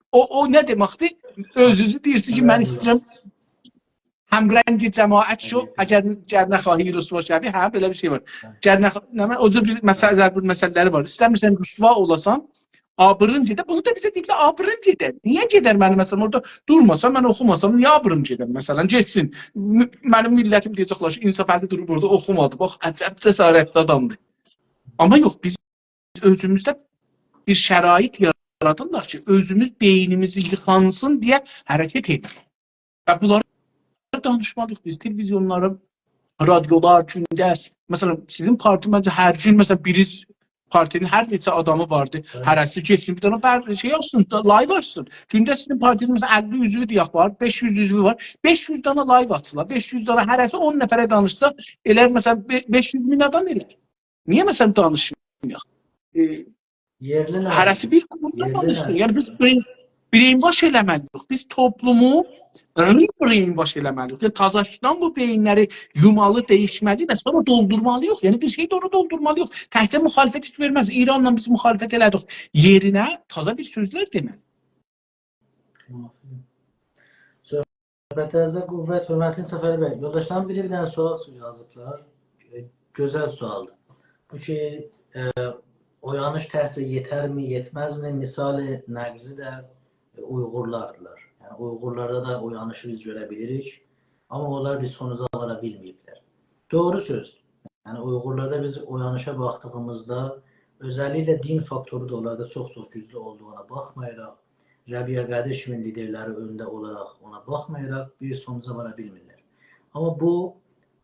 او، او نه دئمکدیر؟ اؤزونوزو دئییرسینیز کی، من ایسته‌ییرم همرنگ جماعت شو، اگر، اگر نخواهی رسوا شوی، هه، بئله بیر شئی وار. اگر نخ-، نه، او جور بیر مثل، ضرب المثل‌لری وار. ایسته‌میرسن رسوا اولاسان، آبرین گئدر. بونو دا بیزه دئییبلر، آبرین گئدر. نییه گئدر منیم، مثلا، اورادا دورماسام، من اوخوماسام، نییه آبریم گئدر؟ مثلا، گئتسین. م-، منیم میللتیم دئیه‌جکلر کی، انصافعلی دوروب اورادا اوخومادی. باخ، عجب جسارتلی آدامدیر. آمما یوخ، بیز اؤزوموزده بیر شرایط یارادیرلار کی، اؤزوموز بئینیمیزی ییخانسین دئیه حرکت ائدک. و بونلاری دانیشمالی‌ییق بیز. تلویزیونلاری، رادیولار، گونده، مثلا، سیزین پارتی، منجه، هر گون، مثلا، بیری پارتینین هر نئچه آدامی واردی. بلی. هره‌سی گئتسین، بیر دنه بر-، شئی آچسین، لایو آچسین. گونده سیزین پارتینین، مثلا، اللی عضوو دئیک وار، بئش یوز عضوو وار. بئش یوز دنه لایو آچیلار. بئش یوز دنه، هره‌سی اون نفره دانیشسا، ائلر، مثلا، بئ-، بئش یوز مین آدام ائلر. نییه، مثلا، دانیشمایاق؟ ائ، یئرلی نقل. هره‌سی بیر قونودا یئرلی دانیشسین. نقل. یعنی، بیز brain-، brainwash ائله‌مه‌لی‌ییک. بیز توپلومو re-brainwash ائله‌مه‌لی‌ییک. یعنی، تازاشدان بو بئیینلری یومالی، دییشمه‌لی و سونرا دولدورمالی‌ییق. یعنی، بیر شئی ده اونو دولدورمالی‌ییق. تکجه مخالفت هئچ وئرمز. ایرانلا بیز مخالفت ائله‌دیک. یئرینه تازا بیر سؤزلر دئمه‌لی. صحبتینیزه قوت، حؤرمتلی صفری بی. یولداشلارین بیری بیر دنه سؤال یازیبلار. ائ، گؤزل سؤالدیر. بو کی، ائ، اویانیش تکجه یئترمی، یئتمزمی؟ مثال نقضی ده، ائ، اویغورلاردیلار. یعنی، اویغورلاردا دا اویانیشی بیز گؤره بیلیریک. آمما اونلار بیر سونوجا وارا بیلمه‌ییبلر. دوغرو سؤز. یعنی، اویغورلاردا بیز اویانیشا باخدیغیمیزدا، اؤزللیکله دین فاکتورو دا اونلاردا چوخ-چوخ گوجلو اولدوغونا باخمایاراق، ربیعه قادر کیمی لیدرلری اؤنده اولاراق اونا باخمایاراق بیر سونوجا وارا بیلمیرلر. آمما بو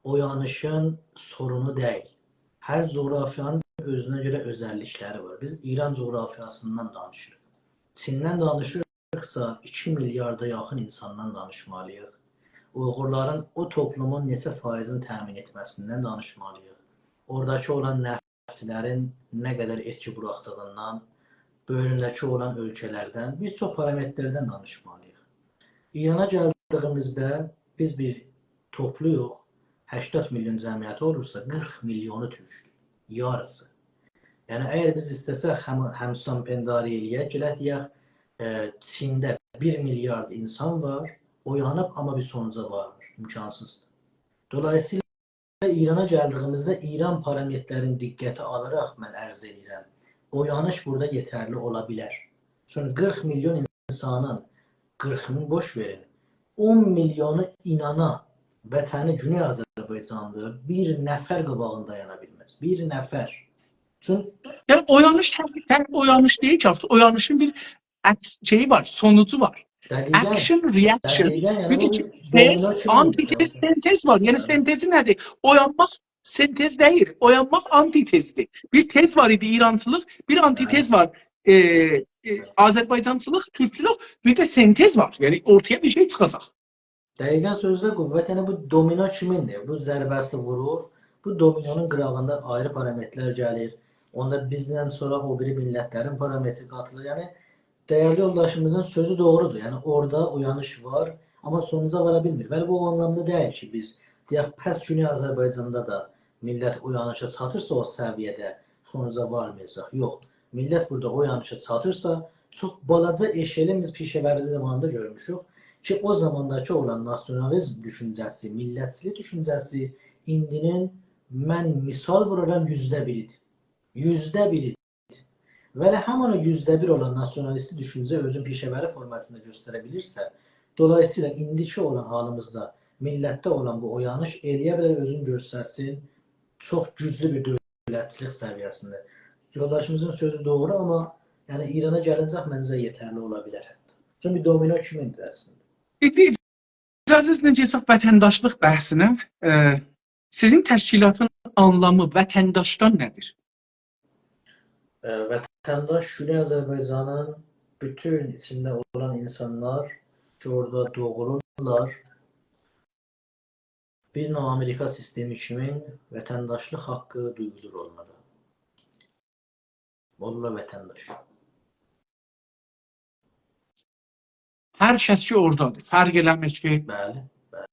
اویانیشین سورونو دئییل. هر جغرافیانین اؤزونه گؤره اؤزللیکلری وار. بیز ایران جغرافیاسیندان دانیشیریق. چیندن دانیشیریقسا، ایکی میلیاردا یاخین اینساندان دانیشمالی‌ییق. اویغورلارین او توپلومون نئچه فایزینی تأمین ائتمه‌سیندن دانیشمالی‌ییق. اوراداکی اولان نفتلرین نه قدر ائتکی بوراخدیغیندان، بؤیرونلرده‌کی اولان اؤلکه‌لردن، بیر چوخ پارامترلردن دانیشمالی‌ییق. ایرانا گلدیگیمیزده بیز بیر توپلویوق، هشتاد میلیون جمعیتی اولورسا، قیرخ میلیونو تورکدور، یاریسی. یعنی، اگر بیز ایسته‌سک هم-، همسان‌پنداری ائله‌یک، گلک دئیک، ائ، چینده بیر میلیارد اینسان وار، اویانیب، آمما بیر سونوجا وارمیر، امکانسیزدیر. دولاییسییلا ایرانا گلدیگیمیزده ایران پارامترلرینی دقته آلاراق من عرض ائدیرم، اویانیش بورادا یئترلی اولا بیلر. چونکی قیرخ میلیون اینسانین، قیرخینی بوش وئرین، اون میلیونو اینانا وطنی گونئی آذربایجاندیر، بیر نفر قاباغیندا دایانا بیلمز. بیر نفر. چون یعنی، اویانیش تک، تک اویانیش دئییل کی، آرتیق اویانیشین بیر عکس شئیی وار، سونوجو وار. دقیقاً. Action, reaction. دقیقاً، یعنی بیر ده او کی، دومینا تز، کیمی آنتی‌تز، اولور. سنتز وار. یعنی، بلی. سنتزی نه‌دیر؟ اویانماق سنتز دئییل. اویانماق آنتی‌تزدیر. بیر تز وار ایدی، ایرانچیلیق، بیر آنتی‌تز، بلی، وار. ائ، ائ، آذربایجانچیلیق، تورکچولوک، بیر ده سنتز وار. یعنی، اورتایا بیر شئی چیخاجاق. دقیقاً سؤزده قوت، یعنی بو دومینا کیمین‌دیر؟ بو ضربه‌سی وورور، بو دومینونون قیراغیندا آیری پارامترلر گلیر. اوندا بیزدن سونرا او بیری میللتلرین پارامتری قاتیلیر. یعنی، دَیرلی یولداشیمیزین سؤزو دوغرودور. یعنی، اورادا اویانیش وار، آمما سونوجا وارا بیلمیر. بلی، بو او آنلامدا دئییل کی، بیز، دئیک، پس گونئی آذربایجاندا دا میللت اویانیشا چاتیرسا او سویه‌ده سونوجا وارمایاجاق. یوخ، میللت بورادا اویانیشا چاتیرسا، چوخ بالاجا ائشلین بیز پیشه‌وری زامانیندا گؤرموشوک کی، او زامانداکی اولان ناسیونالیزم دوشونجه‌سی، میللتچیلیک دوشونجه‌سی ایندی‌نین، من مثال وورارام، یوزده بیری‌دیر. یوزده بیری‌دیر. و ائله همان او یوزده بیر اولان ناسیونالیستی دوشونجه اؤزون پیشه‌وری فورماتیندا گؤستره بیلیرسه، دولاییسییلا ایندیکی اولان حالیمیزدا میللتده اولان بو اویانیش ائلیه بیلر اؤزونو گؤسترسین چوخ گوجلو بیر دؤولتچیلیک سویه‌سینده. یولداشیمیزین سؤزو دوغرو، آمما، یعنی، ایرانا گلینجک منجه یئترلی اولا بیلر حتی. چونکی بیر دومینا کیمین‌دیر اصلینده. ایندی اجازه‌نیزله کئچک وطنداشلیق بحثینه. ائ، سیزین تشکیلاتین آنلامی وطنداشدان نه‌دیر؟ ائ، وطنداش گونئی آذربایجانین بوتون ایچینده اولان اینسانلار کی، اورادا دوغولورلار، بیر نوع آمریکا سیستمی کیمی وطنداشلیق حاققی دویولور اونلارا. اولورلار وطنداش. هر کس کی اورادادیر، فرق ائله‌میر کی. بلی، بلی.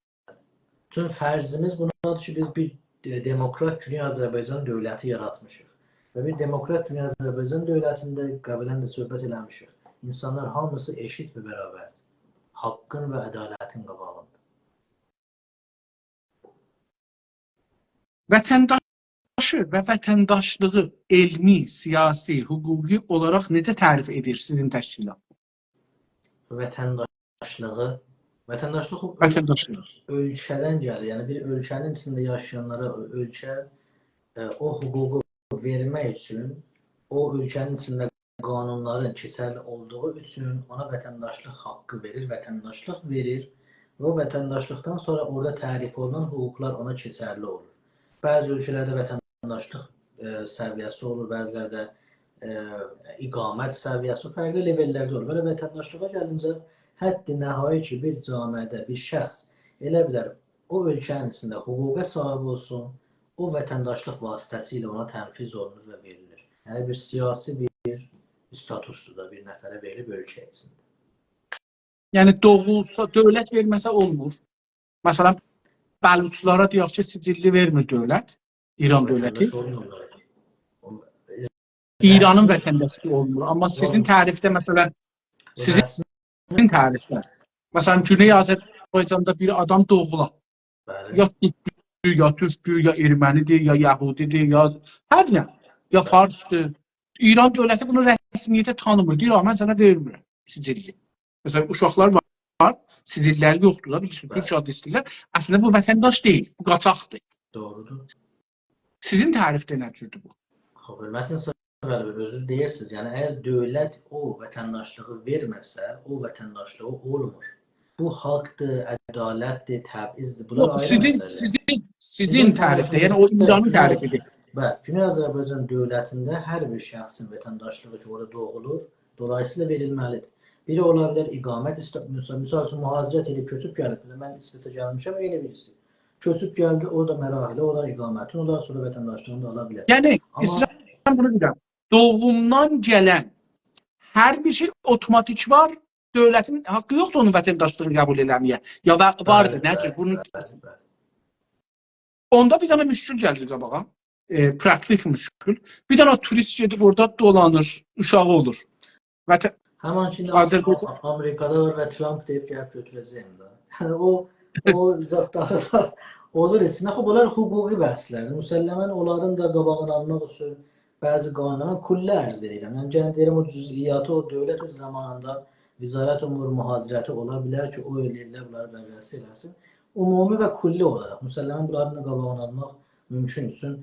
چون فرضیمیز بونادیر کی، بیز بیر، ائ، دموکرات گونئی آذربایجان دؤولتی یاراتمیشیق. و بیر دموکرات گونئی آذربایجان دؤولتینده قبلاً ده صحبت ائله‌میشیک. اینسانلار هامیسی ائشیت و برابردیر. حاققین و عدالتین قاباغیندا. وطنداشی و وطنداشلیغی علمی، سیاسی، حقوقی اولاراق نئجه تعریف ائدیر سیزین تشکیلات؟ وطنداشلیغی، وطنداشلیق حقوقو وطنداشلیق. اؤلکه‌دن گلیر. یعنی بیر اؤلکه‌نین ایچینده یاشایانلارا او اؤلکه، ائ، او حقوقو وئرمک اوچون، او اؤلکه‌نین ایچینده قانونلارین کئچرلی اولدوغو اوچون اونا وطنداشلیق حاققی وئریر، وطنداشلیق وئریر. و او وطنداشلیقدان سونرا اورادا تعریف اولونان حقوقلار اونا کئچرلی اولور. بعضی اؤلکه‌لرده وطنداشلیق، ائ، سویه‌سی اولور، بعضی‌لرده، ائ، اقامت سویه‌سی، فرقلی لئول‌لرده اولور. بئله وطنداشلیغا گلینجه، حد نهایی کی، بیر جامعه‌ده بیر شخص ائله بیلر او اؤلکه‌نین ایچینده حقوقا صاحیب اولسون، او وطنداشلیق واسطه‌سیله اونا تنفیذ اولونور و وئریلیر. یعنی بیر سیاسی بیر استاتوسدور دا بیر نفره وئریلیب اؤلکه ایچینده. یعنی دوغولسا، دؤولت وئرمه‌سه اولمور. مثلا، بلوچلارا دئیک کی، سجللی وئرمیر دؤولت، ایران دؤولتی. وطنداش اولمورلار. ایرانین وطنداشی اولمور. آمما سیزین اولمور. تعریفده، مثلا، سیزین رسمی، تعریفده، مثلا، گونئی آذربایجاندا بیر آدام دوغولا، بلی. یا تورکدور، یا تورکدور، یا ارمنی‌دیر، یا یهودی‌دیر، یا هر نه، یا فارسدیر. ایران دؤولتی بونو رسمیته تانیمیر. دئییر: «آ، من سنه وئرمیرم سجللی.» مثلا، اوشاقلار وار، وار، سجللری یوخدور دا، بیلیرسینیز، بلی. تورک آدی ایسته‌ییرلر. اصلینده بو وطنداش دئییل، بو قاچاقدیر. دوغرودور. سیزین تعریفده نه جوردور بو؟ خوب، حؤرمتلی صابر بی، اؤزونوز دئییرسینیز، یعنی اگر دؤولت او وطنداشلیغی وئرمه‌سه، او وطنداشلیغی اولمور. بو حاقدیر، عدالتدیر، تبعیضدیر. بونلار یوخ، آیری سیزین، مسئله‌لر. سیزین، سیزین بیزیم تعریفده، یعنی او تعریفیمیزده ایرانین گونئی، تعریفیدیر. بلی، گونئی آذربایجان دؤولتینده هر بیر شخصین وطنداشلیغی کی، اورادا دوغولور، دولاییسییلا وئریلمه‌لیدیر. بیری اولا بیلر اقامت ایسته-، مثال، مثال اوچون، مهاجرت ائدیب کؤچوب گلیب، من ایسوئچه گلمیشم، ائله بیریسی کؤچوب گلدی، اورادا مراحلی اولار، اقامتین اولار، سونرا وطنداشلیغینی دا آلا بیلر. یعنی، آمما ایسته‌ییرم بونو دئیم. دوغومدان گلن هر بیر شئی اوتوماتیک وار، دؤولتین حاققی یوخدور اونون وطنداشلیغینی قبول ائله‌مه‌یه. یا وا-، واردیر، بلی، نه جور؟ بلی، بونون بلی، بلی. اوندا بیر دنه مشکل گلیر قاباغا. ائ، پراکتیک مشکل. بیر دنه او توریست گئدیب اورادا دولانیر، اوشاغی اولور. وطن-، همان کی، آذربایجان آ-، آمریکادا وار و ترامپ دئییب گلیب گؤتوره‌جه‌یم ده. یعنی او، او زادلار دا اولور ایچینده. خوب، اونلار حقوقی بحثلردیر. مسلماً اونلارین دا قاباغینی آلماق اوچون بعضی قانونلارا کلی عرض ائدیرم. یعنی، گئنه دئییرم، او جزئیاتی او دؤولت اؤز زامانیندا وزارت امور مهاجرتی اولا بیلر کی، او ائله‌ییرلر، بونلاری بررسی ائله‌سین. عمومی و کلی اولاراق، مسلماً بونلارین دا قاباغینی آلماق مومکوندور. چون،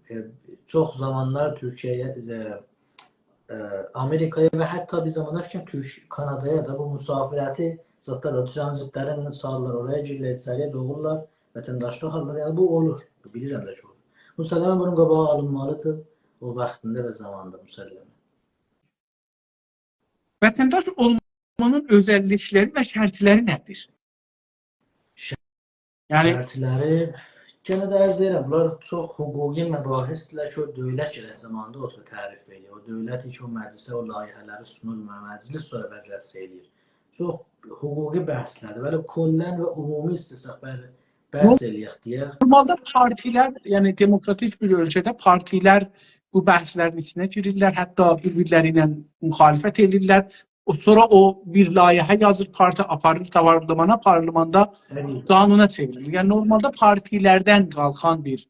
ائ، چوخ زامانلار تورکیه‌یه، ائ، ائ، آمریکایا و حتی بیر زامانلار فیکریم تورک-، کانادایا دا بو مسافرتی زادلار، او ترانزیتلرین سالیرلار، اورایا گیریرلر، ایچری‌یه دوغورلار، وطنداشلیق آلیرلار. یعنی، بو اولور. بیلیرم ده کی، اولور. مسلماً بونون قاباغی آلینمالیدیر او واختیندا و زامانیندا، مسلماً. وطنداش اولمانین اؤزللیکلری و شرطلری نه‌دیر؟ یعنی، شرطلری، گئنه ده عرض ائدیرم، بونلار چوخ حقوقی مباحثدیرلر کی، او دؤولت گرک زامانیندا اوتوروب تعریف ائله‌ییر. او دؤولت کی، او مجلسه او لایحه‌لری سونور و مجلس سونرا بررسی ائله‌ییر. چوخ حقوقی بحثلردیر. بلی، کلاً و عمومی ایسته‌سک، بلی، بحث ائله‌یک دئیک. نورمالدا پارتیلر، یعنی دموکراتیک بیر اؤلکه‌ده پارتیلر بو بحثلرین ایچینه گیریرلر، حتی بیر-بیرلری ایله مخالفت ائدیرلر. او، سونرا او بیر لایحه یازیر، پارتی آپاریر پارلمانا، پارلماندا بلی. قانونا چئوریلیر. یعنی نورمالدا پارتیلردن قالخان بیر،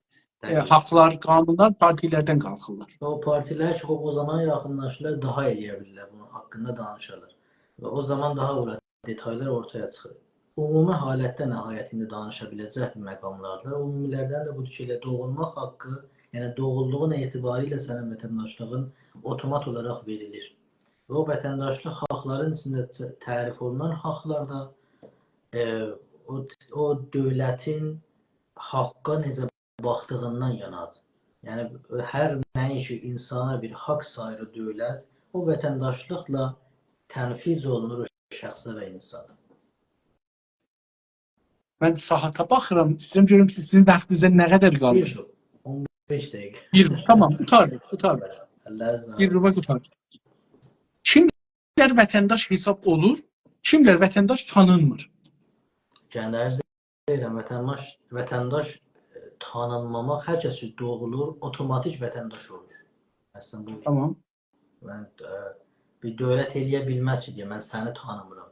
ائ، دقیق. حاقلار، قانونلار پارتیلردن قالخیرلار. او پارتیلر کی، خوب، او زامان یاخینلاشیرلار، داها ائله‌یه بیلیرلر بونون حاقیندا دانیشالار. و او زامان داها بئله دئتایلار اورتایا چیخیر. عمومی حالتده نهایتینده دانیشا بیله‌جک بیر مقاملاردیر. عمومیلردن ده بودور کی، ائله دوغولماق حاققی، یعنی دوغولدوغون اعتباری ایله سنین وطنداشلیغین اوتومات اولاراق وئریلیر. و او وطنداشلیق حاقلارین ایچینده ت-، تعریف اولونان حاقلار دا، ائ، او، او دؤولتین حاققا نئجه باخدیغیندان یانادیر. یعنی، هر نه‌یی کی، اینسانا بیر حاق ساییر او دؤولت، او وطنداشلیقلا تنفیذ اولونور او شخصه و اینسانا. من ساعاتا باخیرام، ایسته‌ییرم گؤروم کی، سیزین واختینیزا نه قدر قالدی. بیر، اون بئش دقیقه. بیر، تامام، قوتاردیق، قوتاردیق. الله عزیز. بیر روبا قوتاردیق. کیم وطنداش حساب اولور؟ کیملر وطنداش تانینمیر؟ گنه عرض ائدیرم، وطنداش، وطنداش، ائ، تانینماماق، هر کس کی دوغولور، اوتوماتیک وطنداش اولور. اصلینده بو، تامام. من، ائ، بیر دؤولت ائلیه بیلمز کی، دئیه، «من سنی تانیمیرام.»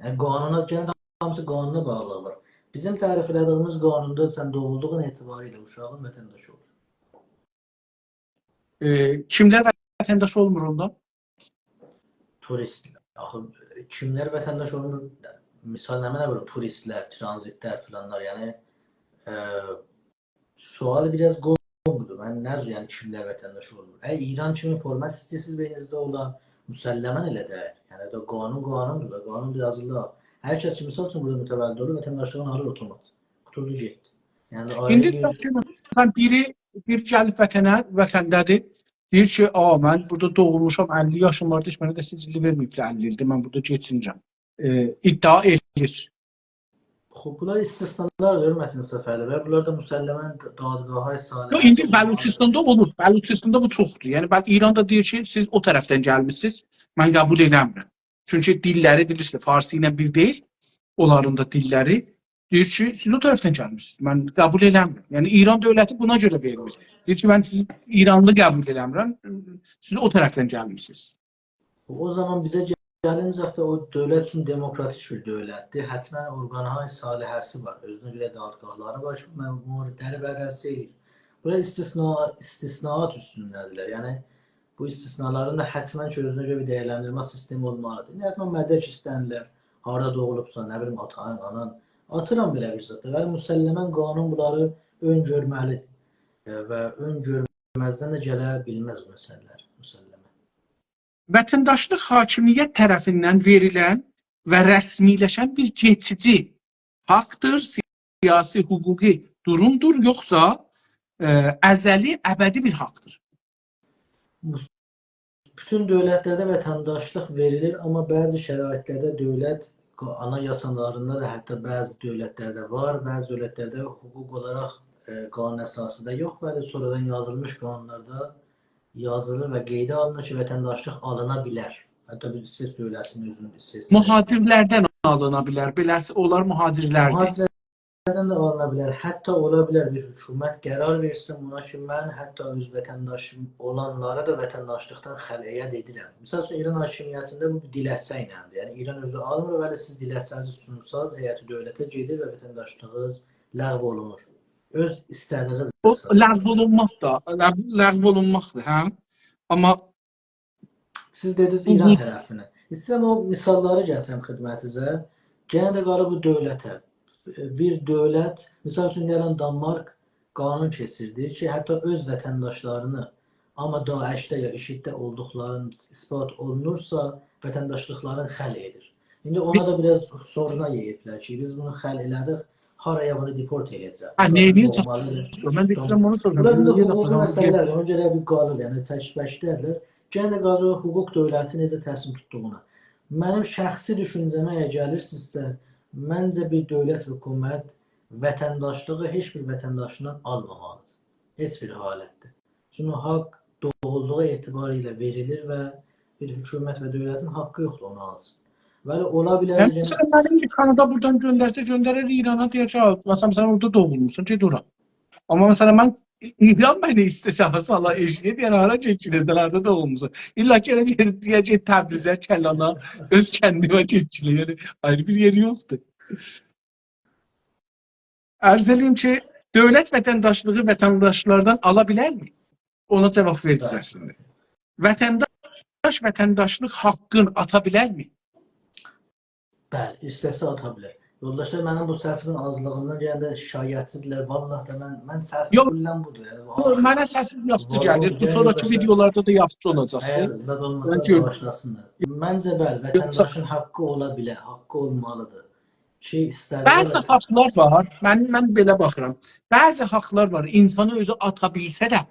یعنی، قانونا، گنه ده هامیسی قانونا باغلی وار. بیزیم تعریف ائله‌دیییمیز قانوندا سن دوغولدوغون اعتباری ایله اوشاغین وطنداشی اولور. ائ، کیملر وطنداش اولمور اوندا؟ توریست. آخی، کیملر وطنداش اولمور؟ مثال، نمنه بویوروم؟ توریستلر، ترانزیتلر فلانلار، یعنی، ائ، سؤال بیر آز قویمودور. من نه جور، یعنی، کیملر وطنداش اولمور؟ اگر ایران کیمی فورمات ایسته‌ییرسینیز بئینینیزده اولا، مسلماً ائله دئییل. یعنی، دا قانون قانوندور دا، قانون بیر آز دا. هر کس کی، مثال اوچون، بورادا متولد اولور، وطنداشلیغینی آلیر اوتومات. قوتولدو گئتدی. یعنی، آیری ایندی بیر چوخ کی، مثلا، بیری، بیر گلیب وطنه، وطنده‌دیر. دئییر کی، «آ، من بورادا دوغولموشام، اللی یاشیم وار، هئچ منه ده سجلی وئرمه‌ییبلر اللی ایلدیر، من بورادا کئچینیرم.» ائ، ادعا ائدیر. خوب، بونلار استثنالار، حؤرمتلی سفرلی و بونلار دا مسلماً دادگاه‌های صالحه یوخ، ایندی بلوچستاندا اولور. بلوچستاندا بو چوخدور. یعنی، بل-، ایران دا دئییر کی، «سیز او طرفدن گلمیسینیز، من قبول ائله‌میرم.» چونکی دیللری، بیلیرسینیز، فارسی ایله بیر دئییل، اونلارین دا دیللری. دئییر کی، «سیز او طرفدن گلمیسینیز، من قبول ائله‌میرم.» یعنی، ایران دؤولتی بونا گؤره وئرمیر. دئییر کی، «من سیزی ایرانلی قبول ائله‌میرم، سیز او طرفدن گلمیسینیز.» او زامان بیزه گلینجه ده او دؤولت اوچون دموکراتیک بیر دؤولتدیر. حتماً ارگان‌های صالحه‌سی وار، اؤزونه گؤره دادگاهلاری وار کی، مو-، موردلری بررسی ائدیر. بورا استثنا، استثناات اوستونده‌دیرلر. یعنی، بو استثنالارین دا حتماً کی، اؤزونه گؤره بیر دیرلندیرمه سیستمی اولمالیدیر. ایندی حتماً مدرک ایسته‌ییرلر، هاردا دوغولوبسان، نه بیلیم، آتان، آنان. آتیرام بئله بیر زاددا. ولی مسلماً قانون بونلاری اؤن‌گؤرمه‌لیدیر. ائ، و اؤن‌گؤرمزدن ده گله بیلمز بو مسئله‌لر، مسلماً. وطنداشلیق حاکمیت طرفیندن وئریلن و رسمی‌لشن بیر کئچیجی حاقدیر، سیاسی، حقوقی دورومدور، یوخسا، ائ، ازلی، ابدی بیر حاقدیر؟ بوتون دؤولتلرده وطنداشلیق وئریلیر، آمما بعضی شرایطلرده دؤولت آنایاسالاریندا دا، حتی بعضی دؤولتلرده وار، بعضی دؤولتلرده حقوق اولاراق، ائ، قانون اساسی‌ده یوخ، ولی سونرادان یازیلمیش قانونلاردا یازیلیر و قئیده آلینیر کی، وطنداشلیق آلینا بیلر. حتی بیر ایسوئچ دؤولتینین اؤزونون ایسوئچ مهاجرلردن آلینا بیلر. بئله‌سی اولار مهاجرلردن. مهاجرلردن ده آلینا بیلر. حتی اولا بیلر بیر حکومت قرار وئرسین بونا کی، من حتی اؤز وطنداشیم اولانلاری دا وطنداشلیقدان خلع ائدیرم. مثال اوچون، ایران حاکمیتینده بو دیلتسه ایلندیر. یعنی، ایران اؤزو آلمیر، ولی سیز دیلتسه‌نیزی سونساز، هیئت دؤولته گئدیر و وطنداشلیغینیز لغو اولونور. اؤز ایسته‌دیگینیز او اساسیندا. لغو اولونماق دا، لغو، لغو اولونماقدیر، هه؟ آمما سیز دئدینیز بو، ایران بو طرفینه. ایسته‌ییرم او مثاللاری گتیرم خدمتینیزه. گئنه ده قالیر بو دؤولته. بیر دؤولت، مثال اوچون، دئیه‌لن دانمارک قانون کئچیردی کی، حتی اؤز وطنداشلارینی، آمما داعشده یا ایشیدده اولدوقلارین اثبات اولونورسا، وطنداشلیقلارین خلع ائدیر. ایندی اونا دا بیر آز سورونا یئییبلر کی، بیز بونو خلع ائله‌دیک، هارایا بونو دیپورت ائله‌یه‌جک؟ هه، بونلار نئینییه‌جک؟ نورمالیدیر. من ده ایسته‌ییرم اونو سوروم. بونلار ایندی نئینییه‌جک؟ حقوقی آدام مسئله‌لردیر. اونا گؤره بیر قالیر، یعنی چکیش‌بکیش‌ده‌دیرلر. گئنه ده قالیر حقوق دؤولتی نئجه تصمیم توتدوغونا. منیم شخصی دوشونجه‌مه اگر گلیرسینیزسه، منجه بیر دؤولت و حکومت وطنداشلیغی هئچ بیر وطنداشیندان آلمامالیدیر. هئچ بیر حالتده. چونکی حاق دوغولدوغو اعتباری ایله وئریلیر و بیر حکومت و دؤولتین حاققی یوخدور اونو آلسین. ولی اولا بیلر یعنی، کی، مثلا، منیم بیر تانیدا بورادان گؤندرسه، گؤندرر ایرانا، دئیر کی، «آ، مثلا، سن اورادا دوغولموسان، گئت اورا.» آمما، مثلا، من، ایران منی ایسته‌سه سالا ائشییه، دئیر، «هارا گئتگینیز، هاردا دوغولموسان؟» الّا کی، ائله گئدیب دئیه‌جک، «تبریزه، کلانا، اؤز کندیوه گئتگینیز.» یعنی، آیری بیر یئری یوخدور. عرض ائله‌ییم کی، دؤولت وطنداشلیغی وطنداشلاردان آلا بیلرمی؟ اونا جاواب وئردینیز اصلینده. وطنداش وطنداشلیق حاققین آتا بیلرمی؟ بلی، ایسته‌سه آتا بیلر. یولداشلار، منیم بو سسیمین آزلیغیندان گلن ده شکایتچی‌دیرلر. والله دا من، من سسیم یوخ، کلاً بودور. یعنی، بو یوخ، منه سسیم یاخشی گلیر. بو سونراکی ویدئولاردا دا یاخشی اولاجاقدیر. اگر زاد اولماسا، من گؤردوم. باغیشلاسینلار. منجه، بلی، یوخسا وطنداشین حاققی اولا بیلر، حاققی اولمالیدیر. کی، ایسته‌دیگی بعضی حاقلار وار، من، من بئله باخیرام. بعضی حاقلار وار، اینسانی اؤزو آتا بیلسه ده،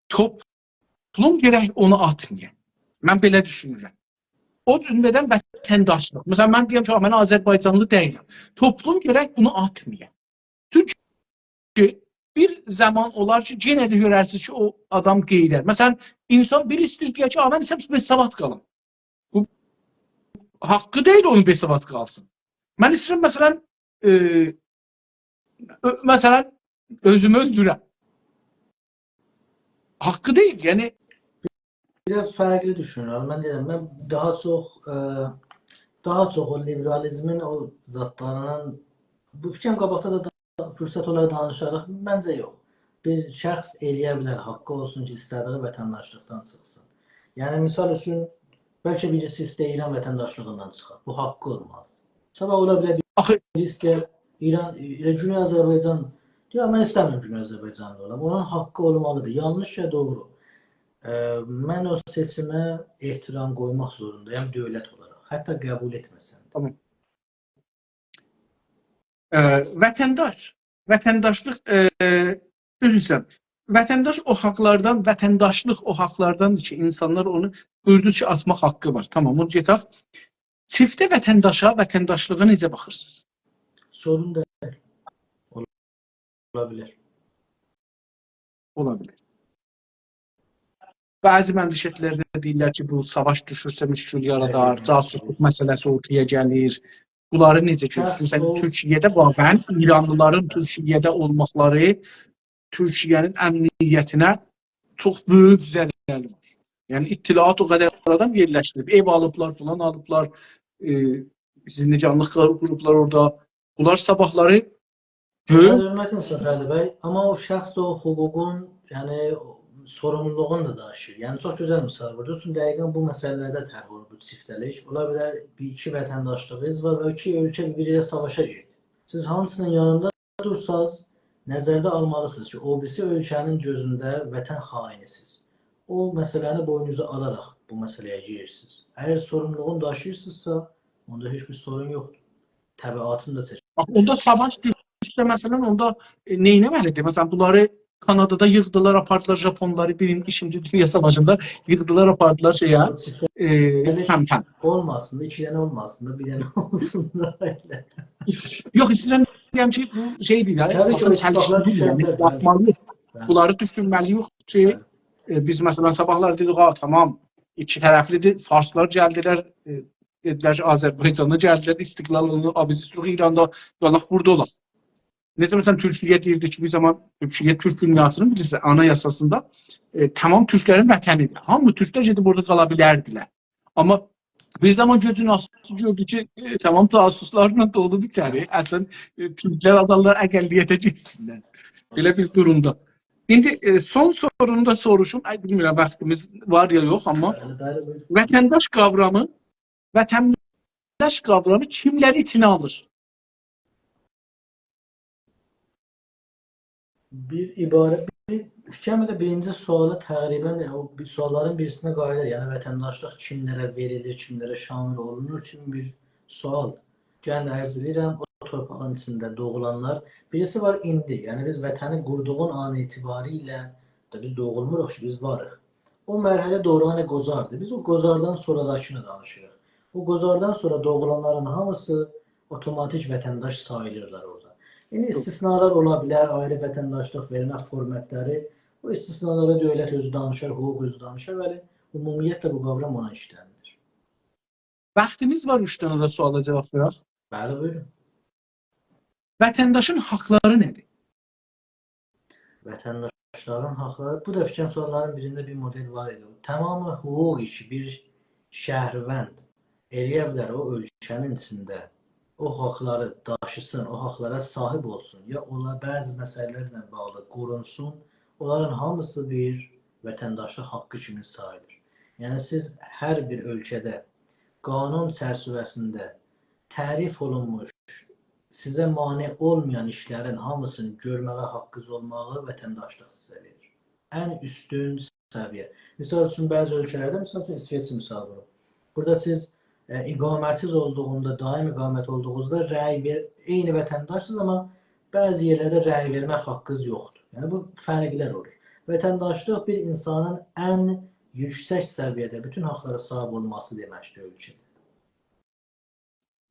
توپلوم گرک اونو آتمایا. من بئله دوشونورم. او جمله‌دن وطنداشلیق. مثلا، من دئیم کی، «من آذربایجانلی دئییلم.» توپلوم گرک بونو آتمایا. چونکی بیر زامان اولار کی، یئنه ده گؤررسینیز کی، او آدام قئییدر. مثلا، اینسان بیری ایسته‌ییر دئیه کی، «آ، من ایسته‌ییرم بئش ساعات قالیم.» بو، حاققی دئییل اونون بی‌سواد قالسین. من ایسته‌ییرم، مثلا، ائ، اؤ-، مثلا، اؤزومو اؤلدورم. حاققی دئییل، یعنی. بیر آز فرقلی دوشونورم. من دئییرم، من داها چوخ، ائ، داها چوخ او لیبرالیزمین او زادلاریندان، بو فیکریم قاباقدا دا، دا فرصت اولار دانیشاریق. منجه یوخ. بیر شخص ائلیه بیلر، حاققی اولسون کی، ایسته‌دیگی وطنداشلیقدان چیخسین. یعنی، مثال اوچون، بلکه بیریسی ایسته‌ییر ایران وطنداشلیغیندان چیخار. بو حاققی اولمالیدیر. صاباح اولا بیلر بیر، آخی، ایسته‌یر ایران، ائله گونئی آذربایجان، دئیر، «من ایسته‌میرم گونئی آذربایجانلی اولام.» اونون حاققی اولمالیدیر. یانلیش یا دوغرو. ائ، من او سئچیمه احترام قویماق زوروندایام دؤولت اولاراق. حتی قبول ائتمه‌سم ده. تامام. ائ، وطنداش، وطنداشلیق، ائ، عذر ایسته‌ییرم. وطنداش او حاقلاردان، وطنداشلیق او حاقلارداندیر کی، اینسانلار اونو بویوردو کی، آتماق حاققی وار. تامام، اونو گئتک. چیفته وطنداشا، وطنداشلیغا نئجه باخیرسینیز؟ سورون دئییل. اولا بیلر. اولا بیلر. بعضی مملکتلرده دئییرلر کی، بو ساواش دوشورسه مشکل یارادار، بلی، جاسوسلوق، بلی، مسئله‌سی اورتایا گلیر. بونلاری نئجه گؤرورسونوز؟ مثلا، او تورکیه‌ده واقعا ایرانلیلارین تورکیه‌ده اولماقلاری تورکیه‌نین امنیتینه چوخ بؤیوک ضرری وار. یعنی، اطلاعات او قدر آدام یئرلشدیریب، ائو آلیبلار، فلان آلیبلار، ائ، زندگانلیق قوروبلار اورادا. بونلار صاباحلاری بؤیوک. حؤرمتین صفرعلی بی، آمما او شخص ده او حقوقون، یعنی سوروملولوغونو دا داشیییر. یعنی چوخ گؤزل مثال ووردون. چونکی دقیقا بو مسئله‌لرده طرح اولوب بو چیفته‌لیک. اولا بیلر بیر ایکی وطنداشلیغینیز وار و ایکی اؤلکه بیر-بیری ایله ساواشا گیردی. سیز هامیسینین یانیندا دورساز، نظرده آلمالیسینیز کی، او بیریسی اؤلکه‌نین گؤزونده وطن خائنی‌سیز. او مسئله‌نی بوینونوزا آلاراق بو مسئله‌یه گیریرسینیز. اگر سوروملولوغونو داشیییرسینیزسا، اوندا هئچ بیر سورون یوخدور. تبعاتینی دا چکر. باخ، اوندا ساواش دوشسه، مثلا، اوندا، ائ، نئینه‌مه‌لیدیر؟ مثلا، بونلاری کانادادا ییغدیلار، آپاردیلار ژاپونلاری بیرینجی، ایکینجی دونیا ساواشیندا ییغدیلار، آپاردیلار شئیه، ائ، چمتن. اولماسین دا، ایکی دنه اولماسین دا، بیر دنه اولسون دا ائله. یوخ، ایسته‌ییرم دئیم کی، بو شئیدیر ده، طبیعی کی، مثلا، او اتفاقلار چلیشدیرمه‌لی‌ییک، دوشه بیلر، بلی. باسمالی‌ییق کی، بلی. ائ، بیز، مثلا، صاباحلار دئدیک، «آ، تامام، ایکی طرفلیدیر.» فارسلار گلدیلر، ائ، دئدیلر کی، آذربایجاندا گلدیلر، استقلال اولونور، آ، بیز ایستیروخ ایراندا قالاق، بورادا اولاق. نئجه، مثلا، تورکیه دئییردی کی، بیر زامان تورکیه، تورک دونیاسینین، بیلیرسن، آنایاساسیندا، ائ، تامام تورکلرین وطنیدیر. هامی تورکلر گئدیب اورادا قالا بیلردیلر. آمما بیر زامان گؤزون آچدی، گؤردو کی، ائ، تامام جاسوسلارلا دولوب ایچری. اصلا، ائ، تورکلر آداملار اقلیته گئتسینلر. بئله بیر دورومدا. ایندی، ائ، سون سورونو دا سوروشوم. آی، بیلمیرم، واختیمیز وار یا یوخ، آمما بلی، بلی، بویورون. وطنداش قاورامی، وطنداش قاورامی کیملری ایچینه آلیر؟ بیر عبارت، بیر، فیکریم ائله بیرینجی سؤالا تقریبا، او بیر سؤاللارین بیریسینه قاییدیر. یعنی، وطنداشلیق کیملره وئریلیر، کیملره شامل اولونور کیمی بیر سؤال. یعنی، عرض ائدیرم، او تورپاغین ایچینده دوغولانلار، بیریسی وار ایندی. یعنی، بیز وطنی قوردوغون آن اعتباری ایله ده بیز دوغولموروق کی، بیز واریق. او مرحله دوران گذاردیر. بیز او گذاردان سونراداکینی دانیشیریق. او گذاردان سونرا دوغولانلارین هامیسی اوتوماتیک وطنداش ساییلیرلار اورادا. ایندی استثنالار اولا بیلر، آیری وطنداشلیق وئرمک فورماتلاری. بو استثنالاری دؤولت اؤزو دانیشار، حقوق اؤزو دانیشار، ولی عمومیتله بو قاورام اونا ایشله‌نیلیر. واختیمیز وار، اوچ دنه ده سؤالا جاواب وئرک. بلی، بویورون. وطنداشین حاقلاری نه‌دیر؟ وطنداشلارین حاقلاری، بو دا فیکریم سؤاللارین بیرینده بیر مدل وار ایدی. تمام حقوق کی، بیر شهروند ائلیه بیلر او اؤلکه‌نین ایچینده او حاقلاری داشیسین، او حاقلارا صاحیب اولسون، یا اونا بعضی مسئله‌لرله باغلی قورونسون، اونلارین هامیسی بیر وطنداشلیق حاققی کیمی ساییلیر. یعنی، سیز هر بیر اؤلکه‌ده قانون چرچیوه‌سینده تعریف اولونموش، سیزه مانع اولمایان ایشلرین هامیسینی گؤرمه‌یه حاققینیز اولماغی وطنداشلیق سیزه وئریر. ان اوستون سویه. مثال اوچون، بعضی اؤلکه‌لرده، مثال اوچون، ایسوئچی مثال ووروم. بورادا سیز، ائ، اقامتیز اولدوغوندا، دائم اقامت اولدوغونوزدا رأی وئر-، عینی وطنداشسینیز، آمما بعضی یئرلرده رأی وئرمک حاققینیز یوخدور. یعنی، بو فرقلر اولور. وطنداشلیق بیر اینسانین ان یوکسک سویه‌ده بوتون حاقلارا صاحیب اولماسی دئمکدیر اؤلکه‌ده.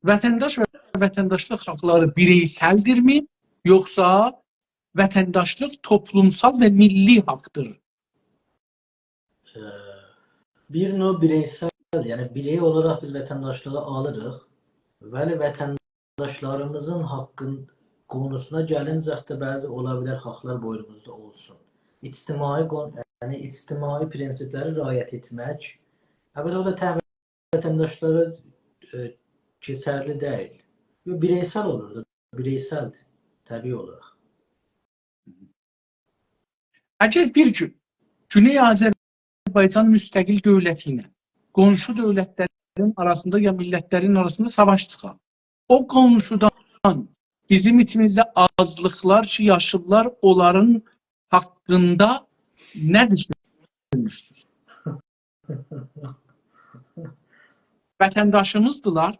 وطنداش و وطنداشلیق حاقلاری بیرئیسلدیرمی، یوخسا وطنداشلیق توپلومسال و میللی حاقدیر؟ ائ، بیر نوع بیرئیسل یعنی بیرئی اولاراق بیز وطنداشلیغی آلیریق، ولی وطنداشلاریمیزین حاققین قونوسونا گلینجه ده بعضی اولا بیلر حاقلار بوینوموزدا اولسون. اجتماعی قون-، یعنی اجتماعی پرنسیپلری رعایت ائتمک، البته، او دا تک وطنداشلارا، ائ، کئچرلی دئییل. یو، بیرئیسل اولور دا، بیرئیسلدیر، طبیعی اولاراق. اگر بیر گون گونئی آذربایجان مستقل دؤولتی ایله قونشو دؤولتلرین آراسیندا یا میللتلرین آراسیندا ساواش چیخار، او قونشودان بیزیم ایچیمیزده آزلیقلار کی، یاشیرلار، اونلارین حاققیندا نه دوشونورسونوز؟ وطنداشیمیزدیلار،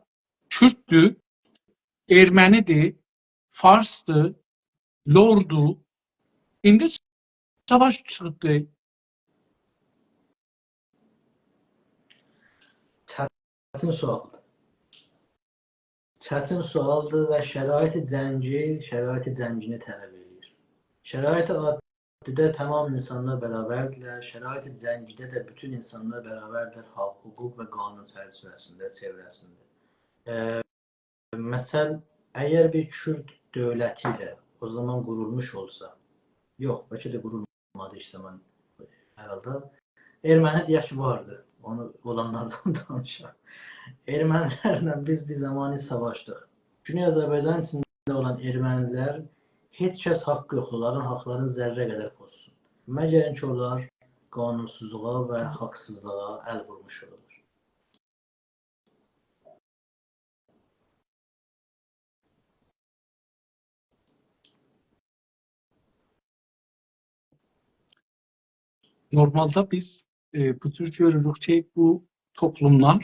کورددور، ارمنیدیر، فارسدیر، لوردور. ایندی ساواش چیخیبدی. چتین سؤالدیر. چتین سؤالدیر و شرایط جنگی، شرایط جنگینی طلب ائله‌ییر. شرایط عادیده تمام اینسانلار برابردیرلر، شرایط جنگیده ده بوتون اینسانلار برابردیر، حاق، حقوق و قانون چرچیوه‌سینده، چئوره‌سینده. ائ، مثلا، اگر بیر کورد دؤولتی ایله او زامان قورولموش اولسا، یوخ، بلکه ده قورولمادی هئچ زامان هر حالدا. ارمنی دئیک کی، واردی. اونو اولانلاردان دانیشاق. ارمنیلرله بیز بیر زامانی ساواشدیق. گونئی آذربایجان ایچینده اولان ارمنیلر هئچ کس حاققی یوخدور، اونلارین حاقلارینی ذره قدر پوزسون. مگر اینکی اونلار قانونسوزلوغا و حاقسیزلیغا ال وورموش اولالار. نورمالدا بیز، ائ، بو جور گؤروروک کی، بو توپلوملار،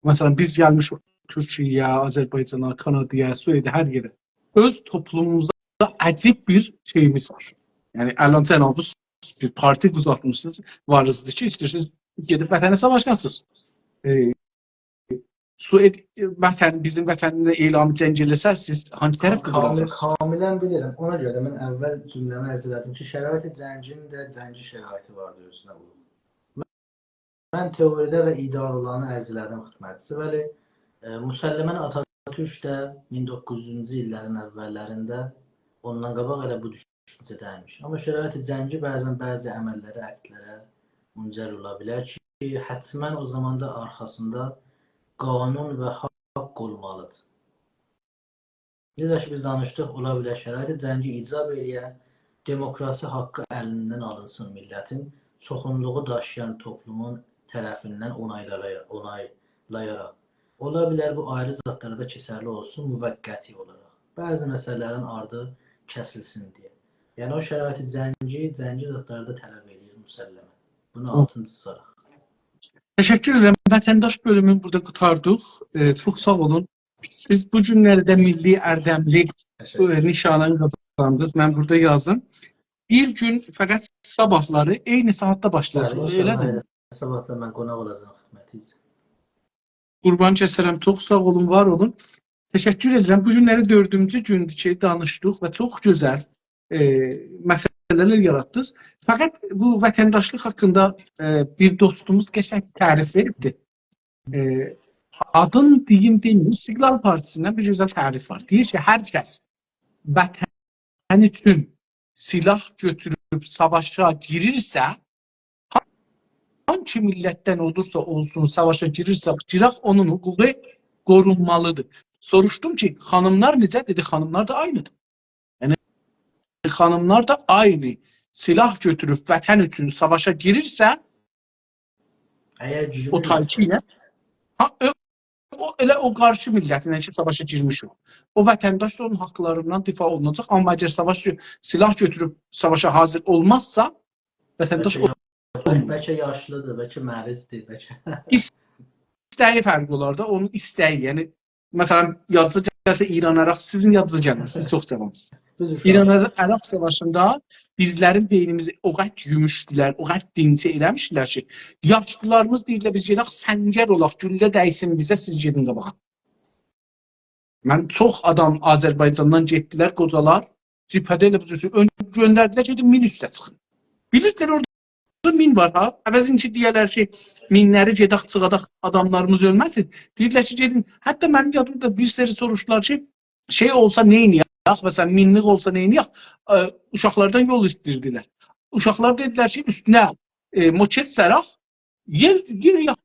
مثلا، بیز گلمیشیک تورکیه‌یه، آذربایجانا، کانادایا، سوئده، هر یئره. اؤز توپلوموموزدا عجیب بیر شئییمیز وار. یعنی، الان جنابیز بیر پارتی قوزاتمیسینیز، وارینیزدیر کی، ایسته‌ییرسینیز گئدیب وطنه ساواشاسینیز. ائ، سوئد، ائ، وطن، بیزیم وطنده اعلان جنگ ائله‌سه، سیز هانسی طرفده دوراجاقسینیز؟ کاملا بیلیرم. اونا گؤره ده من اول جمله‌می عرض ائله‌دیم کی، شرایط جنگین ده جنگی شرایطی واردیر اؤزونه وورور. من تئوریده و ایده‌آلدا اولانی عرض ائله‌دیم خدمتیزه، ولی، ائ، مسلماً آتاتورک ده مین دوققوز یوزونجو ایللرین اوللرینده اوندان قاباق ائله بو دوشونجه‌ده ایمیش. آمما شرایط جنگی بعضا بعضی عمللره، اکتلره منجر اولا بیلر کی، حتماً او زاماندا آرخاسیندا قانون و حاق اولمالیدیر. نئجه کی، بیز دانیشدیق، اولا بیلر شرایط جنگی ایجاب ائله‌یه، دموکراسی حاققی الیندن آلینسین میللتین، چوخونلوغو داشییان توپلومون طرفیندن اونایلایا-، اونایلایاراق. اولا بیلر بو آیری زادلارا دا کئچرلی اولسون، موقتی اولاراق. بعضی مسئله‌لرین آردی کسیلسین دئیه. یعنی، او شرایط جنگی، جنگی زادلاری دا طلب ائله‌ییر مسلماً. بونو آلتینی چیزاراق. تشکر ائدیرم. وطنداش بؤلومونو بورادا قوتاردیق. ائ، چوخ ساغ اولون. سیز بو گونلری ده میللی اردملی، ائ، نیشانین قازاندینیز. من بورادا یازیم. بیر گون فقط صاباحلاری عینی ساعاتدا باشلایاجاق. بلی، ان‌شاءالله، ائله‌دیر؟ صاباحلاری من قوناق اولاجاغام خدمتینیزده. قوربان کسرم، چوخ ساغ اولون، وار اولون. تشکر ائدیرم. بو گونلری دؤردونجو گوندور کی، دانیشدیق و چوخ گؤزل، ائ، مسئله‌لر یاراتدینیز. فقط بو وطنداشلیق حاقیندا، ائ، بیر دوستوموز قشنگ تعریف وئریبدی. ائ، آدین دئییم، دئمه‌ییم، استقلال پارتیسیندن بیر گؤزل تعریف وار. دئییر کی، هر کس وطن اوچون سلاح گؤتوروب ساواشا گیریرسه، هانسی میللتدن اولورسا اولسون، ساواشا گیریرسه گیرک، اونون حقوقو قورونمالیدیر. سوروشدوم کی، خانیملار نئجه؟ دئدی، خانیملار دا عینیدیر. یعنی، خانیملار دا عینی سلاح گؤتوروب وطن اوچون ساواشا گیریرسه، اگر او تایپی ایله، ها، او، او ائله او قارشی میللتینن کی، ساواشا گیرمیش او. او وطنداش دا اونون حاقلاریندان دفاع اولوناجاق. آمما اگر ساواش، سلاح گؤتوروب ساواشا حاضر اولمازسا، وطنداش بلکه او یا-، بلکه یاشلیدیر، بلکه مریضدیر، بلکه ایسته‌یی فرق اولار دا، اونون ایسته‌یی. یعنی، مثلا، یادینیزا گلسه ایران-عراق، سیزین یادینیزا گلمز، سیز چوخ جاوانسینیز. بیز اوشاق. ایران-عراق ساواشیندا بیزلرین بئینیمیزی او قدر یوموشدولار، او قدر دینچه ائله‌میشدیلر کی، یاشلیلاریمیز دئییرلر، بیز گئدک سنگر اولاق، گولله دَیسین بیزه، سیز گئدین قاباغا. من چوخ آدام آذربایجاندان گئتدیلر، قوجالار، جبهه‌ده ائله بو جور اؤن-، گؤندردیلر، گئدین مین اوسته چیخین. بیلیردیلر اورادا مین وار ها. عوضین کی دئیه‌لر کی، مینلری گئدک، چیخاداق، آداملاریمیز اؤلمه‌سین. دئییرلر کی، گئدین. حتی منیم یادیمدا بیر سری سوروشدولار کی، شئی اولسا نئینیه‌ک؟ مثلا، مینلیک اولسا نئینیه‌ک؟ ائ، اوشاقلاردان یول ایسته‌ییردیلر. اوشاقلار دئدیلر کی، اوستونه، ائ، موکت سراق، یئر، یئر یاخ.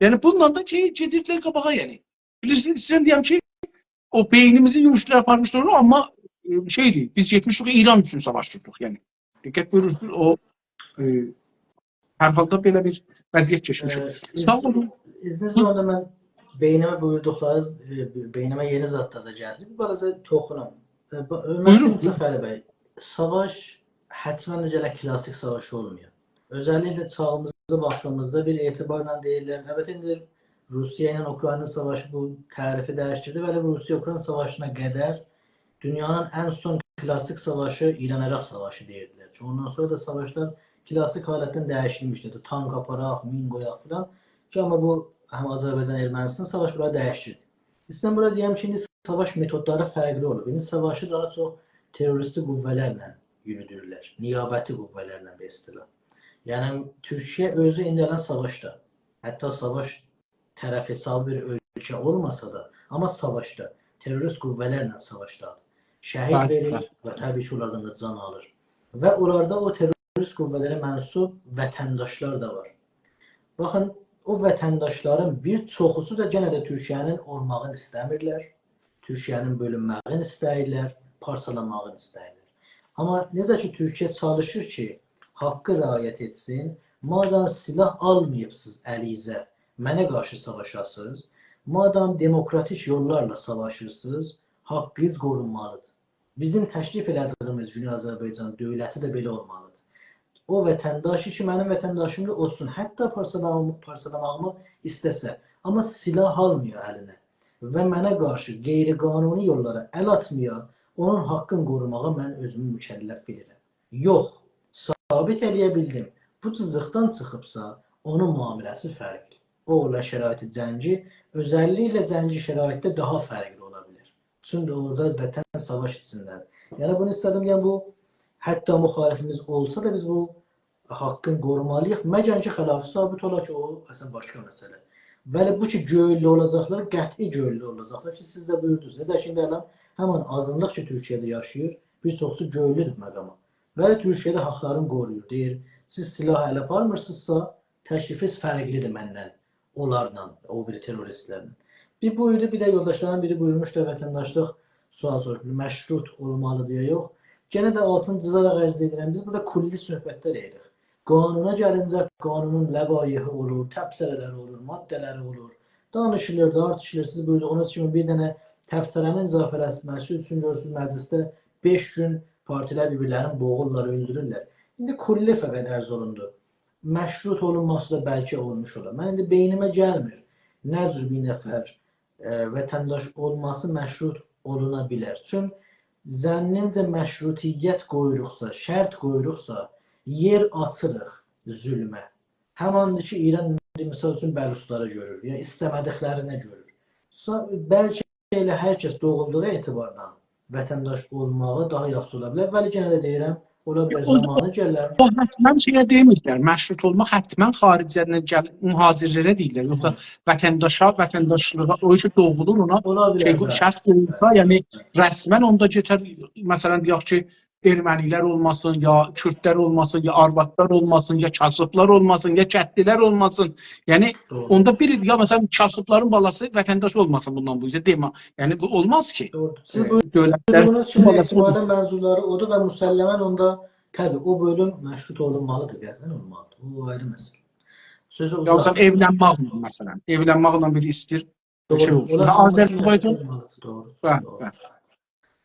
یعنی، بونونلا دا شئی، گئدیردیلر قاباغا، یعنی. بیلیرسینیز، ایسته‌ییرم دئیم کی، او بئینیمیزی یوموشدورار، آپارمیشلار اونو، آمما، ائ، شئیدیر، بیز گئتمیشدیک، ایران اوچون ساواشیردیق، یعنی. دقت بویورورسونوز، او، ائ، هر حالدا بئله بیر وضعیت کئچمیشیک. ائ، ساغ اولون. ایذنینیزله، اوندا من بئینیمه بویوردوقلارینیز، ائ، بئینیمه یئنی زادلار دا گلدی. بیر بالاجا توخونام. ائ، با-، حؤرمتلی بویورون، بویورون. صفری بی، ساواش حتما ده گرک کلاسیک ساواش اولمایا. اؤزللیکله چاغیمیزدا، واختیمیزدا بیر اعتبارلا دئییرلر. البته، ایندی روسیه ایله اوکراینا ساواشی بو تعریفی دییشدیردی. بلی، روسیه-اوکراینا ساواشینا قدر دونیانین ان سون کلاسیک ساواشی ایران-عراق ساواشی دئییردیلر. چونکی اوندان سونرا دا ساواشلار کلاسیک حالتدن دییشیلمیشدی. تانک آپاراق، مین قویاق فلان. کی، آمما بو هم آذربایجان-ارمنیستان ساواشی بونلاری دییشدیردی. ایسته‌ییرم بورادا دئیم کی، ایندی ساواش متودلاری فرقلی اولوب. ایندی ساواشی داها چوخ تروریستی قوه‌لرله یورودورلر. نیابتی قوه‌لرله، به اصطلاح. یعنی، تورکیه اؤزو ایندی الان ساواشدا. حتی ساواش طرف حسابی بیر اؤلکه اولماسا دا، آمما ساواشدا، تروریست قوه‌لرله ساواشدادیر. شهید بلی، وئریر بلی. و طبیعی کی، اونلاردان دا جان آلیر. و اونلاردا او تروریست قوه‌لره منسوب وطنداشلار دا وار. باخین، او وطنداشلارین بیر چوخوسو دا یئنه ده تورکیه‌نین اولماغینی ایسته‌میرلر. تورکیه‌نین بؤلونمه‌یینی ایسته‌ییرلر، پارچالانماغینی ایسته‌ییرلر. آمما نئجه کی، تورکیه چالیشیر کی، حاققی رعایت ائتسین، مادام سلاح آلماییبسینیز الینیزه، منه قارشی ساواشاسینیز، مادام دموکراتیک یوللارلا ساواشیرسینیز، حاققینیز قورونمالیدیر. بیزیم تکلیف ائله‌دیگیمیز گونئی آذربایجان دؤولتی ده بئله اولمالیدیر. او وطنداشی کی، منیم وطنداشیم دا اولسون، حتی پارچالام-، پارچالاماغیمی ایسته‌سه، آمما سلاح آلمایا الینه و منه قارشی غیرقانونی یوللارا ال آتمایا، اونون حاققینی قوروماغا من اؤزومو مکلف بیلیرم. یوخ، ثابت ائله‌یه بیلدیم، بو جیزیقدان چیخیبسا، اونون معامله‌سی فرقلی. او اولا شرایط جنگی، اؤزللیکله جنگی شرایطده داها فرقلی اولا بیلر. چونکی اورادا وطن ساواش ایچینده‌دیر. یعنی بونو ایسته‌دیم دئیم، بو حتی مخالفیمیز اولسا دا بیز بو حاققین قورومالیییق. مگر کی، خلافی ثابت اولا کی، او اصلا باشقا مسئله. ولی بو کی، گؤیللو اولاجاقلار، قطعی گؤیللو اولاجاقلار کی، سیز ده بویوردونوز. نئجه کی، ایندی الان همین آزینلیق کی، تورکیه‌ده یاشاییر، بیر چوخوسو گؤیللودور مقاما. ولی تورکیه‌ده حاقلارینی قورویور، دئییر، سیز سلاح اله آپارمیرسینیزسا، تکلیفینیز فرقلیدیر منن، اونلارلا، او بیری تروریستلرله. بیر بو ایدی، بیر ده یولداشلارین بیری بویورموشدو، وطنداشلیق سؤال سوروشموش، مشروط اولمالیدیر یا یوخ. یئنه ده آلتینی جیزاراق عرض ائدیرم، بیز بورادا کلی صحبتلر ائدیریک. قانونا گلینجه، قانونون لوایحی اولور، تبصره‌لری اولور، ماده‌لری اولور. دانیشیلیر، تارتیشیلیر. سیز بویوردوغونوز کیمی بیر دنه تبصره‌نی اضافه ائله‌سین، مشروط اوچون گؤرورسونوز، مجلسده بئش گون پارتیلر بیر-بیرلرینی بوغورلار، اؤلدورورلر. ایندی کلی فقط عرض اولوندو. مشروط اولونماسی دا بلکه اولموش اولا. من ایندی بئینیمه گلمیر نه جور بیر نفر، ائ، وطنداش اولماسی مشروط اولونا بیلر. چون ظنیمجه مشروطیت قویوروقسا، شرط قویوروقسا، یئر آچیریق ظلمه. هماندیر کی، ایران ایندی، مثال اوچون، بلوچلارا گؤرور، یا ایسته‌مه‌دیکلرینه گؤرور. سا-، بلکه ائله هر کس دوغولدوغو اعتباردان وطنداش اولماغی داها یاخشی اولا بیلر. ولی یئنه ده دئییرم، اولا بیلر او، زامانی گلر. او حتما شئیه دئمیرلر، مشروط اولماق حتما خارجدن گل-، مهاجرلره دئییرلر. یوخسا هه. وطنداشا، وطنداشلیغا، او کی دوغولور اونا اولا بیلر، شئی، بو بلی. شرط قویولسا، بلی. یعنی رسما اوندا کئچر، مثلا، دئیک کی، ارمنیلر اولماسین، یا کوردلر اولماسین، یا آروادلار اولماسین، یا کاسیبلار اولماسین، یا کتلیلر اولماسین. یعنی دوغرو. اوندا بیر، یا مثلا، کاسیبلارین بالاسی وطنداش اولماسین بوندان بو اوزه، دئمه. یعنی بو اولماز کی. دوغرودور. سیز ائ، بو، دؤولتلر بویوردوغونوز کیمی بالاسی اعتبارین منظورلاری اودور و مسلما اوندا، طبیعی، او بؤلوم مشروط اولونمالیدیر، قطعا اولمالیدیر. او آیری مسئله. سؤزو یا مثلا، اوزاتماییم. ائولنمک، مثلا، ائولنمکله بیری ایسته‌ییر بیر شئی دوغرو. اولسون. اولار ها، هامیسی آذربایجان مشروط اولمالیدیر، دوغرو، ها، دوغرو. ها.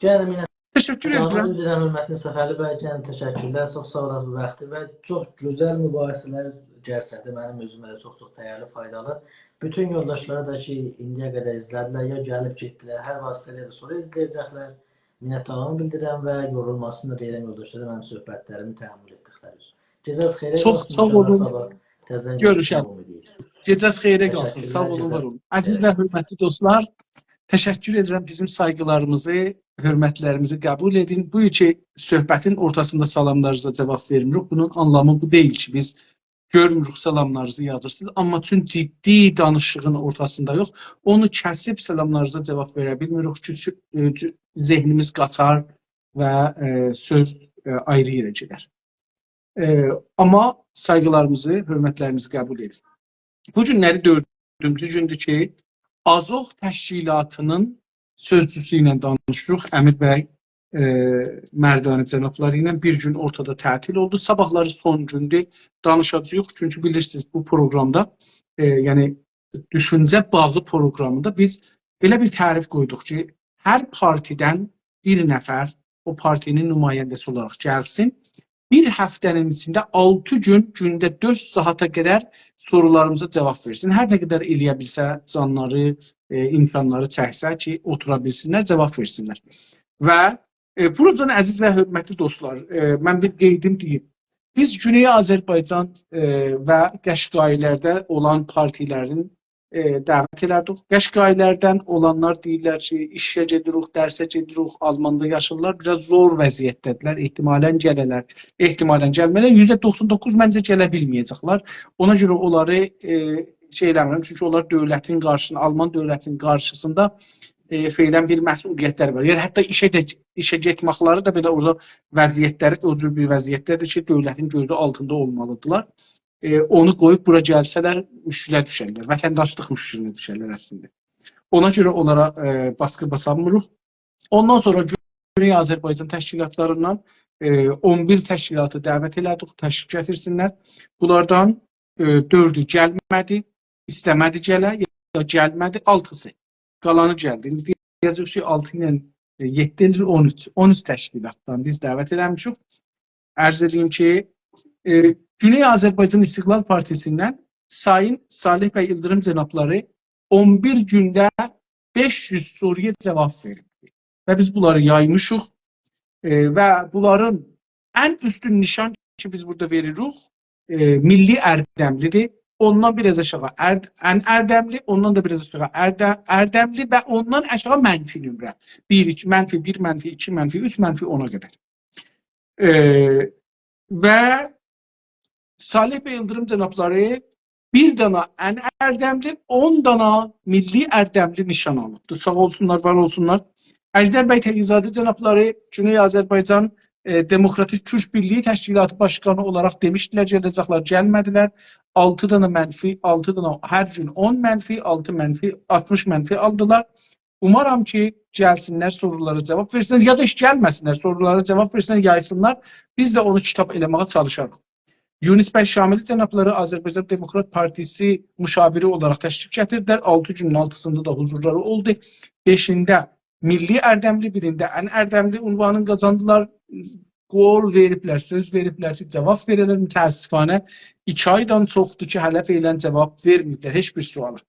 یئنه ده مینه‌دان، تشکر ائدیرم. اؤزره‌ن، حؤرمتلی صفری بی، یئنه تشکرلر، چوخ ساغ اولاسیز بو واختی و چوخ گؤزل مباحثه‌لر گئرچکدن منیم اؤزومه ده چوخ-چوخ دیرلی، فایدالی. بوتون یولداشلارا دا کی، ایندییه قدر ایزله‌دیلر، یا گلیب گئتدیلر، هر واسطه ایله ده سونرا ایزله‌یه‌جکلر، منتدارلیغیمی بیلدیریرم و یورولماسینی دا دئییرم یولداشلارا، منیم صحبتلریمی تحمل ائتدیکلری اوچون. گئجه‌ز خیره قالسین، انشاءالله صاباح تازه گؤروشه‌ریک. انشالله صاباح داوام ائده‌جک. گئجه‌ز خیره قالسین. تشکرلر، ساغ اولون، گئجه‌ز وار اولون. عزیز و حؤرمتلی دوستلار، تشکر ائدیرم. بیزیم سایغیلاریمیزی، حؤرمتلریمیزی قبول ائدین. بو کی صحبتین اورتاسیندا سلاملارینیزا جاواب وئرمیریک، بونون آنلامی بو دئییل کی بیز گؤرموروک سلاملارینیزی یازیرسینیز، آمما چون جدی دانیشیغین اورتاسیندایوخ، اونو کسیب سلاملارینیزا جاواب وئره بیلمیریک، چونکی، ائ، ذهنیمیز قاچار و، ائ، سؤز، ائ، آیری یئره گئدر. ائ، آمما سایغیلاریمیزی، حؤرمتلریمیزی قبول ائدین. بو گونلری دؤردونجو گوندور کی آزوح تشکیلاتینین سؤزجوسو ایله دانیشیریق، امیر بی، ائ، مردانی جنابلاری ایله. بیر گون اورتادا تعطیل اولدو. صاباحلاری سون گوندور، دانیشاجاغیق. چونکی بیلیرسینیز، بو پروگرامدا، ائ، یعنی دوشونجه باغی پروگرامیندا بیز بئله بیر تعریف قویدوق کی هر پارتیدن بیر نفر او پارتینین نماینده‌سی اولاراق گلسین. بیر هفته‌نین ایچینده آلتی گون، گونده دؤرد ساعاتا قدر سورولاریمیزا جاواب وئرسین. هر نه قدر ائله‌یه بیلسه، جانلاری، ائ، امکانلاری چکسه کی اوتورا بیلسینلر، جاواب وئرسینلر. و، ائ، بوراجان عزیز و حؤرمتلی دوستلار، ائ، من بیر قئیدیم دئییم. بیز گونئی آذربایجان، ائ، و قشقایی‌لرده اولان پارتیلرین، ائ، دعوت ائله‌دیک. قشقایی‌لردن اولانلار دئییرلر کی ایشه گئدیریک، درسه گئدیریک، آلماندا یاشاییرلار، بیر آز زور وضعیتده‌دیرلر. احتمالاً گله‌لر، احتمالاً گلمه‌لر. یوزده دوخسان دوققوز منجه گله بیلمه‌یه‌جکلر. اونا گؤره اونلاری، ائ، شئی ائله‌میرم، چونکی اونلار دؤولتین قارشیسیندا، آلمان دؤولتینین قارشیسیندا، ائ، فعلاً بیر مسئولیتلری وار. یعنی حتی ایشه ده، ایشه گئتمکلری ده بئله اورادا وضعیتلری، او جور بیر وضعیتده‌دیر کی دؤولتین گؤزو آلتیندا اولمالیدیرلار. ائ، اونو قویوب بورا گلسه‌لر مشکله دوشرلر. وطنداشلیق مشکلینه دوشرلر اصلینده. اونا گؤره اونلارا، ائ، باسقی باسامیریق. اوندان سونرا گونئی آذربایجان تشکیلاتلاریندان، ائ، اون بیر تشکیلاتی دعوت ائله‌دیک، تشریف گتیرسینلر. بونلاردان، ائ، دؤردو گلمه‌دی، ایسته‌مه‌دی گله، یا گلمه‌دی، آلتیسی. قالانی گلدی. ایندی دئیه‌جک کی آلتی ایله، ائ، یئددی ائله‌ییر، اون اوچ. اون اوچ تشکیلاتدان بیز دعوت ائله‌میشیک. عرض ائله‌ییم کی، ائ، گونئی آذربایجان استقلال پارتیسیندن سایین صالح بی ایلدیریم جنابلاری اون بیر گونده بئش یوز سورویا جاواب وئریب. و بیز بونلاری یایمیشیق. ائ، و بونلارین ان اوستون نیشان کی بیز بورادا وئریریک، ائ، میللی اردملی‌دیر. اوندان بیر آز آشاغی ارد-، ان اردملی، اوندان دا بیر آز آشاغی ارده-، اردملی و اوندان آشاغی منفی نمره. بیر، ایکی، منفی بیر، منفی ایکی، منفی اوچ، منفی اونا قدر. ائ، و صالح بی ایلدیریم جنابلاری بیر دانا ان اردملی، اون دانا میللی اردملی نیشان آلیبدیر. ساغ اولسونلار، وار اولسونلار. اژدر بی تقی‌زاده جنابلاری گونئی آذربایجان، ائ، دموکراتیک تورک بیرلیگی تشکیلاتی باشقانی اولاراق دئمیشدیلر گله‌جکلر، گلمه‌دیلر. آلتی دانا منفی، آلتی دانا، هر گون اون منفی، آلتی منفی، آلتمیش منفی آلدیلار. اومارام کی گلسینلر، سورولارا جاواب وئرسینلر، یا دا هئچ گلمه‌سینلر، سورولارا جاواب وئرسینلر، یایسینلار. بیز ده اونو کیتاب ائله‌مه‌یه چالیشاریق. یونس بی شاملی جنابلاری آذربایجان دموکرات پارتیسی مشاوری اولاراق تشریف گتیردیلر. آلتی گونون آلتیسیندا دا حضورلاری اولدو. بئشینده میللی اردملی، بیرینده ان اردملی عنوانینی قازاندیلار. قول وئریبلر، سؤز وئریبلر کی جاواب وئره‌لر. متأسفانه ایکی آیدان چوخدور کی هله فعلاً جاواب وئرمه‌ییبلر هئچ بیر سؤالا.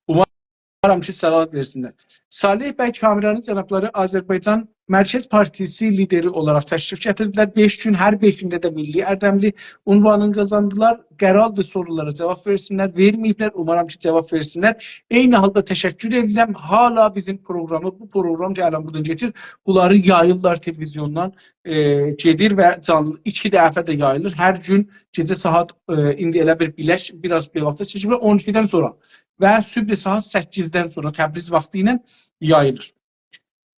اومارام کی صلاح وئرسینلر. صالح بی کامرانی جنابلاری آذربایجان مرکز پارتیسی لیدری اولاراق تشریف گتیردیلر. بئش گون، هر بئشینده ده میللی اردملی عنوانینی قازاندیلار. قراردیر، سورولارا جاواب وئرسینلر، وئرمه‌ییبلر. اومارام کی جاواب وئرسینلر. عینی حالدا تشکر ائدیرم. حالا بیزیم پروگرامی، بو پروگرام کی الان بورادان کئچیر، بونلاری یاییرلار تلویزیوندان، ائ، گئدیر و جانلی ایکی دفعه ده یاییلیر. هر گون گئجه ساعات، ائ، ایندی ائله بیر بیلش، بیر آز بیر واختا چکیبلر، اون ایکیدن سونرا و صبح ساعات سککیزدن سونرا تبریز واختی ایله یاییلیر.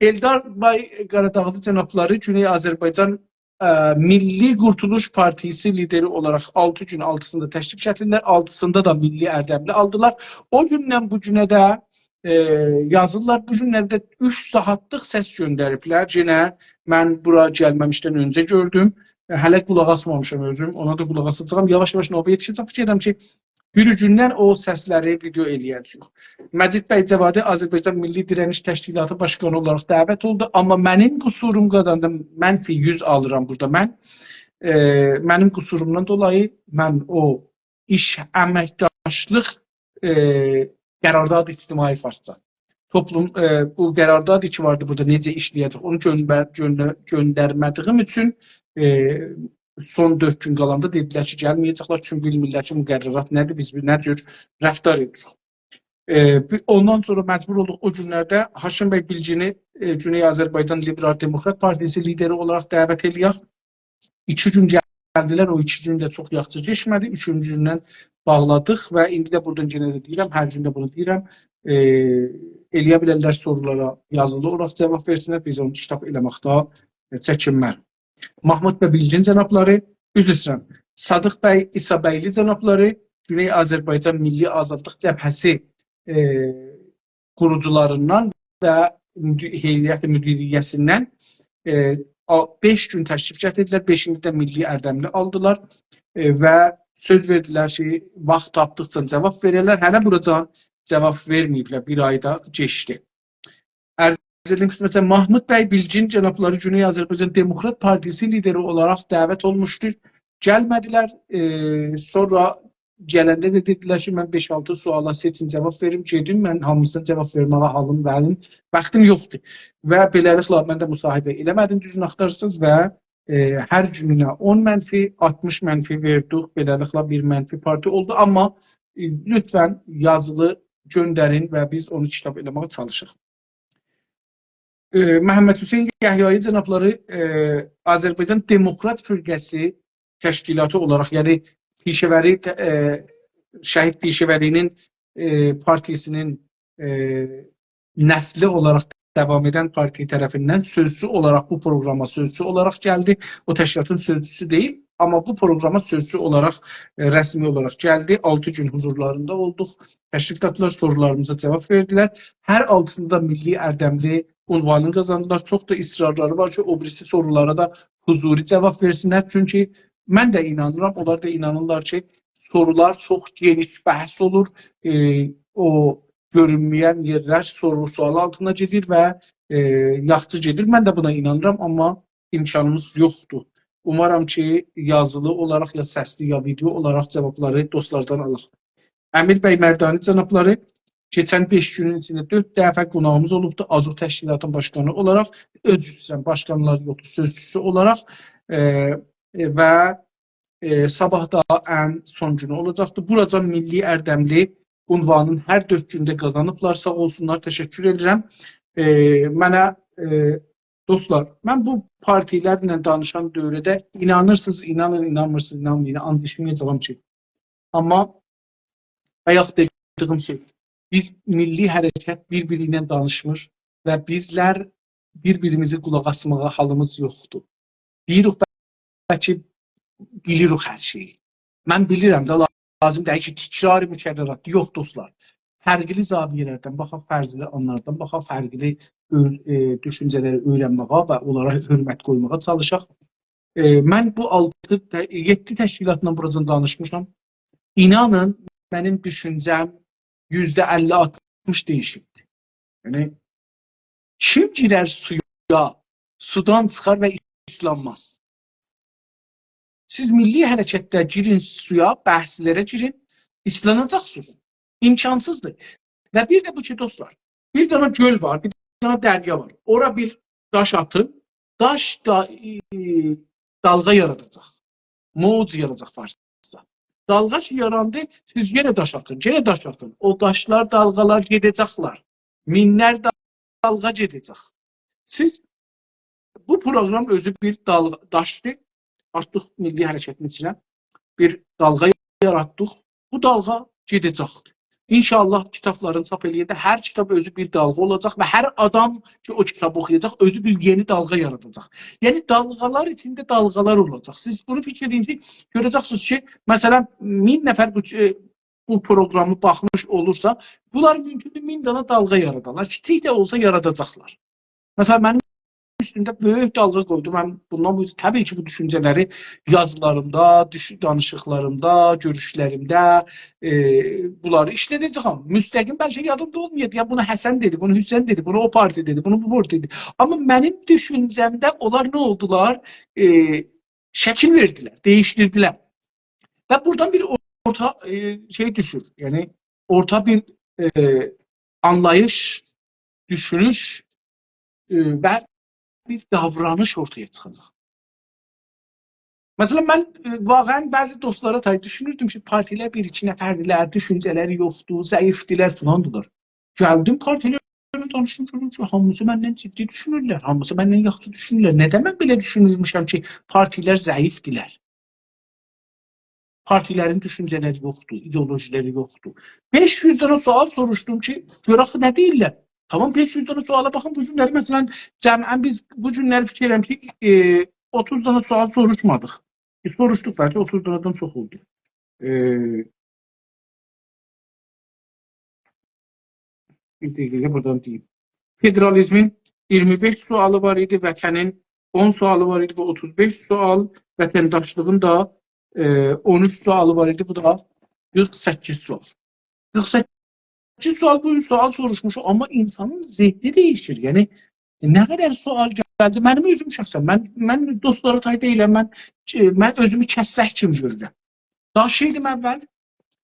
ائلدار بی قاراداغلی جنابلاری گونئی آذربایجان، ائ، میللی قورتولوش پارتیسی لیدری اولاراق آلتی گون آلتیسیندا تشریف گتیردیلر، آلتیسیندا دا میللی اردملی آلدیلار. او گوندن بو گونه ده، ائ، یازیرلار. بو گونلرده اوچ ساعاتلیق سس گؤندریبلر. یئنه من بورا گلمه‌میشدن اؤنجه گؤردوم. ائ، هله قولاق آسمامیشام اؤزوم، اونا دا قولاق آساجاغام. یاواش-یاواش نوبه یئتیشه‌جک، فیکیر ائدیرم کی بیر گوندن او سسلری ویدئو ائله‌یه‌جه‌ییک. مجید بی جوادی آذربایجان میللی دیرنیش تشکیلاتی باشقانی اولاراق دعوت اولدو، آمما منیم قصوروم قاداندا منفی یوز آلیرام بورادا من. ائ، منیم قصورومدان دولایی من او ایش، امکداشلیق، ائ، قرارداد اجتماعی فارسجا. توپلوم، ائ، بو قرارداد کی واردی بورادا، نئجه ایشله‌یه‌جک، اونو گؤندر-، گؤندر-، گؤندرمه‌دیگیم اوچون، ائ، سون دؤرد گون قالاندا دئدیلر کی گلمه‌یه‌جکلر، چونکی بیلمیرلر کی مقررات نه‌دیر، بیز نه جور رفتار ائدیریک. ائ، بی-، اوندان سونرا مجبور اولدوق او گونلرده هاشم بی بیلگینی، ائ، گونئی آذربایجان لیبرال دموکرات پارتیسی لیدری اولاراق دعوت ائله‌یک. ایکی گون گلدیلر، او ایکی گون ده چوخ یاخشی کئچمه‌دی. اوچونجو گوندن باغلادیق و ایندی ده بورادان یئنه ده دئییرم، هر گون ده بونو دئییرم. ائ، ائلیه بیلرلر سورولارا یازیلی اولاراق جاواب وئرسینلر، بیز اونو کیتاب ائله‌مکده، ائ، چکینمه‌ریک. محمود بی بیلگین جنابلاری، عذر ایسته‌ییرم، صادق بی عیسی‌بیگلی جنابلاری، گونئی آذربایجان میللی آزادلیق جبهه‌سی، ائ، قوروجولاریندان و مدی-، هیئت مدیریه‌سیندن، ائ، آ-، بئش گون تشریف گتیردیلر، بئشینده ده میللی اردملی آلدیلار، ائ، و سؤز وئردیلر کی، واخت تاپدیقجا جاواب وئررلر. هله بورادان جاواب وئرمه‌ییبلر، بیر آی دا کئچدی. عرض ائدیم خدمته، محمود بی بیلگین جنابلاری گونئی آذربایجان دموکرات پارتیسی لیدری اولاراق دعوت اولموشدور. گلمه‌دیلر. ائ، سونرا گلنده ده دئدیلر کی، من بئش-آلتی سؤالا سئچین جاواب وئریم، گئدیم، من هامیسینا جاواب وئرمه‌یه حالیم، وقتیم، وقتیم یوخدور. و بئله‌لیکله، من ده مصاحبه ائله‌مه‌دیم، دوزون آختارسینیز و، ائ، هر گونونه اون منفی، آلتمیش منفی وئردیک، بئله‌لیکله بیر منفی پارتی اولدو. آمما، ائ، لطفاً یازیلی گؤندرین و بیز اونو کیتاب ائله‌مه‌یه چالیشیریق. ائ، محمدحسین یحیایی جنابلاری، ائ، آذربایجان دموکرات فرقه‌سی تشکیلاتی اولاراق، یعنی پیشه‌وری، ائ، شهید پیشه‌وری‌نین، ائ، پارتیسی‌نین، ائ، نسلی اولاراق داوام ائدن پارتی طرفیندن سؤزچو اولاراق بو پروگراما سؤزچو اولاراق گلدی. او تشکیلاتین سؤزچوسو دئییل، آمما بو پروگراما سؤزچو اولاراق، ائ، رسمی اولاراق گلدی. آلتی گون حضورلاریندا اولدوق. تشریف دادیلار، سورولاریمیزا جاواب وئردیلر. هر آلتیسیندا دا میللی اردملی عنوانینی قازاندیلار. چوخ دا اصرارلاری وار کی، او بیریسی سورولارا دا حضوری جاواب وئرسینلر. چونکی من ده اینانیرام، اونلار دا اینانیرلار کی، سورولار چوخ گئنیش بحث اولور. ائ، او گؤرونمه‌ین یئرلر سورو-سؤال آلتینا گئدیر و، ائ، یاخشی گئدیر. من ده بونا اینانیرام، آمما امکانیمیز یوخدور. اومارام کی، یازیلی اولاراق، یا سسلی، یا ویدئو اولاراق جاوابلاری دوستلاردان آلاق. امیر بی مردانی جنابلاری کئچن بئش گونون ایچینده دؤرد دفعه قوناغیمیز اولوبدو. آذوح تشکیلاتین باشقانی اولاراق، عذر ایسته‌ییرم، باشقانلاری یوخدور، سؤزچوسو اولاراق، ائ، ائ، و، ائ، صاباح دا ان سون گونو اولاجاقدیر. بوراجان میللی اردملی عنوانین هر دؤرد گونده قازانیبلار. ساغ اولسونلار، تشکر ائدیرم. ائ، منه، ائ، دوستلار، من بو پارتیلرله دانیشان دؤوره‌ده، اینانیرسینیز، اینانین، اینانمیرسینیز، اینانمایین، آند ایچمه‌یه‌جم کی. آمما بایاق دئدیگیم شئی، بیز میللی حرکت بیر-بیری ایله دانیشمیر و بیزلر بیر-بیریمیزی قولاق آسماغا حالیمیز یوخدور. دئییریک، بلکه بیلیریک هر شئیی. من بیلیرم ده، لازیم دئییل کی، تکرار مکررات. یوخ، دوستلار. فرقلی زاویه‌لردن باخاق، فرقلی آنلاردان باخاق، فرقلی اؤ-، ائ، دوشونجه‌لری اؤیرنمه‌یه و اونلارا حؤرمت قویماغا چالیشاق. ائ، من بو آلتی ته-، یئددی تشکیلاتلا بوراجان دانیشمیشام. اینانین، منیم دوشونجه‌م یوزده اللی آلتمیش دییشیبدیر. یعنی، کیم گیرر سویا، سودان چیخار و ایسلانماز؟ سیز میللی حرکتده گیرین سویا، بحثلره گیرین، ایسلاناجاقسینیز. امکانسیزدیر. و بیر ده بو کی، دوستلار، بیر دنه گؤل وار، بیر دنه دریا وار. اورا بیر داش آتین، داش دا، ائ، دالغا یاراداجاق. موج یاراداجاق فارسجا. دالغا کی یاراندی، سیز یئنه داش آتین، یئنه داش آتین. او داشلار، دالغالار گئده‌جکلر. مینلر دا-، دالغا گئده‌جک. سیز، بو پروگرام اؤزو بیر دالغا، داشدیر. آتدیق میللی حرکتین ایچینه. بیر دالغا یاراتدیق. بو دالغا گئده‌جکدیر. ان‌شاءالله کیتابلارین چاپ ائله‌ینده هر کیتاب اؤزو بیر دالغا اولاجاق و هر آدام کی، او کیتابی اوخویاجاق، اؤزو بیر یئنی دالغا یاراداجاق. یعنی، دالغالار ایچینده دالغالار اولاجاق. سیز بونو فیکیر ائدین کی، گؤره‌جکسینیز کی، مثلا، مین نفر بو، ائ، بو پروگرامی باخمیش اولورسا، بونلار مومکوندور مین دنه دالغا یارادالار. کیچیک ده اولسا یاراداجاقلار. مثلا، منیم اوستومده بؤیوک دالغا قویدو. من بوندان بو، طبیعی کی، بو دوشونجه‌لری یازیلاریمدا، دوش-، دانیشیقلاریمدا، گؤروشلریمده، ائ، بونلاری ایشله‌ده‌جه‌یم. مستقیم بلکه یادیمدا اولمایا، دئیم، بونو حسن دئدی، بونو حسین دئدی، بونو او پارتی دئدی، بونو بو پارتی دئدی. آمما منیم دوشونجه‌مده اونلار نه اولدولار؟ ائ، شکیل وئردیلر، دییشدیردیلر. و بورادان بیر اورتا، ائ، شئی دوشور. یعنی، اورتا بیر، ائ، آنلاییش، دوشونوش، ائ، و بیر داورانیش اورتایا چیخاجاق. مثلا، من، ائ، واقعا بعضی دوستلارا تای دوشونوردوم کی، پارتی‌لر بیر-ایکی نفردیلر، دوشونجه‌لری یوخدور، ضعیفدیلر، فلاندیلار. گلدیم پارتی‌لرله دانیشدیم، گؤردوم کی، هامیسی مندن جدی دوشونورلر، هامیسی مندن یاخشی دوشونورلر. نه‌دن من بئله دوشونورموشم کی، پارتی‌لر ضعیفدیلر؟ پارتی‌لرین دوشونجه‌لری یوخدور، ایدئولوژی‌لری یوخدور. بئش یوز دنه سؤال سوروشدوم کی، گؤرک نه دئییرلر. تامام، بئش یوز دنه سؤالا باخین، بو گونلری، مثلا، جمعاً بیز بو گونلری فیکیر ائدیرم کی، ائ، اوتوز دنه سؤال سوروشمادیق. ائ، سوروشدوق، بلکه اوتوز دنه‌دن چوخ اولدو. ائ، بیر دقیقه بورادان دئییم. فدرالیزمین اییرمی بئش سؤالی وار ایدی، وطنین اون سؤالی وار ایدی، بو اوتوز بئش سؤال، وطنداشلیغین دا، ائ، اون اوچ سؤالی وار ایدی، بو دا قیرخ سککیز سؤال. قیرخ سککیز سؤال، بو گون سؤال سوروشموشوق، آمما اینسانین ذهنی دییشیر. یعنی، نه قدر سؤال گلدی، منیم اؤزوم شخصاً، من، من دوستلارا تای دئییلم، من، من اؤزومو کسک کیمی گؤرورم. داشییردیم اول،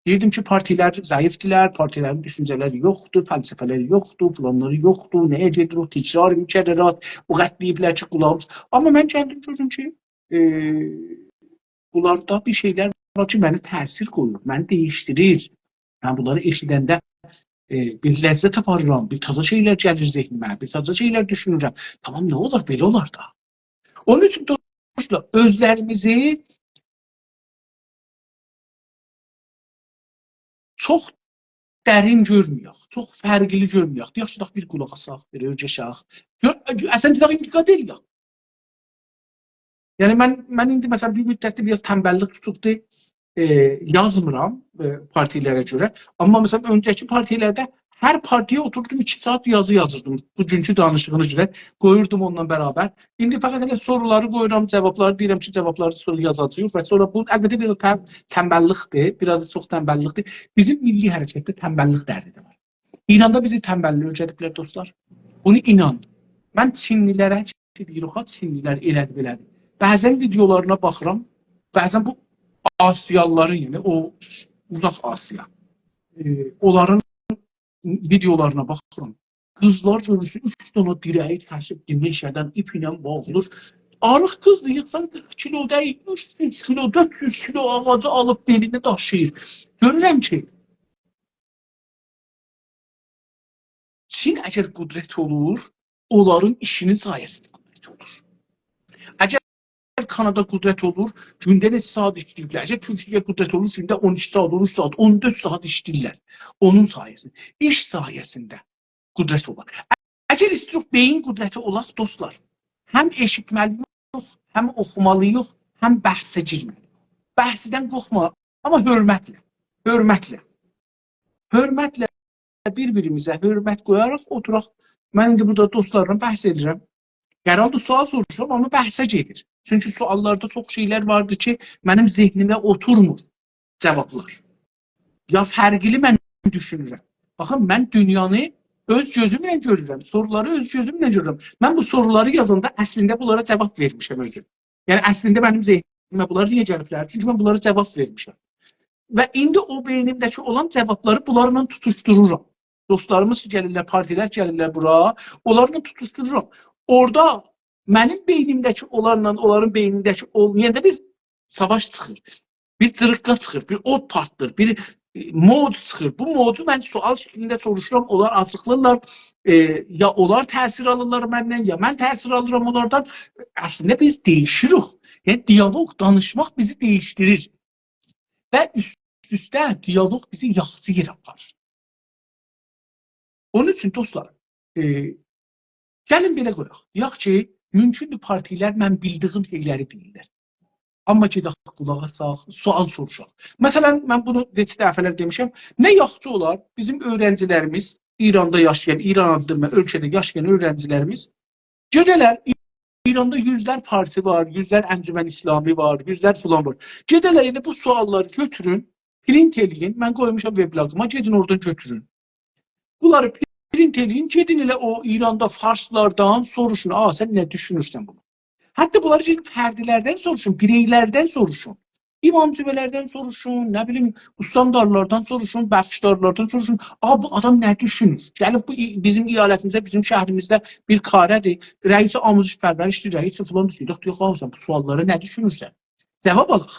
دئییردیم کی، پارتی‌لر ضعیفدیلر، پارتی‌لرین دوشونجه‌لری یوخدور، فلسفه‌لری یوخدور، پلانلاری یوخدور، نه‌یه گئدیر او تکرار مکررات، او قدر دئییبلر کی، قولاغیمیز. آمما من گلدیم، گؤردوم کی، ائ، بونلاردا بیر شئیلر وار کی، منی تأثیر قویور، منی دییشدیریر. من بونلاری ائشیدنده، ائ، بیر لذت آپاریرام، بیر تازا شئیلر گلیر ذهنیمه، بیر تازا شئیلر دوشونورم. تامام، نه اولار، بئله اولار دا. اونون اوچون دوستلار، اؤزلریمیزی چوخ درین گؤرمه‌یک، چوخ فرقلی گؤرمه‌یک. دئیک کی، بیر قولاق آساق، بیر اؤرگشک. گؤر، گؤ-، اصلاً، گئدک انتقاد ائله‌یک. یعنی، من، من ایندی، مثلا، بیر مدتدیر بیر آز تنبللیک توتوبدو، ائ، یازمیرام، ائ، پارتی‌لره گؤره. آمما، مثلا، اؤنجه‌کی پارتی‌لرده هر پارتی‌یه اوتوردوم، ایکی ساعات یازی یازیردیم. بوگونکو دانیشیغینا گؤره قویوردوم اونونلا برابر. ایندی فقط ائله سورولاری قویورام، جاوابلاری دئییرم کی، جاوابلاری سونرا یازاجاغیق و سونرا بو، البته، بیر آز تن-، تنبللیکدیر، بیر آز دا چوخ تنبللیکدیر. بیزیم میللی حرکتده تنبللیک دردی ده وار. ایراندا بیزی تنبللیک اؤیره‌دیبلر، دوستلار. بونو اینان. من چینلی‌لره کی دئییریک ها، چینلی‌لر ائله‌دی، بئله‌دی. بعضاً ویدئولارینا باخیرام، بعضاً بو آسیالی‌لارین، یعنی او اوزاق آسیا، ائ، اونلارین ویدئولارینا باخیرام. قیزلار گؤرورسن، اوچ دنه دیره‌یی کسیب، دئمک، شئیدن، ایپ ایله باغلیر. آریق قیزدیر، ییغسان قیرخ کیلو دئییل، اوچ یوز کیلو، دؤرد یوز کیلو آغاجی آلیب بئلینه داشیییر. گؤرورم کی، چین اگر قدرت اولور، اونلارین ایشینین سایه‌سینده قدرت اولور. اگر کانادا قدرت اولور، گونده نئچه ساعات ایشله‌ییرلر؟ اگر تورکیه قدرت اولور، گونده اون ایکی ساعات، اون اوچ ساعات، اون دؤرد ساعات ایشله‌ییرلر. اونون سایه‌سینده، ایش سایه‌سینده قدرت اولار. اگر ایسته‌ییریک بئیین قدرتی اولاق، دوستلار، هم ائشیتمه‌لی‌ییک، هم اوخومالی‌ییق، هم بحثه گیرمه‌لی‌ییک. بحثدن قورخما، آمما حؤرمتله، حؤرمتله. حؤرمتله بیر-بیریمیزه حؤرمت قویاراق اوتوراق. من ایندی بورادا دوستلارلا بحث ائدیرم. قراردیر، سؤال سوروشورام، آمما بحثه گئدیر. چونکی سؤاللاردا چوخ شئیلر واردیر کی، منیم ذهنیمه اوتورمور جاوابلار. یا فرقلی من دوشونورم. باخین، من دونیانی اؤز گؤزومله گؤرورم، سورولاری اؤز گؤزومله گؤرورم. من بو سورولاری یازاندا اصلینده بونلارا جاواب وئرمیشم اؤزوم. یعنی، اصلینده منیم ذهنیمه بونلار نییه گلیبلر؟ چونکی من بونلارا جاواب وئرمیشم. و ایندی او بئینیمده‌کی اولان جاوابلاری بونلارلا توتوشدورورام. دوستلاریمیز کی گلیرلر، پارتی‌لر گلیرلر بورا، اونلارلا توتوشدورورام. اورادا منیم بئینیمده‌کی اولانلا اونلارین بئینینده‌کی اولمایاندا بیر ساواش چیخیر. بیر جیریققا چیخیر، بیر اود پارتلیر، بیر، ائ، موج چیخیر. بو موجو من سؤال شکلینده سوروشورام، اونلار آچیقلیرلار، ائ، یا اونلار تأثیر آلیرلار مندن، یا من تأثیر آلیرام اونلاردان. اصلینده بیز دییشیریک. یعنی، دیالوگ، دانیشماق بیزی دییشدیریر. و اوست-اوسته دیالوگ بیزی یاخشی یئره آپاریر. اونون اوچون، دوستلار، ائ، گلین بئله قویاق. دئیک کی، مومکوندور پارتی‌لر من بیلدیییم شئیلری دئییرلر. آمما گئدک قولاق آساق، سؤال سوروشاق. مثلا، من بونو نئچه دفعه‌لر دئمیشم، نه یاخشی اولار بیزیم اؤیرنجی‌لریمیز، ایراندا یاشایان، ایران آدلی اؤلکه‌ده یاشایان اؤیرنجی‌لریمیز گئده‌لر، ای-، ایراندا یوزلر پارتی وار، یوزلر انجمن اسلامی وار، یوزلر فلان وار. گئده‌لر، ائله بو سؤاللاری گؤتورون، پرینت ائله‌یین. من قویموشام وبلاگیما، گئدین اورادان گؤتورون. بونلاری پرینت ائله‌یین، گئدین ائله او ایراندا فارسلاردان سوروشون: «آ، سن نه دوشونورسن بونو؟» حتی بونلاری گئدین فردی‌لردن سوروشون، بیرئی‌لردن سوروشون. امام جمعه‌لردن سوروشون، نه بیلیم، استاندارلاردان سوروشون، بخشدارلاردان سوروشون. «آ، بو آدام نه دوشونور؟ گلیب بو ای-، بیزیم ایالتیمیزده، بیزیم شهریمیزده بیر کاره‌دیر، رئیس آموزش پرورشدیر، رئیس فلاندیر.» یوخ، یوخ، آ، سن بو سؤاللارا نه دوشونورسن؟ جواب آلاق.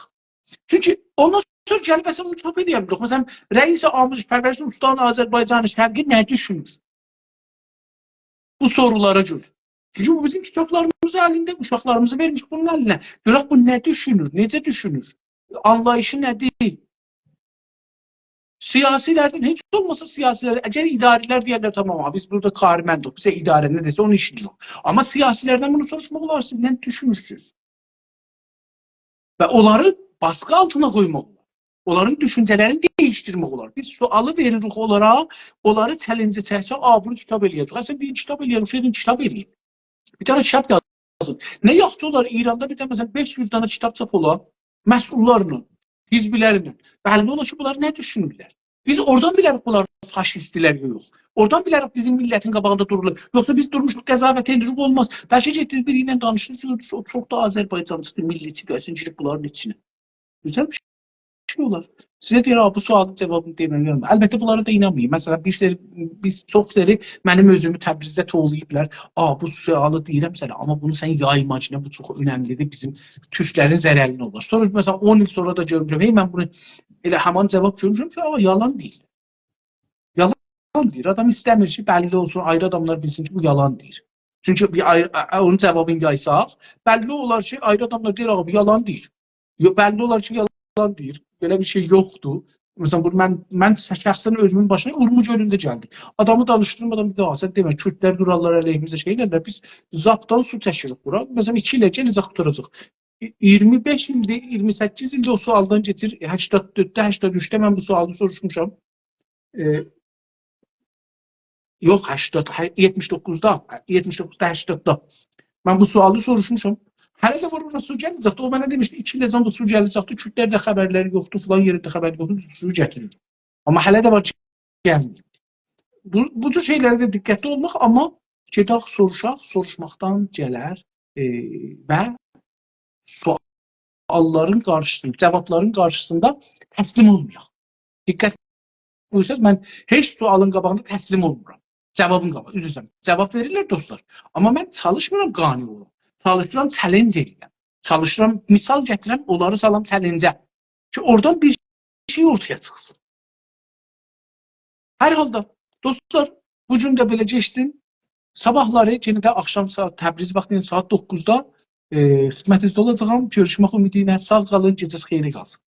چونکی اوندان سونرا گلیب اصلا اونو چاپ ائلیه بیلیریک. مثلا، رئیس آموزش پرورش استان آذربایجان شرقی نه دوشونور؟ بو سورولارا گؤره. چونکی بو بیزیم کیتابلاریمیزی الینده، اوشاقلاریمیزی وئرمیشیک بونون الینه. گؤرک بو نه دوشونور، نئجه دوشونور؟ آنلاییشی نه‌دیر؟ سیاسی‌لردن، هئچ اولماسا سیاسی‌لر، اگر اداری‌لر دئیرلر، «تامام، آقا، بیز بورادا کارمندیک، بیزه اداره نه دئسه، اونون ایشی یوخ.» آمما سیاسی‌لردن بونو سوروشماق اولار، «سیز نه دوشونورسونوز؟» و اونلاری باسقی آلتینا قویماق اولار. اونلارین دوشونجه‌لرینی دییشدیرمک اولار. بیز سؤالی وئریریک اونلارا، اونلاری چلنجه چکسک، «آ، بونو کیتاب ائلیه‌جک.» اصلا، بیر کیتاب ائلیه‌جک، شئیدن کیتاب ائلیه‌جک. بیر دنه کیتاب یازین. نه یاخشی اولار ایراندا بیر دنه، مثلا، بئش یوز دنه کیتاب چاپ اولا، مسئوللارلا، حزبلرله. بللی اولار کی، بونلار نه دوشونورلر. بیز اورادان بیلریک بونلار فاشیستدیلر یا یوخ. اورادان بیلریک بیزیم میللتین قاباغیندا دورورلار. یوخسا بیز دورموشوق قضاوت ائدیریک، اولماز. بلکه گئتدینیز بیری ایله دانیشدینیز، گؤردونوز، او چوخ دا آذربایجانچیدیر، میللیچیدیر، اصلا گیریب بونلارین ایچینه. گؤزل بیر شئی اولار. سیزه دئیر، «آ، بو سؤالین جاوابینی دئمک اولمور.» البته، بونلارا دا اینانمایین. مثلا، بیر سری، بیز چوخ سری منیم اؤزومو تبریزده توولاییبلار. «آ، بو سؤالی دئییرم سنه، آمما بونو سن یایما کی، بو چوخ اؤنملیدیر، بیزیم تورکلرین ضررینه اولار.» سونرا، مثلا، اون ایل سونرا دا گؤرموشم، هئی، من بونو ائله همان جاواب گؤرموشم کی، «آ، یالان دئییر.» یالان دئییر. آدام ایسته‌میر کی، بللی اولسون، آیری آداملار بیلسین کی، بو یالان دئییر. چونکی بیر آیری، ا-، ا-، اونون جاوابینی یایساق، بللی اولار کی، آیری آداملار دئییر، «آقا، بو یالان دئییر.» یو، بللی اولار کی، یالان دئییر. بئله بیر شئی یوخدور. مثلا، بو من، من شخصا اؤزومون باشینا اورمو گؤلونده گلدی. آدامی دانیشدیردیم، آدام دئدی، «آ، سن دئمه، کوردلر دورارلار علیهیمیزه شئی ائلرلر، بیز زاپدان سو چکیریک بورا.» مثلا، ایکی ایله گله‌جک، قوتاراجاق. ای-، اییرمی بئش ایلدیر، اییرمی سککیز ایلدیر او سؤالدان کئچیر. ائ، هشتاد دؤردده، هشتاد اوچده من بو سؤالی سوروشموشام. ائ، یوخ، هشتاد، هه، یئتمیش دوققوزدا، یئتمیش دوققوزدا، هشتاددا. من بو سؤالی سوروشموشام. هله ده وار، اورا سو گلمه‌یه‌جکدی. او منه دئمیشدی، ایکی ایله‌جن بو سو گله‌جکدی، کوردلر ده خبرلری یوخدور، فلان یئرده خبری یوخدور، سو گتیریر. آمما هله ده وار کی، گلمه‌ییب. بو، بو جور شئیلره ده دقتلی اولماق، آمما گئدک، سوروشاق، سوروشماقدان گلر، ائ، و سؤاللارین قارشیسیندا، جاوابلارین قارشیسیندا تسلیم اولمایاق. دقت بویورسانیز، من هئچ سؤالین قاباغیندا تسلیم اولمورام. جاوابین قاباغیندا، عذر ایسته‌ییرم. جاواب وئریرلر دوستلار. آمما من چالیشمیرام قانع اولام. چالیشیرام، چلنج ائله‌یم. چالیشیرام، مثال گتیرم، اونلاری سالام چلنجه. کی، اورادان بیر شئی اورتایا چیخسین. هر حالدا، دوستلار، بو گون ده بئله کئچسین. صاباحلاری یئنه ده آخشام ساعات، تبریز واختی ایله ساعات دوققوزدا، ائ، خدمتینیزده اولاجاغام. گؤروشمک امیدی ایله. ساغ قالین، گئجه‌نیز خئیره قالسین.